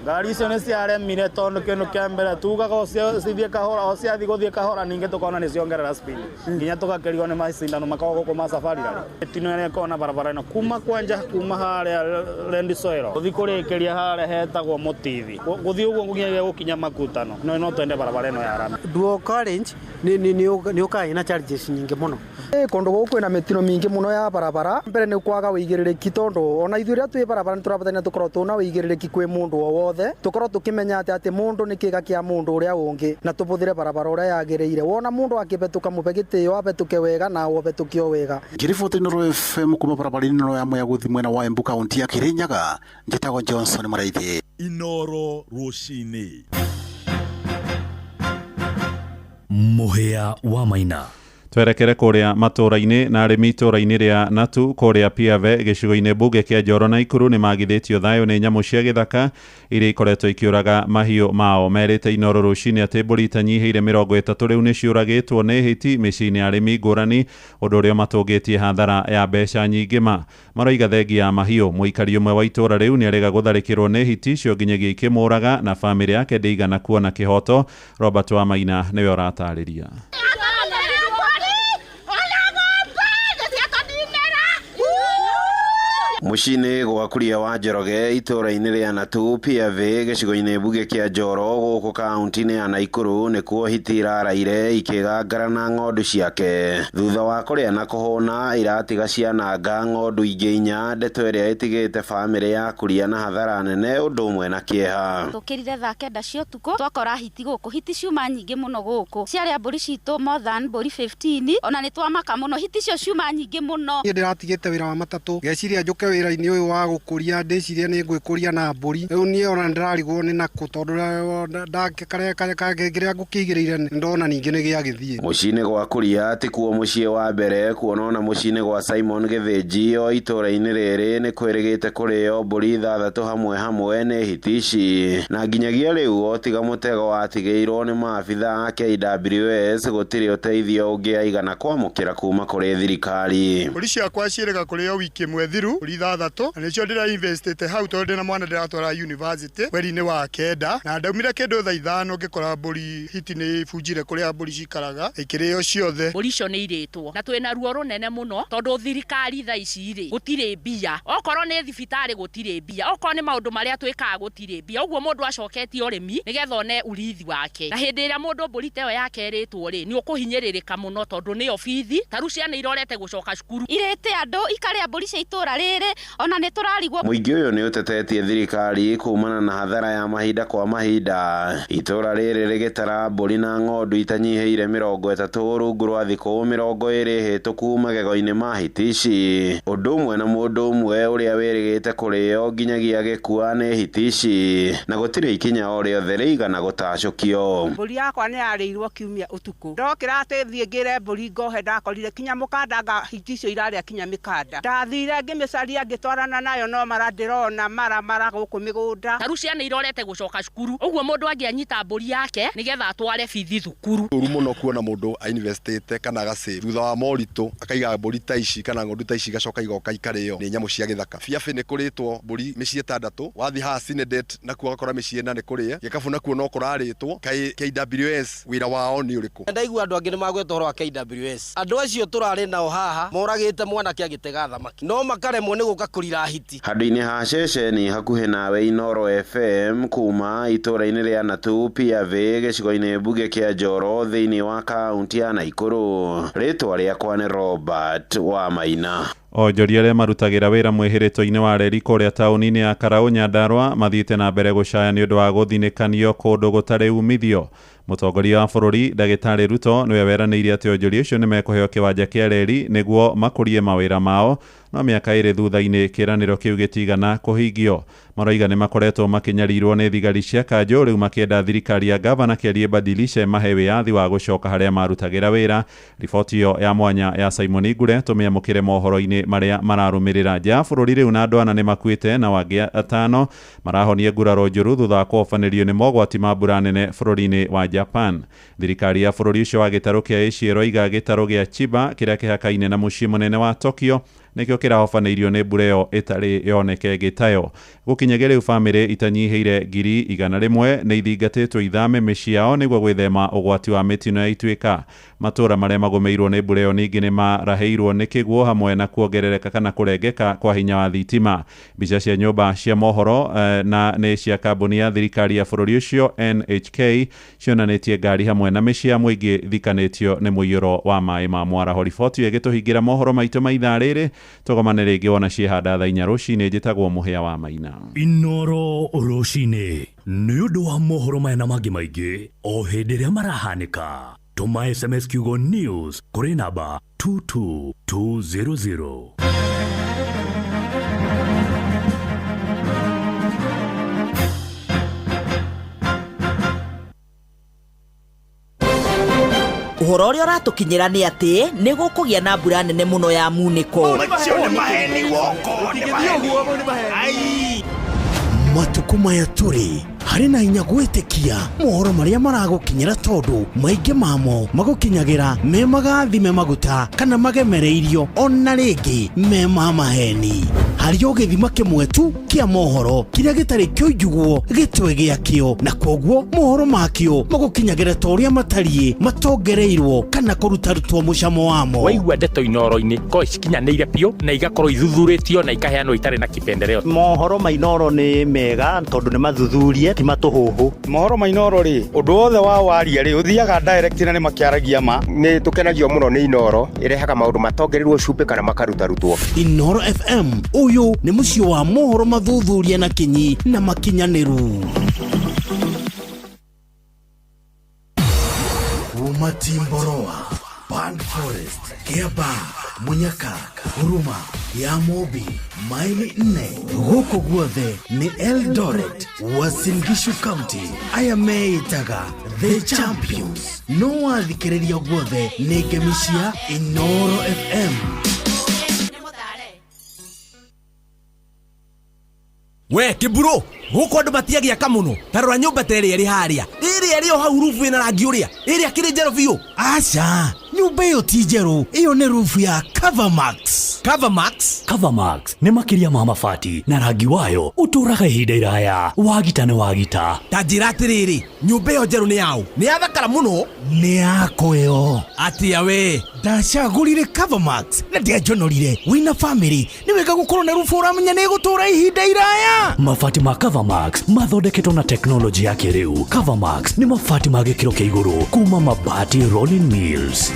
Ngari icio nĩ ciaremire tondũ kĩndũ kĩa mbere tugaga cithiĩ kahora ciathi gũthiĩ kahora ningĩ tũkona nĩ ciongerera speed nginya tũgakĩrigwo nĩ macindano makoragwo gũkũ ma safari rally. Mĩtino ĩrĩa ĩkoragwo na barabara ĩno kuma kwanja kuma harĩa Land Soil gũthiĩ kũrĩkĩria harĩa hetagwo Mũtithi gũthiĩ ũguo nginyagia gũkinya Makutano no twende barabara ĩno ya rami. Dual carriage nĩ ũkaga ĩna charges nyingĩ mũno. Kũndũ gũkũ kwĩna mĩtino mĩingĩ mũno ya barabara, mbere nĩ kwaga wĩigĩrĩrĩki tondũ ona ithuĩ rĩrĩa twĩ barabara nĩ tũrabatania tũkorwo twĩna wĩigĩrĩrĩki kwĩ mũndũ o wothe, tũkorwo tũkĩmenya atĩ mũndũ nĩ kĩga kĩa mũndũ ũrĩa ũngĩ na tũbũthĩre barabara ũrĩa yagĩrĩire. Wona mũndũ akĩbetũka mũbe gĩtĩo abetũke wega na ũbetũke o wega. Ngĩriboti Inooro FM kuma barabara-inĩ ĩno ya Mwea gũthiĩ mwena wa Embu kaunti ya Kirinyaga, njĩtagwo Johnson Mũraithi. Inooro rũcinĩ. Mũhĩa wa Maina. Twerekere kũrĩa matũũra-inĩ na arĩmi itũũra-inĩ rĩa Natu kũrĩa Piave gĩcigo-inĩ mbunge kĩa Njoro na Ikuru nĩ magithĩtio thayũ nĩ nyamũ cia gĩthaka iria ikoretwo ikĩũraga mahiũ mao. Merĩte Inoro rũcinĩ atĩ mbũri itanyihĩire 30 rĩu nĩ ciũragĩtwo nĩ hiti mĩciĩ-inĩ ya arĩmi ngũrani, ũndũ ũrĩa ũmatũngĩtie hathara ya mbeca nyingĩ ma. Maroiga thengia ya mahiũ, mũikari ũmwe wa itũũra rĩu nĩ arega gũtharĩkĩrwo nĩ hiti icio nginyagia ikĩmũraga na bamĩrĩ yake ndĩigana kuona kĩhoto. Robert Wamaina nĩwe ũratarĩria. Mũciĩ-inĩ gwa Kuria wa Njoroge itũũra-inĩ rĩa Natu Piave gĩcigo-inĩ mbunge kĩa Njoro gũkũ kaunti-inĩ ya Naikuru nĩkuo hiti iraraire ikĩgangara na ng'ondu ciake thutha wa kũrĩa na kũhũna iratiga ciananga ng'ondu ingĩ 4, ndeto ĩrĩa ĩtigĩte bamĩrĩ ya Kuria na hathara nene ũndũ ũmwe na kĩeha. Tũkĩrire thaa 9 cia ũtukũ twakora hiti gũkũ, hiti ciuma nyingĩ mũno gũkũ, ciarĩa mbũri citũ more than mbũri 15, ona nĩ twamaka mũno, hiti icio ciuma nyingĩ mũno. Niĩ ndĩratigĩte wĩra wa matatũ ngeciria njũke wĩra-inĩ ũyũ wa gũkũria, ndĩcirie nĩ ngwĩkũria na mbũri, rĩu niĩ ona ndĩrarigwo nĩ nakũ tondũ kĩrĩa ngũkĩigĩrĩire ndona ningĩ nĩ gĩagĩthiĩ. Mũciĩ-inĩ gwa Kuria tikuo mũciĩ wa mbere kuona ona mũciĩ-inĩ gwa Simon Gĩthĩnji o itũũra-inĩ rĩrĩ nĩ kwĩrĩgĩte kũrĩo mbũri 6 hamwe hamwe nĩ hiti ici, na nginyagia rĩu o tiga mũtego watigĩirwo nĩ maabitha a KWS gũtirĩ ũteithio ũngĩ aigana kwamũkĩra kuma kũrĩ thirikari. Mbũri ciakwa ciĩrĩga kũrĩo wiki ĩmwe thiru, mbũri 6 na nĩcio ndĩra investĩte hau tondũ ndĩna mwana ndĩratwara university mweri-inĩ wa 9, na ndaumire kĩndũ thaa 5 ngĩkora mbũri hiti nĩ ibunjire kũrĩa mbũri cikaraga ikĩrĩo ciothe. Mbũri icio nĩ irĩtwo na twĩna ruo rũnene mũno tondũ thirikari thaa ici rĩ gũtirĩ mbia, okorwo nĩ thibitarĩ gũtirĩ mbia, okorwo nĩ maũndũ marĩa twĩkaga gũtirĩ mbia, ũguo mũndũ acoketie ũrĩmi nĩgetha one urithi wake, na hĩndĩ ĩrĩa mũndũ mbũri ta ĩyo yake ĩrĩtwo rĩ nĩ ũkũhinyĩrĩrĩka mũno tondũ nĩyo bithi, ta rĩu ciana irorete gũcoka cukuru. Irĩte andũ ikarĩa mbũri cia itũũra rĩrĩ ona nĩ tũrarigwo. Mũingĩ ũyũ nĩ ũtetetie thirikari kumana na hathara ya mahinda kwa mahinda, itũũra rĩrĩ rĩgĩtara mbũri na ng'ondu itanyihĩire 30 rungu rwa thikũ 20 hĩtũku magego-inĩ ma hiti ici, ũndũ ũmwe na mũndũ ũmwe ũrĩa wĩrĩgĩte kũrĩo nginyagia agĩkua nĩ hiti ici, na gũtirĩ ikinya o rĩothe rĩigana gũtacũkio. Mbũri yakwa nĩ yarĩirwo kiumia ũtukũ, ndokĩra atĩ thiĩ ngĩre mbũri ngohe ndakorire kinya mũkanda nga hiti icio irarĩa kinya mĩkanda, ndathire ngĩmĩcaria ngĩtwarana nayo no mara ndĩrona mara gũkũ mĩgũnda. Ta rĩu ciana irorete gũcoka cukuru, ũguo mũndũ angĩanyita mbũri yake nĩgetha atware bithi thukuru. Ũru mũno kuona mũndũ ainvestĩte kana agasave thutha wa moritũ akaiga mbũri ta ici kana ng'ondu ta ici igacoka igoka ikarĩo nĩ nyamũ cia gĩthaka. Biabe nĩ kũrĩtwo mbũri mĩciĩ 6, wathiĩ haha Sinedet nakuo ũgakora mĩciĩ 4 nĩ kũrĩe, Gĩkabu nakuo no kũrarĩtwo. Kaĩ KWS wĩra wao nĩ ũrĩkũ? Ndaigua andũ angĩ nĩ magweta ũhoro wa KWS, andũ acio tũrarĩ nao haha moragĩte mwanake agĩtega thamaki no makaremwo nĩ gũka kũrira hiti. Handũ-inĩ ha ceceni hakuhĩ nawe Inoro FM kuma itũũra-inĩ rĩa Natu Piave gĩcigo-inĩ mbunge kĩa Njoro thĩinĩ wa kaunti ya Naikuru, rĩtwa rĩakwa nĩ Robert Wamaina. Onjoria arĩa marutagĩra wĩra mwĩhĩrĩto-inĩ wa reri kũrĩa taũni-inĩ ya Karaũ Nyandarũa mathiĩte na mbere gũcaya nĩ ũndũ wa gũthinĩkanio kũndũ gũtarĩ umithio. Mũtongoria wa bũrũri Ndagĩtarĩ Ruto nĩwe weranĩire atĩ onjoria acio nĩmekũheo kĩwanja kĩa reri nĩguo makũrie mawĩra mao, no mĩaka 2 thutha-inĩ kĩĩranĩro kĩu gĩtigana kũhingio. Maroiga nĩ makoretwo makĩnyarirwo nĩ thigari cia kanjũ, rĩu makĩenda thirikari ya gavana Kĩarie Badilishe mahe wĩyathi wa gũcoka harĩa marutagĩra wĩra. Riboti ĩyo ya mwanya ya Simon Ngure tũmĩamũkĩre mohoro-inĩ marĩa mararũmĩrĩra. Nja ya bũrũri rĩu na andũ 4 nĩ makuĩte na wangĩ 5 marahonia nguraro njũru thutha wa kũhobanĩrio nĩ mogwati ma mbura nene bũrũri-inĩ wa Japan. Thirikari ya bũrũri ũcio wa gĩtarũ kĩa Asia ĩroiga gĩtarũ gĩa Chiba kĩrĩa kĩhakaine na mũciĩ mũnene wa Tokyo nĩkĩo kĩrahobanĩirio nĩ mbura ĩyo ĩtarĩ yoneke gĩtayo. Gũkinyagia rĩu bamĩrĩ itanyihĩire 100,000 nĩ ithingatĩtwo ithame mĩciĩ yao nĩguo gwĩthema ũgwati wa mĩtino ya ituĩka. Matũũra marĩa magũmĩirwo nĩ mbura ĩyo ningĩ nĩ marahĩirwo nĩ kĩguũ hamwe na kuongerereka kana kũrengeka kwa hinya wa thitima. Mbica cia nyũmba cia mohoro na nĩ cia kambuni ya thirikari ya bũrũri ũcio NHK cionanĩtie ngari hamwe na mĩciĩ ya mũingĩ thikanĩtio nĩ mũiyũro wa maĩ ma mwaraho. Riboti ĩyo ĩgĩtũhingĩra mohoro maitũ ma ithaa rĩrĩ, tũgomane rĩngĩ wona ciĩhanda thaa 4 rũcinĩ. Njĩtagwo Mũhĩa wa Maina. Inoro rũcinĩ nĩ ũndũ wa mohoro maya na mangĩ maingĩ o hĩndĩ ĩrĩa marahanĩka. Tũma SMS kiugo news kũrĩ namba 22200. Ũhoro ũrĩa ũratũkinyĩra nĩ atĩ nĩ gũkũgĩa na mbura nene mũno ya munĩko. Matukũ maya tũrĩ harĩ na hinya gwĩtĩkia mohoro marĩa maragũkinyĩra tondũ maingĩ mamo magũkinyagĩra me magathime maguta kana magemereirio ona rĩngĩ me ma maheni. Harĩ o gĩthima kĩmwe tu kĩa mohoro kĩrĩa gĩtarĩ kĩoinjugwo gĩtwe gĩakĩo, na kwoguo mohoro makĩo magũkinyagĩra ta ũrĩa matariĩ matongereirwo kana kũrutarutwo mũcamo wamo. Waigua ndeto Inooro-inĩ korwo cikinyanĩire biũ na igakorwo ithuthurĩtio na ikaheanwo itarĩ na kipendeleo. Mohoro ma Inooro nĩ mega tondũ nĩ mathuthurie ti matũhũhũ. Mohoro ma Inooro rĩ, ũndũ wothe wa waria rĩ, ũthiaga direct na nĩ makĩaragia ma. Nĩ tũkenagio mũno nĩ Inooro, ĩrehaga maũndũ matongereirwo cumbĩ kana makarutarutwo. Inooro FM, ũyũ nĩ mũciĩ wa mohoro mathuthuria na kinyi na makinyanĩru. Kuma Timboroa, Pan Forest, Kiambaa, Munyaka, Huruma, ya Mobi, maili 4 gũkũ guothe nĩ Eldoret, Uasin Gishu County. Aya meĩtaga The Champions. No wathikĩrĩria guothe nĩ ngemi cia Inooro FM. We kiburo guku andu matiagiaka muno ta rora nyumba ta ĩrĩa ĩrĩ harĩa ĩrĩa ĩrĩ o hau rubu ĩna rangi ũrĩa ĩrĩa kĩrĩ njerũ biũ. Aca, nyumba ĩyo ti njerũ, ĩyo nĩ rubu ya Covermax. Covermax? Covermax nĩ makĩria ma mabati na rangi wayo ũtũũraga ihinda iraya. Wagita nĩ wagita. Ta njĩra atĩrĩrĩ, nyũmba ĩyo njerũ nĩ yaũ? Nĩ yathakara mũno. Nĩ yakwa ĩyo. Atĩa we? Ndacagũrire Covermax na ndianjonorire. Wĩna famĩlĩ nĩ wega gũkorwo na rubu ũramenya nĩ ĩgũtũũra ihinda iraya. Mabati ma Covermax mathondeketwo na teknolojĩ ya kĩrĩu. Covermax nĩ mabati ma gĩkĩro kĩa igũrũ kuma Mabati Rolling Mills.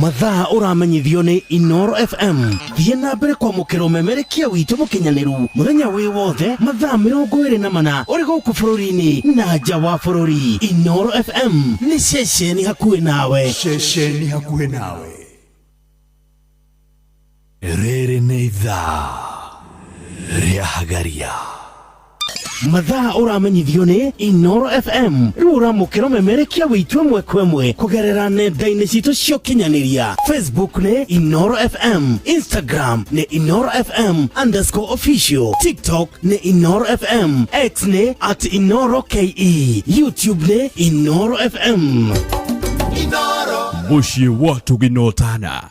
Mathaa ũramenyithio nĩ Inooro FM. Thiĩ na mbere kwamũkĩra ũmemerekia witũ mũkinyanĩru mũthenya wĩ wothe mathaa 24 ũrĩ gũkũ bũrũri-inĩ na nja wa bũrũri. Inooro FM nĩ ceceni hakuhĩ nawe. Ceceni hakuhĩ nawe. Rĩrĩ nĩ ithaa rĩa Hagaria. Mathaa ũramenyithio nĩ Inooro FM. Rĩu ũramũkĩra ũmemerekia witũ ĩmwe kwa ĩmwe kũgerera nenda-inĩ citũ cia ũkinyanĩria. Facebook nĩ Inooro FM, Instagram nĩ Inooro FM underscore official, TikTok nĩ Inooro FM, X nĩ at Inooro KE, YouTube nĩ Inooro FM. Mũciĩ wa Tũginotana.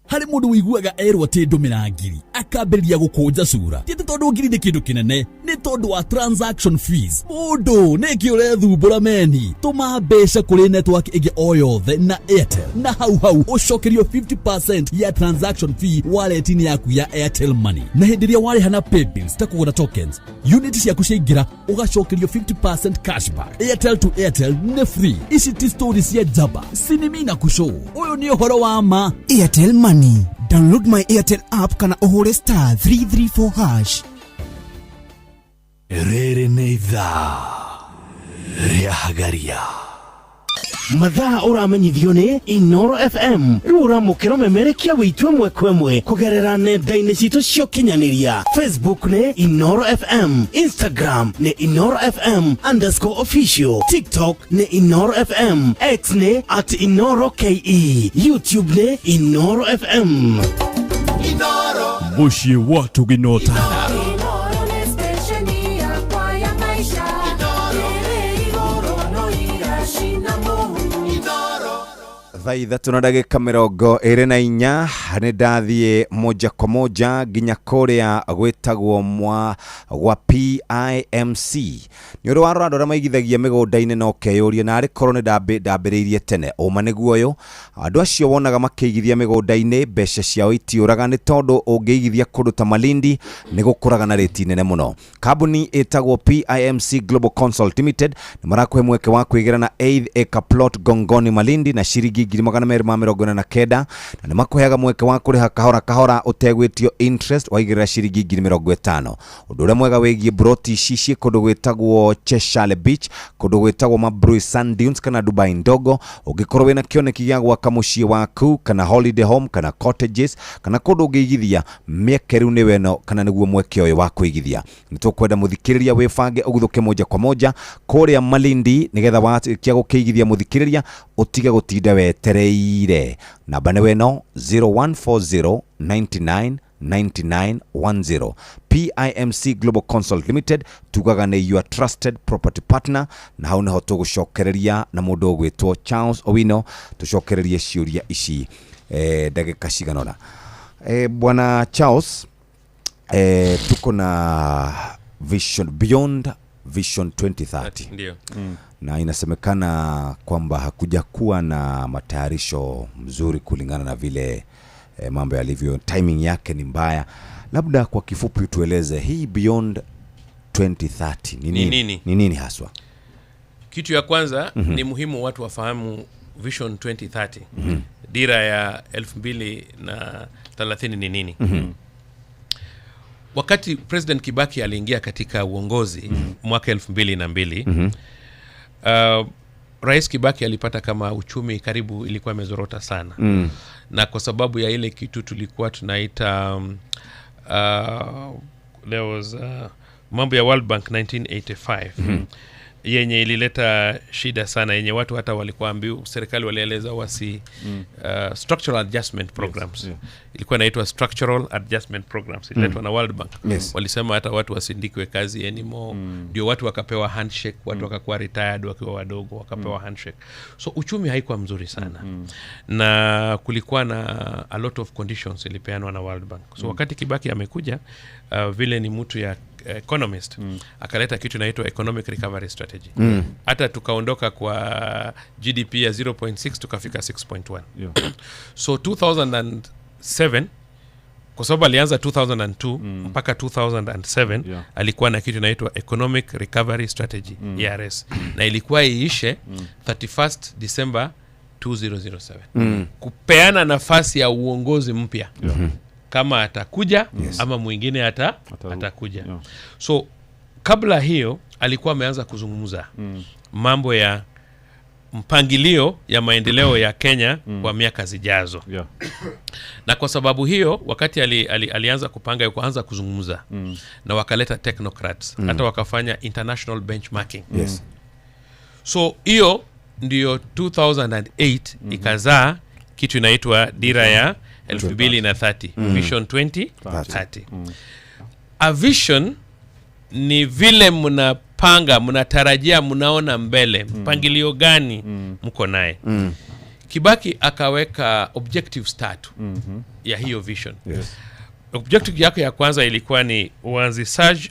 Harĩ mũndũ ũiguaga erwo atĩ ndũmĩra ngiri akambĩrĩria gũkũnja cura. Ti atĩ tondũ ngiri nĩ kĩndũ kĩnene, nĩ tondũ wa transaction fees. Mũndũ nĩkĩ ũrethumbũra meni? Tũma mbeca kũrĩ network ĩngĩ o yothe na Airtel, na hau hau ũcokerio 50% ya transaction fee wallet-inĩ yaku ya Airtel Money. Na hĩndĩ ĩrĩa warĩha na paybills ta kũgũra tokens, unit ciaku ciaingĩra ũgacokerio 50% cashback. Airtel to Airtel nĩ free. Ici ti story cia njamba, sinimi na kushow. Ũyũ nĩ ũhoro wa ma. Airtel Money. Download my Airtel app kana ũhũre star 334 hash. Rĩrĩ nĩ ithaa rĩa Hagaria. Mathaa ũramenyithio nĩ Inooro FM. Rĩu ũramũkĩra ũmemerekia witũ ĩmwe kwa ĩmwe kũgerera nenda-inĩ citũ cia ũkinyanĩria. Facebook nĩ Inooro FM, Instagram nĩ Inooro FM underscore official, TikTok nĩ Inooro FM, X nĩ at Inooro KE, YouTube nĩ Inooro FM. Mũciĩ wa Tũginotana. Thaa ithatũ na ndagĩka 24 nĩ ndathiĩ moja kwa moja nginya kũrĩa gwĩtagwo mwa gwa PIMC. Nĩ ũrĩ warora andũ arĩa maigithagia mĩgũnda-inĩ na ũkeyũria na arĩ korwo nĩ ndambĩrĩirie tene. Ũma nĩguo ũyũ, andũ acio wonaga makĩigithia mĩgũnda-inĩ mbeca ciao itiũraga nĩ tondũ ũngĩigithia kũndũ ta Malindi nĩ gũkũraga na rĩti nene mũno. Kambuni ĩtagwo PIMC Global Consult Limited nĩ marakũhe mweke wa kwĩgĩra na 8 acre plot Gongoni Malindi na ciringi 249 na nĩ makũheaga mweke Mweke wa kũrĩha kahora kahora ũtegwĩtio interest waigĩrĩra ciringi 50,000. Ũndũ ũrĩa mwega wĩgiĩ broti ici ciĩ kũndũ gwĩtagwo Cheshale Beach, kũndũ gwĩtagwo Mabrui Sand Dunes kana Dubai Ndogo. Ũngĩkorwo wĩna kĩoneki gĩa gwaka mũciĩ waku kana holiday home kana cottages kana kũndũ ũngĩigithia, mĩeke rĩu nĩwe ĩno kana nĩguo mweke ũyũ wa kũigithia. Nĩ tũkwenda mũthikĩrĩria wĩbange ũguthũke moja kwa moja kũrĩa Malindi nĩgetha warĩkia gũkĩigithia mũthikĩrĩria ũtige gũtinda wetereire. Namba nĩwe ĩno 0140 99 99 10. PIMC Global Consult Limited tugaga nĩ your trusted property partner, na hau nĩho tũgũcokereria na mũndũ ũgwĩtwo Charles Owino tũcokererie ciũria ici ndagĩka cigana ũna. Bwana Charles, tuko na Vision Beyond Vision 2030. Ndio. Na inasemekana kwamba hakuja kuwa na matayarisho mzuri kulingana na vile mambo yalivyo, timing yake ni mbaya. Labda kwa kifupi tueleze hii Beyond 2030 ni Ni nini? Ni nini haswa? Kitu ya kwanza ni muhimu watu wafahamu Vision 2030. Dira ya 2030 ni nini? Wakati President Kibaki aliingia katika uongozi mwaka 2002, Rais Kibaki alipata kama uchumi karibu ilikuwa imezorota sana. Na kwa sababu ya ile kitu tulikuwa tunaita there was mambo ya World Bank 1985 yenye ilileta shida sana, yenye watu hata walikuwa ambiwa, serikali walieleza wasi structural adjustment programs. Ilikuwa inaitwa structural adjustment programs, ililetwa na World Bank. Walisema hata watu wasindikwe kazi anymore. Ndio watu wakapewa handshake, watu wakakuwa retired wakiwa wadogo, wakapewa handshake. So uchumi haikuwa mzuri sana. Na kulikuwa na a lot of conditions ilipeanwa na World Bank. So wakati Kibaki amekuja, vile ni mtu ya economist, akaleta kitu inaitwa economic recovery strategy. Hata tukaondoka kwa GDP ya 0.6 tukafika 6.1. So 2007, kwa sababu alianza 2002 mpaka 2007, alikuwa na kitu inaitwa economic recovery strategy, ERS, na ilikuwa iishe 31st December 2007. Kupeana nafasi ya uongozi mpya. Kama atakuja ama mwingine atakuja. So kabla hiyo alikuwa ameanza kuzungumza mambo ya mpangilio ya maendeleo ya Kenya kwa miaka zijazo. Na kwa sababu hiyo wakati alianza kupanga, kuanza kuzungumza na wakaleta technocrats, hata wakafanya international benchmarking. So hiyo ndio 2008 ikazaa kitu inaitwa dira ya 2030, Vision 2030. A vision ni vile mnapanga, mnatarajia, mnaona mbele, mpangilio gani mko naye. Kibaki akaweka objectives tatu ya hiyo vision. Objective yake ya kwanza ilikuwa ni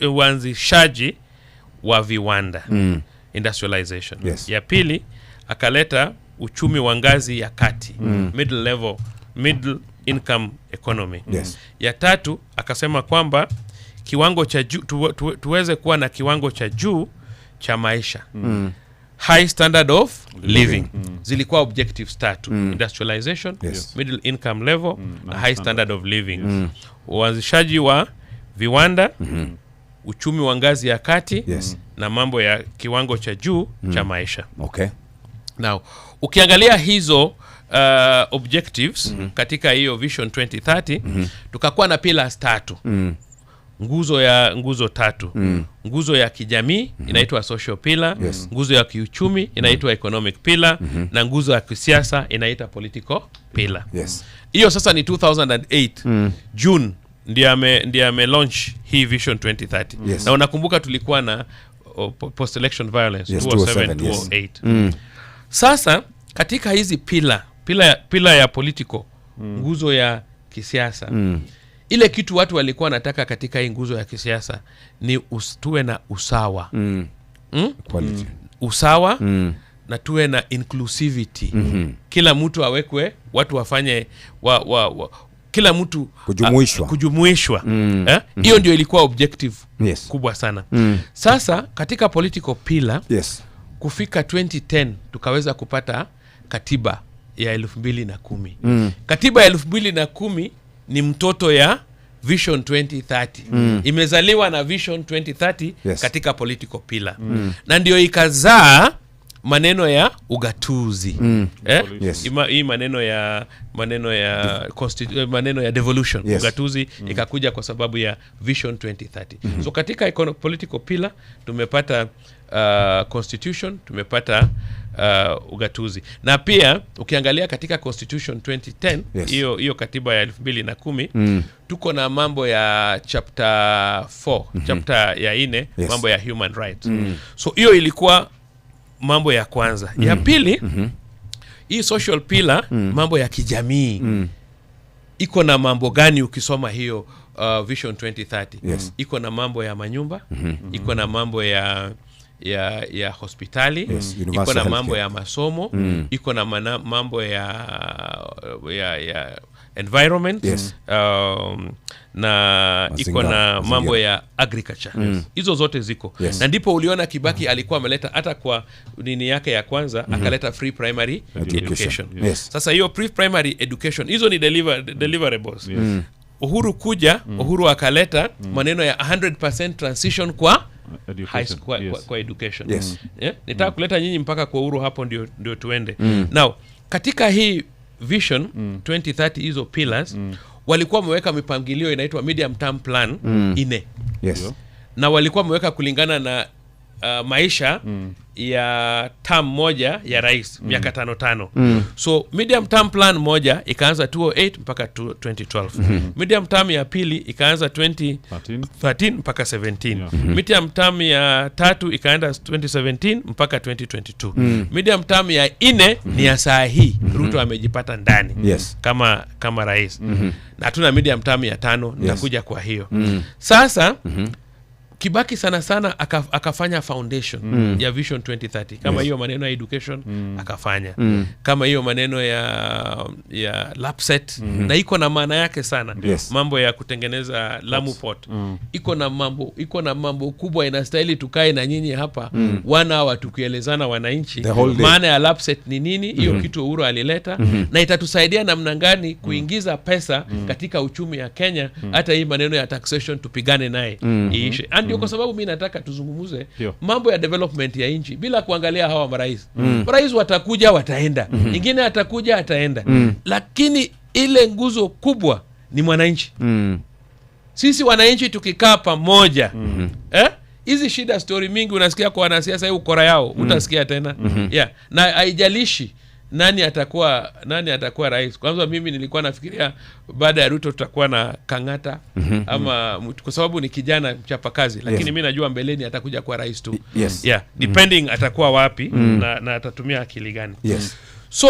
uanzishaji wa viwanda, industrialization. Ya pili akaleta uchumi wa ngazi ya kati, middle level, middle income economy. Ya tatu akasema kwamba kiwango cha juu, tuweze kuwa na kiwango cha juu cha maisha. High standard of living. Zilikuwa objectives tatu: industrialization, middle income level, na high standard of living. Uanzishaji wa viwanda, uchumi wa ngazi ya kati, na mambo ya kiwango cha juu cha maisha. Now, ukiangalia hizo objectives katika hiyo Vision 2030, tukakuwa na pillars tatu. Nguzo tatu. Nguzo ya kijamii inaitwa social pillar, nguzo ya kiuchumi inaitwa economic pillar, na nguzo ya kisiasa inaitwa political pillar. Hiyo sasa ni 2008 June ndiye ame launch hii Vision 2030. Na unakumbuka tulikuwa na post election violence 2007 2008. Sasa katika hizi pillar ya political, nguzo ya kisiasa, ile kitu watu walikuwa wanataka katika hii nguzo ya kisiasa ni tuwe na usawa. Equality. Usawa na tuwe na inclusivity. Kila mtu awekwe, watu wafanye kila mtu kujumuishwa. Hiyo ndio ilikuwa objective kubwa sana. Sasa katika political pillar, kufika 2010 tukaweza kupata katiba ya 2010. Katiba ya 2010 ni mtoto ya Vision 2030. Imezaliwa na Vision 2030 katika political pillar. Na ndio ikazaa maneno ya ugatuzi. Hii maneno ya maneno ya devolution. Ugatuzi ikakuja kwa sababu ya Vision 2030. So katika political pillar tumepata constitution, tumepata ugatuzi. Na pia ukiangalia katika constitution 2010, hiyo katiba ya 2010, tuko na mambo ya chapter 4, chapter ya 4, mambo ya human rights. So hiyo ilikuwa mambo ya kwanza. Ya pili, hii social pillar, mambo ya kijamii. Iko na mambo gani ukisoma hiyo Vision 2030? Iko na mambo ya manyumba, iko na mambo ya hospitali, iko na mambo ya masomo, iko na mambo ya environment, na iko na mambo ya agriculture. Hizo zote ziko. Na ndipo uliona Kibaki alikuwa ameleta hata kwa nini yake ya kwanza, akaleta free primary education. Sasa hiyo free primary education, hizo ni deliverables. Uhuru kuja, Uhuru akaleta maneno ya 100% transition kwa high school, kwa education. Nitaka kuleta nyinyi mpaka kwa Uhuru, hapo ndio tuende. Now, katika hii Vision 2030 hizo pillars, walikuwa wameweka mipangilio inaitwa medium term plan 4. Na walikuwa wameweka kulingana na maisha ya term moja ya rais, miaka 5. So medium term plan moja ikaanza 2008 mpaka 2012. Medium term ya pili ikaanza 2013 mpaka 17. Medium term ya tatu ikaanza 2017 mpaka 2022. Medium term ya 4 ni ya saa hii Ruto amejipata ndani kama rais. Na hatuna medium term ya 5, nitakuja kwa hiyo. Sasa Kibaki sana sana akafanya foundation ya Vision 2030. Kama hiyo maneno ya education akafanya. Kama hiyo maneno ya LAPSSET, na iko na maana yake sana. Mambo ya kutengeneza Lamu Port. Iko na mambo kubwa inastahili tukae na nyinyi hapa 1 hour tukielezana wananchi maana ya LAPSSET ni nini, hiyo kitu Uhuru alileta, na itatusaidia namna gani kuingiza pesa katika uchumi ya Kenya. Hata hii maneno ya taxation tupigane naye iishe. Ndio kwa sababu mimi nataka tuzungumuze mambo ya development ya nchi bila kuangalia hawa marais. Marais watakuja wataenda, ingine atakuja ataenda, lakini ile nguzo kubwa ni mwananchi. Sisi wananchi tukikaa pamoja, hizi shida story mingi unasikia kwa wanasiasa, hiyo ukora yao utasikia tena. Na haijalishi nani atakuwa rais. Kwanza mimi nilikuwa nafikiria baada ya Ruto tutakuwa na Kang'ata ama kwa sababu ni kijana mchapakazi, lakini mimi najua mbeleni atakuja kuwa rais tu. Depending atakuwa wapi na atatumia akili gani. So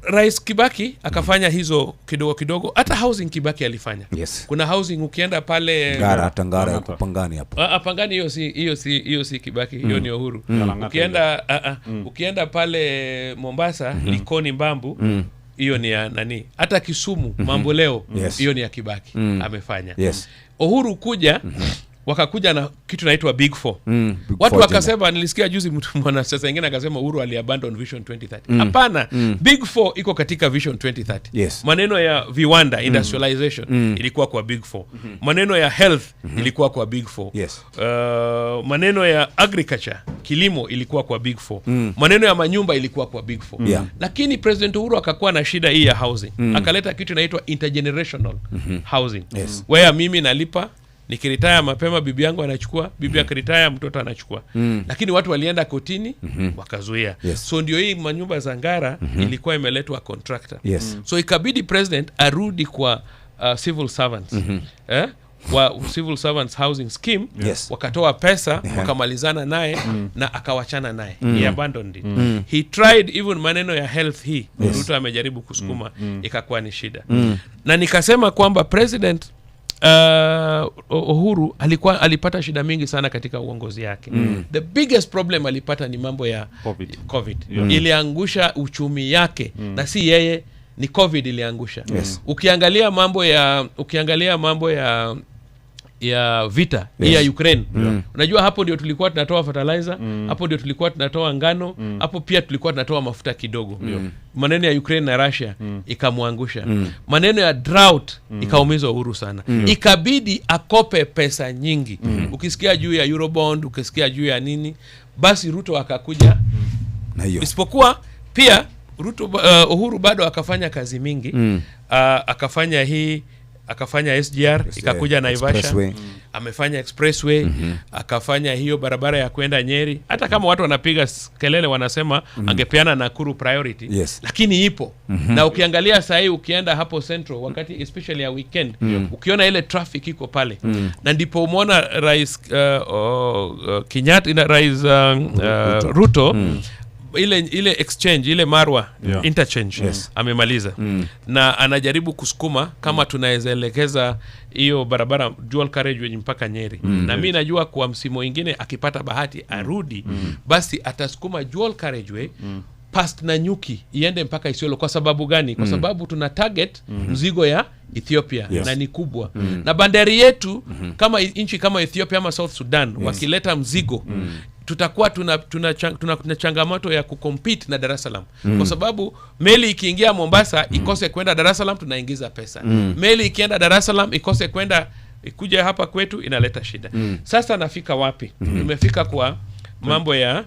Rais Kibaki akafanya hizo kidogo kidogo. Hata housing Kibaki alifanya. Kuna housing ukienda pale Ngara, Tangara, Pangani hapo. Pangani hiyo si Kibaki, hiyo ni Uhuru. Ukienda ukienda pale Mombasa, Likoni Mbambu, hiyo ni ya nani? Hata Kisumu, Mambo Leo, hiyo ni ya Kibaki amefanya. Uhuru kuja, wakakuja na kitu naitwa Big Four. Watu wakasema, nilisikia juzi mtu mwanasiasa mwingine akasema Uhuru aliabandon Vision 2030. Hapana, Big Four iko katika Vision 2030. Maneno ya viwanda, industrialization ilikuwa kwa Big Four. Maneno ya health ilikuwa kwa Big Four. Maneno ya agriculture, kilimo ilikuwa kwa Big Four. Maneno ya manyumba ilikuwa kwa Big Four. Lakini President Uhuru akakuwa na shida hii ya housing. Akaleta kitu inaitwa intergenerational housing. Where mimi nalipa, nikiretire mapema bibi yangu anachukua, bibi akiretire mtoto anachukua. Lakini watu walienda kotini wakazuia. So ndio hii manyumba za Ngara ilikuwa imeletwa contractor. So ikabidi president arudi kwa civil servants. Wa civil servants housing scheme, wakatoa pesa, wakamalizana naye na akawachana naye. He abandoned it. He tried even maneno ya health hii. Ruto amejaribu kusukuma, ikakuwa ni shida. Na nikasema kwamba president Uhuru alipata shida mingi sana katika uongozi yake. The biggest problem alipata ni mambo ya COVID. Iliangusha uchumi yake. Na si yeye, ni COVID iliangusha. Ukiangalia mambo ya ya vita hii ya Ukraine. Unajua hapo ndio tulikuwa tunatoa fertilizer, hapo ndio tulikuwa tunatoa ngano, hapo pia tulikuwa tunatoa mafuta kidogo. Maneno ya Ukraine na Russia ikamwangusha. Maneno ya drought ikaumiza Uhuru sana. Ikabidi akope pesa nyingi. Ukisikia juu ya Eurobond, ukisikia juu ya nini, basi Ruto akakuja na hiyo. Isipokuwa pia Ruto, Uhuru bado akafanya kazi mingi. Akafanya hii, akafanya SGR, ikakuja Naivasha. Expressway. Amefanya expressway, akafanya hiyo barabara ya kwenda Nyeri. Hata kama watu wanapiga kelele wanasema angepeana Nakuru priority, lakini ipo. Na ukiangalia saa hii ukienda hapo Central wakati especially ya weekend, ukiona ile traffic iko pale. Na ndipo umeona Rais Kenyatta, Rais Ruto, ile exchange, ile Marwa interchange amemaliza. Na anajaribu kusukuma kama tunaweza elekeza hiyo barabara dual carriageway mpaka Nyeri. Na mimi najua kwa msimu mwingine akipata bahati arudi, basi atasukuma dual carriageway past Nanyuki iende mpaka Isiolo. Kwa sababu gani? Kwa sababu tuna target mzigo ya Ethiopia na ni kubwa. Na bandari yetu kama nchi kama Ethiopia ama South Sudan wakileta mzigo, tutakuwa tuna changamoto ya kucompete na Dar es Salaam. Kwa sababu meli ikiingia Mombasa ikose kwenda Dar es Salaam, tunaingiza pesa. Meli ikienda Dar es Salaam ikose kwenda ikuja hapa kwetu, inaleta shida. Sasa nafika wapi? Tumefika kwa mambo ya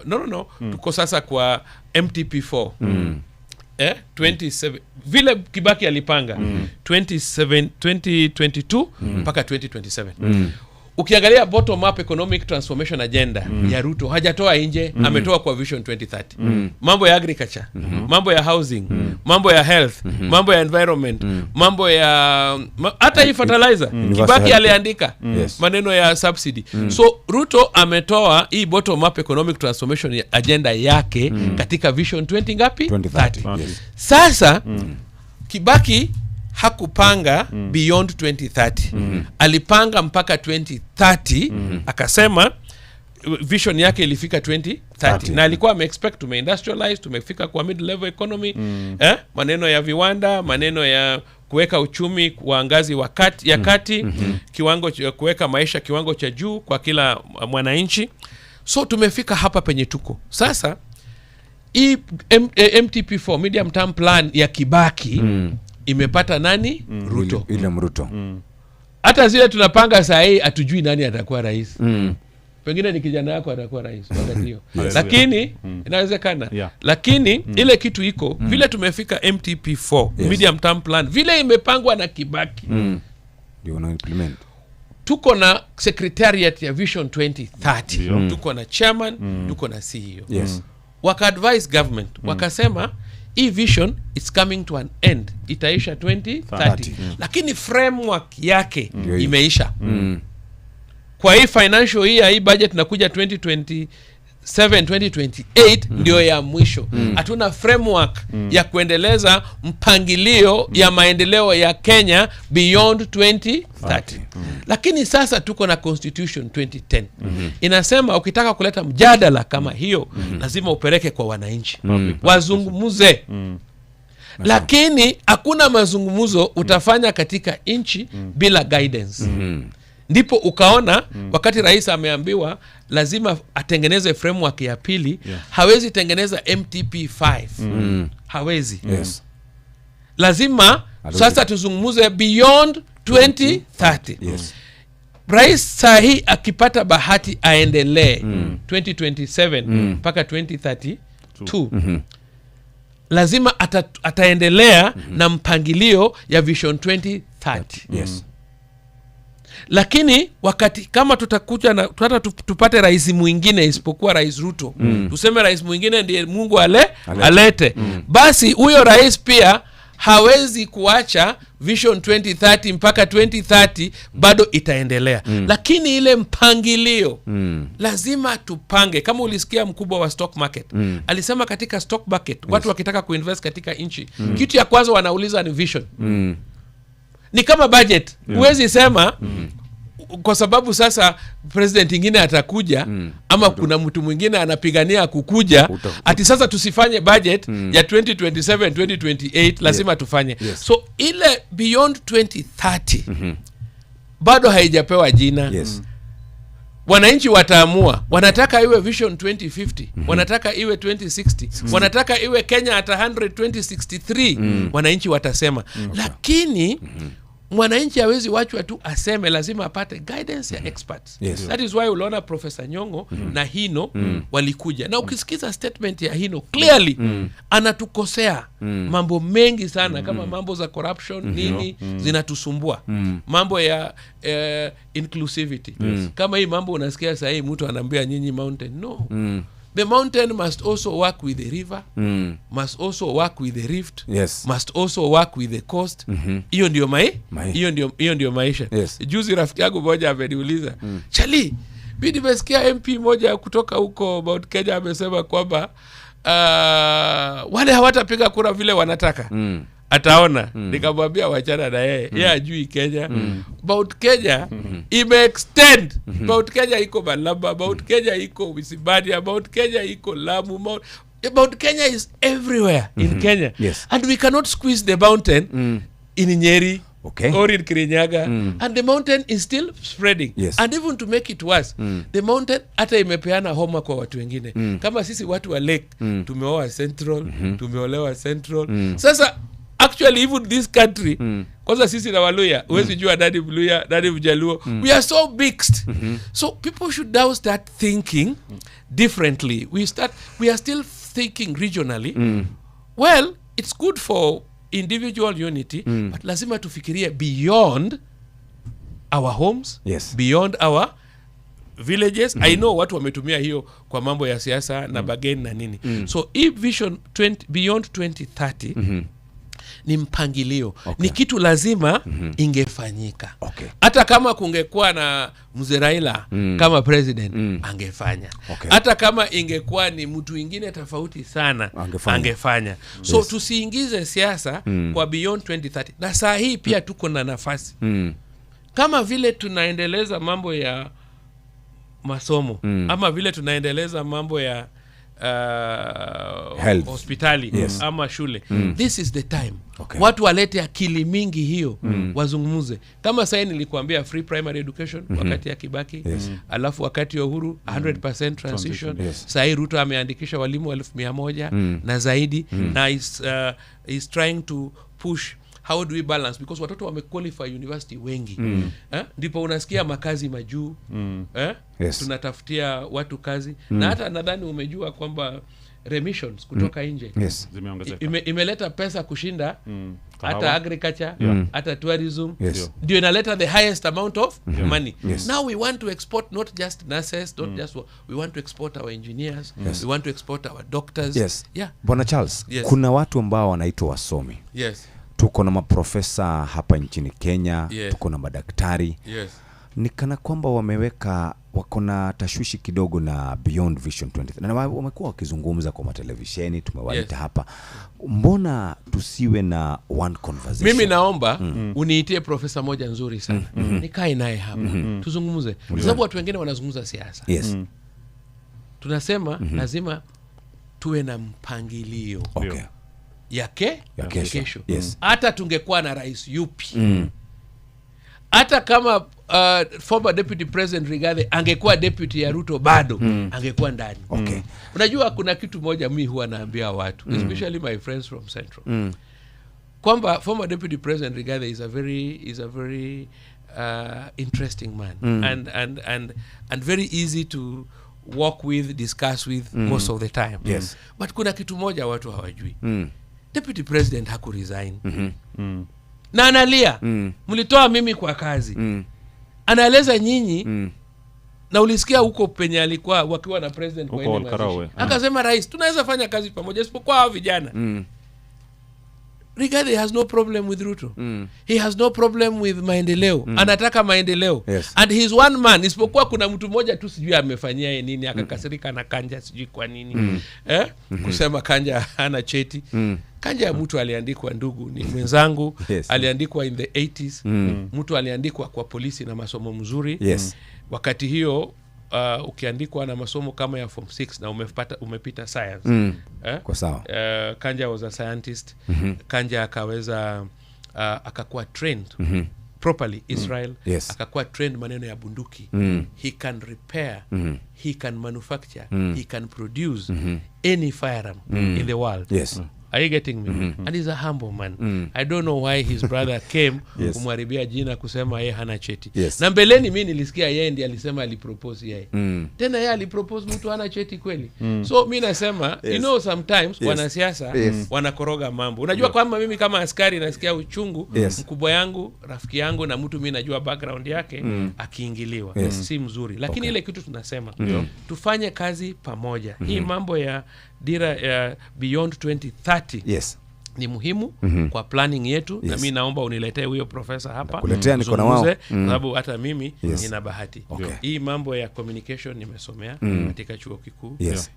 no. Tuko sasa kwa MTP4. 27 vile Kibaki alipanga 27 2022 mpaka 2027. Ukiangalia bottom up economic transformation agenda ya Ruto, hajatoa nje, ametoa kwa Vision 2030. Mambo ya agriculture, mambo ya housing, mambo ya health, mambo ya environment, mambo ya hata hii fertilizer. Kibaki aliandika maneno ya subsidy. So Ruto ametoa hii bottom up economic transformation agenda yake katika Vision 20 ngapi? 2030. 30. Sasa Kibaki hakupanga beyond 2030. Alipanga mpaka 2030, akasema vision yake ilifika 2030. Na alikuwa ameexpect tumeindustrialize, tumefika kwa mid level economy, maneno ya viwanda, maneno ya kuweka uchumi kwa ngazi wa kati, ya kati, kiwango cha kuweka maisha kiwango cha juu kwa kila mwananchi. So tumefika hapa penye tuko sasa. Hii MTP4 medium term plan ya Kibaki imepata nani? Ruto. William Ruto. Hata zile tunapanga saa hii hatujui nani atakuwa rais. Pengine ni kijana yako atakuwa rais wakati hiyo. Lakini inawezekana. Lakini ile kitu iko vile tumefika MTP4 medium term plan vile imepangwa na Kibaki. Ndio wana implement. Tuko na secretariat ya Vision 2030. Tuko na chairman, tuko na CEO. Waka advise government, wakasema hii vision is coming to an end, itaisha 2030. Lakini framework yake imeisha. Kwa hii financial year, hii budget nakuja 2027 2028 ndio ya mwisho. Hatuna framework ya kuendeleza mpangilio ya maendeleo ya Kenya beyond 2030. Lakini sasa tuko na Constitution 2010. Inasema ukitaka kuleta mjadala kama hiyo, lazima upeleke kwa wananchi. Wazungumuze. Lakini hakuna mazungumzo utafanya katika nchi bila guidance. Ndipo ukaona wakati rais ameambiwa lazima atengeneze framework ya pili, hawezi tengeneza MTP5. Hawezi. Lazima sasa tuzungumuze beyond 2030. Rais sahi akipata bahati aendelee 2027 mpaka 2032. Lazima ataendelea na mpangilio ya Vision 2030. Lakini wakati kama tutakuja na hata tupate rais mwingine isipokuwa Rais Ruto, tuseme rais mwingine ndiye Mungu alete. Basi huyo rais pia hawezi kuacha Vision 2030 mpaka 2030, bado itaendelea. Lakini ile mpangilio lazima tupange. Kama ulisikia mkubwa wa stock market, alisema katika stock market watu wakitaka kuinvest katika nchi, kitu ya kwanza wanauliza ni vision. Ni kama budget. Huwezi sema kwa sababu sasa president ingine atakuja ama kuna mtu mwingine anapigania kukuja, ati sasa tusifanye budget ya 2027 2028, lazima tufanye. So ile beyond 2030 Bado haijapewa jina. Wananchi wataamua, wanataka iwe Vision 2050, wanataka iwe 2060, wanataka iwe Kenya at 100 2063. Wananchi watasema. Lakini mwananchi hawezi wachwa tu aseme, lazima apate guidance ya experts. That is why uliona Professor Nyong'o na Hino walikuja. Na ukisikiza statement ya Hino clearly, anatukosea mambo mengi sana, kama mambo za corruption, nini zinatusumbua, mambo ya inclusivity. Kama hii mambo unasikia sahii mtu anaambia nyinyi mountain, no. The mountain must also work with the river, must also work with the rift, must also work with the coast. Hiyo ndio hiyo ndio maisha. Juzi rafiki yangu mmoja ameniuliza, Chali, mimi nimesikia MP moja kutoka huko Mount Kenya amesema kwamba wale hawatapiga kura vile wanataka. Ataona. Nikamwambia wachana na yeye. Yeye hajui Kenya. Mount Kenya ime-extend. Mount Kenya iko Malaba, Mount Kenya iko Wisibania, Mount Kenya iko Lamu, Mount Kenya is everywhere in Kenya. And we cannot squeeze the mountain in Nyeri or in Kirinyaga. And the mountain is still spreading. And even to make it worse, the mountain hata imepeana homa kwa watu wengine. Kama sisi watu wa Lake, tumeoa Central, tumeolewa Central. Sasa actually even this country, kwanza sisi na Waluya, huwezi jua nani Mluya, nani Mjaluo. We are so mixed. So people should now start thinking differently. We are still thinking regionally. Well, it's good for individual unity, but lazima tufikirie beyond our homes, beyond our villages. I know watu wametumia hiyo kwa mambo ya siasa na bargain na nini. So if vision beyond 2030 ni mpangilio, ni kitu lazima ingefanyika. Hata kama kungekuwa na Mzee Raila kama president, angefanya. Hata kama ingekuwa ni mtu mwingine tofauti sana, angefanya. So tusiingize siasa kwa beyond 2030. Na saa hii pia tuko na nafasi. Kama vile tunaendeleza mambo ya masomo, ama vile tunaendeleza mambo ya hospitali, ama shule. This is the time. Watu walete akili mingi hiyo, wazungumze. Kama sasa nilikuambia free primary education wakati ya Kibaki, alafu wakati ya Uhuru 100% transition. Sasa Ruto ameandikisha walimu 1,100 na zaidi, na is trying to push how do we balance, because watoto wamequalify university wengi. Ndipo unasikia makazi majuu, tunatafutia watu kazi. Na hata nadhani umejua kwamba remissions kutoka nje imeleta pesa kushinda hata agriculture, hata tourism. Ndio inaleta the highest amount of money. Now we want to export not just nurses, not just we want to export our engineers, we want to export our doctors. Bwana Charles, kuna watu ambao wanaitwa wasomi. Tuko na maprofesa hapa nchini Kenya, tuko na madaktari. Ni kana kwamba wameweka, wako na tashwishi kidogo na Beyond Vision 2030. Na wamekuwa wakizungumza kwa matelevisheni, tumewaita hapa. Mbona tusiwe na one conversation? Mimi naomba uniitie profesa moja nzuri sana. Nikae naye hapa. Tuzungumze. Kwa sababu watu wengine wanazungumza siasa. Tunasema lazima tuwe na mpangilio. Ya kesho. Hata tungekuwa na rais yupi, hata kama former deputy president Rigathi angekuwa deputy ya Ruto bado angekuwa ndani. Unajua kuna kitu moja mimi huwa naambia watu, especially my friends from Central, kwamba former deputy president Rigathi is a very interesting man, and very easy to work with, discuss with most of the time. But kuna kitu moja watu hawajui. Deputy president hakuresign. Na analia, mlitoa mimi kwa kazi. Anaeleza nyinyi, na ulisikia huko penye alikuwa wakiwa na president kwa ile mazishi. Akasema rais, tunaweza fanya kazi pamoja isipokuwa hao vijana. Rigathi has no problem with Ruto. He has no problem with maendeleo. Anataka maendeleo. And he's one man. Isipokuwa kuna mtu mmoja tu sijui amefanyia yeye nini, akakasirika na Kanja sijui kwa nini. Kusema Kanja hana cheti. Kanja mtu aliandikwa, ndugu ni mwenzangu, aliandikwa in the 80s. Mtu aliandikwa kwa polisi na masomo mzuri. Wakati hiyo ukiandikwa na masomo kama ya form 6 na umepita science. Kwa sawa. Kanja was a scientist. Kanja akaweza akakuwa trained. properly Israel. Yes. Akakuwa trained maneno ya bunduki. He can repair, he can manufacture, he can produce any firearm in the world. Yes. Are you getting me? Mhm. And he's a humble man. I don't know why his brother came Yes. kumharibia jina kusema yeye hana cheti. Yes. Na mbeleni mi nilisikia yeye ndiye alisema alipropose yeye. Tena yeye alipropose mtu hana cheti kweli? So mi nasema, you know, sometimes wanasiasa wanakoroga mambo. Unajua kwamba mimi kama askari nasikia uchungu, mkubwa yangu, rafiki yangu na mtu mi najua background yake akiingiliwa. Si mzuri. Lakini ile kitu tunasema, tufanye kazi pamoja. Hii mambo ya dira ya Beyond 2030 ni muhimu kwa planning yetu. Na mi naomba uniletee huyo profesa hapa. Nakuletea, niko na wao. Tuzungumze, sababu hata mimi nina bahati. Hii mambo ya communication nimesomea katika chuo kikuu.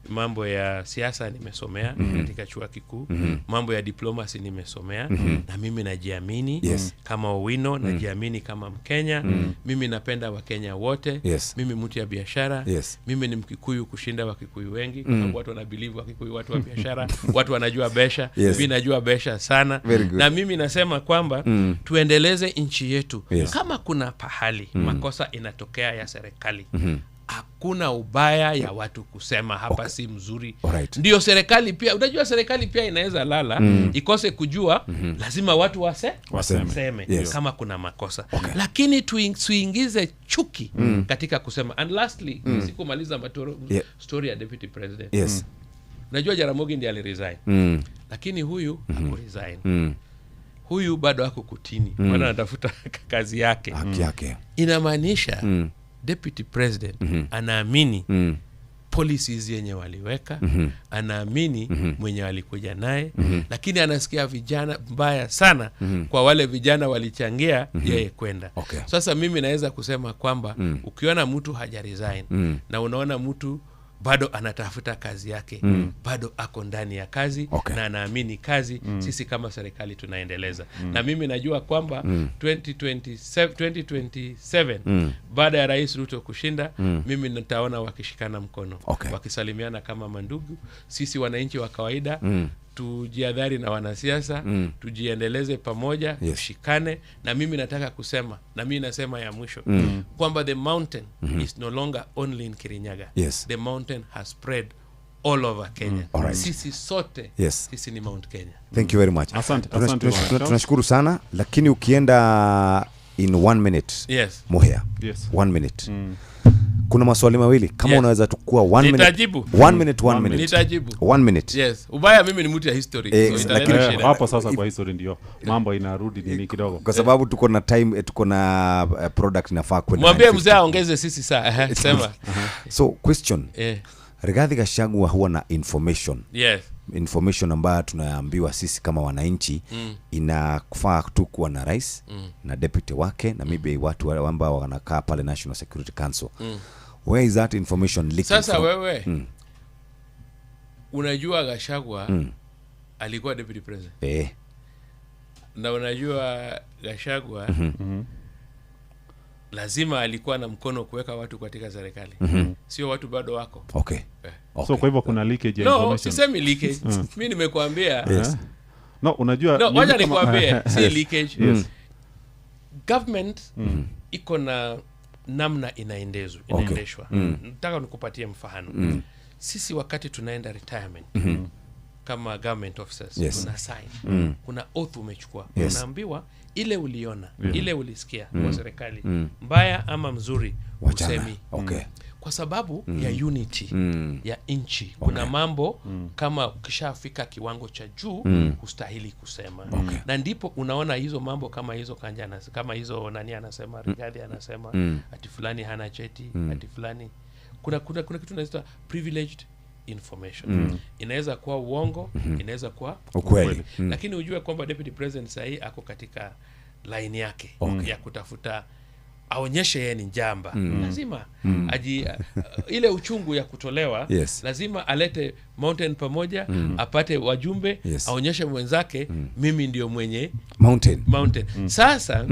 Mambo ya siasa nimesomea katika chuo kikuu. Mambo ya diplomacy nimesomea. Na mimi najiamini kama Owino, najiamini kama Mkenya. Mimi napenda Wakenya wote. Mimi mtu ya biashara. Mimi ni Mkikuyu kushinda Wakikuyu wengi, kwa sababu watu wanabelieve Wakikuyu watu wa biashara, watu wanajua besha. Mimi najua besha sana. Very good. Na mimi nasema kwamba tuendeleze nchi yetu. Kama kuna pahali makosa inatokea ya serikali, hakuna ubaya ya watu kusema hapa si mzuri. Ndio serikali pia, unajua serikali pia inaweza lala, ikose kujua, lazima watu Waseme. waseme kama kuna makosa. Lakini tuingize chuki katika kusema. And lastly, sikumaliza matoro, story ya deputy president. Unajua Jaramogi ndiye aliresign. Lakini huyu hakuresign. Huyu bado ako kotini. Bado anatafuta kazi yake. Haki yake. Inamaanisha deputy president anaamini policies yenye waliweka, anaamini mwenye walikuja naye, lakini anasikia vijana mbaya sana kwa wale vijana walichangia yeye kwenda. Sasa mimi naweza kusema kwamba ukiona mtu haja resign na unaona mtu bado anatafuta kazi yake, bado ako ndani ya kazi na anaamini kazi, sisi kama serikali tunaendeleza. Na mimi najua kwamba 2027 baada ya Rais Ruto kushinda, mimi nitaona wakishikana mkono, wakisalimiana kama mandugu. Sisi wananchi wa kawaida tujiadhari na wanasiasa, tujiendeleze pamoja, tushikane. Na mimi nataka kusema, na mimi nasema ya mwisho, kwamba the mountain is no longer only in Kirinyaga. The mountain has spread all over Kenya. Sisi sote, sisi ni Mount Kenya. Thank you very much. Asante, asante bwana Charles. Tunashukuru sana, lakini ukienda in 1 minute. Muhia. 1 minute. Kuna maswali mawili kama unaweza tukua 1 minute. Nitajibu. 1 minute, 1 minute. Nitajibu. 1 minute. Yes. Ubaya mimi ni mtu ya history. So italeta shida. Hapo sasa kwa history ndio mambo inarudi nini kidogo. Kwa sababu tuko na time, tuko na product inafaa kwenda Mwambie 9:50. mzee aongeze sisi saa. Sema. So question. Rigathi Gachagua huwa na information. Information ambayo tunaambiwa sisi kama wananchi inafaa tu kuwa na rais na deputy wake na maybe watu wale ambao wanakaa pale National Security Council. Where is that information leaking Sasa from? wewe, unajua Gachagua alikuwa deputy president. Na unajua Gachagua lazima alikuwa na mkono kuweka watu katika serikali. Sio watu bado wako. So kwa hivyo kuna leakage ya No, information. sisemi leakage. Mimi nimekuambia. No, unajua No, mimi wacha kama nikwambie, si leakage. Government iko na namna inaendeshwa. Nataka nikupatie mfano. Sisi wakati tunaenda retirement kama government officers, tuna sign. Kuna oath umechukua. Unaambiwa ile uliona, ile ulisikia kwa serikali, mbaya ama mzuri, Wachana. usemi. Kwa sababu ya unity ya nchi. Kuna mambo kama ukishafika kiwango cha juu hustahili kusema. Na ndipo unaona hizo mambo kama hizo Kanja kama hizo nani anasema, Rigathi anasema, ati fulani hana cheti, ati fulani. Kuna kitu inaitwa privileged information. Inaweza kuwa uongo, inaweza kuwa Ukweli. ukweli. Lakini ujue kwamba deputy president sahi ako katika line yake ya kutafuta aonyeshe yeye ni njamba. Lazima ile uchungu ya kutolewa, lazima alete mountain pamoja, apate wajumbe, aonyeshe mwenzake, mimi ndio mwenye Mountain. mountain. Sasa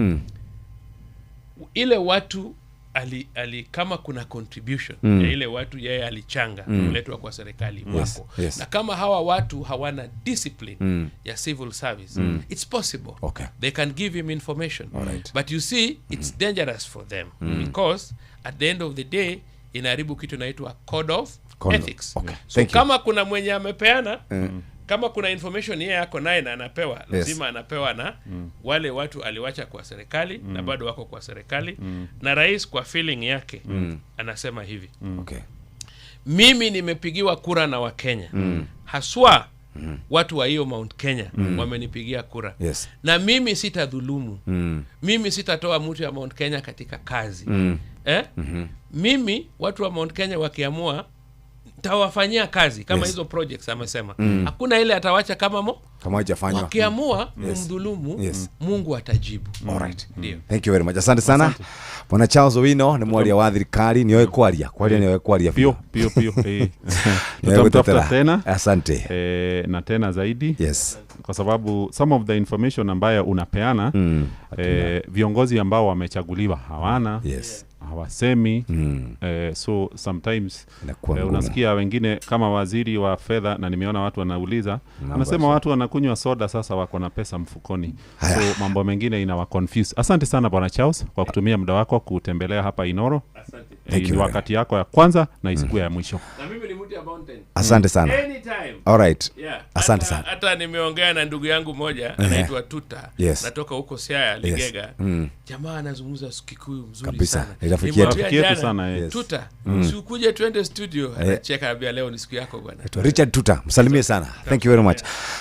ile watu ali, ali kama kuna contribution ya ile watu yeye alichanga kuletwa kwa serikali wako, na kama hawa watu hawana discipline ya civil service, it's possible they can give him information. But you see, it's dangerous for them because at the end of the day inaharibu kitu inaitwa code of ethics. So Thank you. Kama kuna mwenye amepeana, kama kuna information yeye ako naye na anapewa, lazima anapewa na wale watu aliwacha kwa serikali na bado wako kwa serikali. Na rais kwa feeling yake anasema hivi, "Mimi nimepigiwa kura na Wakenya, haswa watu wa hiyo Mount Kenya wamenipigia kura, na mimi sitadhulumu. Mimi sitatoa mtu ya Mount Kenya katika kazi. Eh? Mimi watu wa Mount Kenya wakiamua, tawafanyia kazi kama hizo projects amesema. Hakuna ile atawacha kama mo Kama haijafanywa. Wakiamua kumdhulumu, Mungu atajibu." Alright. Ndio. Thank you very much. Asante sana. Bwana Charles Owino nĩ mwaria wa thirikari, nĩoĩ kwaria. Kwaria nĩoĩ kwaria Pio pio pio, eh. Nĩoĩ Tutamtafuta gũtetera. tena. Asante. Eh, na tena zaidi, kwa sababu some of the information ambayo unapeana, viongozi ambao wamechaguliwa hawana, hawasemi. So sometimes Inakuwa ngumu. unasikia wengine kama waziri wa fedha, na nimeona watu wanauliza, Mambo anasema ya watu wanakunywa soda sasa wako na pesa mfukoni, so mambo mengine inawa confuse. Asante sana, Bwana Charles, kwa kutumia muda wako kutembelea hapa Inoro. Thank you Ni very wakati yako ya kwanza na isikuwe ya mwisho. Na mimi ni mtu ya mountain. Asante sana. Anytime. Alright. Yeah. Asante sana. Hata nimeongea na ndugu yangu moja anaitwa Tuta. Natoka huko Siaya, Ligega. Jamaa anazungumza Kikuyu mzuri Kabisa. sana. Ni rafiki yetu. Nimwambia Rafiki yetu jana, sana, eh. "Tuta, si ukuje tuende studio?" Anacheka, anambia, "Leo ni siku yako, bwana." Richard Tuta, msalimie sana. Thank you very much.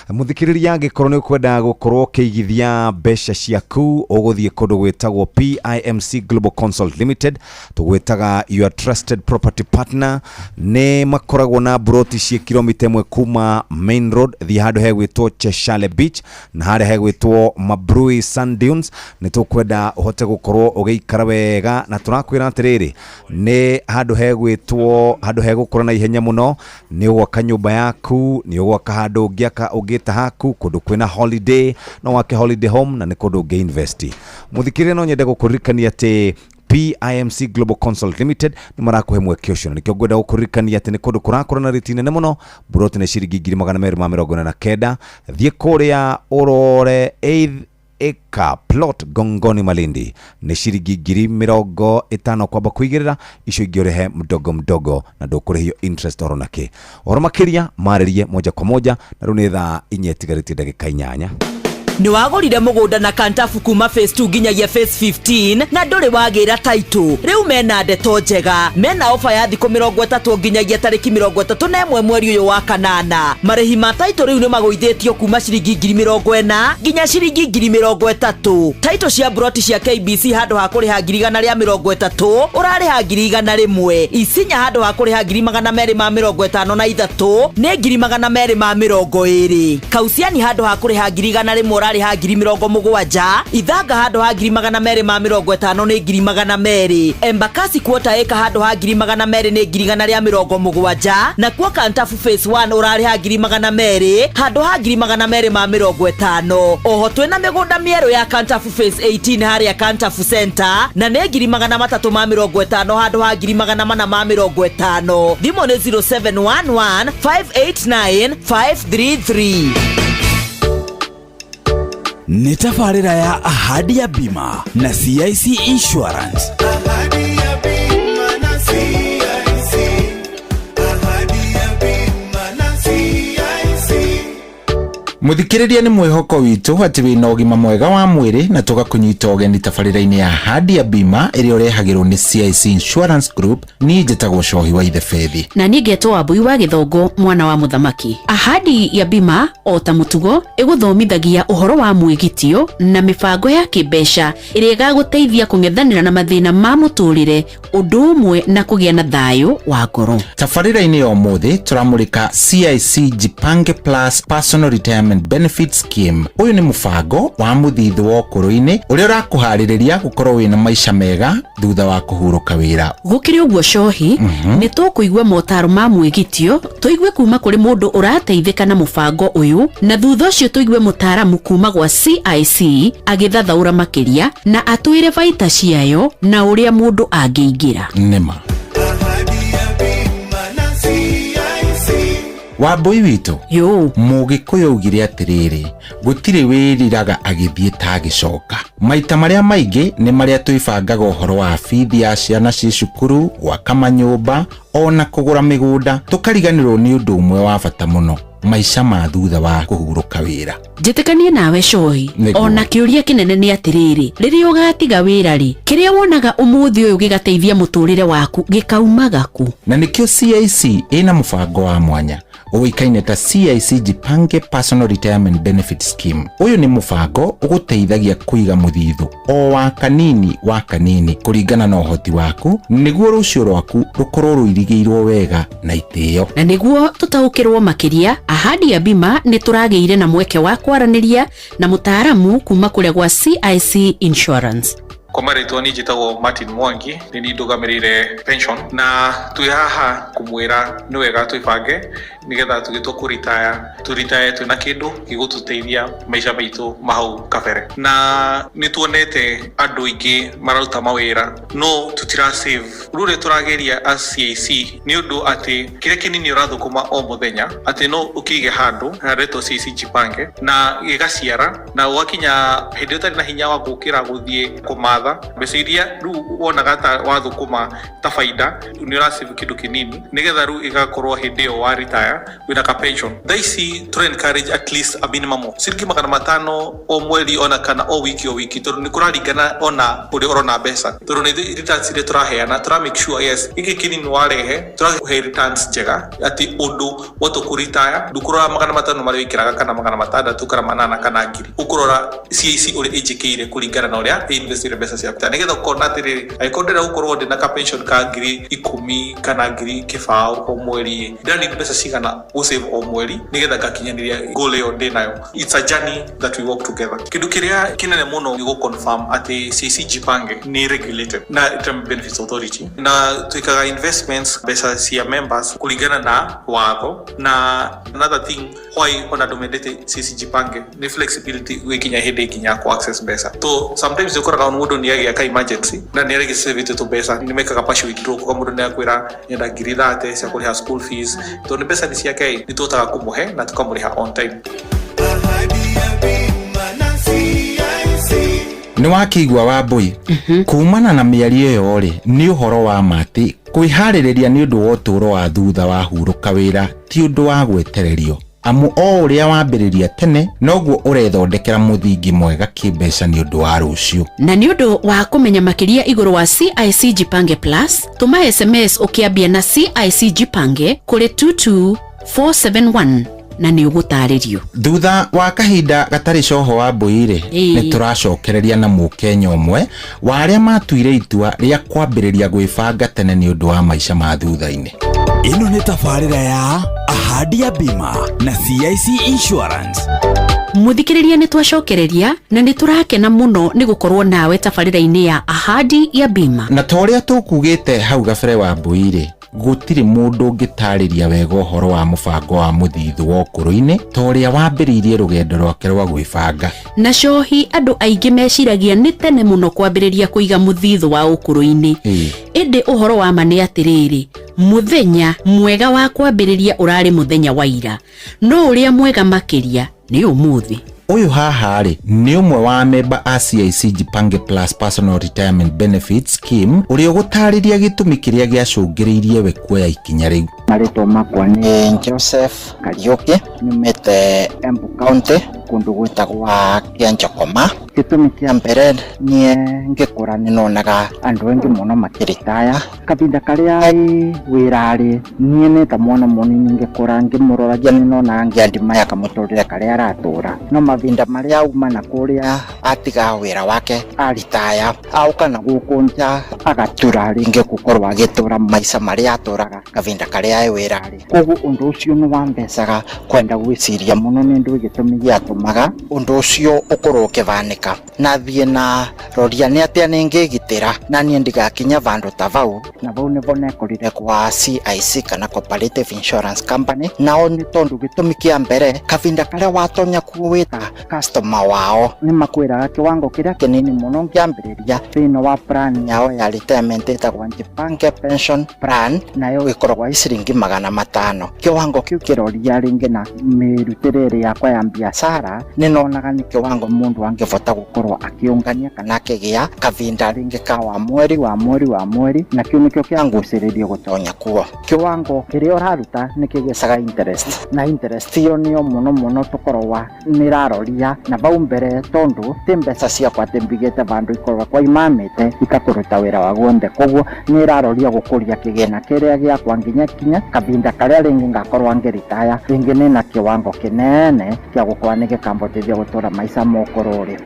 Muthikiriria, angĩkorwo nĩ ũkwenda gũkorwo ũkĩigithia mbeca ciaku, ũgũthiĩ kũndũ gwĩtagwo PIMC Global Consult Limited. Tũgwĩtaga your trusted property partner. Nĩ makoragwo na mburoti ciĩ kilomita 1 kuma main road. Thiĩ handũ hegwĩtwo Cheshale Beach na harĩa hegwĩtwo Mabrui Sand Dunes. Nĩ tũkwenda ũhote gũkorwo ũgĩikara wega, na tũrakwĩra atĩrĩrĩ, nĩ handũ hegwĩtwo handũ hegũkũra na ihenya mũno. Nĩ ũgwaka nyũmba yaku, nĩ ũgwaka handũ ũngĩaka ũngĩta haku kũndũ kwĩna holiday, no wake holiday home, na nĩ kũndũ ũngĩ invest. Mũthikĩrĩria, no nyende gũkũririkania atĩ PIMC Global Consult Limited nĩ marakũhe mweke ũcio, na nĩkĩo ngwenda gũkũririkania atĩ nĩ kũndũ kũrakũra na rĩti nene mũno. Mburoti nĩ ciringi 249,000. Thiĩ kũrĩa ũrore eighth acre plot Gongoni Malindi, nĩ ciringi 50,000 kwamba kũigĩrĩra, icio ingĩ ũrĩhe mdogo mdogo na ndũkũrĩhio interest oro nakĩ. Ũhoro makĩria marĩrie moja kwa moja. Na rĩu nĩ thaa 4 itigarĩtie ndagĩka 8. Nĩ wagũrire mũgũnda na Kantafu kuma phase 2 nginyagia phase 15 na ndũrĩ wagĩra taitũ. Rĩu mena ndeto njega, mena ofa ya thikũ 30 nginyagia tarĩki 31 mweri ũyũ wa kanana. Marĩhi ma taitũ rĩu nĩ magũithĩtio kuma ciringi 40,000 nginya ciringi 30,000. Taitũ cia broti cia KBC, handũ ha kũrĩha 130,000 ũrarĩha 100,000. Isinya, handũ ha kũrĩha 253,000 nĩ 220,000. Kausiani, handũ ha kũrĩha 100,000 ũrarĩha 70,000. Ithanga, handũ ha 250,000 nĩ 200,000. Embakasi quarter acre, handũ ha 200,000 nĩ 170,000. Nakuo Kantafu phase 1 ũrarĩha 200,000 handũ ha 250,000. Oho twĩna mĩgũnda mĩerũ ya Kantafu phase 18 harĩa Kantafu Center, na nĩ 350,000 handũ ha 450,000. Thimũ nĩ 0711 589 533. Nĩ tabarĩra ya Ahadi ya Bima na CIC Insurance. Ahadi ya bima na CIC. Ahadi ya bima na CIC. Muthikiriria, nĩ mwĩhoko witũ atĩ wĩna ũgima mwega wa mwĩrĩ na tũgakũnyita ũgeni tabarĩra-inĩ ya Ahadi ya Bima ĩrĩa ũrehagĩrwo nĩ CIC Insurance Group. Niĩ njĩtagwo Cohi wa Ithe Bethi. Na niĩ ngetwo Wambui wa Gĩthongo, mwana wa mũthamaki. Ahadi ya Bima, o ta mũtugo, ĩgũthomithagia ũhoro wa mwĩgitio na mĩbango ya kĩmbeca ĩrĩa ĩgagũteithia kũng'ethanĩra na mathĩna ma mũtũrĩre, ũndũ ũmwe na kũgĩa na thayũ wa ngoro. Tabarĩra-inĩ ya ũmũthĩ tũramũrĩka CIC Jipange Plus Personal Retirement. Retirement Benefit Scheme. Ũyũ nĩ mũbango wa mũthithũ wa ũkũrũ-inĩ ũrĩa ũrakũharĩrĩria gũkorwo wĩna maica mega thutha wa kũhurũka wĩra. Gũkĩrĩ ũguo cohi, nĩ tũkũigua motaro ma mwĩgitio, tũigue kuma kũrĩ mũndũ ũrateithĩka na mũbango ũyũ, na thutha ũcio tũigue mũtaaramu kuma gwa CIC agĩthathaũra makĩria na atwĩre baita ciayo na ũrĩa mũndũ angĩingĩra. Nĩma. Wambũi witũ yo Mũgĩkũyũ augire atĩrĩrĩ, gũtirĩ wĩriraga agĩthiĩ ta agĩcoka. Maita marĩa maingĩ nĩ marĩa twĩbangaga ũhoro wa bithi ya ciana ciĩ cukuru, gwaka manyũmba ona kũgũra mĩgũnda, tũkariganĩrwo nĩ ũndũ ũmwe wa bata mũno, maica ma thutha wa kũhurũka wĩra. Njĩtĩkanie nawe cohi. Nĩguo. Ona kĩũria kĩnene nĩ atĩrĩrĩ, rĩrĩa ũgatiga wĩra rĩ, kĩrĩa wonaga ũmũthĩ ũyũ gĩgateithia mũtũrĩre waku gĩkaumaga kũ? Na nĩkĩo CIC ĩna mũbango wa mwanya ũĩkaine ta CIC Jipange Personal Retirement Benefit Scheme. Ũyũ nĩ mũbango ũgũteithagia kũiga mũthithũ o wa kanini wa kanini kũringana na ũhoti waku, nĩguo rũciũ rwaku rũkorwo rũirigĩirwo wega na itĩo. Na nĩguo tũtaũkĩrwo makĩria, Ahadi ya Bima nĩ tũragĩire na mweke wa kwaranĩria na mũtaaramu kuma kũrĩa gwa CIC Insurance. Kwa marĩtwa niĩ njĩtagwo Martin Mwangi, nĩ niĩ ndũgamĩrĩire pension, na twĩ haha kũmwĩra nĩ wega twĩbange nĩgetha tũgĩtua kũritaya tũritaye twĩna kĩndũ gĩgũtũteithia maica maitũ ma hau kabere. Na nĩ tuonete andũ aingĩ mararuta mawĩra no tũtira save. Rĩu ũrĩa tũrageria as CIC nĩ ũndũ atĩ kĩrĩa kĩnini ũrathũkũma o mũthenya atĩ no ũkĩige handũ haretwo CIC Jipange na gĩgaciara, na ũgakinya hĩndĩ ĩyo ũtarĩ na hinya wa gũkĩra gũthiĩ kũmatha mbeca iria rĩu wonaga ta wathũkũma ta baida, nĩ ũracave kĩndũ kĩnini nĩgetha rĩu ĩgakorwo hĩndĩ ĩyo wa retire wĩna ka pension. Thaa ici tũra encourage at least a minimum of ciringi 500 o mweri ona kana o wiki o wiki, tondũ nĩ kũraringana ona ũrĩa ũrona mbeca, tondũ nĩ returns iria tũraheana tũra make sure yes gĩkĩ kĩnini warehe tũrahe returns njega atĩ ũndũ wothe kũritaya ndũkũrora 500 marĩa wĩkĩraga kana 600 kana 800 kana 1000, ũkũrora CIC ũrĩa ĩnjĩkĩire kũringana na ũrĩa ĩinvestire mbeca ciaku, nĩgetha ũkona atĩrĩrĩ, angĩkorwo ndĩrenda gũkorwo ndĩna ka pension ka 10,000 kana 20,000 o mweri, ndĩra mbeca cigana gũsave o mweri nĩgetha ngakinyanĩria goal ĩyo ndĩnayo. It's a journey that we walk together. Kĩndũ kĩrĩa kĩnene mũno nĩ gũ-confirm atĩ CIC Jipange nĩ regulated na Retirement Benefits Authority, na twĩkaga investments mbeca cia members kũringana na watho. Na another thing why ona andũ mendete CIC Jipange nĩ flexibility gwĩkinya hĩndĩ nginya ku access mbeca, to sometimes nĩ ũkoraga mũndũ nĩ agĩa ka emergency na nĩ aregicavĩte tũmbeca, nĩ mekaga partial withdrawal, kuga mũndũ nĩ akwĩra nĩenda 30,000 cia kũrĩha school fees, tondũ nĩ mbeca nĩ ciake nĩ tũhotaga kũmũhe na tũkamũrĩha on time. Nĩ wakĩigua Wambũi, kumana na mĩario ĩyo rĩ, nĩ ũhoro wa ma atĩ kwĩharĩrĩria nĩ ũndũ wa ũtũũro wa thutha wa hurũka wĩra ti ũndũ wa gwetererio, amu o ũrĩa wambĩrĩria tene noguo ũrethondekera mũthingi mwega kĩmbeca nĩ ũndũ wa rũciũ. Na nĩ ũndũ wa kũmenya makĩria igũrũ wa CIC Jipange Plus, tũma SMS ũkĩambia na CIC Jipange kũrĩ 22471 na nĩ ũgũtarĩrio. Thutha wa kahinda gatarĩ coho wa mbũi-rĩ, nĩ tũracokereria na mũkenya ũmwe wa arĩa matuire itua rĩa kwambĩrĩria gwĩbanga tene nĩ ũndũ wa maica ma thutha-inĩ. Ĩno nĩ tabarĩra ya Ahadi ya Bima na CIC Insurance. Mũthikĩrĩria, nĩ twacokereria na nĩ tũrakena mũno nĩ gũkorwo nawe tabarĩra-inĩ ya Ahadi ya Bima. Na ta ũrĩa tũkugĩte hau gabere wa mbũi-rĩ, gũtirĩ mũndũ ũngĩtarĩria wega ũhoro wa mũbango wa mũthithũ wa ũkũrũ-inĩ ta ũrĩa wambĩrĩirie rũgendo rwake rwa gwĩbanga. Na cohi, andũ aingĩ meciragia nĩ tene mũno kwambĩrĩria kũiga mũthithũ wa ũkũrũ-inĩ, ĩndĩ ũhoro wa ma nĩ atĩrĩrĩ, mũthenya mwega wa kwambĩrĩria ũrarĩ mũthenya wa ira, no ũrĩa mwega makĩria nĩ ũmũthĩ. Ũyũ haha rĩ, nĩ ũmwe wa memba a CIC Jipange Plus Personal Retirement Benefit Scheme ũrĩa ũgũtarĩria gĩtũmi kĩrĩa gĩacũngĩrĩirie we kuoya ikinya rĩu. Marĩtwa makwa nĩ Joseph Kariũki, nyumĩte Embu County. Kũndũ gwĩtagwa Kĩanjokoma. Gĩtũmi kĩa mbere, niĩ ngĩkũra nĩ nonaga andũ aingĩ mũno makĩritaya. Kahinda karĩa wĩra-rĩ, niĩ nĩ ta mwana mũnini ngĩkũra ngĩmũroragia nĩ nonaga ngĩandimaya kamũtũrĩre karĩa aratũra. No mahinda marĩa auma na kũrĩa atiga wĩra wake aritaya, aũka na gũkũ nja agatura rĩngĩ gũkorwo agĩtũra maica marĩa atũraga kahinda karĩa e wĩra-rĩ. Koguo ũndũ ũcio nĩ wambecaga kwenda gwĩciria mũno nĩ ndũĩ gĩtũmi gĩatũmaga ũndũ ũcio ũkorwo ũkĩbanĩka. Na thiĩ na roria nĩ atĩa nĩngĩgitĩra na niĩ ndigakinye vandũ ta vau, na vau nĩvo nekorire kwa CIC kana Cooperative Insurance Company. Nao nĩ tondũ gĩtũmi kĩa mbere, kahinda karĩa watonya kuo wĩta customer wao, nĩ makwĩraga kĩwango kĩrĩa kĩnini mũno ũngĩambĩrĩria thĩinĩ wa plan yao ya retirement ĩtagwo Jipange Pension Plan, nayo ĩkoragwo ĩ ciringi 500. Kĩwango kĩu kĩroria rĩngĩ na mĩrutĩre ĩrĩ yakwa ya biacara, nĩ nonaga nĩ kĩwango mũndũ angĩbota gũkorwo akĩũngania kana akĩgĩa kahinda rĩngĩ ka wa mweri wa mweri wa mweri, na kĩu nĩkĩo kĩangucĩrĩirie gũtonya kuo. Kĩwango kĩrĩa ũraruta nĩ kĩgĩcaga interest, na interest ĩyo nĩyo mũno mũno tũkoragwa nĩraroria na vau mbere, tondũ ti mbeca ciakwa atĩ mbigĩte vandũ ikoragwa kwa imamĩte ikakũruta wĩra wa guothe. Koguo nĩraroria gũkũria kĩgĩna kĩrĩa gĩakwa nginya kinya kahinda karĩa rĩngĩ ngakorwo ngĩritaya, rĩngĩ nĩna kĩwango kĩnene kĩa gũkorwo nĩgĩkambotithia gũtũra maica ma ũkũrũ rĩ.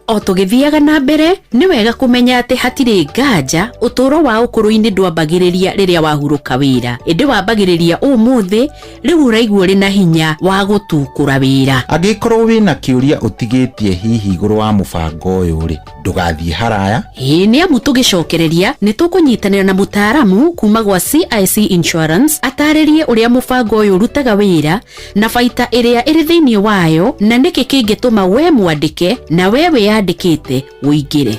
O tũgĩthiaga na mbere, nĩ wega kũmenya atĩ hatirĩ nganja ũtũũro wa ũkũrũ-inĩ ndwambagĩrĩria rĩrĩa wahurũka wĩra, ĩndĩ wambagĩrĩria ũmũthĩ rĩu ũraigua ũrĩ na hinya wa gũtukũra wĩra. Angĩkorwo wĩna kĩũria ũtigĩtie hihi igũrũ wa mũbango ũyũ rĩ, ndũgathiĩ haraya. Ĩĩ, nĩ amu tũgĩcokereria nĩ tũkũnyitanĩra na mũtaaramu kuma gwa CIC Insurance atarĩrie ũrĩa mũbango ũyũ ũrutaga wĩra na baita ĩrĩa ĩrĩ thĩinĩ wayo, na nĩkĩ kĩngĩtũma we mwandĩke na we wĩyandĩkĩte ũingĩre.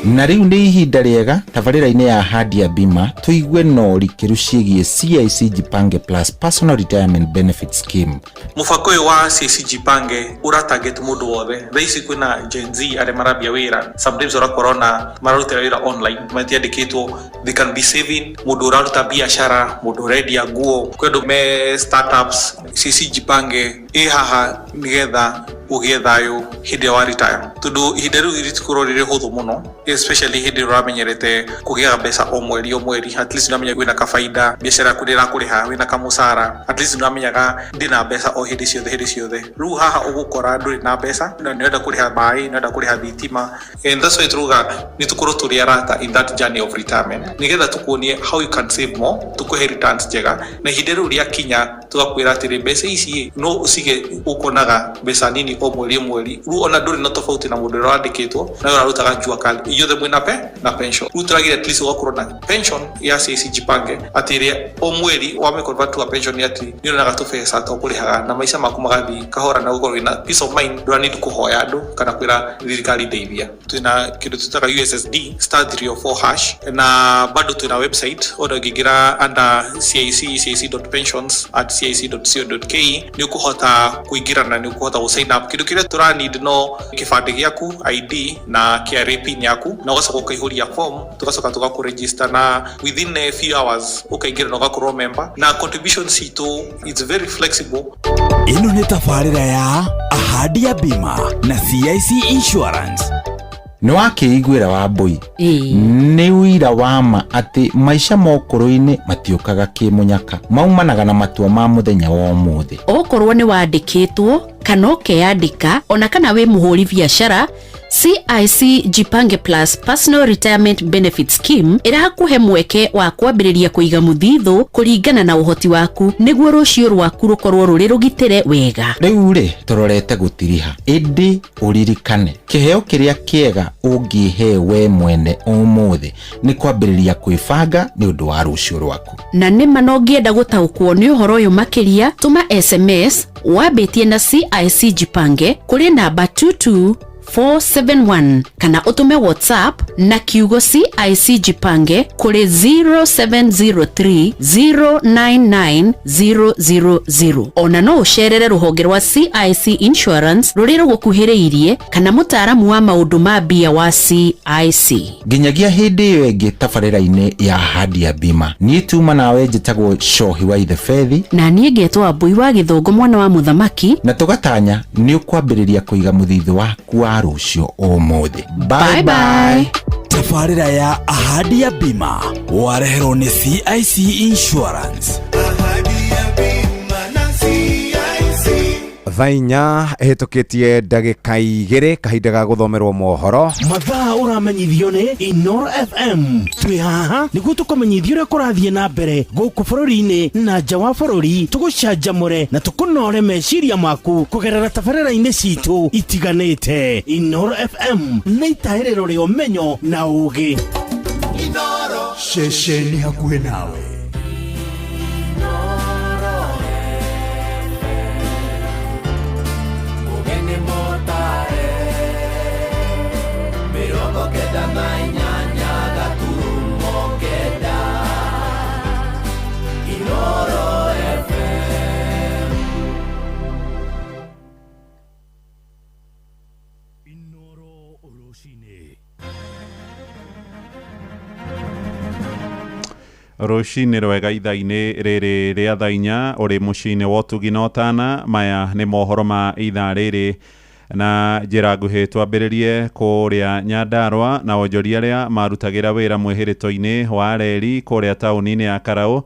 Na rĩu nĩ ihinda rĩega tabarĩra-inĩ ya Ahadi ya Bima tũigue na ũrikĩru ciĩgiĩ CIC Jipange Plus Personal Retirement Benefit Scheme. Mũbango ũyũ wa CIC Jipange ũratarget mũndũ wothe. Thaa ici kwĩna Gen Z arĩa marambia wĩra, sometimes ũrakora ona mararutĩra wĩra online, matiandĩkĩtwo, they can be saving. Mũndũ ũraruta biacara, mũndũ ũrendia nguo, kwĩ andũ me startups. CIC Jipange ĩ haha nĩgetha ũgĩe thayũ hĩndĩ ĩrĩa wa retire, tondũ ihinda rĩu rĩtikorwo rĩrĩ hũthũ mũno, especially hĩndĩ ĩrĩa ũramenyerete kũgĩaga mbeca o mweri o mweri. At least nĩũramenya wĩna kabaida, biacara yaku nĩ ĩrakũrĩha, wĩna kamũcara, at least nĩũramenyaga ndĩna mbeca o hĩndĩ ciothe hĩndĩ ciothe. Rĩu haha ũgũkora ndũrĩ na mbeca, na nĩũrenda kũrĩha maĩ, nĩũrenda kũrĩha thitima, and that's why turuga nĩ tũkorwo tũrĩ arata in that journey of retirement, nĩgetha tũkuonie how you can save more, tũkũhe returns njega, na ihinda rĩu rĩakinya tũgakwĩra atĩrĩ, mbeca ici no ũcige, ũkonaga mbeca nini o mweri o mweri. Rĩu ona ndũrĩ na tofauti na mũndũ ũrĩa wandĩkĩtwo na ũrarutaga jua kali, inyuothe mwĩna pe na pension. Rĩu tũragire at least ũgakorwo na pension ya CIC Jipange, atĩ ĩrĩa o mweri wa convert to a pension, atĩ nĩ ũronaga tũbeca twa kũrĩhaga na maica maku magathiĩ kahora, na ũgakorwo wĩna peace of mind, ndũra need kũhoya andũ kana kwĩra thirikari ndeithia. Twĩna kĩndũ twĩtaga USSD *304#, na bado twĩna website ona ũngĩingĩra under CIC, cic.pensions@cic.co.ke, nĩ ũkũhota kũingĩra na nĩ ũkũhota gũ sign up. Kĩndũ kĩrĩa tũra need no kĩbandĩ gĩaku, ID na KRA PIN yaku, na ũgacoka ũkaihũria form, tũgacoka tũgakũregister, na within a few hours ũkaingĩra na ũgakorwo member, na contribution citũ it's very flexible. Ĩno nĩ tabarĩra ya Ahadi ya Bima na CIC Insurance. Nĩ wakĩiguĩra wa mbũi, nĩ ũira wa ma atĩ maica ma ũkũrũ-inĩ matiũkaga kĩmũnyaka, maumanaga na matua ma mũthenya wa ũmũthĩ. Okorwo nĩ wandĩkĩtwo kana ũkeyandĩka, ona kana wĩ mũhũri biacara, CIC Jipange Plus Personal Retirement Benefit Scheme ĩrakũhe mweke wa kwambĩrĩria kũiga mũthithũ kũringana na ũhoti waku, nĩguo rũciũ rwaku rũkorwo rũrĩ rũgitĩre wega. Rĩu rĩ, tũrorete gũtiriha, ĩndĩ ũririkane kĩheo kĩrĩa kĩega ũngĩhe we mwene ũmũthĩ nĩ kwambĩrĩria kwĩbanga nĩ ũndũ wa rũciũ rwaku. Na nĩma no ngĩenda gũtaũkwo nĩ ũhoro ũyũ makĩria, tũma SMS wambĩtie na CIC Jipange kũrĩ namba 22. 471 kana ũtũme WhatsApp na kiugo CIC Jipange kũrĩ 0703 099 000. Ona no ũcerere rũhonge rwa CIC Insurance rũrĩa rũgũkuhĩrĩirie kana mũtaaramu wa maũndũ ma mbia wa CIC. Nginyagia hĩndĩ ĩyo ĩngĩ tabarĩra-inĩ ya Ahadi ya Bima, niĩ tuma nawe njĩtagwo Cohi wa Ithebethi, na niĩ ngetwo Wambui wa Gĩthũngũ mwana wa mũthamaki, na tũgatanya nĩ ũkwambĩrĩria kũiga mũthithũ waku wa rũciũ ũmũthĩ. Bye bye. Tabarĩra ya Ahadi ya Bima wareherwo nĩ CIC Insurance. Ahadi ya bima na CIC. Thaa 4 ĩhĩtũkĩtie ndagĩka 2, kahinda ga gũthomerwo mohoro. Mathaa ũramenyithio nĩ Inoro FM. Twĩ haha nĩguo tũkũmenyithia ũrĩa kũrathiĩ na mbere gũkũ bũrũri-inĩ na nja wa bũrũri, tũgũcanjamũre na tũkũnore meciria maku kũgerera tabarĩra-inĩ citũ itiganĩte. Inoro FM nĩ itahĩrĩro rĩa ũmenyo na ũgĩ. Ceceni hakuhĩ nawe. Ũgeni mũtare 98.9 Inoro FM. Inoro rũcinĩ. Rũcinĩ rwega ithaa-inĩ rĩrĩ rĩa thaa 4, ũrĩ mũciĩ-inĩ wa ũtugi na ũtana. Maya nĩ mohoro ma ithaa rĩrĩ na njĩra nguhĩ. Twambĩrĩrie kũrĩa Nyandarũa na onjoria arĩa marutagĩra wĩra mwĩhĩrĩto-inĩ wa reri kũrĩa taũni-inĩ ya Karaũ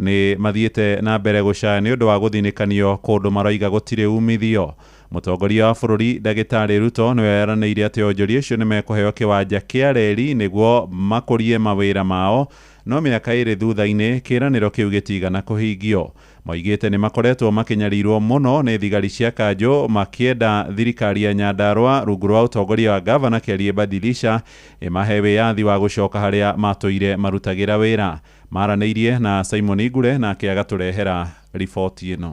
nĩ mathiĩte na mbere gũcaya nĩ ũndũ wa gũthinĩkanio kũndũ maroiga gũtirĩ umithio. Mũtongoria wa bũrũri Ndagĩtarĩ Ruto nĩwe eranĩire atĩ onjoria acio nĩ mekũheo kĩwanja kĩa reri nĩguo makũrie mawĩra mao, no mĩaka 2 thutha-inĩ kĩĩranĩro kĩu gĩtigana kũhingio. Moigĩte nĩ makoretwo makĩnyarirwo mũno nĩ thigari cia kanjũ, makĩenda thirikari ya Nyandarũa rungu rwa ũtongoria wa gavana Kĩarie Badilisha ĩmahe wĩyathi wa gũcoka harĩa matũire marutagĩra wĩra. Maranĩirie na Simon Igure, nake agatũrehera riboti ĩno.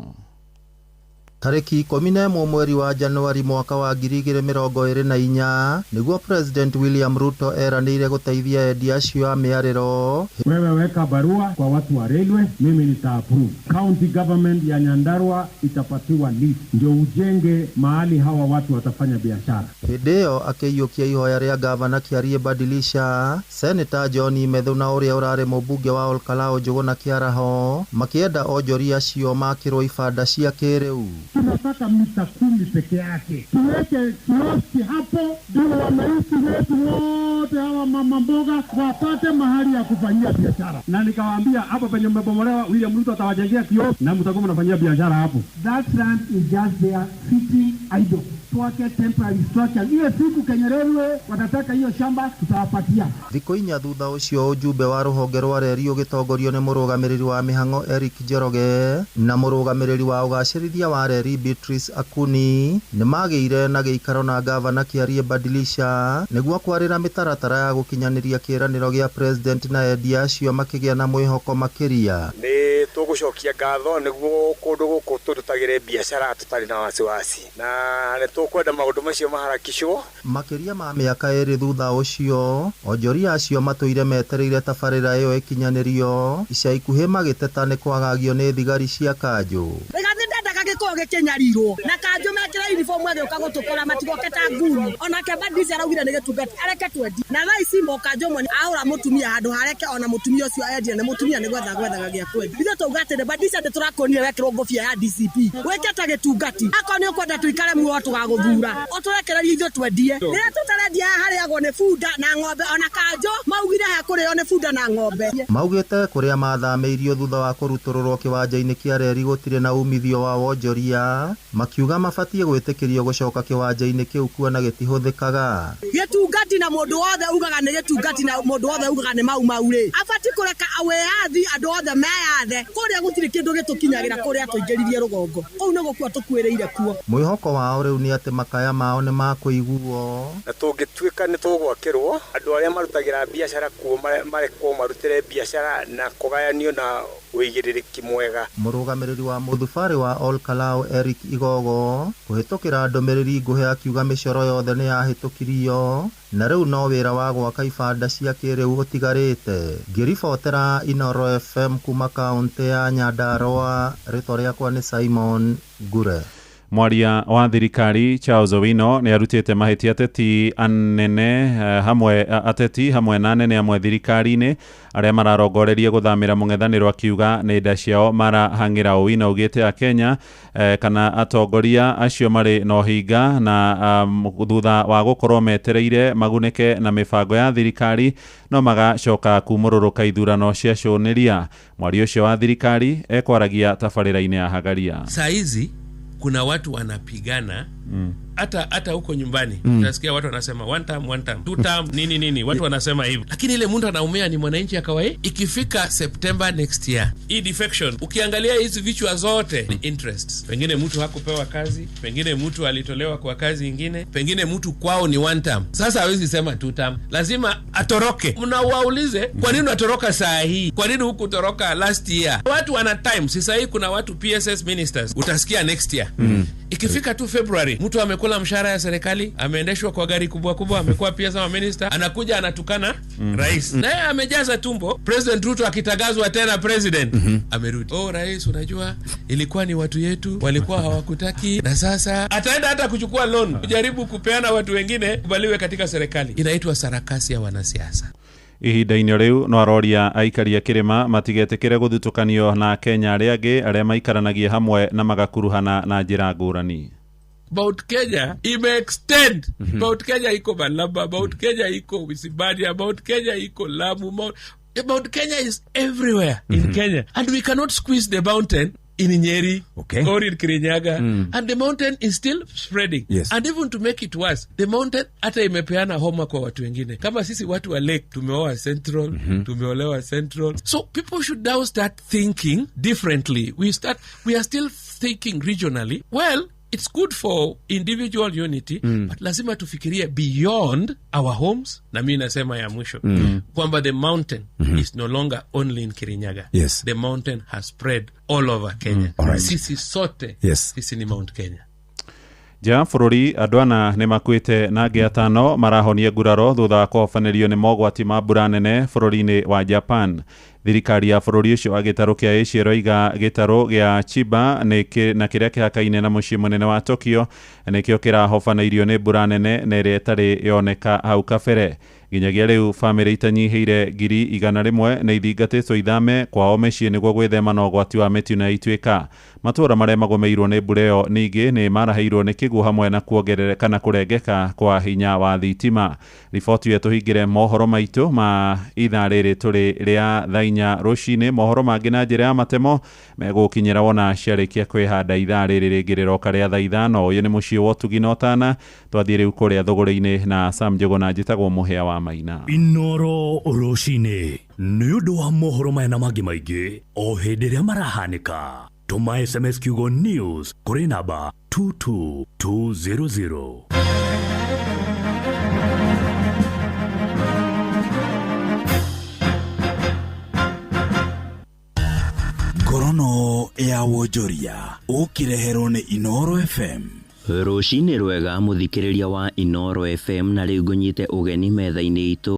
Tarĩki 11 mweri wa Januari mwaka wa 2024 nĩguo President William Ruto eranĩire gũteithia endia acio a mĩarĩro. Wewe weka barua kwa watu wa railway, mimi nita approve. County government ya Nyandarua itapatiwa lease ndio ujenge mahali hawa watu watafanya biashara. Hĩndĩ ĩyo akĩiyũkia ihoya rĩa gavana Kĩarie Badilisha, Senator John Methu na ũrĩa ũrarĩ mũmbunge wa Olkalou Njũgũna Kĩaraho makĩenda onjoria acio makĩrwo ibanda cia kĩrĩu. Tunataka mita 10 peke yake, tuweke kioski hapo ndio wananchi wetu wote hawa mama mboga wapate mahali ya kufanyia biashara. Na nikawaambia hapo penye mmebomolewa, William Ruto atawajengea kioski na mtakuwa mnafanyia biashara hapo. That land is just there sitting idle. Tuweke temporary structure. Ile siku Kenya Railway watataka hiyo shamba tutawapatia. Thikũ 4 thutha ũcio, ũjumbe wa rũhonge rwa reri ũgĩtongorio nĩ mũrũgamĩrĩri wa mĩhang'o Eric Njoroge na mũrũgamĩrĩri wa ũgacĩrithia wa reri Beatrice Akuni nĩ magĩire na gĩikaro na gavana Kĩarie Badilisha nĩguo kwarĩra mĩtaratara ya gũkinyanĩria kĩĩranĩro gĩa president, na endia acio makĩgĩa na mwĩhoko makĩria. Nĩ tũgũcokia ngatho nĩguo kũndũ gũkũ tũrutagĩre biacara tũtarĩ na wasiwasi, na nĩ tũkwenda maũndũ macio maharakishwo. Makĩria ma mĩaka 2 thutha ũcio, onjoria acio matũire metereire tabarĩra ĩyo ĩkinyanĩrio, ica ikuhĩ magĩteta nĩ kwagagio nĩ thigari cia kanjũ. Rigathi ndendaga gĩkũyũ gĩkĩnyarirwo na kanjũ mekĩra uniform agĩũka gũtũkora matigoke ta nguni. Onake Badilisha araugire nĩ gĩtungati areke twendi, na thaa ici mo kanjũ mwe ahũra mũtumia handũ hareke ona mũtumia ũcio endie, nĩ mũtumia nĩ gwetha gwethaga gĩa kwendia. Ithuĩ twauga atĩrĩ, Badilisha ndĩtũrakũnire wekĩrwo ngũbia ya DCP wĩke ta gĩtungati, akorwo nĩ ũkwenda tũikare muoyo tũgagũthura ũtũrekererie ithuĩ twendie. Rĩrĩa tũtarendia haha harĩagwo nĩ bunda na ng'ombe, ona kanjũ maugire hakũrĩo nĩ bunda na ng'ombe. Maugĩte kũrĩa mathamĩirio thutha wa kũrutũrũrwo kĩwanja-inĩ kĩa reri gũtirĩ na umithio wa wonjoria, makiuga mabatiĩ gwĩtĩkĩrio gũcoka kĩwanja-inĩ kĩu kuona gĩtihũthĩkaga. Gĩtungati na mũndũ wothe ugaga nĩ gĩtungati na mũndũ wothe ugaga nĩ mau mau rĩ, abatiĩ kũreka wĩyathi andũ othe meyathe. Kũrĩa gũtirĩ kĩndũ gĩtũkinyagĩra, kũrĩa tũingĩririe rũgongo kũu nĩ gũkua tũkuĩrĩire kuo. Mwĩhoko wao rĩu nĩ atĩ makaya mao nĩ makũiguo, na tũngĩtuĩka nĩ tũgwakĩrwo andũ arĩa marutagĩra biacara kuo marekwo marutĩre biacara na kũgayanio na Ũigĩrĩrĩki mwega. Mũrũgamĩrĩri wa mũthubarĩ wa Ol Kalou Eric Igogo kũhĩtũkĩra ndũmĩrĩri nguhĩ akiuga mĩcoro yothe nĩyahĩtũkirio na rĩu no wĩra wa gwaka ibanda cia kĩrĩu ũtigarĩte. Ngĩribotera Inooro FM kuma kaũntĩ ya Nyandarua, rĩtwa rĩakwa nĩ Simon Ngure. Mwaria wa thirikari Charles Owino nĩ arutĩte mahĩtia ateti anene hamwe ateti hamwe na anene amwe thirikari-inĩ arĩa mararongoreria gũthamĩra mũng'ethanĩro akiuga nĩ nda ciao marahang'ĩra. Owino augĩte Akenya kana atongoria acio marĩ na ũhinga na thutha wa gũkorwo metereire magunĩke na mĩbango ya thirikari no magacoka kumũrũrũka ithurano cia cũnĩria. Mwaria ũcio wa thirikari ekwaragia tabarĩra-inĩ ya Hagaria. Saa hizi kuna watu wanapigana hata huko nyumbani utasikia watu wanasema one term, one term, two term, nini nini, watu wanasema hivyo, lakini ile mtu anaumia ni mwananchi ya kawaida. Ikifika September next year, hii defection, ukiangalia hizi vichwa zote ni interests. Pengine mtu hakupewa kazi, pengine mtu alitolewa kwa kazi ingine, pengine mtu kwao ni one term. Sasa hawezi sema two term, lazima atoroke. Mnawaulize kwa nini unatoroka saa hii, kwa nini hukutoroka last year? Watu wana time. Sasa hii kuna watu PSS ministers utasikia next year. Ikifika tu February, mtu amekula mshahara ya serikali, ameendeshwa kwa gari kubwa kubwa, amekuwa pia sama minister, anakuja anatukana rais. Naye amejaza tumbo. President Ruto akitangazwa tena president, amerudi. Oh rais, unajua ilikuwa ni watu yetu walikuwa hawakutaki, na sasa ataenda hata kuchukua loan kujaribu kupeana watu wengine kubaliwe katika serikali. Inaitwa sarakasi ya wanasiasa. Ihinda-inĩ rĩu no aroria aikari a kĩrĩma matigetĩkĩre gũthutũkanio na Kenya arĩa angĩ arĩa maikaranagia hamwe na magakuruhana na njĩra ngũrani. Mount Kenya ime-extend. Mount Kenya iko Malaba, Mount Kenya iko Wisibadia, Mount Kenya iko Lamu. Mount Kenya is everywhere in Kenya. And we cannot squeeze the mountain in Nyeri or in Kirinyaga. And the mountain is still spreading. Yes. And even to make it worse, the mountain hata imepeana homa kwa watu wengine. Kama sisi watu wa Lake tumeoa Central, tumeolewa Central. So people should now start thinking differently. We are still thinking regionally. Well, it's good for individual unity, but lazima tufikirie beyond our homes. Na mimi nasema ya mwisho kwamba the mountain is no longer only in Kirinyaga. Yes. The mountain has spread all over Kenya. All right. Sisi sote, Yes. sisi ni Mount Kenya. Nja bũrũri andũ ana nĩ makuĩte na angĩ atano marahonia nguraro thutha wa kũhobanĩrio nĩ mogwati ma mbura nene bũrũri-inĩ wa Japan. Thirikari ya bũrũri ũcio wa gĩtarũ kĩa Asia ĩroiga gĩtarũ gĩa Chiba na kĩrĩa kĩhakaine na mũciĩ mũnene wa Tokyo nĩkĩo kĩrahobanĩirio nĩ mbura nene na ĩrĩa ĩtarĩ yoneka hau kabere. Nginyagia rĩu bamĩrĩ itanyihĩire 100,000 nĩ ithingatĩtwo ithame kwao mĩciĩ nĩguo gwĩthema na ũgwati wa mĩtino ya ituĩka. Matũũra marĩa magũmĩirwo nĩ mbura ĩyo ningĩ nĩ maraheirwo nĩ kĩguũ hamwe na kuongerereka na kũrengeka kwa hinya wa thitima. Riboti ĩyo tũhingĩre mohoro maitũ ma ithaa rĩrĩ tũrĩ rĩa thaa 4 rũcinĩ. Mohoro mangĩ na njĩra ya matemo megũkinyĩra wona ciarĩkia kwĩhanda ithaa rĩrĩ rĩngĩ rĩroka rĩa thaa 5. Ũyũ nĩ mũciĩ wa ũtugi na ũtana. Twathiĩ rĩu kũrĩa thũgũrĩ-inĩ na Sam Njũgũna, njĩtagwo Mũhĩa wa Maina. Inoro rũcinĩ nĩ ũndũ wa mohoro maya na mangĩ maingĩ o hĩndĩ ĩrĩa marahanĩka. Tũma SMS kiugo news kũrĩ namba 22200. Ngorono ya wonjoria ũkĩreherwo nĩ Inoro FM. Rũcinĩ rwega mũthikĩrĩria wa Inoro FM, na rĩu ngũnyite ũgeni metha-inĩ itũ.